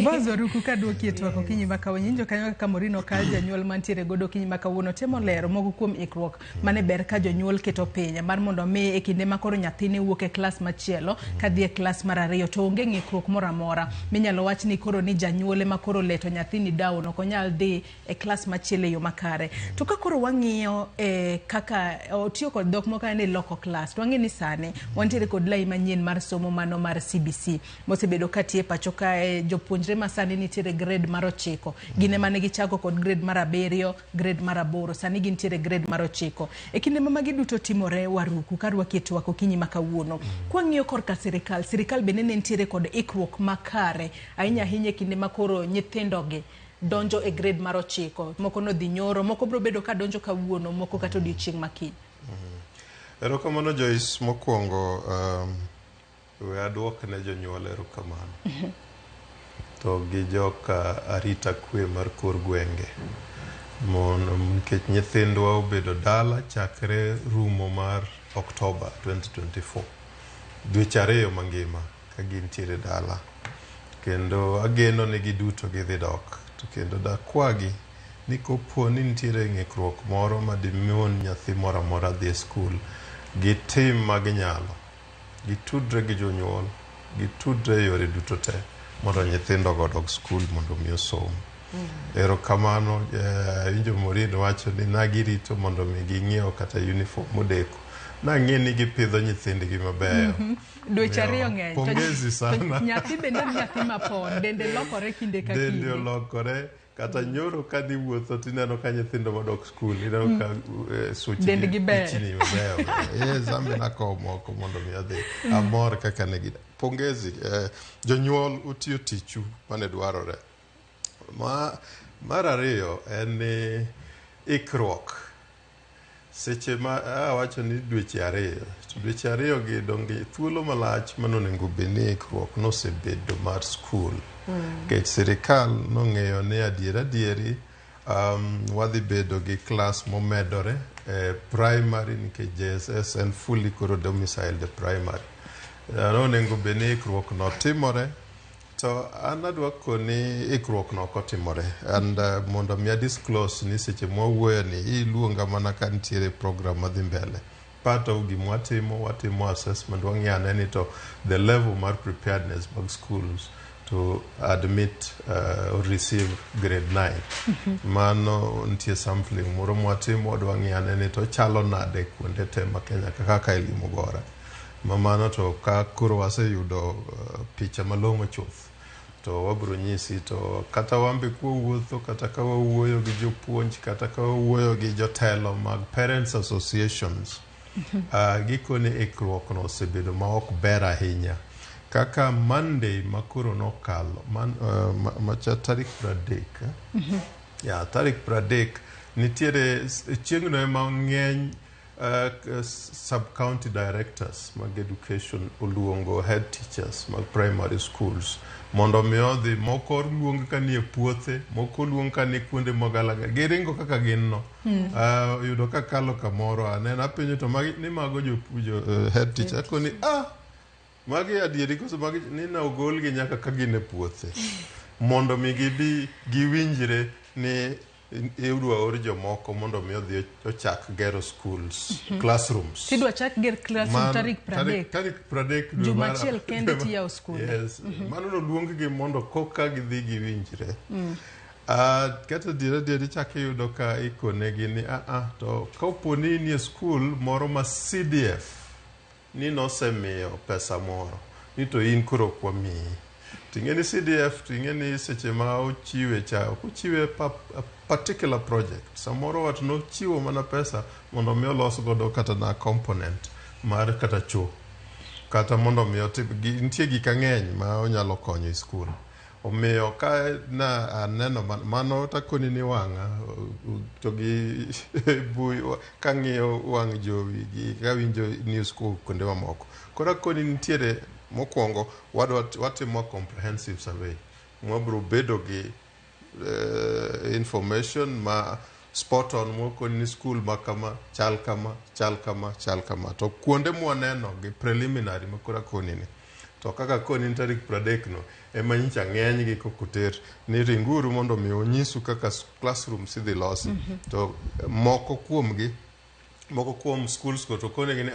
Boz Waruku, kaduoki e twak okinyi ma kawuono, injo kanyo kaka Maureen Okal janyuol mantiere godo okinyi ma kawuono temo lero moko kuom ikruok mane ber ka jonyuol keto piny mar mondo mi e kinde ma koro nyathine wuok e klas machielo kadhi e klas mar 2 to onge ng'ikruok moro amora minyalo wach ni koro ni janyuol ema koro leto nyathini down, ok onyal dhi e klas machielo e yo makare. To ka koro wang'iyo kaka otiyo kod dhok moko ni loko klas, to wang'e ni sani wantiere kod lai manyien mar somo mano mar CBC mosebedo katiye pacho kae. Jopuonjre ma sani nitiere grade mar 9, gin ema ne gichako kod grade mar 7, grade mar 8, sani gintiere grade mar 9. E kinde ma magi duto timore, Waruku, karwaki e twak okinyi ma kawuono, kwang'iyo korka sirikal, sirikal bende ne nitiere kod ikruok makare ahinya ahinya e kinde ma koro nyithindogi donjo e grade mar 9, moko nodhi nyoro, moko biro bedo ka donjo kawuono, moko kata odiochieng' ma kiny.
Erokamano Joyce, mokwongo we aduok ne jonyuol erokamano to gi joka arita kwe mar kor gwenge mondo nikech nyithindwa obedo dala chakre rumo mar October 2024 dweche 2 mangima ka gintiere dala kendo ageno ni giduto gidhi dok to kendo dakwagi ni kopo ni nitiere ng'ikruok moro madimon nyathi moro amora dhi e skul gitim maginyalo gitudre gi jonyuol gitudre e yore duto te mondo nyithindo go odog skul mondo mi osom. Erokamano awinjo Maureen wacho ni nagirito mondo mi ging'iew kata uniform modeko. Nang'e ni gipidho nyithindgi mabeyo.
Dweche 2 ng'eny.
Pongezi sana.
Nyathi bende en nyathi mapon, dende lokore kinde ka
Dende
kinde.
olokore kata nyoro ka niwuotho tineno ka nyithindo madok skul ineno ka suchgi
Dendgi ber.
pichni mabeyo. Yes, an be nakowo moko mondo mi adhi. Amor kaka ne gi pongezi jonyuol utiyo tichu mane dwarore. Mar ariyo en ni ikruok. Seche ma awacho ni dweche 2, to dweche 2 gi donge thuolo malach manonego bed ni ikruok nosebedo mar skul. Nikech sirikal nong'eyo ni adier adieri wadhi bedo gi klas momedore e primary nikech JSS en fully koro domiciled e primary. Nonego bed ni ikruok no timore to an adwa koni ikruok no ok otimore and mondo mi a disclose ni seche mwawuoyo ni iluonga mana ka nitiere program madhi mbele. Part of gima watimo assessment wang'iyo ane ni to the level mar preparedness mag schools to admit or receive grade 9. Mano nitie sampling moro mwatimo wadwa ng'iyo ane ni to chalo nade kuonde te ma Kenya kaka Elimu Bora. Mano to ka koro waseyudo picha malong'o chuth to wabiro nyisi to kata wambe kwawuotho kata ka wawuoyo gi jopuonj kata ka wawuoyo gi jotelo mag parents associations gikone ikruok no osebedo ma ok ber ahinya kaka Monday ma koro nokalo macha tarik 30 ya tarik 30 nitiere chieng'no ema ng'eny sub-county directors mag education oluongo head teachers mag primary schools mondo mi odhi moko oluong ka nie puothe moko oluong ka ni kuonde mogalagala giringo kaka gin no yudo ka kalo kamoro aneno apenjo to magi ni mago jo head teacher akoni magi adieri koso magi ni na ogolgi nyaka ka gin e puothe mondo mi gibi giwinjre ni idwa or jomoko mondo mi odhi ochak gero schools classrooms.
Tidwa chak ger classroom tarik 30.
Tarik 30
juma achiel kende tiyawo skunde.
Yes. Mano noluong gi mondo koka gidhi giwinjre. Kata diere ichako iyudo ka ikonegi ni to kapo ni nie skul moro ma CDF ni nosemiyo pesa moro ni to in koro ok wamiyi. Ting'e ni CDF ting'e ni seche ma ochiwe cha ok ochiwe particular project. Samoro wat nochiwo mana pesa mondo mi olos godo kata na component mar kata cho kata mondo mi otim nitie gik ang'eny ma onyalo konyo e skul. Omiyo ka na aneno mano takoni ni wang'a to gi bui kang'iyo wang' jowi gi kawinjo news kowuok kuonde mamoko. Koro akoni nitiere mokwongo watimo comprehensive survey mwabiro bedo gi information ma spot on mokoni ni skul ma kama chal kama chal kama chal kama to kuonde mwaneno gi preliminary ma koro akoni ni to kaka koni ni tarik 30 no ema nyicha ng'eny gi kokoter ni ringuru mondo mi onyisu kaka classrooms idhi losi to moko kuom schools go to konegi ni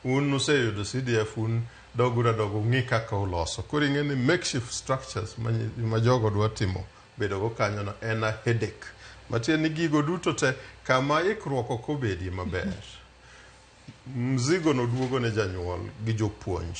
un useyudo CDF un dogura dogo ng'i kaka uloso. Koro ing'e ni makeshift structures ma jogo dwa timo bedo go kanyo no en a headache. Matiende ni gigo duto te kama ikruok ok obedie maber. Mzigo no duogo ne janyuol gi jopuonj.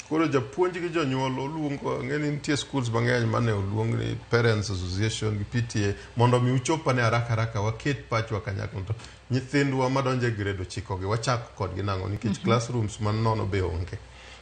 Koro japuonj gi jonyuol oluongo ang'e ni nitie schools mang'eny mane oluong ni Parents Association gi PTA mondo mi uchopane haraka haraka waket pachwa kanyakla to nyithindwa madonjo e grade 9 gi wachak kodgi nang'o nikech classrooms man nono be onge.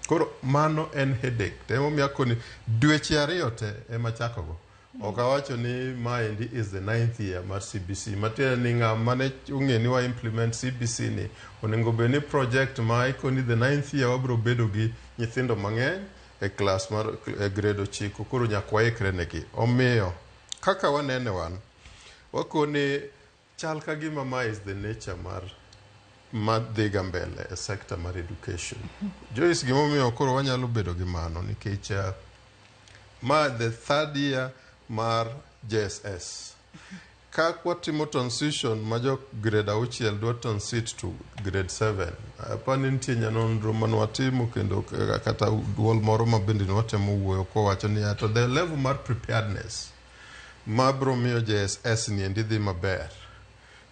Koro mano en headache. To emomiyo akoni dweche 2 te ema chakogo. Ok awacho ni maendi is the ninth year mar CBC. Matiende ni ng'ama ne ong'e ni wa implement CBC ni onego bed ni project ma ikoni the ninth year wabiro bedo gi nyithindo mang'eny e klas mar e grade 9 koro nyaka waikre negi. Omiyo kaka wanene wan wakoni chal ka gima ma is the nature mar madhiga mbele e sector mar education. Joyce, gimomiyo koro wanyalo bedo gi mano nikech ma the third year mar JSS. Ka watimo transition ma jo grade 6 dwa transit to grade 7, apani nitie nyanonro manwatimo kendo kata duol moro ma bende nwatemo wuoyo kowacho niya to the level mar preparedness mabro miyo JSS ni endi dhi maber,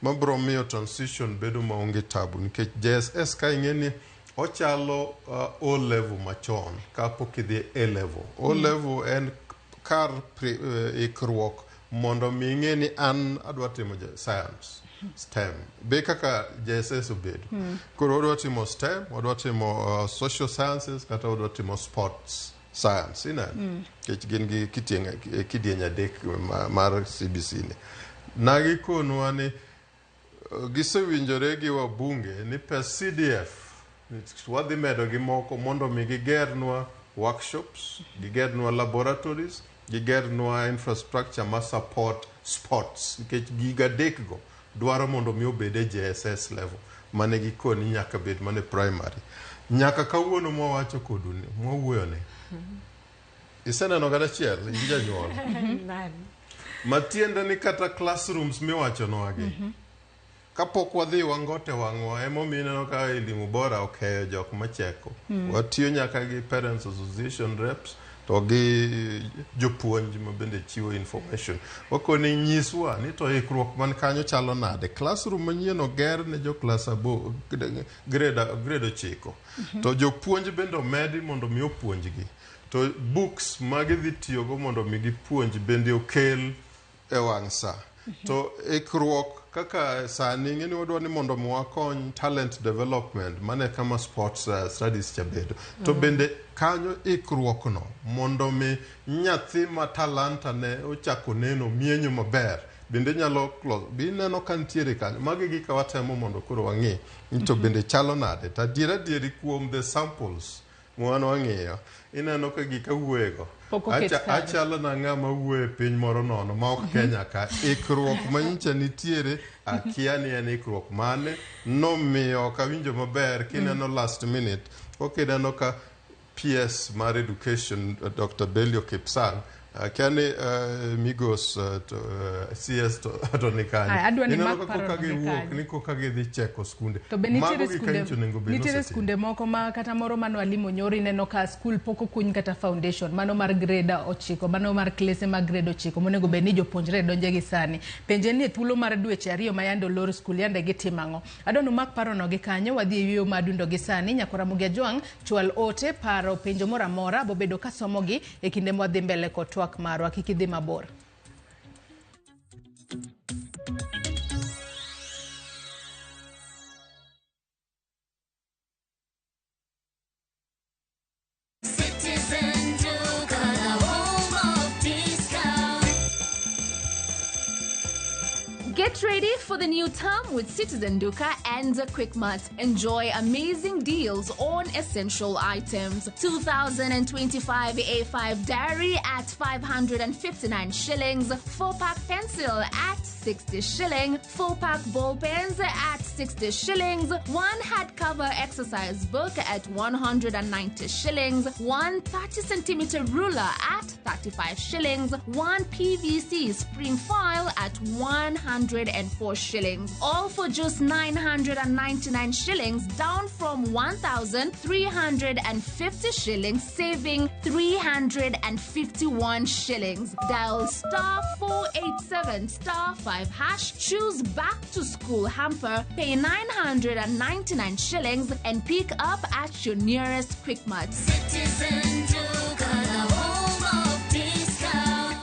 mabro miyo transition bedo maonge tabu nikech JSS ka ing'e ni ochalo O level machon kapok idhi A level. O level en kar ikruok mondo mi ing'e ni an adwa timo science, STEM. Be kaka JSS obedo. Koro wadwa timo STEM, wadwa timo social sciences kata wadwa timo sports science. Ineno? Nikech gin gi kidieny adek mar CBC ni. Nagikonwa ni gisewinjore gi wabunge ni pes CDF wadhi medo gi moko mondo mi gigernwa workshops, gigernwa laboratories, gigernwa infrastructure ma support sports nikech giga adek go dwaro mondo mi obed e JSS level mane gikoni nyaka bed mane primary. Nyaka kawuono mwawacho kodu ni, mwawuoyo ni. Iseneno kata achiel in janyuol. Matiende ni kata classrooms miwachonwagi. Kapok wadhi wangote wang'wa emomiyo ineno ka Elimu Bora okeyo jok macheko. Watiyo nyaka gi Parents Association reps to gi jopuonj ma bende chiwo information. Wakoni nyiswa ni to ikruok man kanyo chalo nade. Classroom manyien oger ne jo klas grade 9. To jopuonj bende omedi mondo mi opuonjgi. To books ma gidhi tiyogo mondo mi gipuonj bende okel e wang' sa. To ikruok kaka sani ing'e ni wadwa ni mondo mi wakony talent development mane kama sports studies cha bedo. To bende kanyo ikruok no mondo mi nyathi ma talanta ne ochako neno mienyo maber bende nyalo bi neno ka nitiere kanyo. Magi gik watemo mondo koro wang'e ni to bende chalo nade. To adier adieri kuom the samples mwan wang'iyo ineno ka gik awuoyego achalo na ng'ama wuoyo e piny moro nono ma ok Kenya ka. Ikruok manyicha nitiere akia ni en ikruok mane nomiyo ok awinjo maber kineno last minute ok ineno ka PS mar education Dr. Belio Kipsang akia ni Migos CS to ni kanyo. Ineno ka koka giwuok ni koka gidhi cheko skunde.
To be nitiere skunde moko ma kata moro mano alimo nyoro ineno ka skul pok okuny kata foundation mano mar grade 9 mano mar klese mag grade 9 monego bed ni jopuonjre donje gi sani. Penje ni e thuolo mar dweche 2 ma yande olor skul yande gitimo ang'o. Adwa mak parono gi kanyo wadhi e yueyo madundo gi sani. Nyakora Ramogi Ajwang' chwal ote paro penjo moro amora bobedo ka somogi e kinde mwadhi mbele kod twak marwa. Kik idhi mabor.
Citizen Duka, the home of discount.
Get ready for the new term with Citizen Duka and Quickmart. Enjoy amazing deals on essential items. 2025 A5 diary at 559 shillings, 4-pack pencil at 60 shilling, 4-pack ball pens at 60 shillings, 1 hardcover exercise book at 190 shillings, 1 30 centimeter ruler at 35 shillings, 1 PVC spring file at 104 shillings. All for just 999 shillings, down from 1,350 shillings, saving 351 shillings. Dial *487 *5#, choose back to school hamper, pay 999 shillings and pick up at your nearest Quickmart.
Citizen Duka, the home of discount.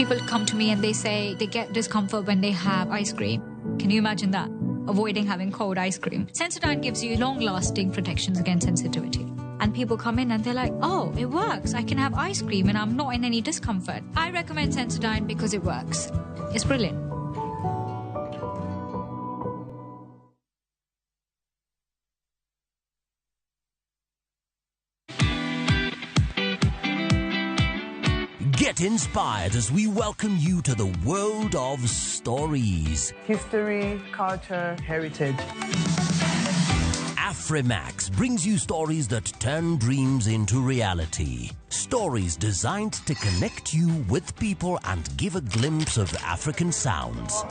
People come to me and they say they get discomfort when they have ice cream. Can you imagine that? Avoiding having cold ice cream. Sensodyne gives you long-lasting protections against sensitivity. And people come in and they're like, oh, it works. I can have ice cream and I'm not in any discomfort. I recommend Sensodyne because it works. It's brilliant.
Get inspired as we welcome you to the world of stories.
History, culture, heritage.
Afrimax brings you stories that turn dreams into reality. Stories designed to connect you with people and give a glimpse of African sounds.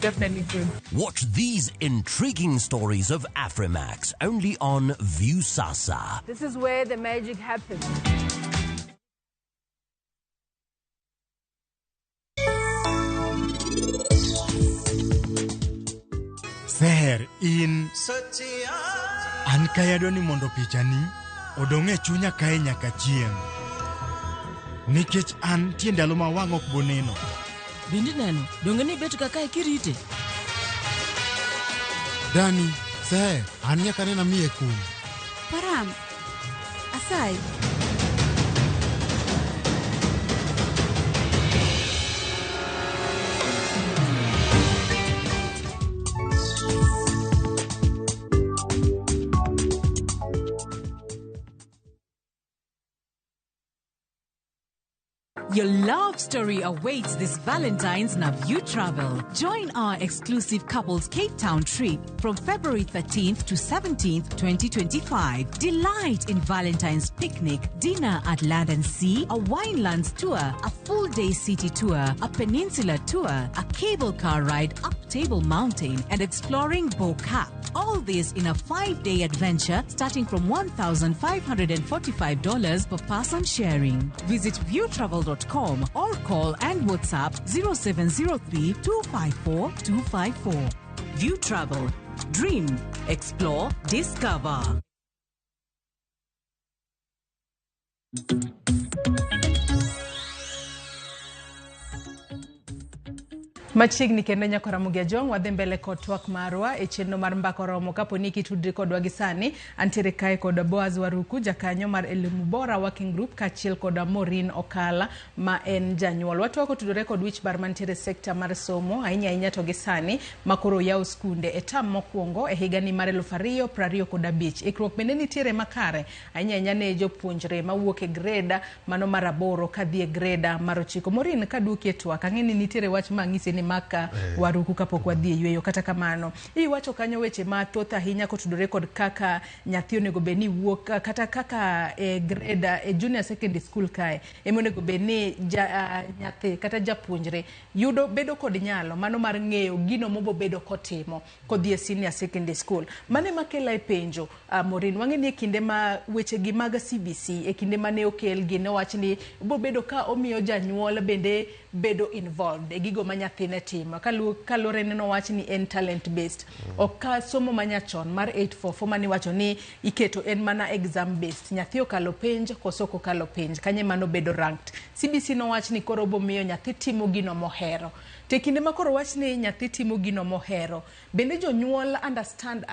Definitely good.
Watch these intriguing stories of Afrimax only on Viusasa.
This is where the magic happens.
Seher in an kayadwa ni mondo pichani odong' e chunya kae nyaka chieng'. Nikech an tie ndalo ma wang' ok boneno.
Bende neno, donge ni bet ka kae kirite?
Dani, Seher, an nyaka nena miye kum.
Param, asayi.
Your love story awaits this Valentine's Naview Travel. Join our exclusive couples Cape Town trip from February 13th to 17th, 2025. Delight in Valentine's picnic, dinner at Land and Sea, a winelands tour, a full day city tour, a peninsula tour, a cable car ride up Table Mountain, and exploring Bo-Kaap. All this in a 5-day adventure starting from $1,545 per person sharing. Visit viewtravel.com or call and WhatsApp 0703 254 254. View Travel. Dream, explore, discover.
Machiegni kendo nyako Ramogi Ajwang' wadhi mbele kod twak marwa e chenro mar Mbaka Oromo. Kapo ni kitudri kodwa gi sani, antiere kae kod Boaz Waruku, jakanyo mar Elimu Bora Working Group, kaachiel kod Maureen Okala ma en janyuol. Watwak otudore kod wich bar mantiere e sekta mar somo, ahinya ahinya to gi sani ma koro oyaw skunde e tam mokwongo e higani mar 2025. Ikruok bende nitiere makare ahinya ahinya ne jopuonjre mawuok e greda mano mar 8 kadhi e greda mar 9. Maureen, kaduoki e twak, ang'e ni nitiere wach ma ang'isi ni maka Waruku kapok wadhi e yweyo. Kata kamano, iwacho kanyo weche mathoth ahinya kotudore kod kaka nyathi onego bed ni wuok kata kaka e grade e junior secondary school kae ema onego bed ni nyathi kata japuonjre yudo bedo kod nyalo mano mar ng'eyo gino mobobedo kotimo kodhi e senior secondary school. Mano ema kela e penjo, Maureen, wang'e ni e kinde ma weche gi mag CBC e kinde mane okel gi nowach ni bobedo ka omiyo janyuol bende bedo involved e gigo ma nyathine timo. Kaluwore ni nowach ni en talent based. Ok ka somo manyachon mar 844 mane iwacho ni iketo en mana exam based. Nyathi okalo penj koso ok okalo penj, kanye mano bedo ranked. CBC nowach ni koro bomiyo nyathi timo gino mohero. To e kinde ma koro wach ni nyathi timo gino mohero, bende jonyuol understand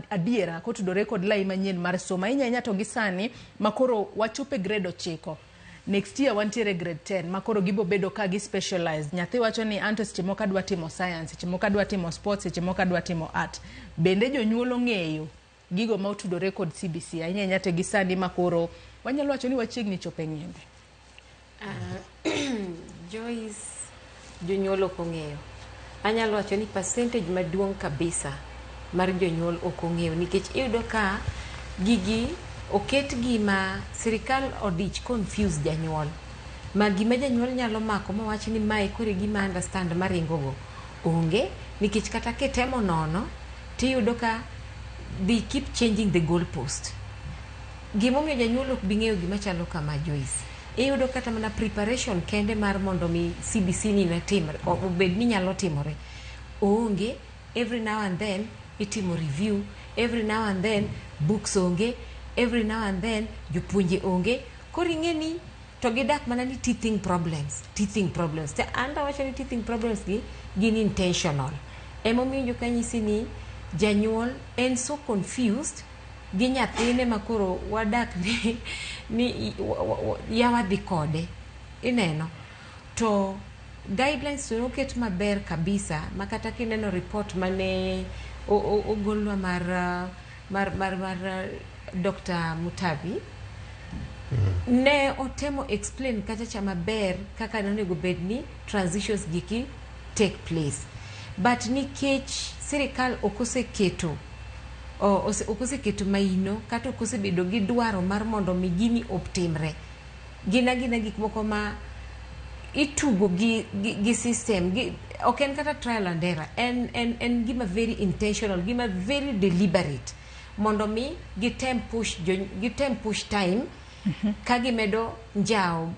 adiera kotudore kod lai manyien mar somo. Ahinya ahinya to gi sani ma koro wachopo e grade 9. Next year wantiere grade 10 ma koro gibo bedo ka gi specialized. Nyathi wacho ni anto seche moko adwa timo science, seche moko adwa timo sports, seche moko adwa timo art. Bende jonyuol ong'eyo gigo ma otudore kod CBC ahinya ahinya to gi sani ma koro wanyalo wacho ni wachiegni chopo e ng'embe.
Joyce, jonyuol ok ong'eyo. Anyalo wacho ni percentage maduong' kabisa mar jonyuol ok ong'eyo, nikech iyudo ka gigi oket gima sirikal odich confuse janyuol. Ma gima janyuol nyalo mako mawach ni mae koro e gima understand maringo go onge, nikech kata kitemo nono tiyudo ka they keep changing the goalpost. Gimomiyo janyuol ok bi ng'eyo gima chalo kama, Joyce, iyudo kata mana preparation kende mar mondo mi CBC ni ne timre, obed ni nyalo timore onge. Every now and then itimo review, every now and then books onge, every now and then jopuonje onge. Koro ing'e ni to gidak mana ni teething problems, teething problems. To an tawacho ni teething problems gi gin intentional. Emomiyo iwinjo kanyisi ni janyuol en so confused gi nyathine ma koro wadak ni yawa dhi kode. Ineno? To guidelines to noket maber kabisa ma kata kineno report mane ogolnwa mar Dr. Mutavi, ne otemo explain kacha cha maber kaka nonego bed ni transitions giki take place. But nikech sirikal ok oseketo maino kata ok osebedo gi dwaro mar mondo mi gini otimre, gin agina gik moko ma itugo gi system gi, ok en kata trial and error, en gima very intentional, gima very deliberate mondo mi gitem push time ka gimedo njawo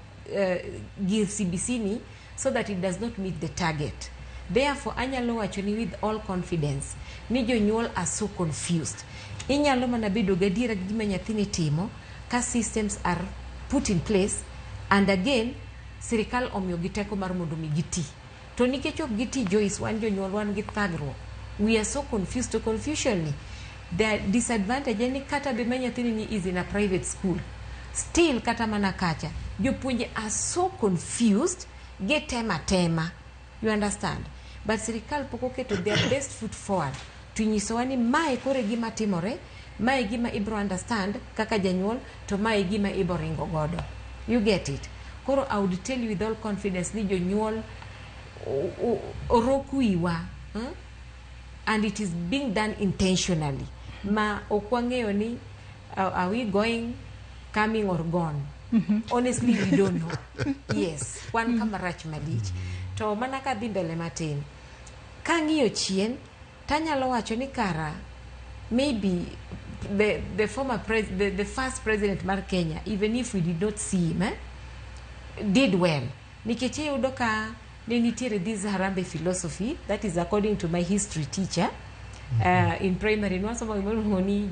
gir CBC ni so that it does not meet the target. Therefore anyalo wacho ni with all confidence ni jonyuol are so confused. Inyalo mana bedo gadiera gi gima nyathini timo ka systems are put in place and again sirikal omiyogi teko mar mondo mi giti. To nikech ok giti, Joyce, wan jonyuol wan gi thagruok. We are so confused. To confusion ni, the disadvantage en ni kata be ma nyathini ni is in a private school, still kata mana kacha jopuonje are so confused, gitema tema, you understand? But sirikal pok oketo their best foot forward to nyisowa ni mae koro e gima timore, mae e gima ibro understand kaka janyuol, to mae e gima ibro ringo godo. You get it? Koro I would tell you with all confidence ni jonyuol orok wiwa, And it is being done intentionally ma ok wang'eyo ni are we going, coming or gone. Honestly, we don't know. Yes, wan kama rach malich. To mana kadhi mbele matin, kang'iyo chien tanyalo wacho ni kara maybe the first president mar Kenya, even if we did not see him, did well, nikech iyudo ka ne nitiere this Harambee philosophy. That is according to my history teacher in primary. Nwasomo gima iluongo ni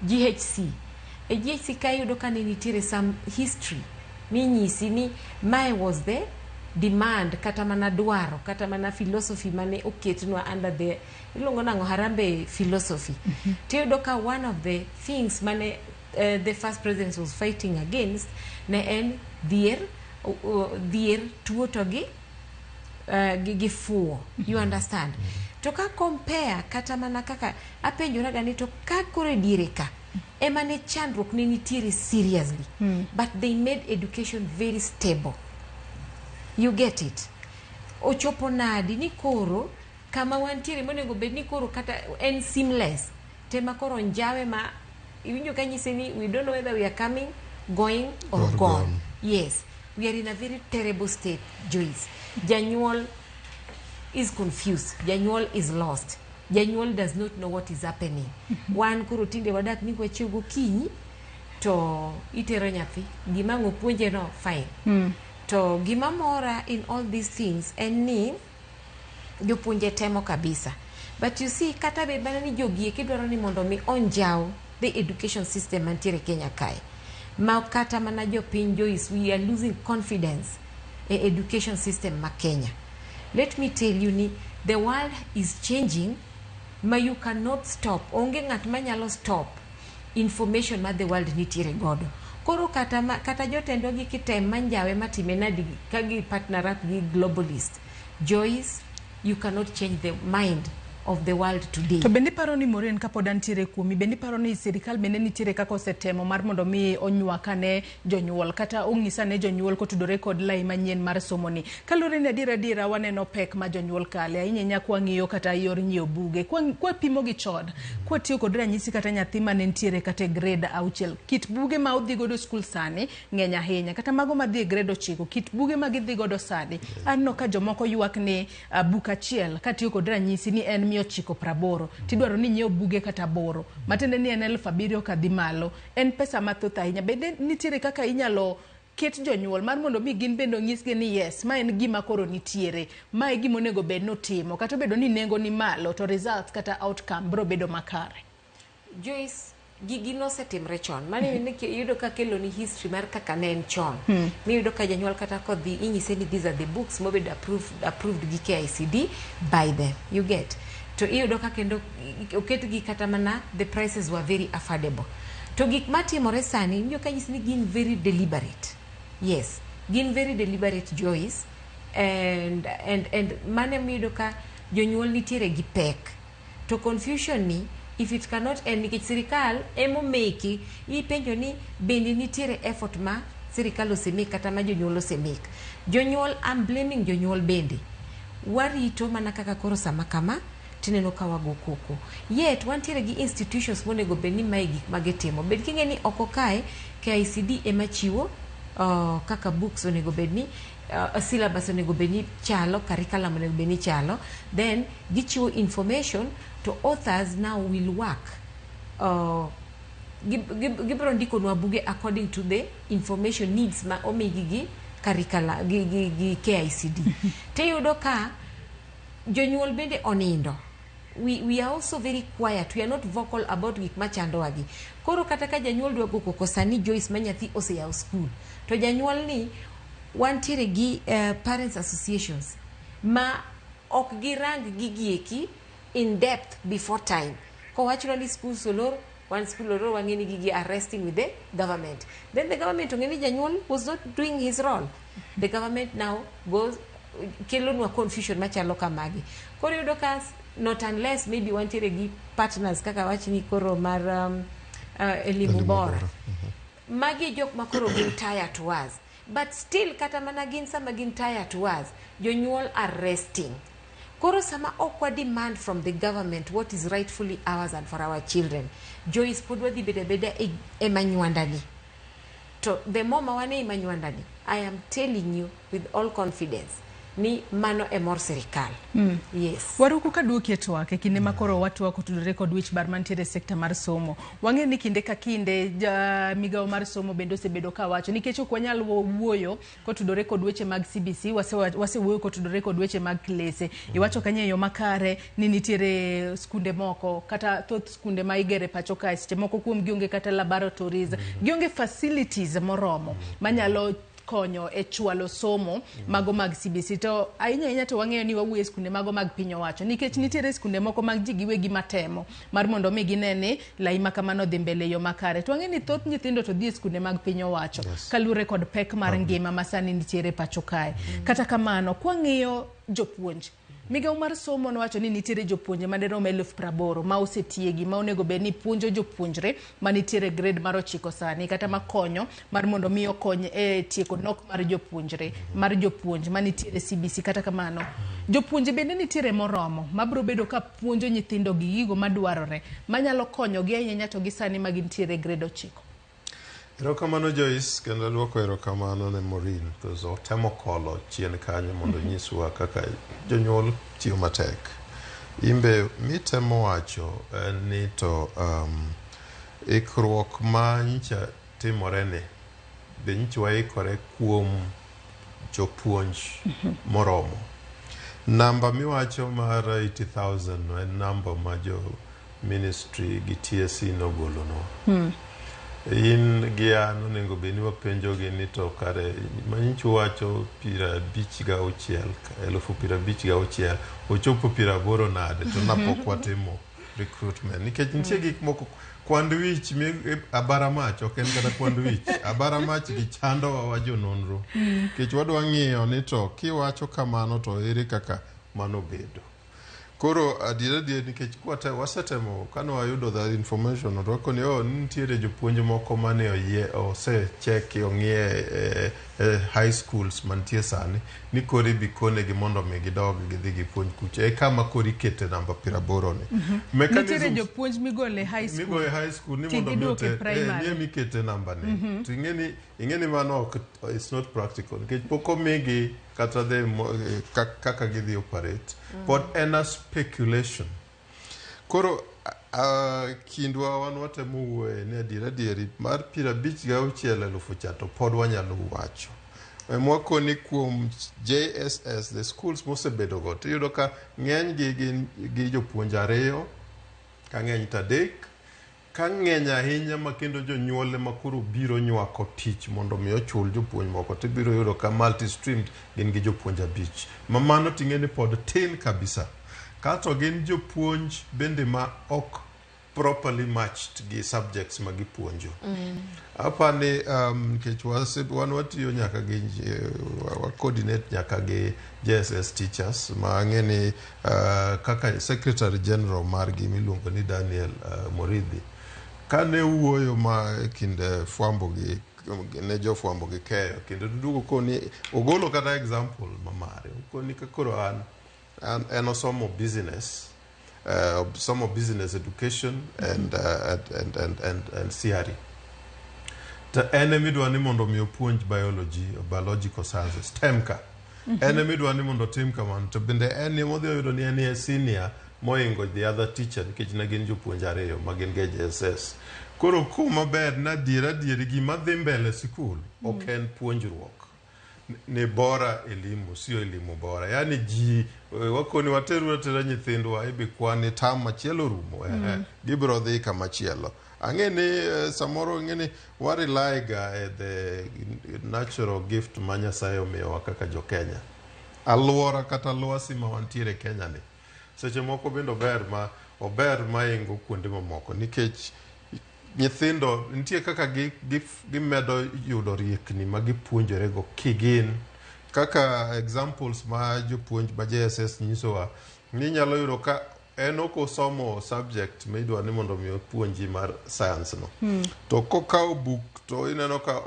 GHC. E GHC ka iyudo ka ne nitiere some history minyisi ni mae was the demand, kata mana dwaro, kata mana philosophy mane oketnwa under the iluongo nang'o, Harambee philosophy. Tiyudo ka one of the things mane the first president was fighting against ne en dhier, dhier, tuo to gi fuwo, you understand? To ka compare kata mana kaka apenjoraga ni to ka koro e diere ka ema ne chandruok ne nitiere seriously, but they made education very stable, you get it? Ochopo nadi ni koro kama wantiere monego bed ni koro kata en seamless tema koro njawe ma iwinjo ka nyise ni we don't know whether we are coming, going or
Or
gone.
gone.
Yes, we are in a very terrible state, Joyce. Janyuol is confused, janyuol is lost, janyuol does not know what is happening. Wan koro tinde wadak ni kwachiew gokinyi to itero nyathi, gima ang' opuonje no, fine. To gima mora in all these things en ni jopuonje temo kabisa. But you see, kata bed mana ni jogi eki dwaro ni mondo mi onjaw the education system mantiere Kenya kae, ma kata mana jopiny, Joyce, we are losing confidence e education system ma Kenya. Let me tell you ni the world is changing ma you cannot stop. Onge ng'at manyalo stop information ma the world nitiere godo. Koro kata jotendwa gi kitem manjawe matime nadi ka gi partner up gi globalist, Joyce, you cannot change the mind of the world today.
To bende iparo ni, Maureen, kapod antiere kuomi, bende iparo ni sirikal bende nitiere kaka osetemo mar mondo mi onywak ane jonyuol kata onyis ane jonyuol kotudore kod lai manyien mar somoni? Kaluwore ni adier adiera waneno pek ma jonyuol kale ahinya ahinya kwang'iyo kata yor nyiewo buge kwapimo gi chon, kwatiyo kod ranyisi kata nyathi mane nitiere kata e grade 6, kit buge ma odhi godo skul sani ng'eny ahinya, kata mago madhi e grade 9, kit buge ma gidhi godo sani, aneno ka jomoko ywak ni buk achiel, katiyo kod ranyisi ni en 980, tidwaro ni inyiew buge kata 8, matiende ni en 7,000 kadhi malo, en pesa mathoth ahinya. Bende nitiere kaka inyalo ket jonyuol mar mondo mi gin bende onyisgi ni yes, ma en gima koro nitiere, ma e gima onego bed notimo, kata obedo ni nengo ni malo, to results kata outcome biro bedo makare?
Joyce, Gigi nosetimre chon. Mano iyudo ka kelo ni history mar kaka ne en chon. Miyudo ka janyuol kata kodhi inyise ni these are the books mobedo approved gi KICD, buy them. You get. To iyudo ka kendo oketgi kata mana the prices were very affordable. To gik matimore sani, iyudo ka nyisi ni gin very deliberate. Yes, gin very deliberate, Joyce. And mano miyudo ka jonyuol nitiere gi pek. To confusion ni, if it cannot end, nikech sirikal emomeki, ipenjo ni bende nitiere effort ma sirikal osemake kata ma jonyuol osemake. Jonyuol, I'm blaming jonyuol bende. Warito mana kaka koro sama kama, tineno ka wago koko. Yet, wantiere gi institutions monego bed ni mae gik magitimo. Bed king'e ni oko kae, KICD ema chiwo kaka books onego bed ni syllabus onego bed ni chalo, curriculum onego bed ni chalo. Then gichiwo information to authors now will work. Gibiro ndikonwa buge according to the information needs ma omigi gi curricula gi KICD. Tiyudo ka jonyuol bende onindo. We are also very quiet. We are not vocal about gik machandowa gi. Koro kata ka janyuol dwa go koko sani, Joyce, ma nyathi oseyawo school, to janyuol ni wantiere gi parents associations ma ok girang gigi eki in depth before time. Kowachnwa ni schools olor, wan school olor, wang'e ni gigi are resting with the government. Then the government ong'e ni janyuol was not doing his role. The government now goes kelonwa confusion machalo kamagi. Koro iyudo ka not unless maybe wantiere gi partners kaka wachni koro mar Elimu Bora. Magi e jok ma koro gin tier to us. But still kata mana gin sama gin tier to us, jonyuol are resting. Koro sama ok wa demand from the government what is rightfully ours and for our children, Joyce, pod wadhi bedo abeda e manywanda ni. To the more ma wan e manywanda ni, I am telling you with all confidence ni mano e mor sirikal. Yes.
Waruku ka duoki e twak e kinde ma koro watwak otudore kod wich bar mantiere e sekta mar somo. Wang'e ni kinde ka kinde ja migawo mar somo bende osebedo ka wacho nikech ok wanyal wuoyo kotudore kod weche mag CBC, wasewuoyo kotudore kod weche mag klese. Iwacho kanyo e yo makare ni nitiere skunde moko kata thoth skunde ma igere pacho kae seche moko kuom gionge kata laboratories, gionge facilities moromo manyalo konyo e chwalo somo mago mag CBC. To ahinya ahinya to wang'eyo ni wawuoyo e skunde mago mag piny owacho nikech nitiere skunde moko mag ji giwegi matemo mar mondo mi gine ni lai ma kamano dhi mbele e yo makare. To wang'e ni thoth nyithindo to dhi e skunde mag piny owacho kaluwore kod pek mar ngima ma sani nitiere pacho kae. Kata kamano, kwang'iyo jopuonj, migawo mar somo nowacho ni nitiere jopuonje madirom 80,000 ma osetiegi ma onego bed ni puonjo jopuonjre manitiere grade mar 9 sani kata makonyo mar mondo mi okony e tieko nok mar jopuonjre mar jopuonj manitiere CBC. Kata kamano, jopuonje bende nitiere moromo mabiro bedo ka puonjo nyithindo gi gigo madwarore manyalo konyogi ahinya to gi sani ma gintiere grade 9.
Erokamano Joyce, kendo aduoko erokamano ne Maureen because otemo kolo chien kanyo mondo onyiswa kaka jonyuol tiyo matek. Imbe mitemo wacho en ni to ikruok ma nyicha timore ni be nyicha waikore kuom jopuonj moromo. Namba miwacho mar 80,000 no en namba ma jo ministry gi TSC nogolonwa. In gi an onego bed ni wapenjogi ni to kare manyicho wacho 56, 56,000 ochopo 80 nade to napok watimo recruitment nikech nitie gik moko kwand wich mi abara mach ok en kata kwand wich abara mach gi chandowa wa jononro nikech wadwa ng'iyo ni to kiwacho kamano to ere kaka mano bedo. Koro adier adier nikech kwate wasetemo kane wayudo the information to wakoni oh nitiere jopuonj moko mane oyie osecheki ong'ie e high schools mantie sani ni koro ibi konegi mondo mi gidog gidhi gipuonj kucha e kama koro ikete namba 80 ni.
Nitiere jopuonj migolo e high school
migoyo e high school ni mondo mi
tigiduoko e
oter
primary.
nie mikete namba ni to ing'eni mano ok it's not practical nikech pok omigi kata the kaka gidhi operate pod en a speculation. Koro kindwa wan watemo wuoye ni adier adieri mar 56,000 cha to pod wanyalo wacho. Mwakoni kuom JSS the schools mosebedo go tiyudo ka ng'eny gi gin gi jopuonj ariyo ka ng'eny to adek. Ka ng'eny ahinya ma kendo jonyuol ema koro biro nywako tich mondo mi ochul jopuonj moko tibiro yudo ka multi streamed gin gi jopuonj abich. Ma mano ting'e ni pod tin kabisa. Kato gin jopuonj bende ma ok properly matched gi subjects ma gipuonjo. Apani nikech wan watiyo nyaka gi wa coordinate nyaka gi JSS teachers ma ang'e ni kaka secretary general margi miluongo ni Daniel Moridhi kane wuoyo ma e kind fwambo gi ne jofwambo gi keyo kendo duogo koni ogolo kata example ma mare okoni ka koro an en osomo business somo business education and CRE to en emidwa ni mondo mi opuonj biology biological sciences tem ka en emidwa ni mondo otim kamano to bende en emodhi oyudo ni en e senior moingo the other teacher nikech ne gin jopuonj ariyo ma gin go e JSS koro kuma ber na adier adier gima dhi mbele sikul ok en puonjruok ni bora elimu sio elimu bora yani ji wakoni wateru atera nyithindwa ibi kwan tam machielo rumo gibiro dhi kamachielo ang'e ni samoro ing'e ni wa rely ga e the natural gift ma Nyasaye omiyowa kaka jo Kenya alwora kata lwasi ma wantiere Kenya ni seche moko bende ober maingo kuonde mamoko nikech nyithindo nitie kaka gimedo yudo riekni ma gipuonjore go kigin kaka examples ma jopuonj ma JSS nyisowa ni inyalo yudo ka en ok osomo subject midwa ni mondo mi opuonji mar science no to kokawo buk to ineno ka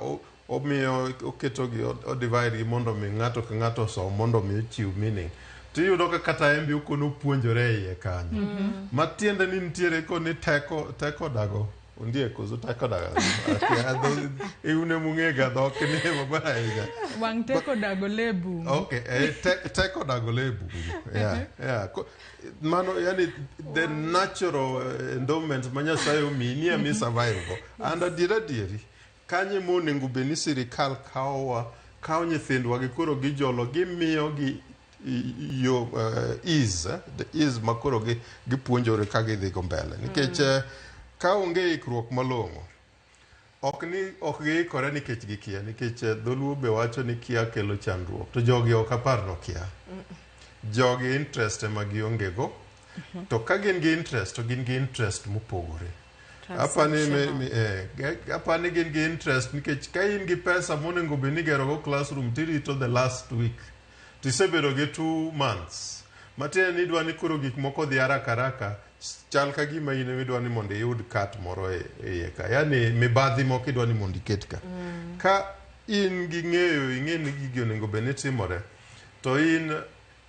omiyo oketogi o divide gi mondo mi ng'ato ka ng'ato osom mondo mi ochiw meaning tiyudo ka kata en be okono opuonjore e iye kanyo matiende ni nitiere koni teko teko dago ondiek koso teko dago une mung'ega dhok ni maber ahinya
Wang' teko dago le bungu.
Okay, teko dago le bungu. Yeah. Mano, yani, the natural endowment ma Nyasaye omiyi ni emi survive go. And adier adieri, kanye monego bed ni sirikal kawowa, kawo nyithindwa gi koro gijolo, gimiyo gi yo ease, the ease ma koro gipuonjore ka gidhi go mbele. Nikech ka onge ikruok malong'o, ok ni ok giikore nikech gikia, nikech dholuo be wacho ni kia kelo chandruok, to jogi ok apar nokia. Jogi interest ema gionge go, to ka gin gi interest to gin gi interest mopogore. Apani gin gi interest nikech ka in gi pesa monego bed ni igero go classroom tirito the last week tisebedo gi 2 months matiende ni idwa ni koro gik moko dhi haraka haraka chal ka gima in ema idwa ni mondo iyud cut moro e iye ka yani mibadhi moko idwa ni mondo iket ka ka in gi ng'eyo ing'e ni gigi onego bed ni timore to in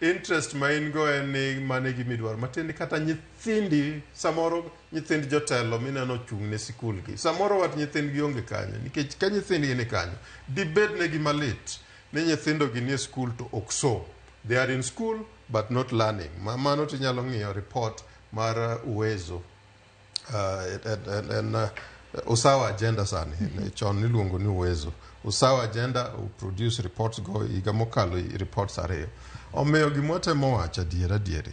interest ma in go en ni mane gima idwaro matiende ni kata nyithindi samoro nyithind jotelo mineno ochung' ne sikul gi samoro wat nyithindgi onge kanyo nikech ka nyithindgi ni kanyo dibed negi malit ni nyithindo gi nie skul to ok som they are in school but not learning ma mano tinyalo ng'iyo report mar Uwezo en Usawa Agenda sani chon niluongo ni Uwezo Usawa Agenda produce reports go higa mokalo reports ariyo omiyo gimwatemo wacho adier adieri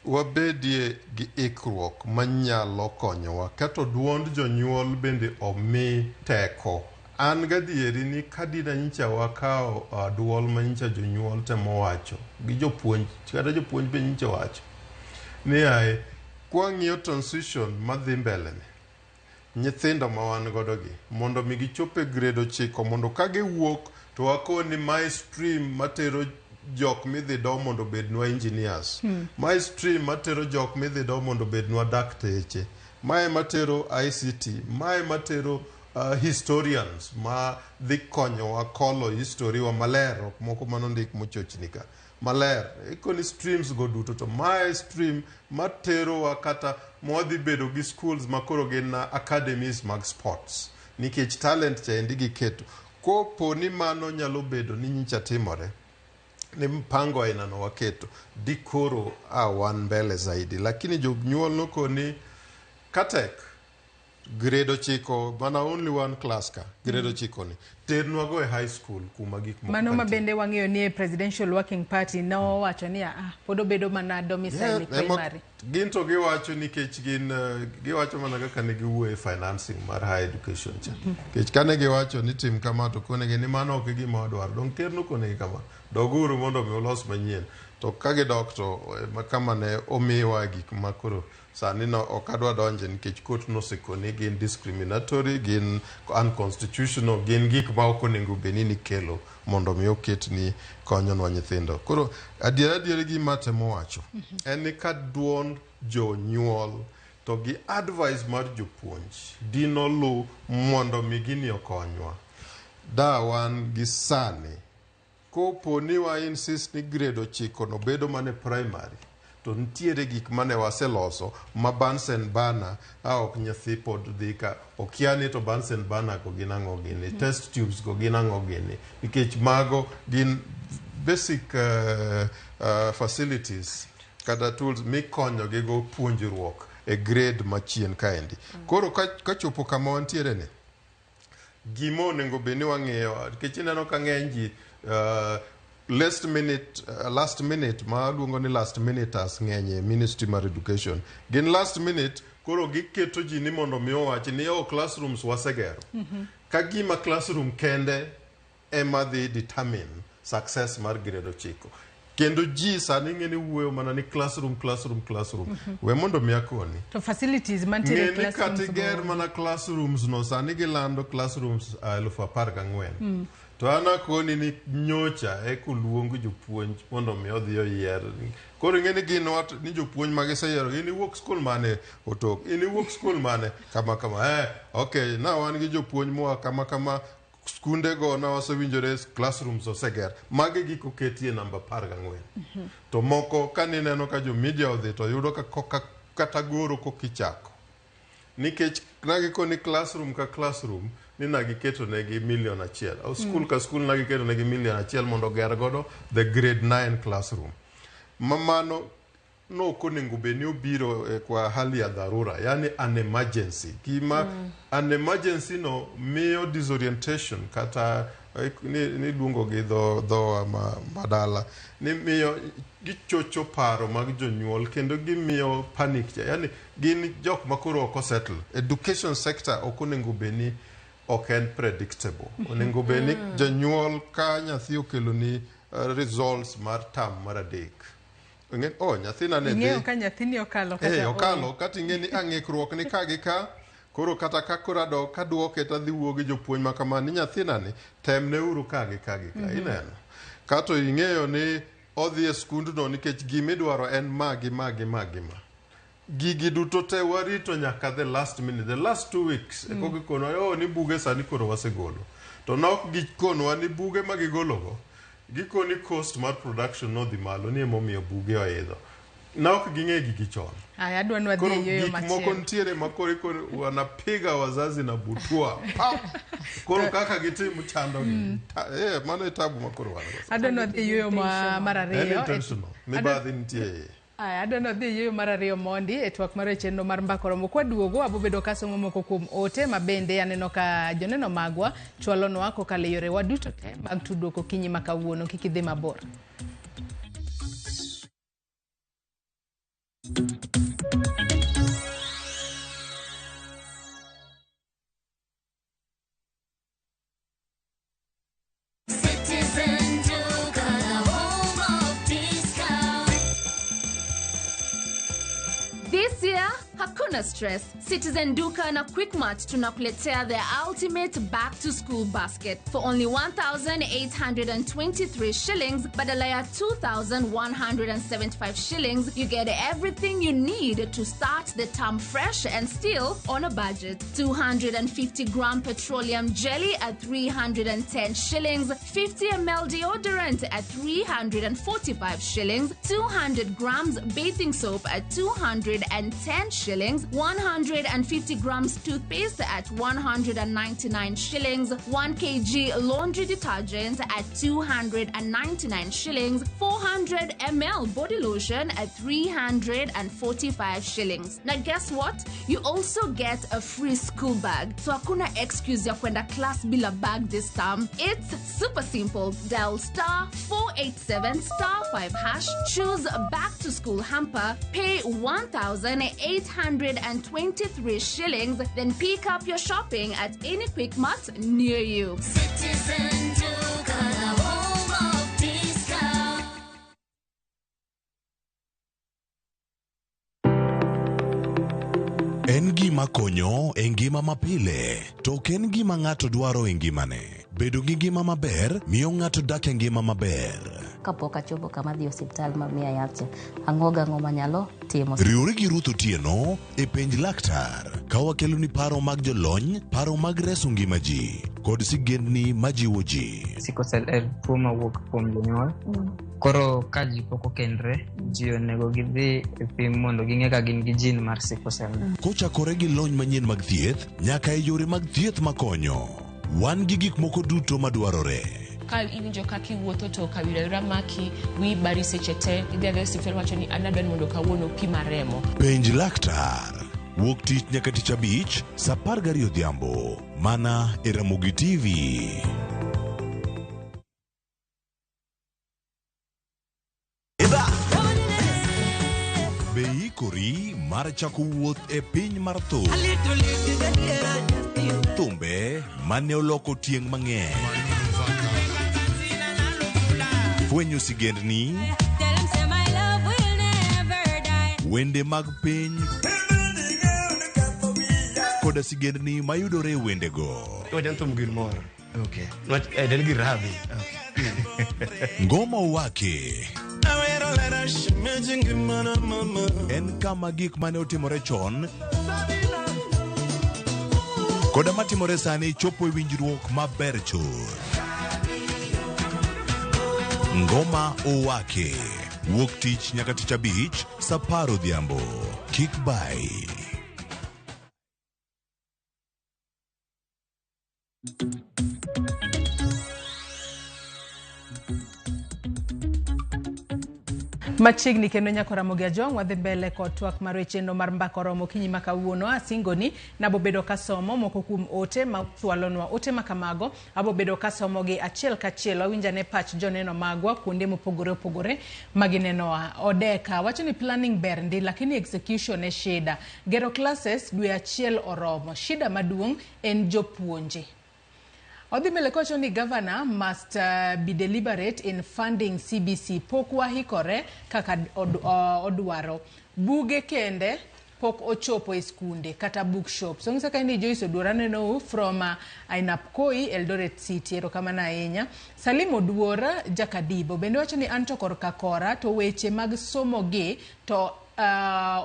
wabedie gi ikruok manyalo konyowa kato duond jonyuol bende omi teko an gadieri ni kadina nyicha wakawo duol ma nyicha jonyuol temo wacho gi jopuonj kata jopuonj be nyicha wacho ni ae kwang'iyo transition madhi mbele ni nyithindo ma wan godo gi mondo mi gichop e grade 9 mondo ka giwuok to wakoni mae stream matero jok midhi do mondo obednwa engineers mae stream matero jok midhi do mondo obednwa dakteche mae matero ICT mae matero historians ma dhi konyowa kolo history wa maler ok moko manondik mochochni ka maler ikoni streams go duto to mae stream materowa kata mwadhi bedo gi schools makoro gin academies mag sports nikech talent chaendi giketo kopo ni mano nyalo bedo ni nyicha timore ni mpango ainano waketo dikoro a wan mbele zaidi lakini jonyuol nokoni katek Grade 9 mana only one class ka grade 9 ni ternwa go e high school kuma gik moko
Mano ma
nitie.
bende wang'eyo ni e Presidential Working Party nowacho ni pod obedo mana domicile
Yeah,
primary.
Gin to giwacho nikech gin giwacho mana kaka ne giwuoyo e financing mar higher education cha. Nikech kane giwacho ni tim kama to konegi ni mano ok e gima wadwaro. Dong ker nokonegi kama, doguru mondo mi ulos manyien. To ka gidok to kama ne omiwa gik ma koro sani no ok adwa donje nikech court nosekoni gin discriminatory, gin unconstitutional, gin gik ma ok onego bed ni nikelo mondo mi oket ni konyonwa nyithindo. Koro adiera adiera gima atemo wacho en ni ka duond jonyuol to gi advice mar jopuonj dino lu mondo mi gini okonywa. Da wan gi sani kopo ni wa insist ni grade 9 no bedo mana e primary to nitiere gik mane waseloso ma Bunsen burner a ok nyathi pod dhi ka okia ni to Bunsen burner go gin ang'o gini, test tubes go gin ang'o gini, nikech mago gin basic facilities kata tools mikonyo gi go puonjruok e grade machien kaendi. Koro kachopo kama wantiere ni gima onego bed ni wang'iyo nikech ineno ka ng'eny ji last minute ma luongo ni last minuters ng'eny e Ministry mar Education. Gin last minute koro giketo ji ni mondo mi owach ni oh classrooms wasegero. Ka gima classroom kende ema dhi determine success mar grade 9. Kendo ji sani ng'e ni wuoyo mana ni classroom, classroom, classroom. We mondo mi akoni.
To facilities mantiere e
Ng'e ni
classrooms
kata iger
go.
mana classrooms no sani gilando classrooms 14,000. To an akoni ni nyocha eka oluong jopuonj mondo mi odhi oyier. Koro ing'e ni gin wat ni jopuonj ma giseyiero in iwuok skul mane otok, in iwuok skul mane kama kama. Okay, na wan gi jopuonj moa kama kama skunde go na wasewinjore classrooms oseger. Magi gik oketie namba 14. To moko kanineno ka jo media odhi to yudo ka kata goro kokichako. Nikech nagikoni classroom ka classroom ni nagiketo negi 1 million. Au school ka school nagiketo negi 1 million mondo oger godo the grade 9 classroom. Mamano no ok onego bed ni obiro kwa hali ya dharura, yani an emergency. Gima an emergency no miyo disorientation kata ni luongo gi dhowa madala ni miyo gichocho paro mag jonyuol kendo gimiyo panic. Yani gin jok ma koro ok osettle. Education sector ok onego bed ni ok en predictable. Onego bed ni janyuol ka nyathi okelo ni results mar term mar 3. Oh, nyathina ne dhi.
Ing'eyo ka nyathini okalo kata
okalo kata ing'e ni ang'ikruok ni ka gi ka koro kata ka koro adok kaduoke to adhi wuo gi jopuonj ma kama ni nyathina ni temne uru ka gi ka gi ka. Ineno. Kato ing'eyo ni odhi e skundno nikech gimidwaro en ma gi ma gi ma gi ma. Gigi duto te warito nyaka the last minute, the last 2 weeks. Eko gikonwa, oh, ni buge sani koro wasegolo. To nok gikonwa ni buge ma gigologo, gikoni cost mar production nodhi malo ni emomiyo buge oidho. Na ok ging'e gigi chon.
Aya, adwa ni wadhi e yueyo
Gik moko
machielo.
nitiere ma koro wanapiga wazazi na butua. Pap! Koro kaka gitimo chandogi. Mano e tabu ma koro wan go.
Adwa ni wadhi e yueyo mar
En
2.
intentional. Mibadhi nitie iye.
Aya, adwa ni wadhi e yueyo mar 2 mondi e twak mar chenro mar Mbaka Oromo. Kwaduogo abobedo kasomo moko kuom ote ma bende aneno ka joneno magwa chwalonwa kokalo e yorewa duto te mag tudruok okinyi ma kawuono. Kik idhi mabor.
Citizen Duka, the home of discount.
This year, hakuna stress. Citizen Duka na Quickmart tunakuletea the ultimate back to school basket for only 1,823 shillings badala ya 2,175 shillings. You get everything you need to start the term fresh and still on a budget. 250 gram petroleum jelly at 310 shillings, 50 ml deodorant at 345 shillings, 200 grams bathing soap at 210 shillings. shillings, 150 grams toothpaste at 199 shillings, 1 kg laundry detergent at 299 shillings, 400 ml body lotion at 345 shillings. Now guess what? You also get a free school bag. So hakuna excuse ya kwenda class bila bag this term. It's super simple. Dial star 487 star 5 hash, choose back to school hamper, pay 1,823 shillings, then pick up your shopping at any Quick Mart near you.
Citizen Duka, the home of discount.
En gima konyo e ngima mapile, to ok en gima ng'ato dwaro e ngimane. Bedo gi ngima maber miyo ng'ato dak e ngima maber.
Kapok achopo kama adhi e osiptal ma miya yath cha, ang'o gang'o manyalo timo.
Riwri gi Ruth Otieno e penj laktar ka wakeloni paro mag jolony, paro mag reso ngima ji kod sigendni majiwo ji.
Sickle cell en tuo mawuok kuom jonyuol. Koro ka ji pok okendre, ji onego gidhi e pim mondo ging'e ka gin gi gene mar sickle cell.
Kochakore gi lony manyien mag thieth nyaka e yore mag thieth makonyo. Wan gi gik moko duto madwarore.
Ka iwinjo kaka iwuotho to kawira awira maki, wiyi bari seche te, idhi adhiya e osiptal iwacho ni an adwa ni mondo kawuono opima remo.
Penj laktar. Wuok tich nyaka tich abich, saa 12 odhiambo. Mana e Ramogi TV. Be iikori mar chako wuoth e piny mar thum? Thumbe mane oloko tieng' mang'eny. Fwenyo sigendni, wende mag piny koda sigendni mayudore e wendego.
Iwacho thum gir mor. Okay. Nwach del gir rabi.
Ngoma Owake en kama gik mane otimore chon koda matimore sani chopo e winjruok maber chuth. Ngoma Owake wuok tich nyaka tich abich saa 10 odhiambo. Kik bai.
Machiegni kendo nyako Ramogi Ajwang' wadhi mbele kod twak mar chenro mar mbaka oromo okinyi ma kawuono. Asingoni nabobedo kasomo moko kuom ote ma chwalonwa. Ote ma kamago abobedo kasomogi achiel kachiel. Wawinj ane pach joneno magwa kuonde mopogore opogore maginenowa. Odeka wacho ni planning ber ndi lakini execution e shida. Gero classes dwe achiel oromo. Shida maduong' en jopuonje. Odhi mbele kowacho ni governor must be deliberate in funding CBC. Pok wahikore kaka odwaro. Buge kende pok ochopo e skunde kata bookshops. Ong'isa ka ni Joyce Oduor aneno from Ainabkoi, Eldoret City. Erokamano ahinya. Salim Oduor Jakadibo bende wacho ni anto korka kora to weche mag somo gi to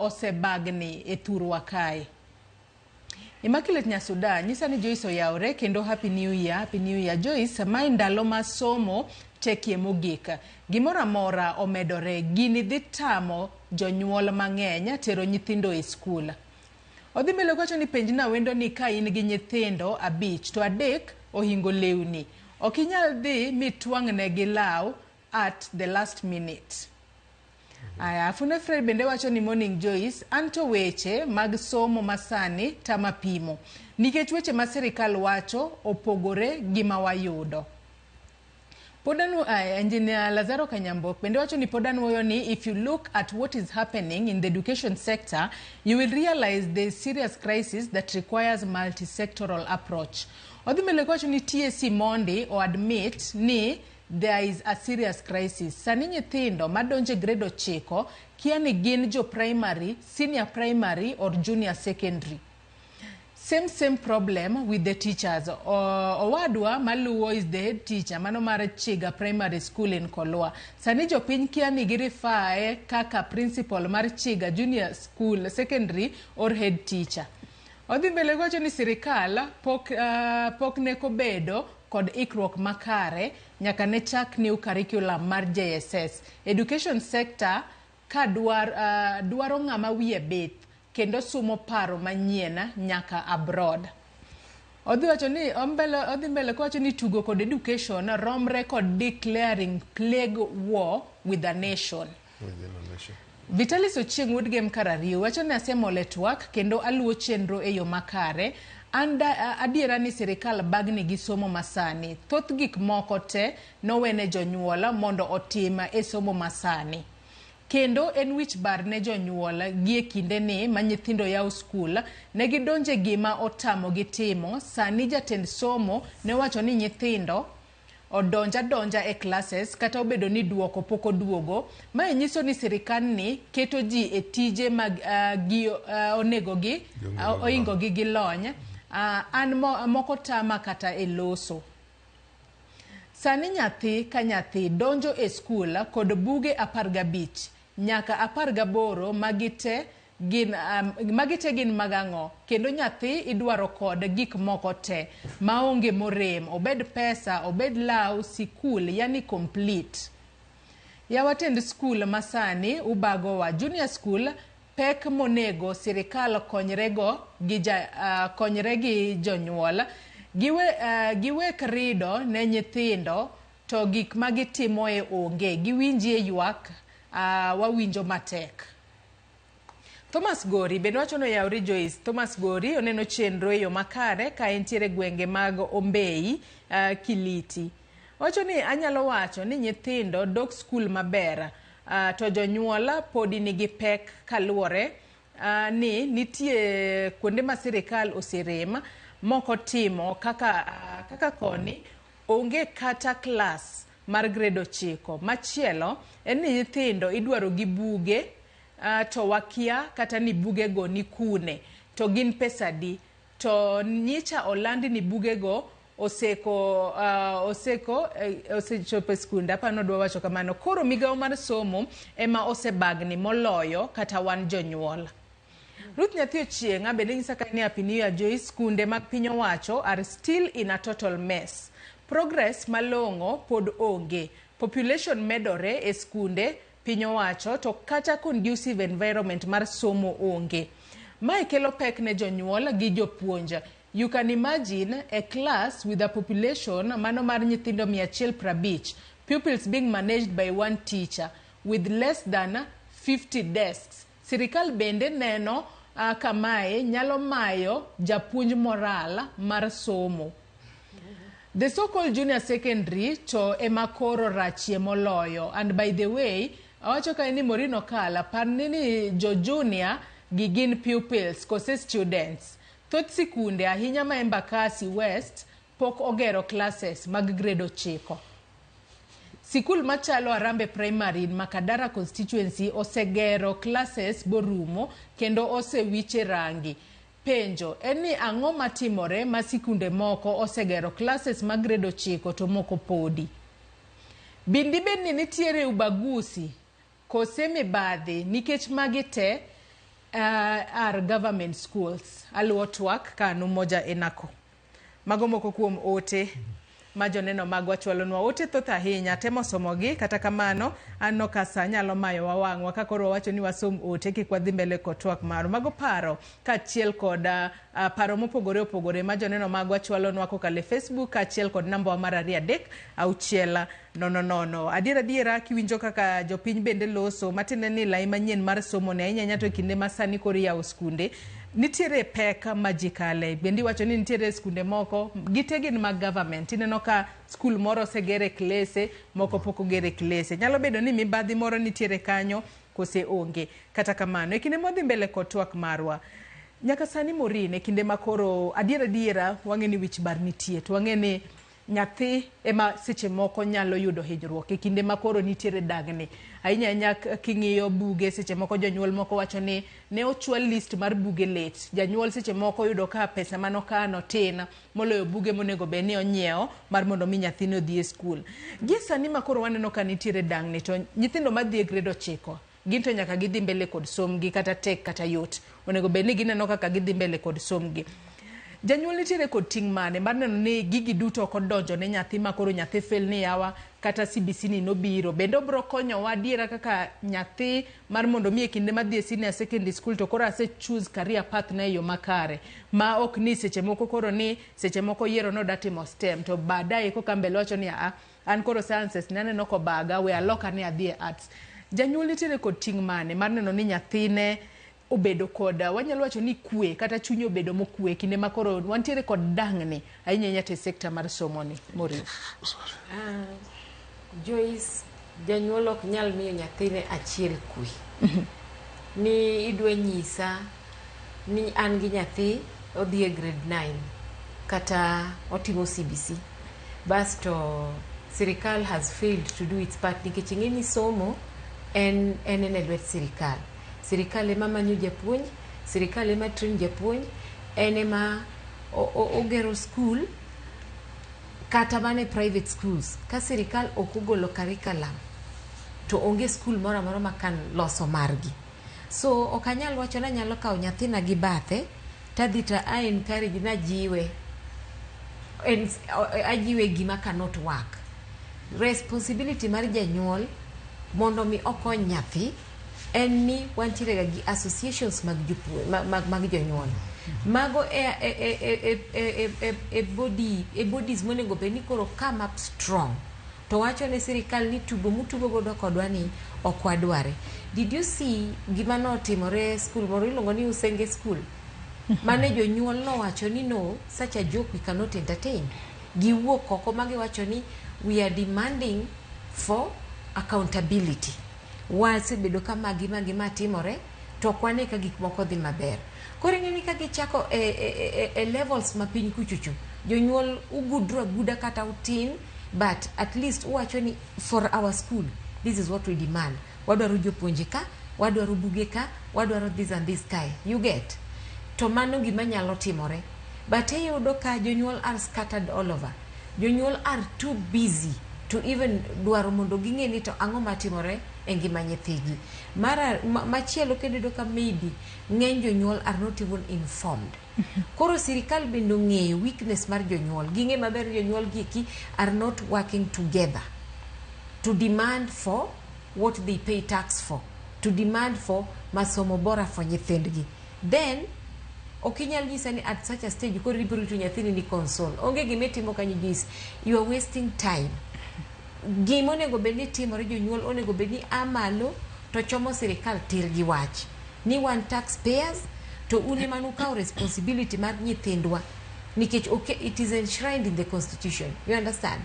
osebagni e thurwa kae. Immaculate Nyasuda nyisa ni Joyce oyawre kendo Happy New Year, Happy New Year Joyce. Mae ndalo ma somo tekie mogik. Gimoro amora omedore, gini dhi tamo jonyuol mang'eny tero nyithindo e skul. Odhi mbele kowacho ni penjna wendo ni ka in gi nyithindo 5 to 3 ohingo lewni. Ok inyal dhi mitwang'negi law at the last minute. Aya, Afune Fred bende wacho ni morning Joyce, anto weche mag somo masani tama pimo. Nikech weche ma sirikal wacho opogore gi ma wayudo. Pod Engineer Lazaro Kanyambok bende wacho ni pod anuoyo ni if you look at what is happening in the education sector, you will realize there is serious crisis that requires multi-sectoral approach. Odhi mbele kowacho ni TSC mondi o admit ni there is a serious crisis. Sani nyithindo madonje grade 9 kia ni gin jo primary, senior primary or junior secondary. Same problem with the teachers. Owadwa maluwo is the head teacher mano mar Chiga Primary School in Kolwa. Sani jopiny kia ni girifae kaka principal mar Chiga Junior School Secondary or head teacher. Odhi mbele kowacho ni sirikal pok neko bedo kod ikruok makare nyaka ne chak new curriculum mar JSS. Education sector ka dwaro ng'ama wiye bith kendo sumo paro manyien nyaka abroad. Odhi wacho ni ombele, odhi mbele kowacho ni tugo kod education romre kod declaring plague war with a nation.
Within a nation.
Vitalis Ochieng' wuod Gem Karariu wacho ni asemol e twak kendo aluwo chenro e yo makare. An adiera ni sirikal bagni gi somo masani. Thoth gik moko te nowene jonyuol mondo otim e somo masani. Kendo en wich bar ne jonyuol gi e kindeni ma nyithindo yawo skul, ne gidonje gima otamogi timo. Sani jatend somo ne owacho ni nyithindo odonj adonja e classes kata obedo ni duoko pok oduogo. Mae nyiso ni sirikandni keto ji e tije mag gi onego gi oingo gi gi lony. An moko tama kata e loso. Sani nyathi ka nyathi donjo e skul kod buge 15 nyaka 18 magi te gin magi te gin mag ang'o? Kendo nyathi idwaro kod gik moko te maonge morem, obed pesa, obed law, sikul, yani complete. Yawa tend skul masani ubagowa. Junior school pek monego sirikal konyrego gi konyre gi jonyuol. Giwek rido ne nyithindo to gik ma gitimoe onge. Giwinjie ywak, wawinjo matek. Thomas Gori bende wacho ni oyawre Joyce. Thomas Gori oneno chenro e yo makare ka entiere gwenge mag Ombei, Kiliti. Owacho ni anyalo wacho ni nyithindo dok skul maber, to jonyuol podi nigi pek kaluwore ni nitie kuonde ma sirikal oserem moko timo kaka koni onge kata klas mar grade 9. Machielo en ni nyithindo idwaro gi buge, to wakia kata ni bugego ni kune to gin pesa di, to nyicha olandi ni bugego oseko osechopo e skunde. Aparo ni odwa wacho kamano. Koro migawo mar somo ema osebagni moloyo kata wan jonyuol. Ruth Nyathi Ochieng' bende nyisa ka ni Happy New Year Joyce, skunde mag piny owacho are still in a total mess. Progress malong'o pod onge. Population medore e skunde piny owacho to kata conducive environment mar somo onge. Mae kelo pek ne jonyuol gi jopuonj. You can imagine a class with a population mano mar nyithindo 150, pupils being managed by one teacher with less than 50 desks. Sirikal bende neno kamae nyalo mayo japuonj moral mar somo. The so-called junior secondary to ema koro rachie moloyo. And by the way, awacho ka ni Morino Kala, parni ni jo junior gi gin pupils kose students. Thoth sikunde ahinya ma Embakasi West pok ogero classes mag grade 9. Sikul machalo Arambe Primary in Makadara constituency osegero classes borumo kendo osewiche rangi. Penjo en ni ang'o matimore ma sikunde moko osegero classes mag grade 9 to moko podi. Bindi bed ni nitiere ubaguzi kose mibadhi nikech magi te are government schools. Aluwo twak ka an Umoja Enako. Mago moko kuom ote ma joneno magwa chwalonwa. Ote thoth ahinya, temo somogi, kata kamano aneno ka sa nyalo mayowa wang'wa ka koro wawacho ni wasom ote kik wadhi mbele kod twak marwa. Mago paro kaachiel kod paro mopogore opogore ma joneno magwa chwalonwa kokalo e Facebook kaachiel kod namba wa mar 2 3 6 0 0. Adiera adiera kiwinjo kaka jopiny bende loso, matiende ni lai manyien mar somo ni ahinya ahinya to e kinde ma sani koro iyawo skunde, nitiere pek ma ji kale. Bende iwacho ni nitiere skunde moko gite gin mag government. Ineno ka skul moro osegere klese, moko pok ogere klese. Nyalo bedo ni mibadhi moro nitiere kanyo kose onge. Kata kamano, e kinde mwadhi mbele kod twak marwa, nyaka sani Maureen, e kinde ma koro adiera adiera wang'e ni wich bar nitie, to wang'e ni nyathi ema seche moko nyalo yudo hinyruok e kinde ma koro nitiere dagni. Ahinya ahinya king'iyo buge, seche moko jonyuol moko wacho ni ne ochwal list mar buge late. Janyuol seche moko yudo ka pesa manokano tin moloyo buge monego bed ni onyiewo mar mondo mi nyathine odhi e skul. Gie sani ma koro waneno ka nitiere dangni to nyithindo madhi e grade 9 gin to nyaka gidhi mbele kod somgi kata tek kata yot. Onego bed ni gineno kaka gidhi mbele kod somgi. Janyuol nitiere kod ting' mane mar neno ni gigi duto ok odonjo ne nyathi ma koro nyathi fail ni yawa kata CBC ni nobiro. Bende obiro konyowa adiera kaka nyathi mar mondo mi e kinde madhi e senior secondary school to koro ase choose career path na e yo makare ma ok ni seche moko koro ni seche moko yiero ni oda timo STEM to baadaye koka mbele wacho ni aa an koro sciences ne aneno kobaga we aloka ni adhi e arts. Janyuol nitiere kod ting' mane mar neno ni nyathine obedo kod wanyalo wacho ni kwe kata chunye obedo mokwe kinde ma koro wantiere kod dang'ni ahinya ahinya to e sekta mar somo ni Maureen.
Joyce, janyuol ok nyal miyo nyathine achiel kwe. Ni idwa nyisa ni an gi nyathi odhi e grade 9 kata otimo CBC. Basto sirikal has failed to do its part nikech ing'e ni somo en en e lwet sirikal. Sirikal ema manyo japuonj, sirikal ema train japuonj, en ema ogero school kata mana e private schools. Ka sirikal ok ogolo curriculum to onge school moro amora ma kan loso margi. So ok anyal wacho ni anyalo kawo nyathina gi bathe tadhi to a encourage najiwe en, ajiwe gima cannot work. Responsibility mar janyuol mondo mi okony nyathi en ni wantiere ga gi associations mag jopuonj mag jonyuol. Mago e bodies monego bed ni koro come up strong to wacho ne sirikal ni tugo mutugo godo kodwa ni ok wadware. Did you see gima notimore e school moro iluongo ni Usenge School? Mane jonyuol nowacho ni no, such a joke we cannot entertain. Giwuok oko ma giwacho ni we are demanding for accountability. Wasebedo ka magi magi ma timore to ok wane ka gik moko dhi maber. Koro ing'e ni ka gichako e levels mapiny kuchocho, jonyuol ugudru aguda kata utin, but at least uwacho ni for our school, this is what we demand. Wadwaro jopuonje ka, wadwaro buge ka, wadwaro this and this kae. You get? To mano gima nyalo timore. But iyudo ka jonyuol are scattered all over. Jonyuol are too busy to even dwaro mondo ging'e ni to ang'o matimore e ngima nyithigi. Machielo kendo iyudo ka maybe ng'eny jonyuol are not even informed. Koro sirikal bende ong'eyo weakness mar jonyuol. Ging'e maber ni jonyuol gi eki are not working together to demand for what they pay tax for, to demand for masomo bora for nyithindgi. Then ok inyal nyisa ni at such a stage koro ibiro rito nyathini ni console. Onge gima itimo kanyo Joyce. You are wasting time. Gima onego bed ni timore jonyuol onego bed ni a malo to chomo sirikal tir gi wach ni wan taxpayers to un ema nukawo responsibility mar nyithindwa nikech okay, it is enshrined in the constitution, you understand,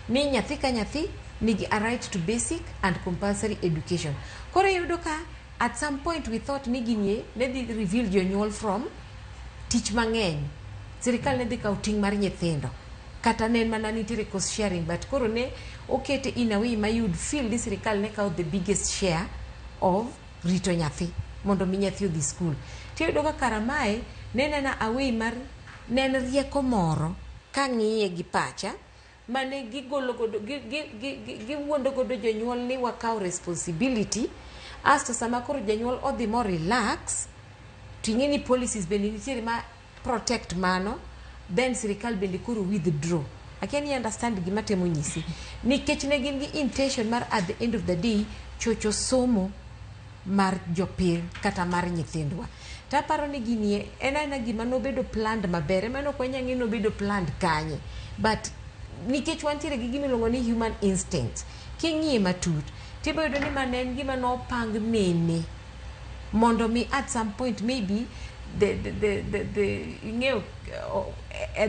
ni nyathi ka nyathi nigi a right to basic and compulsory education. Koro iyudo ka at some point we thought ni ginie ne dhi reveal jonyuol from tich mang'eny, sirikal ne dhi kawo ting' mar nyithindo kata ne en mana nitiere cost sharing, but koro ne okete in a way ma you'd feel ni sirikal ne kawo the biggest share of rito nyathi mondo mi nyathi odhi school. Tiyudo ka kara mae ne nena a way mar ne en rieko moro kang'iye gi pacha mane gigolo godo giwuondo godo jonyuol ni wakaw responsibility. Asto sama koro janyuol odhi mo relax to ing'e ni policies bende nitiere ma protect mano, then sirikal bende koro withdraw. Akia ni understand gima temo nyisi, nikech ne gin gi intention mar at the end of the day chocho somo mar jopiny kata mar nyithindwa. Taparo ni gini en aena gima nobedo planned maber, ema ok wanyal ng'e ni nobedo planned kanye, but nikech wantiere gi gima iluongo ni human instinct, king'iye matut tibiro yudo ni mane en gima nopang nene mondo mi at some point maybe the ing'eyo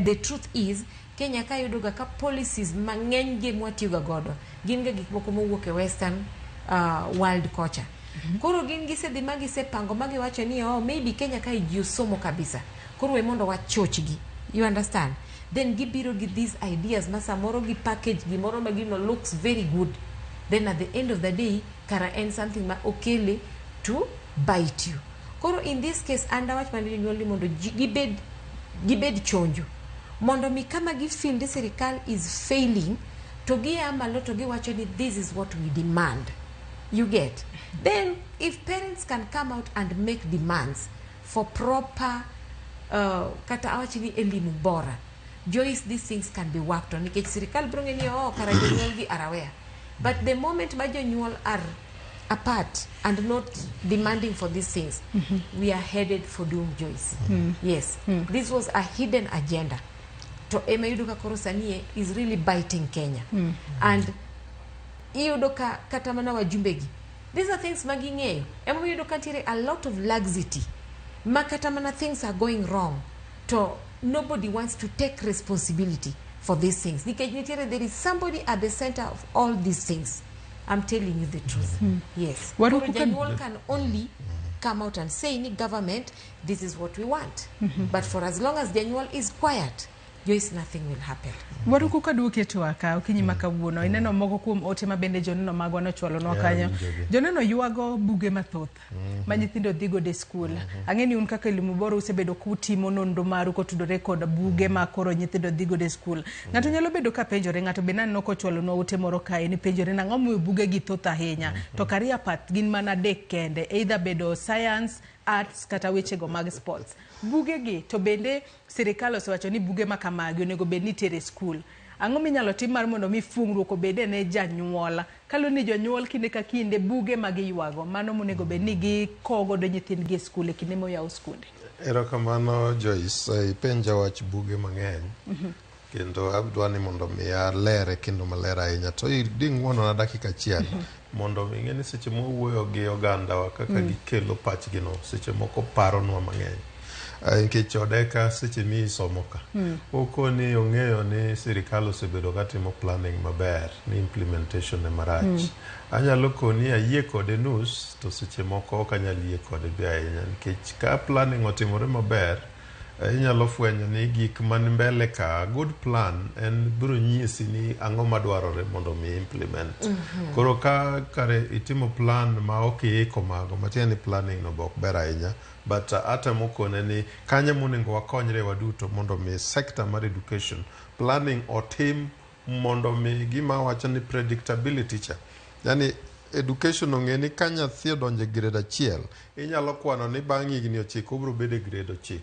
the truth is Kenya ka yudo ga ka policies mang'eny gi mwatiyo ga godo gin ga gik moko mowuok e western world kocha. Koro gin gisedhi ma gisepango ma giwacho ni oh, maybe Kenya ka ji osomo kabisa, koro we mondo wachochgi, you understand, then gibiro gi these ideas ma samoro gi package gimoro ma gino looks very good, then at the end of the day kara en something ma okele to bite you. Koro in this case an dawach mana jonyuol ni mondo gibed chonjo mondo mi kama gi feel ni sirikal is failing to gia malo to giwacho ni this is what we demand, you get. Then if parents can come out and make demands for proper kata awach ni elimu bora Joyce, these things can be worked on nikech sirikal biro ng'e ni oh kara jonyuol gi are aware, but the moment ma jonyuol are apart and not demanding for these things, we are headed for doom, Joyce. Yes, this was a hidden agenda to ema iyudo ka koro sani e is really biting Kenya. And iyudo ka kata mana wajumbe gi, these are things ma ging'eyo, ema iyudo ka nitiere a lot of laxity ma kata mana things are going wrong to nobody wants to take responsibility for these things nikech nitiere, there is somebody at the center of all these things. I'm telling you the truth. Yes.
Waruku
Koro janyuol can only come out and say ni government, this is what we want. But for as long as janyuol is quiet, Joyce, nothing will happen.
Waruku kaduoki e twak okinyi ma kawuono, ineno moko kuom ote ma bende joneno magwa nochwalonwa kanyo.
Winjogi.
Joneno ywago buge mathoth ma nyithindo dhi godo e skul. Ang'e ni un kaka Elimu Bora usebedo kutimo nonro maru kotudore kod buge ma koro nyithindo dhi godo e skul. Ng'ato nyalo bedo ka penjore, ng'ato be naneno kochwalonwa ote moro kae ni penjore nang'o momiyo buge gi thoth ahinya to career path gin mana adek kende, either bedo science, arts kata wechego mag sports. Buge gi to bende sirikal osewacho ni buge ma kamagi onego bed ni itere skul. Ang'o minyalo tim mar mondo mi fungruok obede ne janyuol? Kaluwore ni jonyuol kinde ka kinde buge ma giywago, mano monego bed ni gikowo godo nyithindgi e skul e kinde moyaw skunde.
Erokamano Joyce, ipenja wach buge mang'eny kendo adwa ni mondo mi alere kendo maler ahinya to ding'wonona dakika achiel mondo ing'e ni seche mwawuoyo gi ogandawa kaka gikelo pachgi no seche moko paronwa mang'eny. Nikech odeka seche mi isomo ka okoni ong'eyo ni sirikal osebedo katimo planning maber ni implementation ema rach. Anyalo koni ayie kode nus to seche moko ok anyal yie kode be ahinya nikech ka planning otimore maber, inyalo fwenyo ni gik man mbele ka good plan en biro nyisi ni ang'o madwarore mondo mi implement. Koro ka kare itimo plan ma ok iiko mago, matiende ni planning no be ok ber ahinya, but atemo kone ni kanyo monego wakonyre waduto mondo mi sector mar education planning otim mondo mi gima wacho ni predictability cha, yani education ong'e ni ka nyathi odonjo e grade 1 inyalo kwano ni bang' higni 9 obiro bedo e grade 9.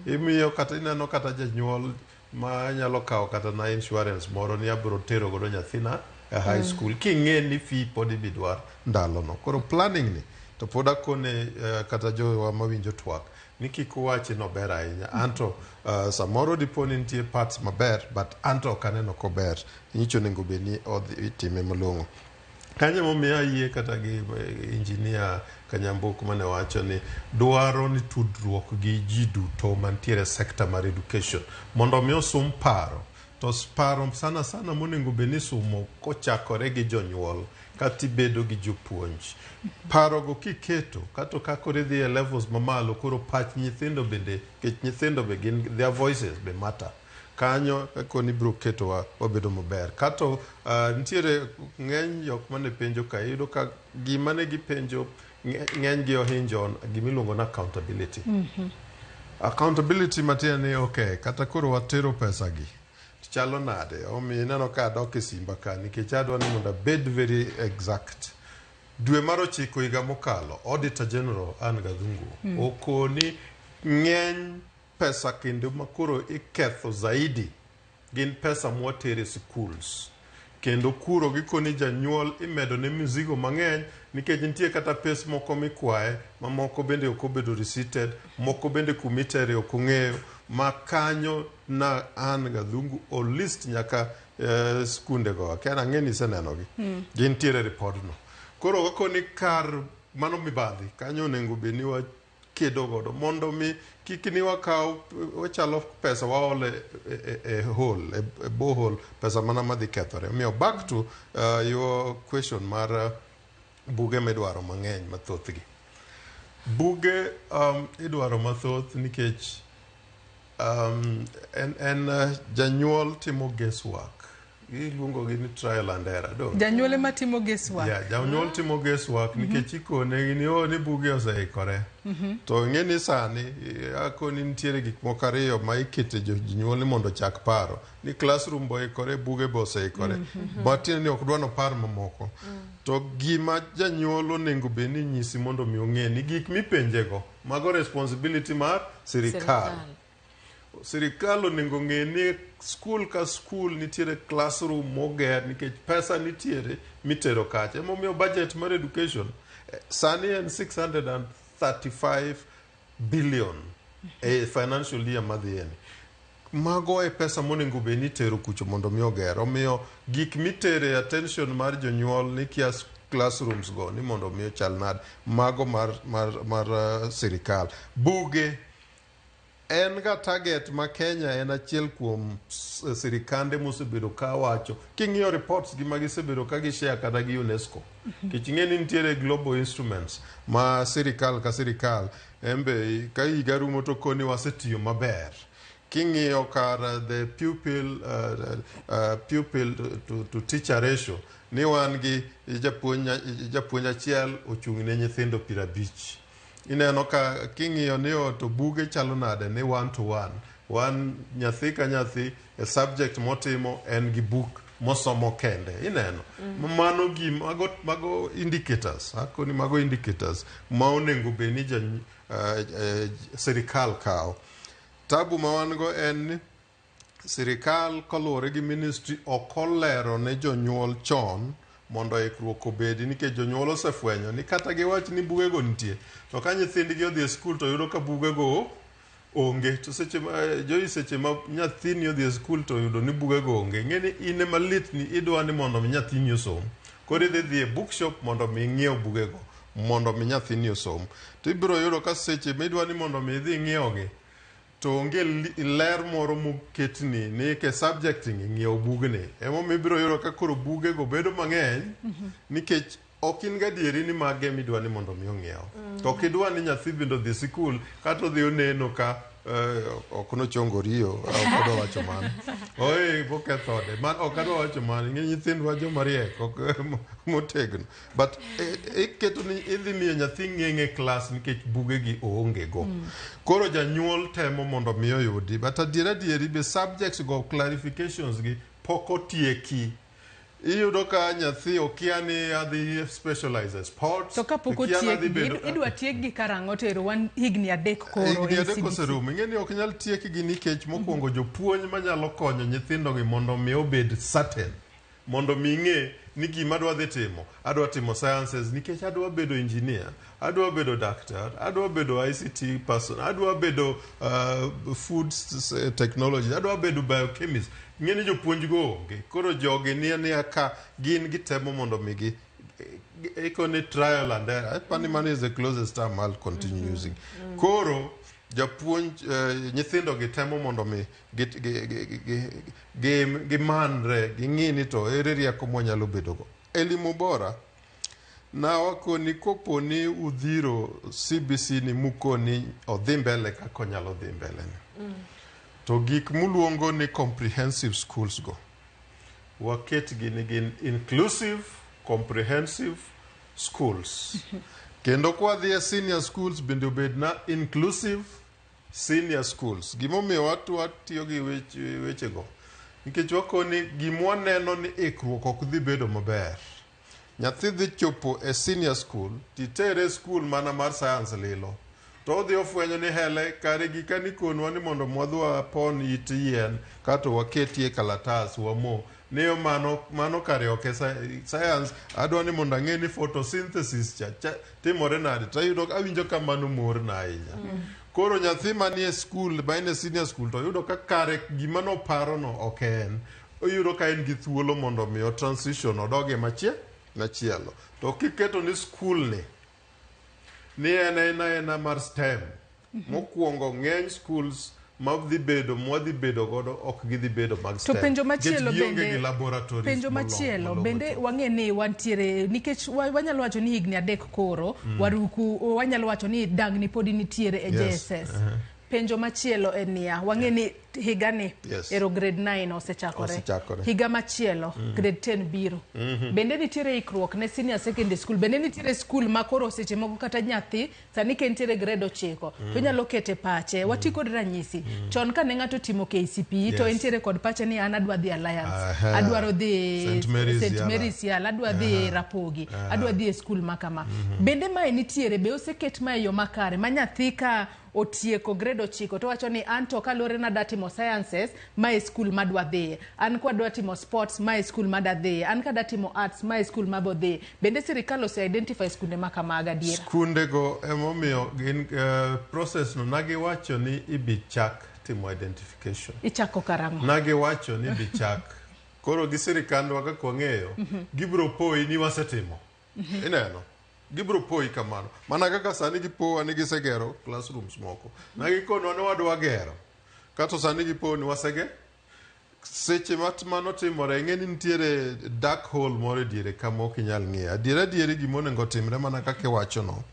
Imiyo kata ineno kata janyuol ma nyalo kawo kata na insurance moro ni abiro tero godo nyathina e high school king'e ni fee pod ibi dwar ndalono. Koro planning ni to pod akone kata jowa mawinjo twak ni kik uwachi nober ahinya anto samoro dipo ni nitie parts maber, but anto ok aneno kober nyicho onego bed ni odhi itime malong'o. Kanyo momiyo ayie kata gi engineer Kanyambok mane wacho ni dwaro ni tudruok gi ji duto mantiere e sector mar education mondo mi osum paro to paro sana sana monego bed ni sumo kochakore gi jonyuol kata ibedo gi jopuonj. Parogo kiketo kato ka koro idhi e levels mamalo koro pach nyithindo bende nikech nyithindo be gin their voices be matter kanyo koni biro ketowa wabedo maber kato nitiere ng'eny jok mane penjo ka iyudo ka gima ne gipenjo ng'eny gi ohinjo on gimiluongo ni accountability. Accountability matiende ni okay kata koro watero pesa gi to chalo nade omiyo ineno ka adok e simba ka nikech adwa ni mondo abed very exact. Dwe mar 9 higa mokalo Auditor General Anne Gathungu okoni ng'eny pesa kendo makoro iketho zaidi gin pesa mwatere schools kendo kuro gikoni janyuol imedo ne mizigo mang'eny nikech nitie kata pes moko mikwaye mamoko bende ok obedo receipted, moko bende kumitere ok ong'eyo ma kanyo na Anne Gathungu o list nyaka skunde go akia ang'e ni isenenogi. Gintiere e ripodno. Koro wakoni kar mano mibadhi kanyo onego bed ni wakedo godo mondo mi kik ni wakaw wachalo pesa waole e hole e borehole pesa mana madhi kethore. Omiyo back to your question mar buge midwaro mang'eny mathothgi. Buge idwaro mathoth nikech en janyuol timo guesswork. Iluongo gi ni trial and error. Dong?
Janyuol ema timo guesswork.
Yeah, janyuol timo guesswork nikech ikone ni oh ni buge oseikore. To ing'e ni sani akoni nitiere gik moko ariyo ma ikete jonyuol ni mondo ochak paro ni classroom bo oikore, buge be oseikore. Matiende ni ok dwa nopar mamoko. To gima janyuol onego bed ni nyisi mondo mi ong'e ni gik mipenjego mago responsibility mar sirikal.
Sirikal.
Sirikal onego ng'e ni skul ka skul nitiere classroom moger nikech pesa nitiere mitero kacha. Emomiyo budget mar education sani en 635 billion e financial year madhiyeni. Mago e pesa monego bed ni itero kucho mondo mi oger. Omiyo gik mitere attention mar jonyuol ni kia classrooms go ni mondo mi ochal nade, mago mar sirikal. Buge en ga target ma Kenya en achiel kuom sirikande mosebedo ka wacho. King'iyo reports gi ma gisebedo ka gishare kata gi UNESCO. Nikech ing'e ni nitiere global instruments ma sirikal ka sirikal embe ka higa rumo to koni wasetiyo maber. King'iyo kar the pupil pupil to teacher ratio ni wan gi japuonj achiel ochung' ne nyithindo 50. Ineno ka king'iyo ni to buge chalo nade ni 1 to 1. Wan nyathi ka nyathi e subject motimo en gi book mosomo kende. Ineno. Mano gi mago indicators. Akoni mago indicators ma onego bed ni sirikal kawo. Tabu ma wan go en ni sirikal koluwore gi ministry ok olero ne jonyuol chon mondo ikruok obedi nikech jonyuol osefwenyo ni kata giwach ni bugego nitie to ka nyithindgi odhi e skul to yudo ka bugego onge to seche ma joi seche ma nyathini odhi e skul to oyudo ni bugego onge ing'e ni in ema lit ni idwa ni mondo mi nyathini osom koro idhi e bookshop mondo mi ing'iew bugego mondo mi nyathini osom to ibiro yudo ka seche midwa ni mondo mi idhi ing'iewgi to onge ler moro moketni ni ke subject ni ng'iew bugni emomiyo ibiro yudo ka koro bugego bedo mang'eny nikech ok in gadieri ni mage midwa ni mondo mi ong'iew to ok idwa ni nyathi bende odhi sikul kata odhi oneno ka ok nochongo riyo ok adwa wacho mano oi boketho ode ok adwa wacho mano ing'e nyithindwa joma riek ok motegno but iketo ni idhi miyo nyathi ng'eng' e klas nikech bugegi oonge go koro janyuol temo mondo mi oyudi but adier adieri be subjects go clarifications gi pok otieki. Iyudo ka nyathi okia ni adhi specialize sports.
To kapok otiekgi, idwa tiekgi karang'o to ero wan higni 3 koro.
Higni 3 oserumo. Ing'e ni ok nyal tiekgi nikech mokwongo jopuonj manyalo konyo nyithindogi mondo mi obed certain. Mondo mi ng'e ni gima adwa dhi timo, adwa timo sciences nikech adwa bedo engineer, adwa bedo doctor, adwa bedo ICT person, adwa bedo food technology, adwa bedo biochemist. Ng'e ni jopuonj go onge. Koro jogi ni ka gin gitemo mondo mi gi ikoni trial and error. Pani mano is the closest term I'll continue using. Koro japuonj nyithindo gi temo mondo mi gimanre ging'i ni to ere rieko mwanyalo bedo go. Elimu bora na wakoni kopo ni udhiro CBC ni mukoni odhi mbele kaka onyalo dhi mbele ni. To gik muluongo ni comprehensive schools go waketgi ni gin inclusive comprehensive schools. Kendo kwadhi e senior schools bende obed na inclusive senior schools. Gimomiyo watiyo gi wechego nikech wakoni gimwaneno ni ikruok ok dhi bedo maber. Nyathi dhi chopo e senior school titere school mana mar science lilo to odhi ofwenyo ni hele kare gika ni konwa ni mondo mwadhi wapon it yien kato waketie kalatas wamo niyo mano kare ok science adwa ni mondo ang'e ni photosynthesis cha timore nade to ayudo awinjo ka mano morna ahinya. Koro nyathi manie school ma en e senior school to yudo ka kare gima noparono ok en oyudo ka en gi thuolo mondo mi o transition odog e machielo. To kiketo ni school ni en aina mar STEM mokwongo ng'eny schools ma dhi bedo mwadhi bedo godo ok gidhi bedo mag STEM.
To penjo machielo bende, penjo machielo bende wang'e ni wantiere nikech wanyalo wacho ni higni 3 koro waruku wanyalo wacho ni dangni podi nitiere e JSS. Penjo machielo en niya wang'e ni higani
Yes.
ero grade 9 osechakore.
Osechakore.
Higa machielo grade 10 biro. Bende nitiere ikruok ne senior secondary school. Bende nitiere school ma koro seche moko kata nyathi sani ka entiere grade 9 to inyalo kete pache. Wati kod ranyisi. Chon kane ng'ato timo KCPE to entiere kod pache ni an adwa dhi Alliance, adwaro dhi
St. Mary's
St.
Yala.
Mary's Yala, adwa dhi Rapogi, adwa dhi e school ma kama. Bende mae nitiere, be oseket mae e yo makare ma nyathi ka otieko grade 9 to wacho ni an to kaluwore na adwa timo sciences, mae e school madwa dhiye. An kwadwa timo sports, mae e school madwa dhiye. An kadwa timo arts, mae e school mabo dhiye. Bende sirikal ose identify skunde ma kamago adiera?
Skundego emomiyo gin process no nagiwacho ni ibi chak timo identification.
Ichako karang'o?
Nagiwacho ni ibi chak. Koro gi sirikandwa kaka wang'eyo, gibiro poyi ni wasetimo. Ineno? Gibiro poyi kamano. Mana kaka sani gipowa ni gisegero classrooms moko. Nagikonwa ni wadwa gero. Kato sani gipowo ni wasege. Seche ma mano timore, ing'e ni nitiere dark hole moro e diere kama ok inyal ng'iyo. Adiera adieri gima onego timre mana kaka iwachono.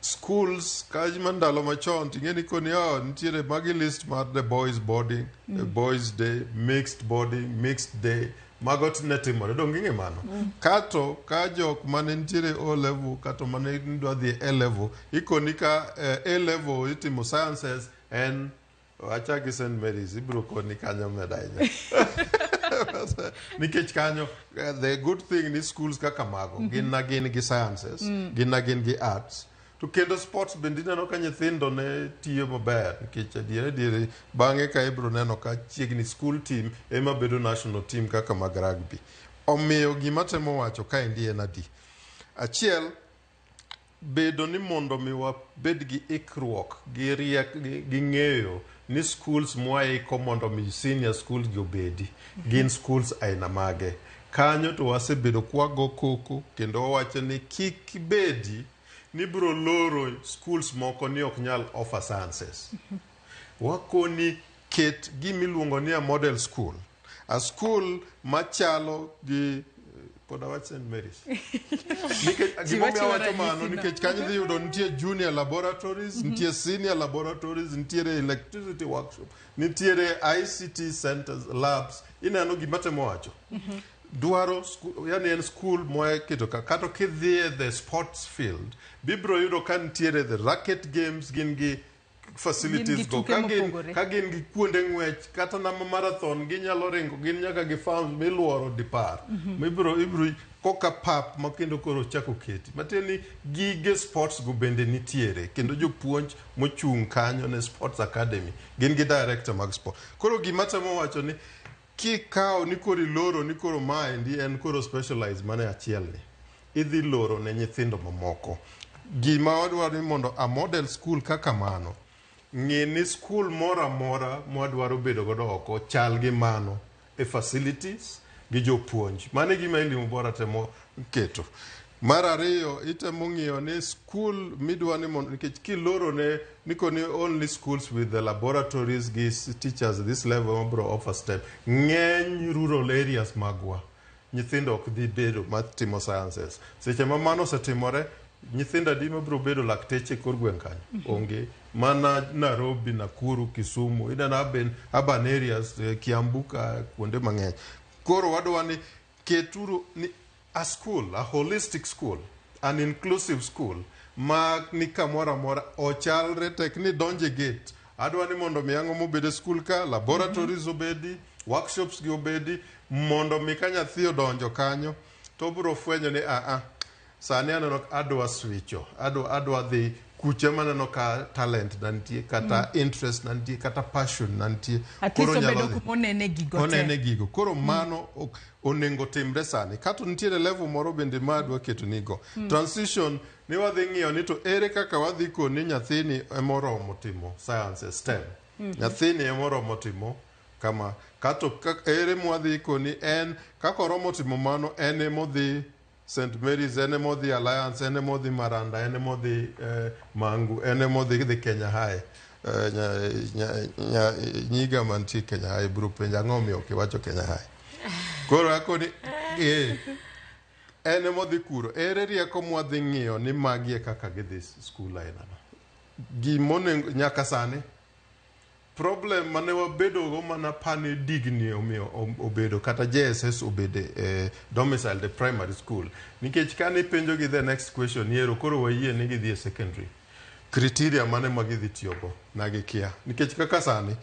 Schools ka ma ndalo machon ting'e ni koni oh, nitiere magi list mar the boys boarding, the boys day, mixed boarding, mixed day. Mago ne timore, donge ing'e mano? Kato ka jok mane nitiere O level kato mane dwa dhi A level, ikoni ka A level itimo sciences en achaki St. Mary's ibiro koni kanyo med ahinya. Nikech kanyo the good thing ni schools kaka mago gin na gin gi sciences, gin na gin gi arts. To kendo sports bende ineno ka nyithindo ne tiyo maber nikech adier adier bang'e ka ibiro neno ka chiegni school team ema bedo national team kaka mag rugby. Omiyo gima temo wacho kaendi en adi. Achiel, bedo ni mondo mi wabed gi ikruok gi riek gi ng'eyo ni schools mwaiko mondo mi senior schools gi obedi gin schools aina mage. Kanyo to wasebedo kwago koko kendo wawacho ni kik bedi ni biro loro schools moko ni ok nyal offer sciences. Wakoni ket gimiluongo ni a model school. A school machalo gi pod awach St. Mary's. Nikech gimomiyo awacho mano nikech kanyo idhi yudo nitie junior laboratories, nitie senior laboratories, nitiere electricity workshop, nitiere ICT centers, labs. Ineno gima temo wacho. Dwaro yani en school moketo ka kata kidhi e the sports field bibiro yudo ka nitiere the racket games gin gi facilities go
tuke mopogore.
Ka gin gi kuonde ng'wech kata nama marathon ginyalo ringo gin nyaka gi farms miluoro dipar mibiro ibiro koka pap ma kendo koro chako keti matiende ni gige sports go bende nitiere kendo jopuonj mochung' kanyo ne sports academy gin gi director mag sport. Koro gima temo wacho ni kikawo ni koro iloro ni koro maendi en koro specialize mana e achiel ni idhi loro ne nyithindo mamoko. Gima wadwaro ni mondo a model school kaka mano ng'i ni school moro amora mwadwaro bedo godo oko chal gi mano e facilities gi jopuonj. Mano e gima Elimu Bora temo keto. Mar ariyo itemo ng'iyo ni school midwa ni mondo nikech kiloro ne nikoni only schools with the laboratories gi teachers this level mabro offer step ng'eny rural areas magwa nyithindo ok dhi bedo matimo sciences. Seche ma mano osetimore nyithindo adi mabiro bedo lakteche e kor gweng' kanyo? Onge. Mana Nairobi, Nakuru, Kisumu, ineno urban areas, Kiambu ka kuonde mang'eny. Koro wadwa ni keturu ni a school, a holistic school, an inclusive school ma ni kamoro amora ochalre tek ni donje gate. Adwa ni mondo mi ang'o mobed e school ka, laboratories obedi, workshops gi obedi, mondo mi ka nyathi odonjo kanyo to obiro fwenyo ni a sani aneno adwa switcho, adwa dhi kuche maneno ka talent na nitie kata interest na nitie kata passion na nitie.
At least
Koro nyalo
obedo
dhi.
kuma onene gigo te.
Onene gigo. Koro mano onego timre sani. Kato nitiere level moro bende ma adwa keto nigo. Transition ni wadhi ng'iyo ni to ere kaka wadhi koni nyathini emoromo timo sciences STEM. Nyathini emoromo timo kama. Kato ere mwadhi koni en kaka oromo timo mano en emodhi St. Mary's, en emodhi Alliance, en emodhi Maranda, en emodhi Mangu, en emodhi dhi Kenya High. Nyiga mantie Kenya High biro penjo ang'o omiyo ok iwacho Kenya High. Koro akoni en emodhi kuro. Ere rieko mwadhi ng'iyo ni magi e kaka gidhi skul ainano. Gimonego nyaka sani Problem mane wabedogo mana pane digni omiyo obedo kata JSS obede domiciled e primary school. Nikech kane ipenjogi the next question yiero koro wayie ni gidhi e secondary. Criteria mane ma gidhi tiyogo na gikia. Nikech kaka sani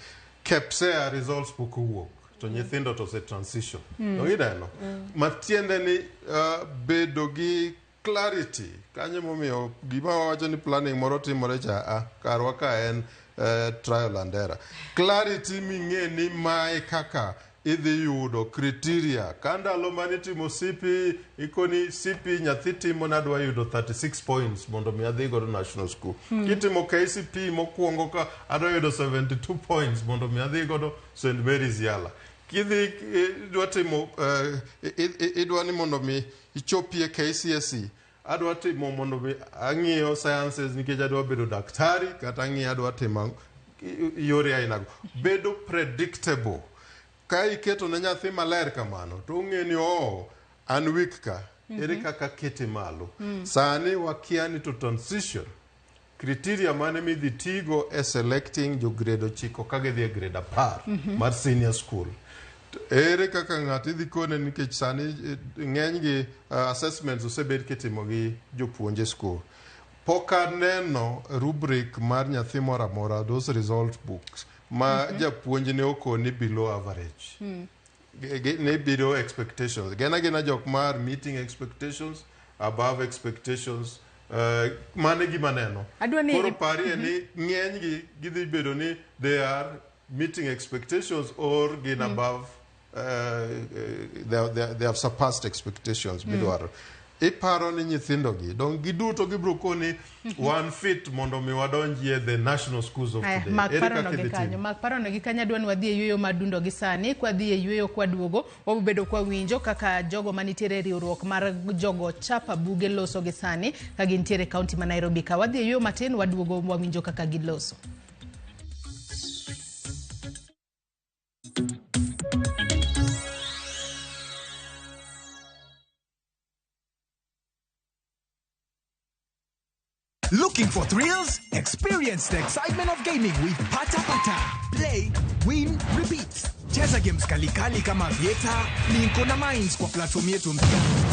KPSEA results pok owuok to nyithindo to ose transition. To gineno. Matiende ni bedo gi clarity kanyo momiyo gima wawacho ni planning moro timore cha a karwa ka en trial and error. Clarity ming'e ni mae kaka idhi yudo criteria ka ndalo mane itimo CP ikoni CP nyathi timo nadwa yudo 36 points mondo mi adhi godo national school. Kitimo KCP mokwongo ka adwa yudo 72 points mondo mi adhi godo St Mary's Yala. Kidhi idwa timo idwa ni mondo mi ichopie KCSE adwa timo mondo mi ang'iyo sciences nikech adwa bedo daktari kata ang'iyo adwa timo yore ainago bedo predictable ka iketo ne nyathi maler kamano to ong'e ni oo an weak ka ere kaka kete malo. Sani wakia ni to transition criteria mane midhi tigo e selecting jo grade 9 ka gidhi e grade 10 mar senior school. To ere kaka ng'ato idhi kone nikech sani ng'eny gi assessments osebed kitimo gi jopuonj e school. Pok aneno rubric mar nyathi moro amora, those result books ma japuonj ne okoni below average. Ne below expectations. Gin agina jok mar meeting expectations, above expectations, mano e gima neno.
Adwa ni
Koro parie ni ng'eny gi gidhi bedo ni they are meeting expectations or gin above they have surpassed expectations midwaro. Iparo ni nyithindo gi dong giduto gibiro koni wan fit mondo mi wadonjie the national schools of
Aya,
today.
mak
Ere
parono
kaka
gi
idhi
kanyo,
timo?
mak parono gi kanyo. Adwa ni wadhi e yueyo madundo gi sani. Kwadhi e yueyo kwaduogo, wabobedo kwawinjo kaka jogo manitiere e riwruok mar jogo chapa buge loso gi sani ka gintiere e kaunti ma Nairobi ka. Wadhi e yueyo matin, waduogo wawinjo kaka giloso.
Looking for thrills? Experience the excitement of gaming with Pata Pata. Play, win, repeat. Cheza games kalikali kama Vieta, Linko na Mines kwa platform yetu mpya.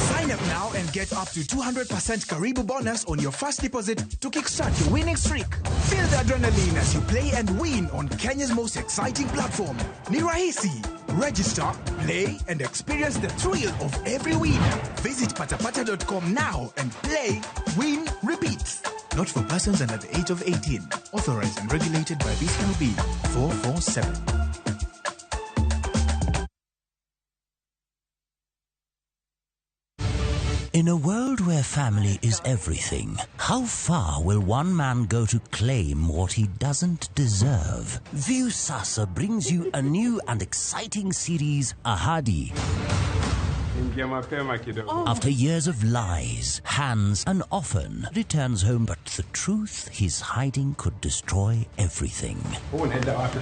Sign up now and get up to 200% Karibu bonus on your first deposit to kickstart your winning streak. Feel the adrenaline as you play and win on Kenya's most exciting platform. Ni rahisi. Register, play, and experience the thrill of every win. Visit patapata.com now and play, win, repeat. Not for persons under the age of 18. Authorized and regulated by BCLB 447.
In a world where family is everything, how far will one man go to claim what he doesn't deserve? Viusasa brings you a new and exciting series, Ahadi.
Ingia mapema kidogo.
After years of lies, Hans an orphan returns home, but the truth he's hiding could destroy everything.
Unaenda wapi?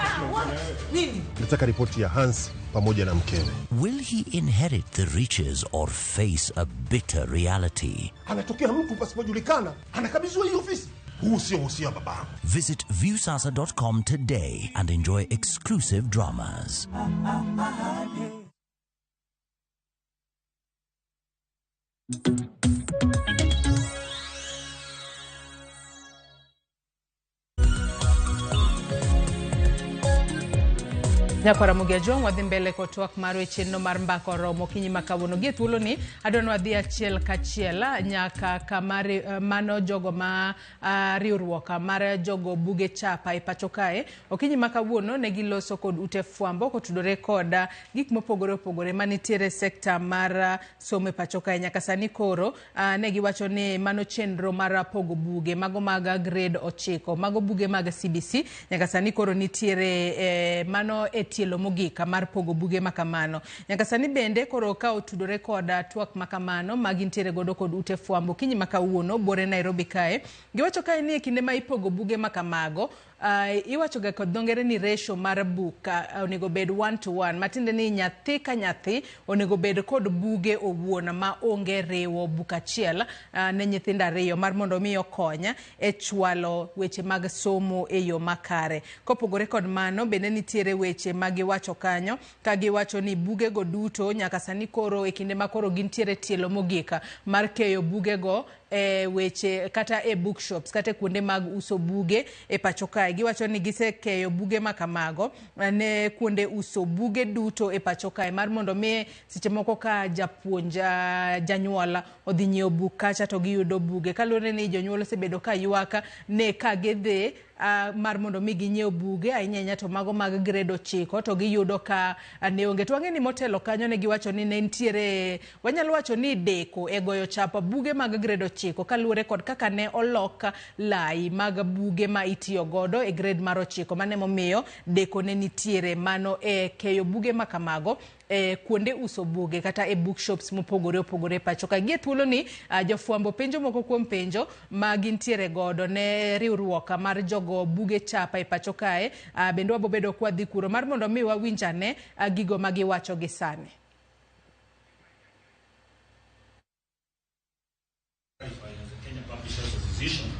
Nini?
Nataka ripoti ya Hans pamoja na mkewe.
Will he inherit the riches or face a bitter reality?
Anatokea mtu pasipojulikana, anakabidhiwa hii ofisi. Huu sio uhusia wa babangu.
Visit viewsasa.com today and enjoy exclusive dramas.
Nyakwara Mugia Jwang', wadhi mbele kod twak mar chenro mar mbaka oromo okinyi ma kawuono. Gi e thuoloni adwa ni wadhi achiel kachiel nyaka kama mano jogo ma riwruok mar jogo buge chapa e pacho kae. Okinyi ma kawuono ne giloso kod ute fwambo kotudore kod gik mopogore opogore manitiere e sekta mar somo e pacho kae. Nyaka sani koro ne giwacho ni mano chenro mar pogo buge mago mag grade 9, mago buge mag CBC. Nyaka sani koro nitiere mano e tielo mogik mar pogo buge makamano. Nyaka sani bende koro ka otudore kod twak makamano ma gintiere godo kod ute fwambo kinyi ma kawuono buore Nairobi kae, giwacho kae ni e kinde ma ipogo buge makamago, iwacho ga kod dho ngere ni ratio mar buk onego bed 1 to 1, matiende ni nyathi ka nyathi onego bed kod buge owuon ma onge riwo buk achiel ne nyithindo ariyo, mar mondo mi okony e chwalo weche mag somo e yo makare. Kopogore kod mano, bende nitiere weche ma giwacho kanyo ka giwacho ni bugego duto nyaka sani koro e kinde ma koro gintiere tielo mogik mar keyo bugego e weche kata e bookshops kata e kuonde mag uso buge e pacho kae. Giwacho ni gisekeyo buge makamago ne kuonde uso buge duto e pacho kae, mar mondo mi seche moko ka japuonj, janyuol odhi nyiewo buk kacha to giyudo buge, kaluwore ni jonyuol osebedo ka ywak ne ka gidhi mar mondo mi ginyiew buge, ahinya ahinya to mago mag grade 9, to giyudo ka ne onge. To wang'e ni motelo kanyo ne giwacho ni ne nitiere, wanyalo wacho ni deko e goyo chapa buge mag grade 9, kaluwore kod kaka ne olok lai mag buge ma itiyo godo e grade mar 9. Mano emomiyo deko ne nitiere mano e keyo buge ma kamago e kuonde uso buge kata e bookshops mopogore opogore e pacho ka. Gie thuolo ni, jofwambo penjo moko kuom penjo ma gintiere godo ne riwruok mar jogo buge chapa e pacho kae. Bende wabobedo kwadhi kuro mar mondo mi wawinj ane gigo ma giwacho gi sani.
As the Kenya Publishers Association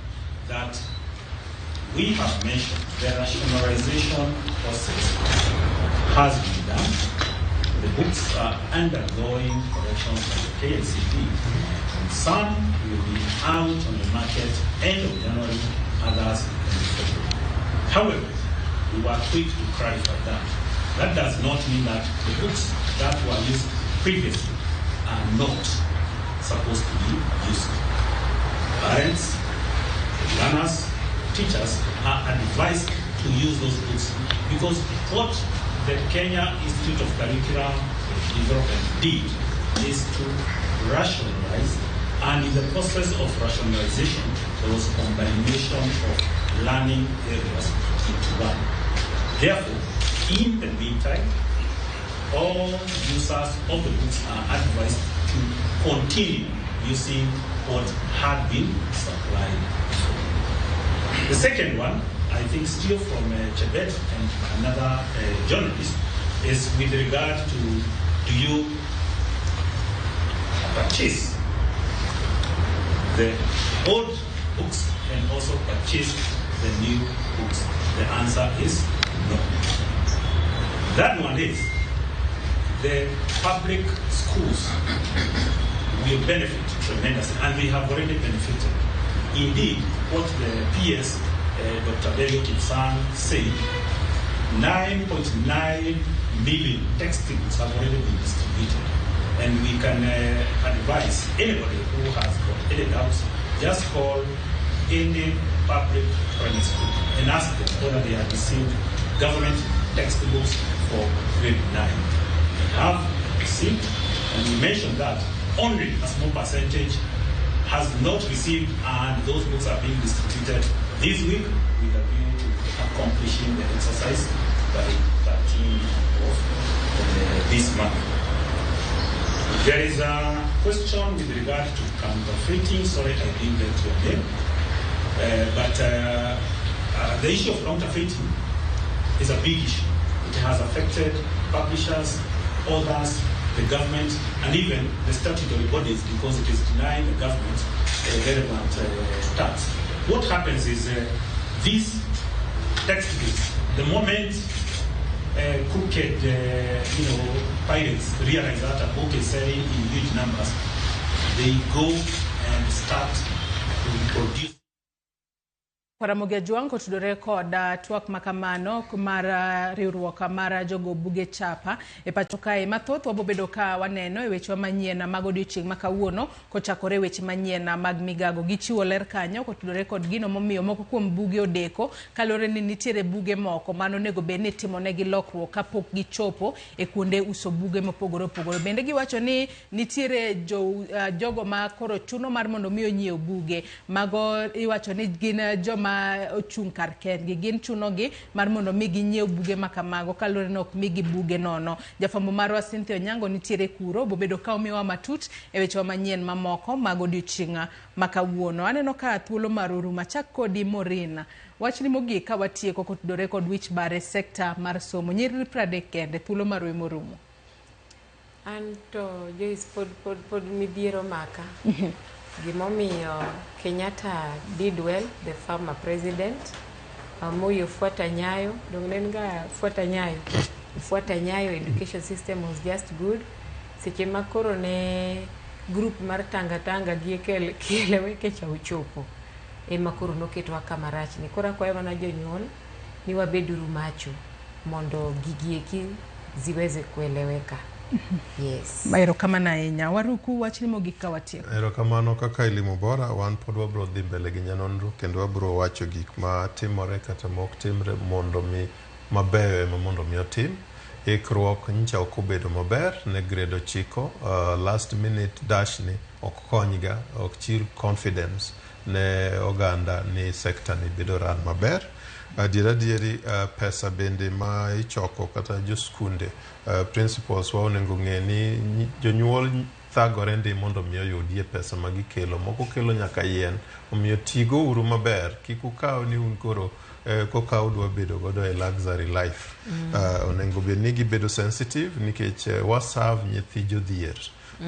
that we have mentioned the rationalization process has been done. The books are undergoing corrections by the KICD, and some will be out on the market end of January, others in February. However, we were quick to clarify that. That does not mean that the books that were used previously are not supposed to be used. Parents, learners, teachers are advised to use those books, because what the Kenya Institute of Curriculum Development did is to rationalize, and in the process of rationalization, there was combination of learning areas into one. Therefore, in the meantime, all users of the books are advised to continue using what had been supplied before. The second one, I think still from Chebet and another journalist, is with regard to do you purchase the old books and also purchase the new books? The answer is no. That one is the public schools will benefit tremendously, and they have already benefited. Indeed, what the PS, Dr. Belio Kipsang, said, 9.9 million textbooks have already been distributed. And we can advise anybody who has got any doubts, just call any public primary school and ask them whether they have received government textbooks for grade 9. They have received, and we mentioned that only a small percentage has not received, and those books are being distributed this week with a view to accomplishing the exercise by 13 of this month. There is a question with regard to counterfeiting. Sorry, I didn't get your name. But the issue of counterfeiting is a big issue. It has affected publishers, authors, the government, and even the statutory bodies, because it is denying the government relevant tax. What happens is these textbooks, the moment crooked, pirates realize that a book is selling in huge numbers, they go and start to produce.
Ramogi Ajwang' kotudore kod twak makamano mar riwruok mar jogo buge chapa e pacho kae. Mathoth wabobedo ka waneno e wechewa manyien mag odiochieng' ma kawuono, kochakore weche manyien mag migago. Gichiwo ler kanyo kotudore kod gino momiyo moko kuom buge odeko, kaluwore ni nitiere buge moko mano onego bed ni itimonegi lokruok kapok gichopo e kuonde uso buge mopogore opogore. Bende giwacho ni nitiere jogo ma koro chuno mar mondo mi onyiew buge mago, iwacho ni gin joma ma ochung' kar kendgi gin chunogi mar mondo mi ginyiew buge ma kamago kaluwore ni ok migi buge nono. Jafwambo marwa Cynthia Onyango nitiere kuro bobedo ka omiyowa matut e wechewa manyien mamoko mag odiochieng' ma kawuono. Aneno ka thuolo mar orumo. Achak kodi Maureen. Wachni mogik ka watieko kotudore kod wich bar e sekta mar somo. Nyiriri 30 kende thuolo mar ema orumo.
An to Joyce pod midhiero maka. Gimomiyo Kenyatta did well, the former president. Moi ofuata nyayo, dong ne en ga fuata nyayo. Fuata nyayo education system was just good. Seche ma koro ne group mar Tanga Tanga gi Kieleweke cha ochopo, ema koro noketwa kama rach ni. Koro akwayo mana jonyuol ni wabeduru macho mondo gigi eki ziweze kueleweka. Yes.
Erokamano ahinya. Waruku wachni mogik ka watieko.
Erokamano kaka Elimu Bora, wan pod wabro dhi mbele gi nyanonro kendo wabro wacho gik ma timore kata ma ok timre mondo mi mabeyo ema mondo mi otim. Ikruok nyicha ok obedo maber ne grade 9, last minute dash ni ok konyga, ok chiw confidence ne oganda ni sekta ni bedo run maber. Adier adieri pesa bende ma ichoko kata joskunde principals wa onego ng'e ni jonyuol thagore ndi mondo mi oyudie pesa ma gikelo, moko kelo nyaka yien, omiyo tigo uru maber, kik ukaw ni un koro koka udwa bedo godo e luxury life. Onego bed ni gibedo sensitive nikech waserve nyithi jodhier.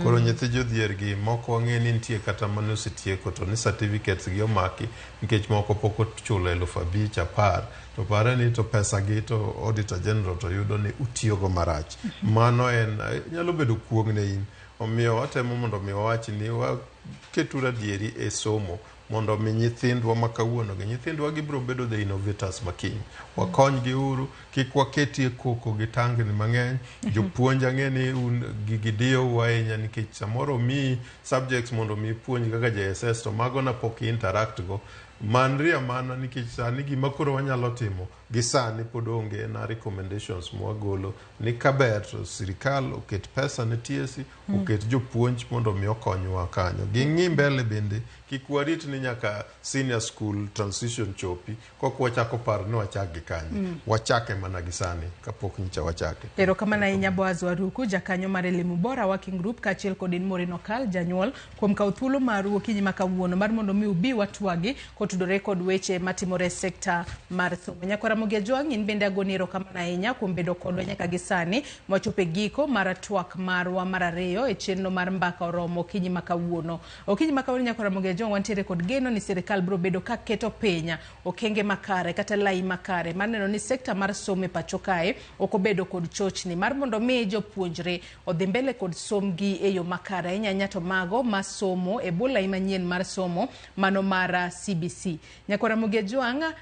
Koro nyithi jodhier gi moko wang'e ni nitie kata mane osetieko to ni certificates gi omaki nikech moko pok ochulo 5,000 10 to pare ni to pesa gi to Auditor General to yudo ni utiyogo marach. Mano en nyalo bedo kuong' ne in. Omiyo watemo mondo mi wawach ni waketuru adieri e somo mondo mi nyithindwa ma kawuono gi nyithindwa gibiro bedo the innovators ma kiny. Wakonygi uru, kik waketie koko gi tangni mang'eny. Jopuonj ang'e ni un gigi diyou ahinya nikech samoro omiyi subjects mondo mi ipuonj kaka JSS to mago na pok interact go. Manri amana nikech sani gima koro wanyalo timo gi sani pod onge na recommendations mwagolo ni kaber to sirikal oket pesa ne TSC, oket jopuonj mondo mi okonywa kanyo. Ging'i mbele bende kik warit ni nyaka senior school transition chopi kok wachako paro ni wachak gi kanye. Wachake mana gi sani kapok nyicha wachake.
Erokamano ahinya Boaz Waruku, jakanyo mar Elimu Bora Working Group kaachiel kod in Maureen Okal, janyuol, kuom kawo thuolo maru okinyi ma kawuono mar mondo mi ubi watwagi kotudore kod weche matimore e sekta mar somo. Nyakwara Ramogi Ajwang', in bende agoni erokamano ahinya kuom bedo kodwa nyaka gi sani mwachopo e giko mar twak marwa mar ariyo e chenro mar Mbaka Oromo okinyi ma kawuono. Okinyi ma kawuono Nyakwara Ramogi Ajwang' wantiere kod geno ni sirikal biro bedo ka keto piny okenge makare kata lai makare mar neno ni sekta mar somo e pacho kae ok obedo kod chochni mar mondo mi jopuonjre odhi mbele kod somgi e yo makare ahinya ahinya to mago masomo e bwo lai manyien mar somo mano mar CBC. Nyakwara Ramogi Ajwang',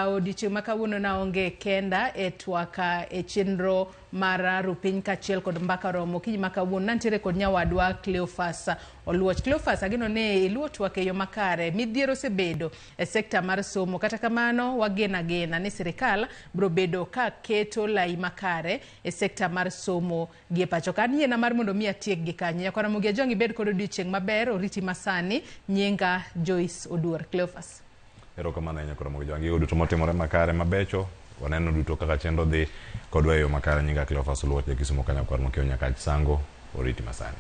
odiochieng' ma kawuono naonge kenda e twak e chenro mar rupiny kaachiel kod Mbaka Oromo. Okinyi ma kawuono nantiere kod nyawadwa Cleophas Oluoch. Cleophas, ageno ni iluwo twak e yo makare. Midhiero osebedo e sekta mar somo, kata kamano wageno agena ni sirikal biro bedo ka keto lai makare e sekta mar somo gi e pacho ka. An yiena mar mondo mi atiek gi kanyo. Nyakwara Ramogi Ajwang' ibed kod odiochieng' maber, oriti masani. Nyinga Joyce Oduor. Cleophas.
Erokamano ahinya Nyakwara Ramogi Ajwang'. Gigo duto motimore makare mabecho, waneno duto kaka chenro dhi kodwa e yo makare. Nyinga Cleophas Oluoch, ja Kisumo ka Nyakwar Mokeo Nyakach Sango, oriti masani.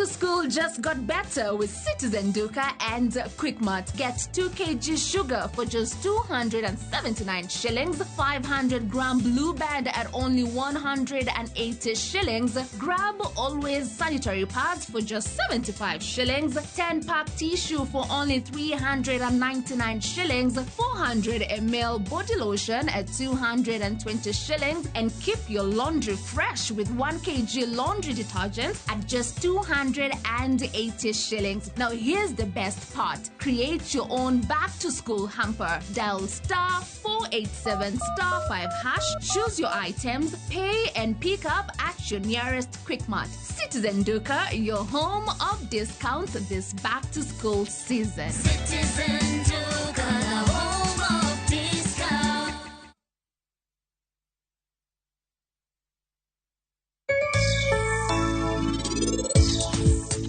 to school just got better with Citizen Duka and Quickmart. Get 2 kg sugar for just 279 shillings, 500 gram blue band at only 180 shillings. Grab Always sanitary pads for just 75 shillings, 10 pack tissue for only 399 shillings, 400 ml body lotion at 220 shillings, and keep your laundry fresh with 1 kg laundry detergent at just 280 shillings. Now here's the best part. Create your own back to school hamper. Dial star 487 star 5 hash, choose your items, pay and pick up at your nearest Quickmart. Citizen Duka, your home of discounts this back to school season.
Citizen Duka, the home of discount.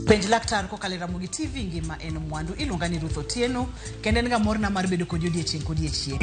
Penj laktar kokalo e Ramogi TV ngima en mwandu. Iluonga ni Ruth Otieno kendo en ga morna mar bedo kodi odiechieng' kodiechieng'.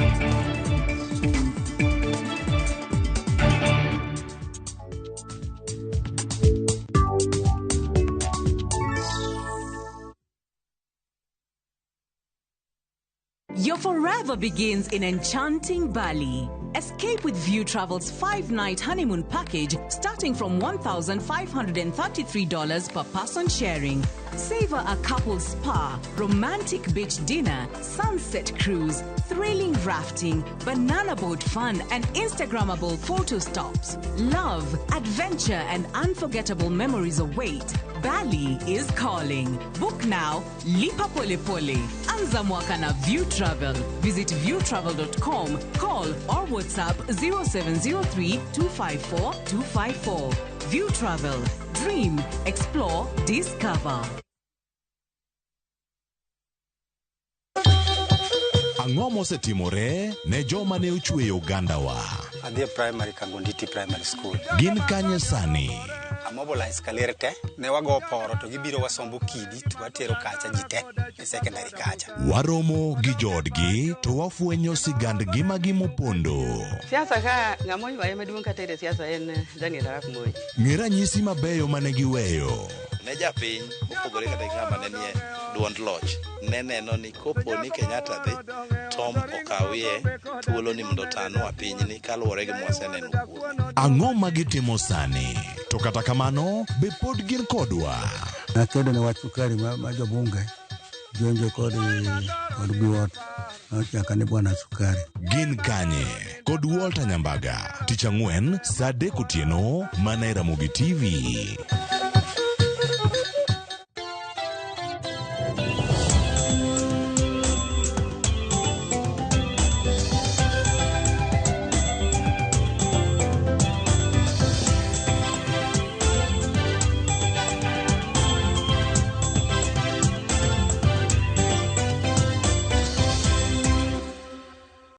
Your forever begins in enchanting Bali. Escape with View Travel's 5-night honeymoon package starting from $1,533 per person sharing. Savor a couple's spa, romantic beach dinner, sunset cruise, thrilling rafting, banana boat fun, and Instagrammable photo stops. Love, adventure, and unforgettable memories await. Bali is calling. Book now. Lipa pole pole. Anza mwaka na View Travel. Visit viewtravel.com, call or WhatsApp 0703 254 254. View Travel. Dream, explore, discover.
Ang'o mosetimore ne joma ne ochweyo ogandawa?
Adhi e primary Kangonditi Primary School.
Gin kanye sani?
Amobilize kaler te, ne wago poro to gibiro wasombo kidi to watero kacha ji te e secondary kacha.
Waromo gi joodgi to wafwenyo sigand ngimagi mopondo.
Siasa ka ng'ama oywaye maduong' kata e siasa en Daniel Arap Moi.
Ng'e ranyisi mabeyo mane giweyo.
Ne japiny mopogore kata gi ng'ama ne nie duond loch ne neno ni kopo ni Kenyatta dhi Tom okawie thuolo ni mondo otanwa pinyni kaluwore gi mwaseneno kuome.
Ang'o ma gitimo sani? To kata kamano, be pod gin kodwa?
Nakedo ne wach sukari ma jobunge jonjo kod biwot nochaka ni bwana sukari.
Gin kanye? Kod Walter Nyambaga, tich ang'wen saa 3 otieno mana e Ramogi TV.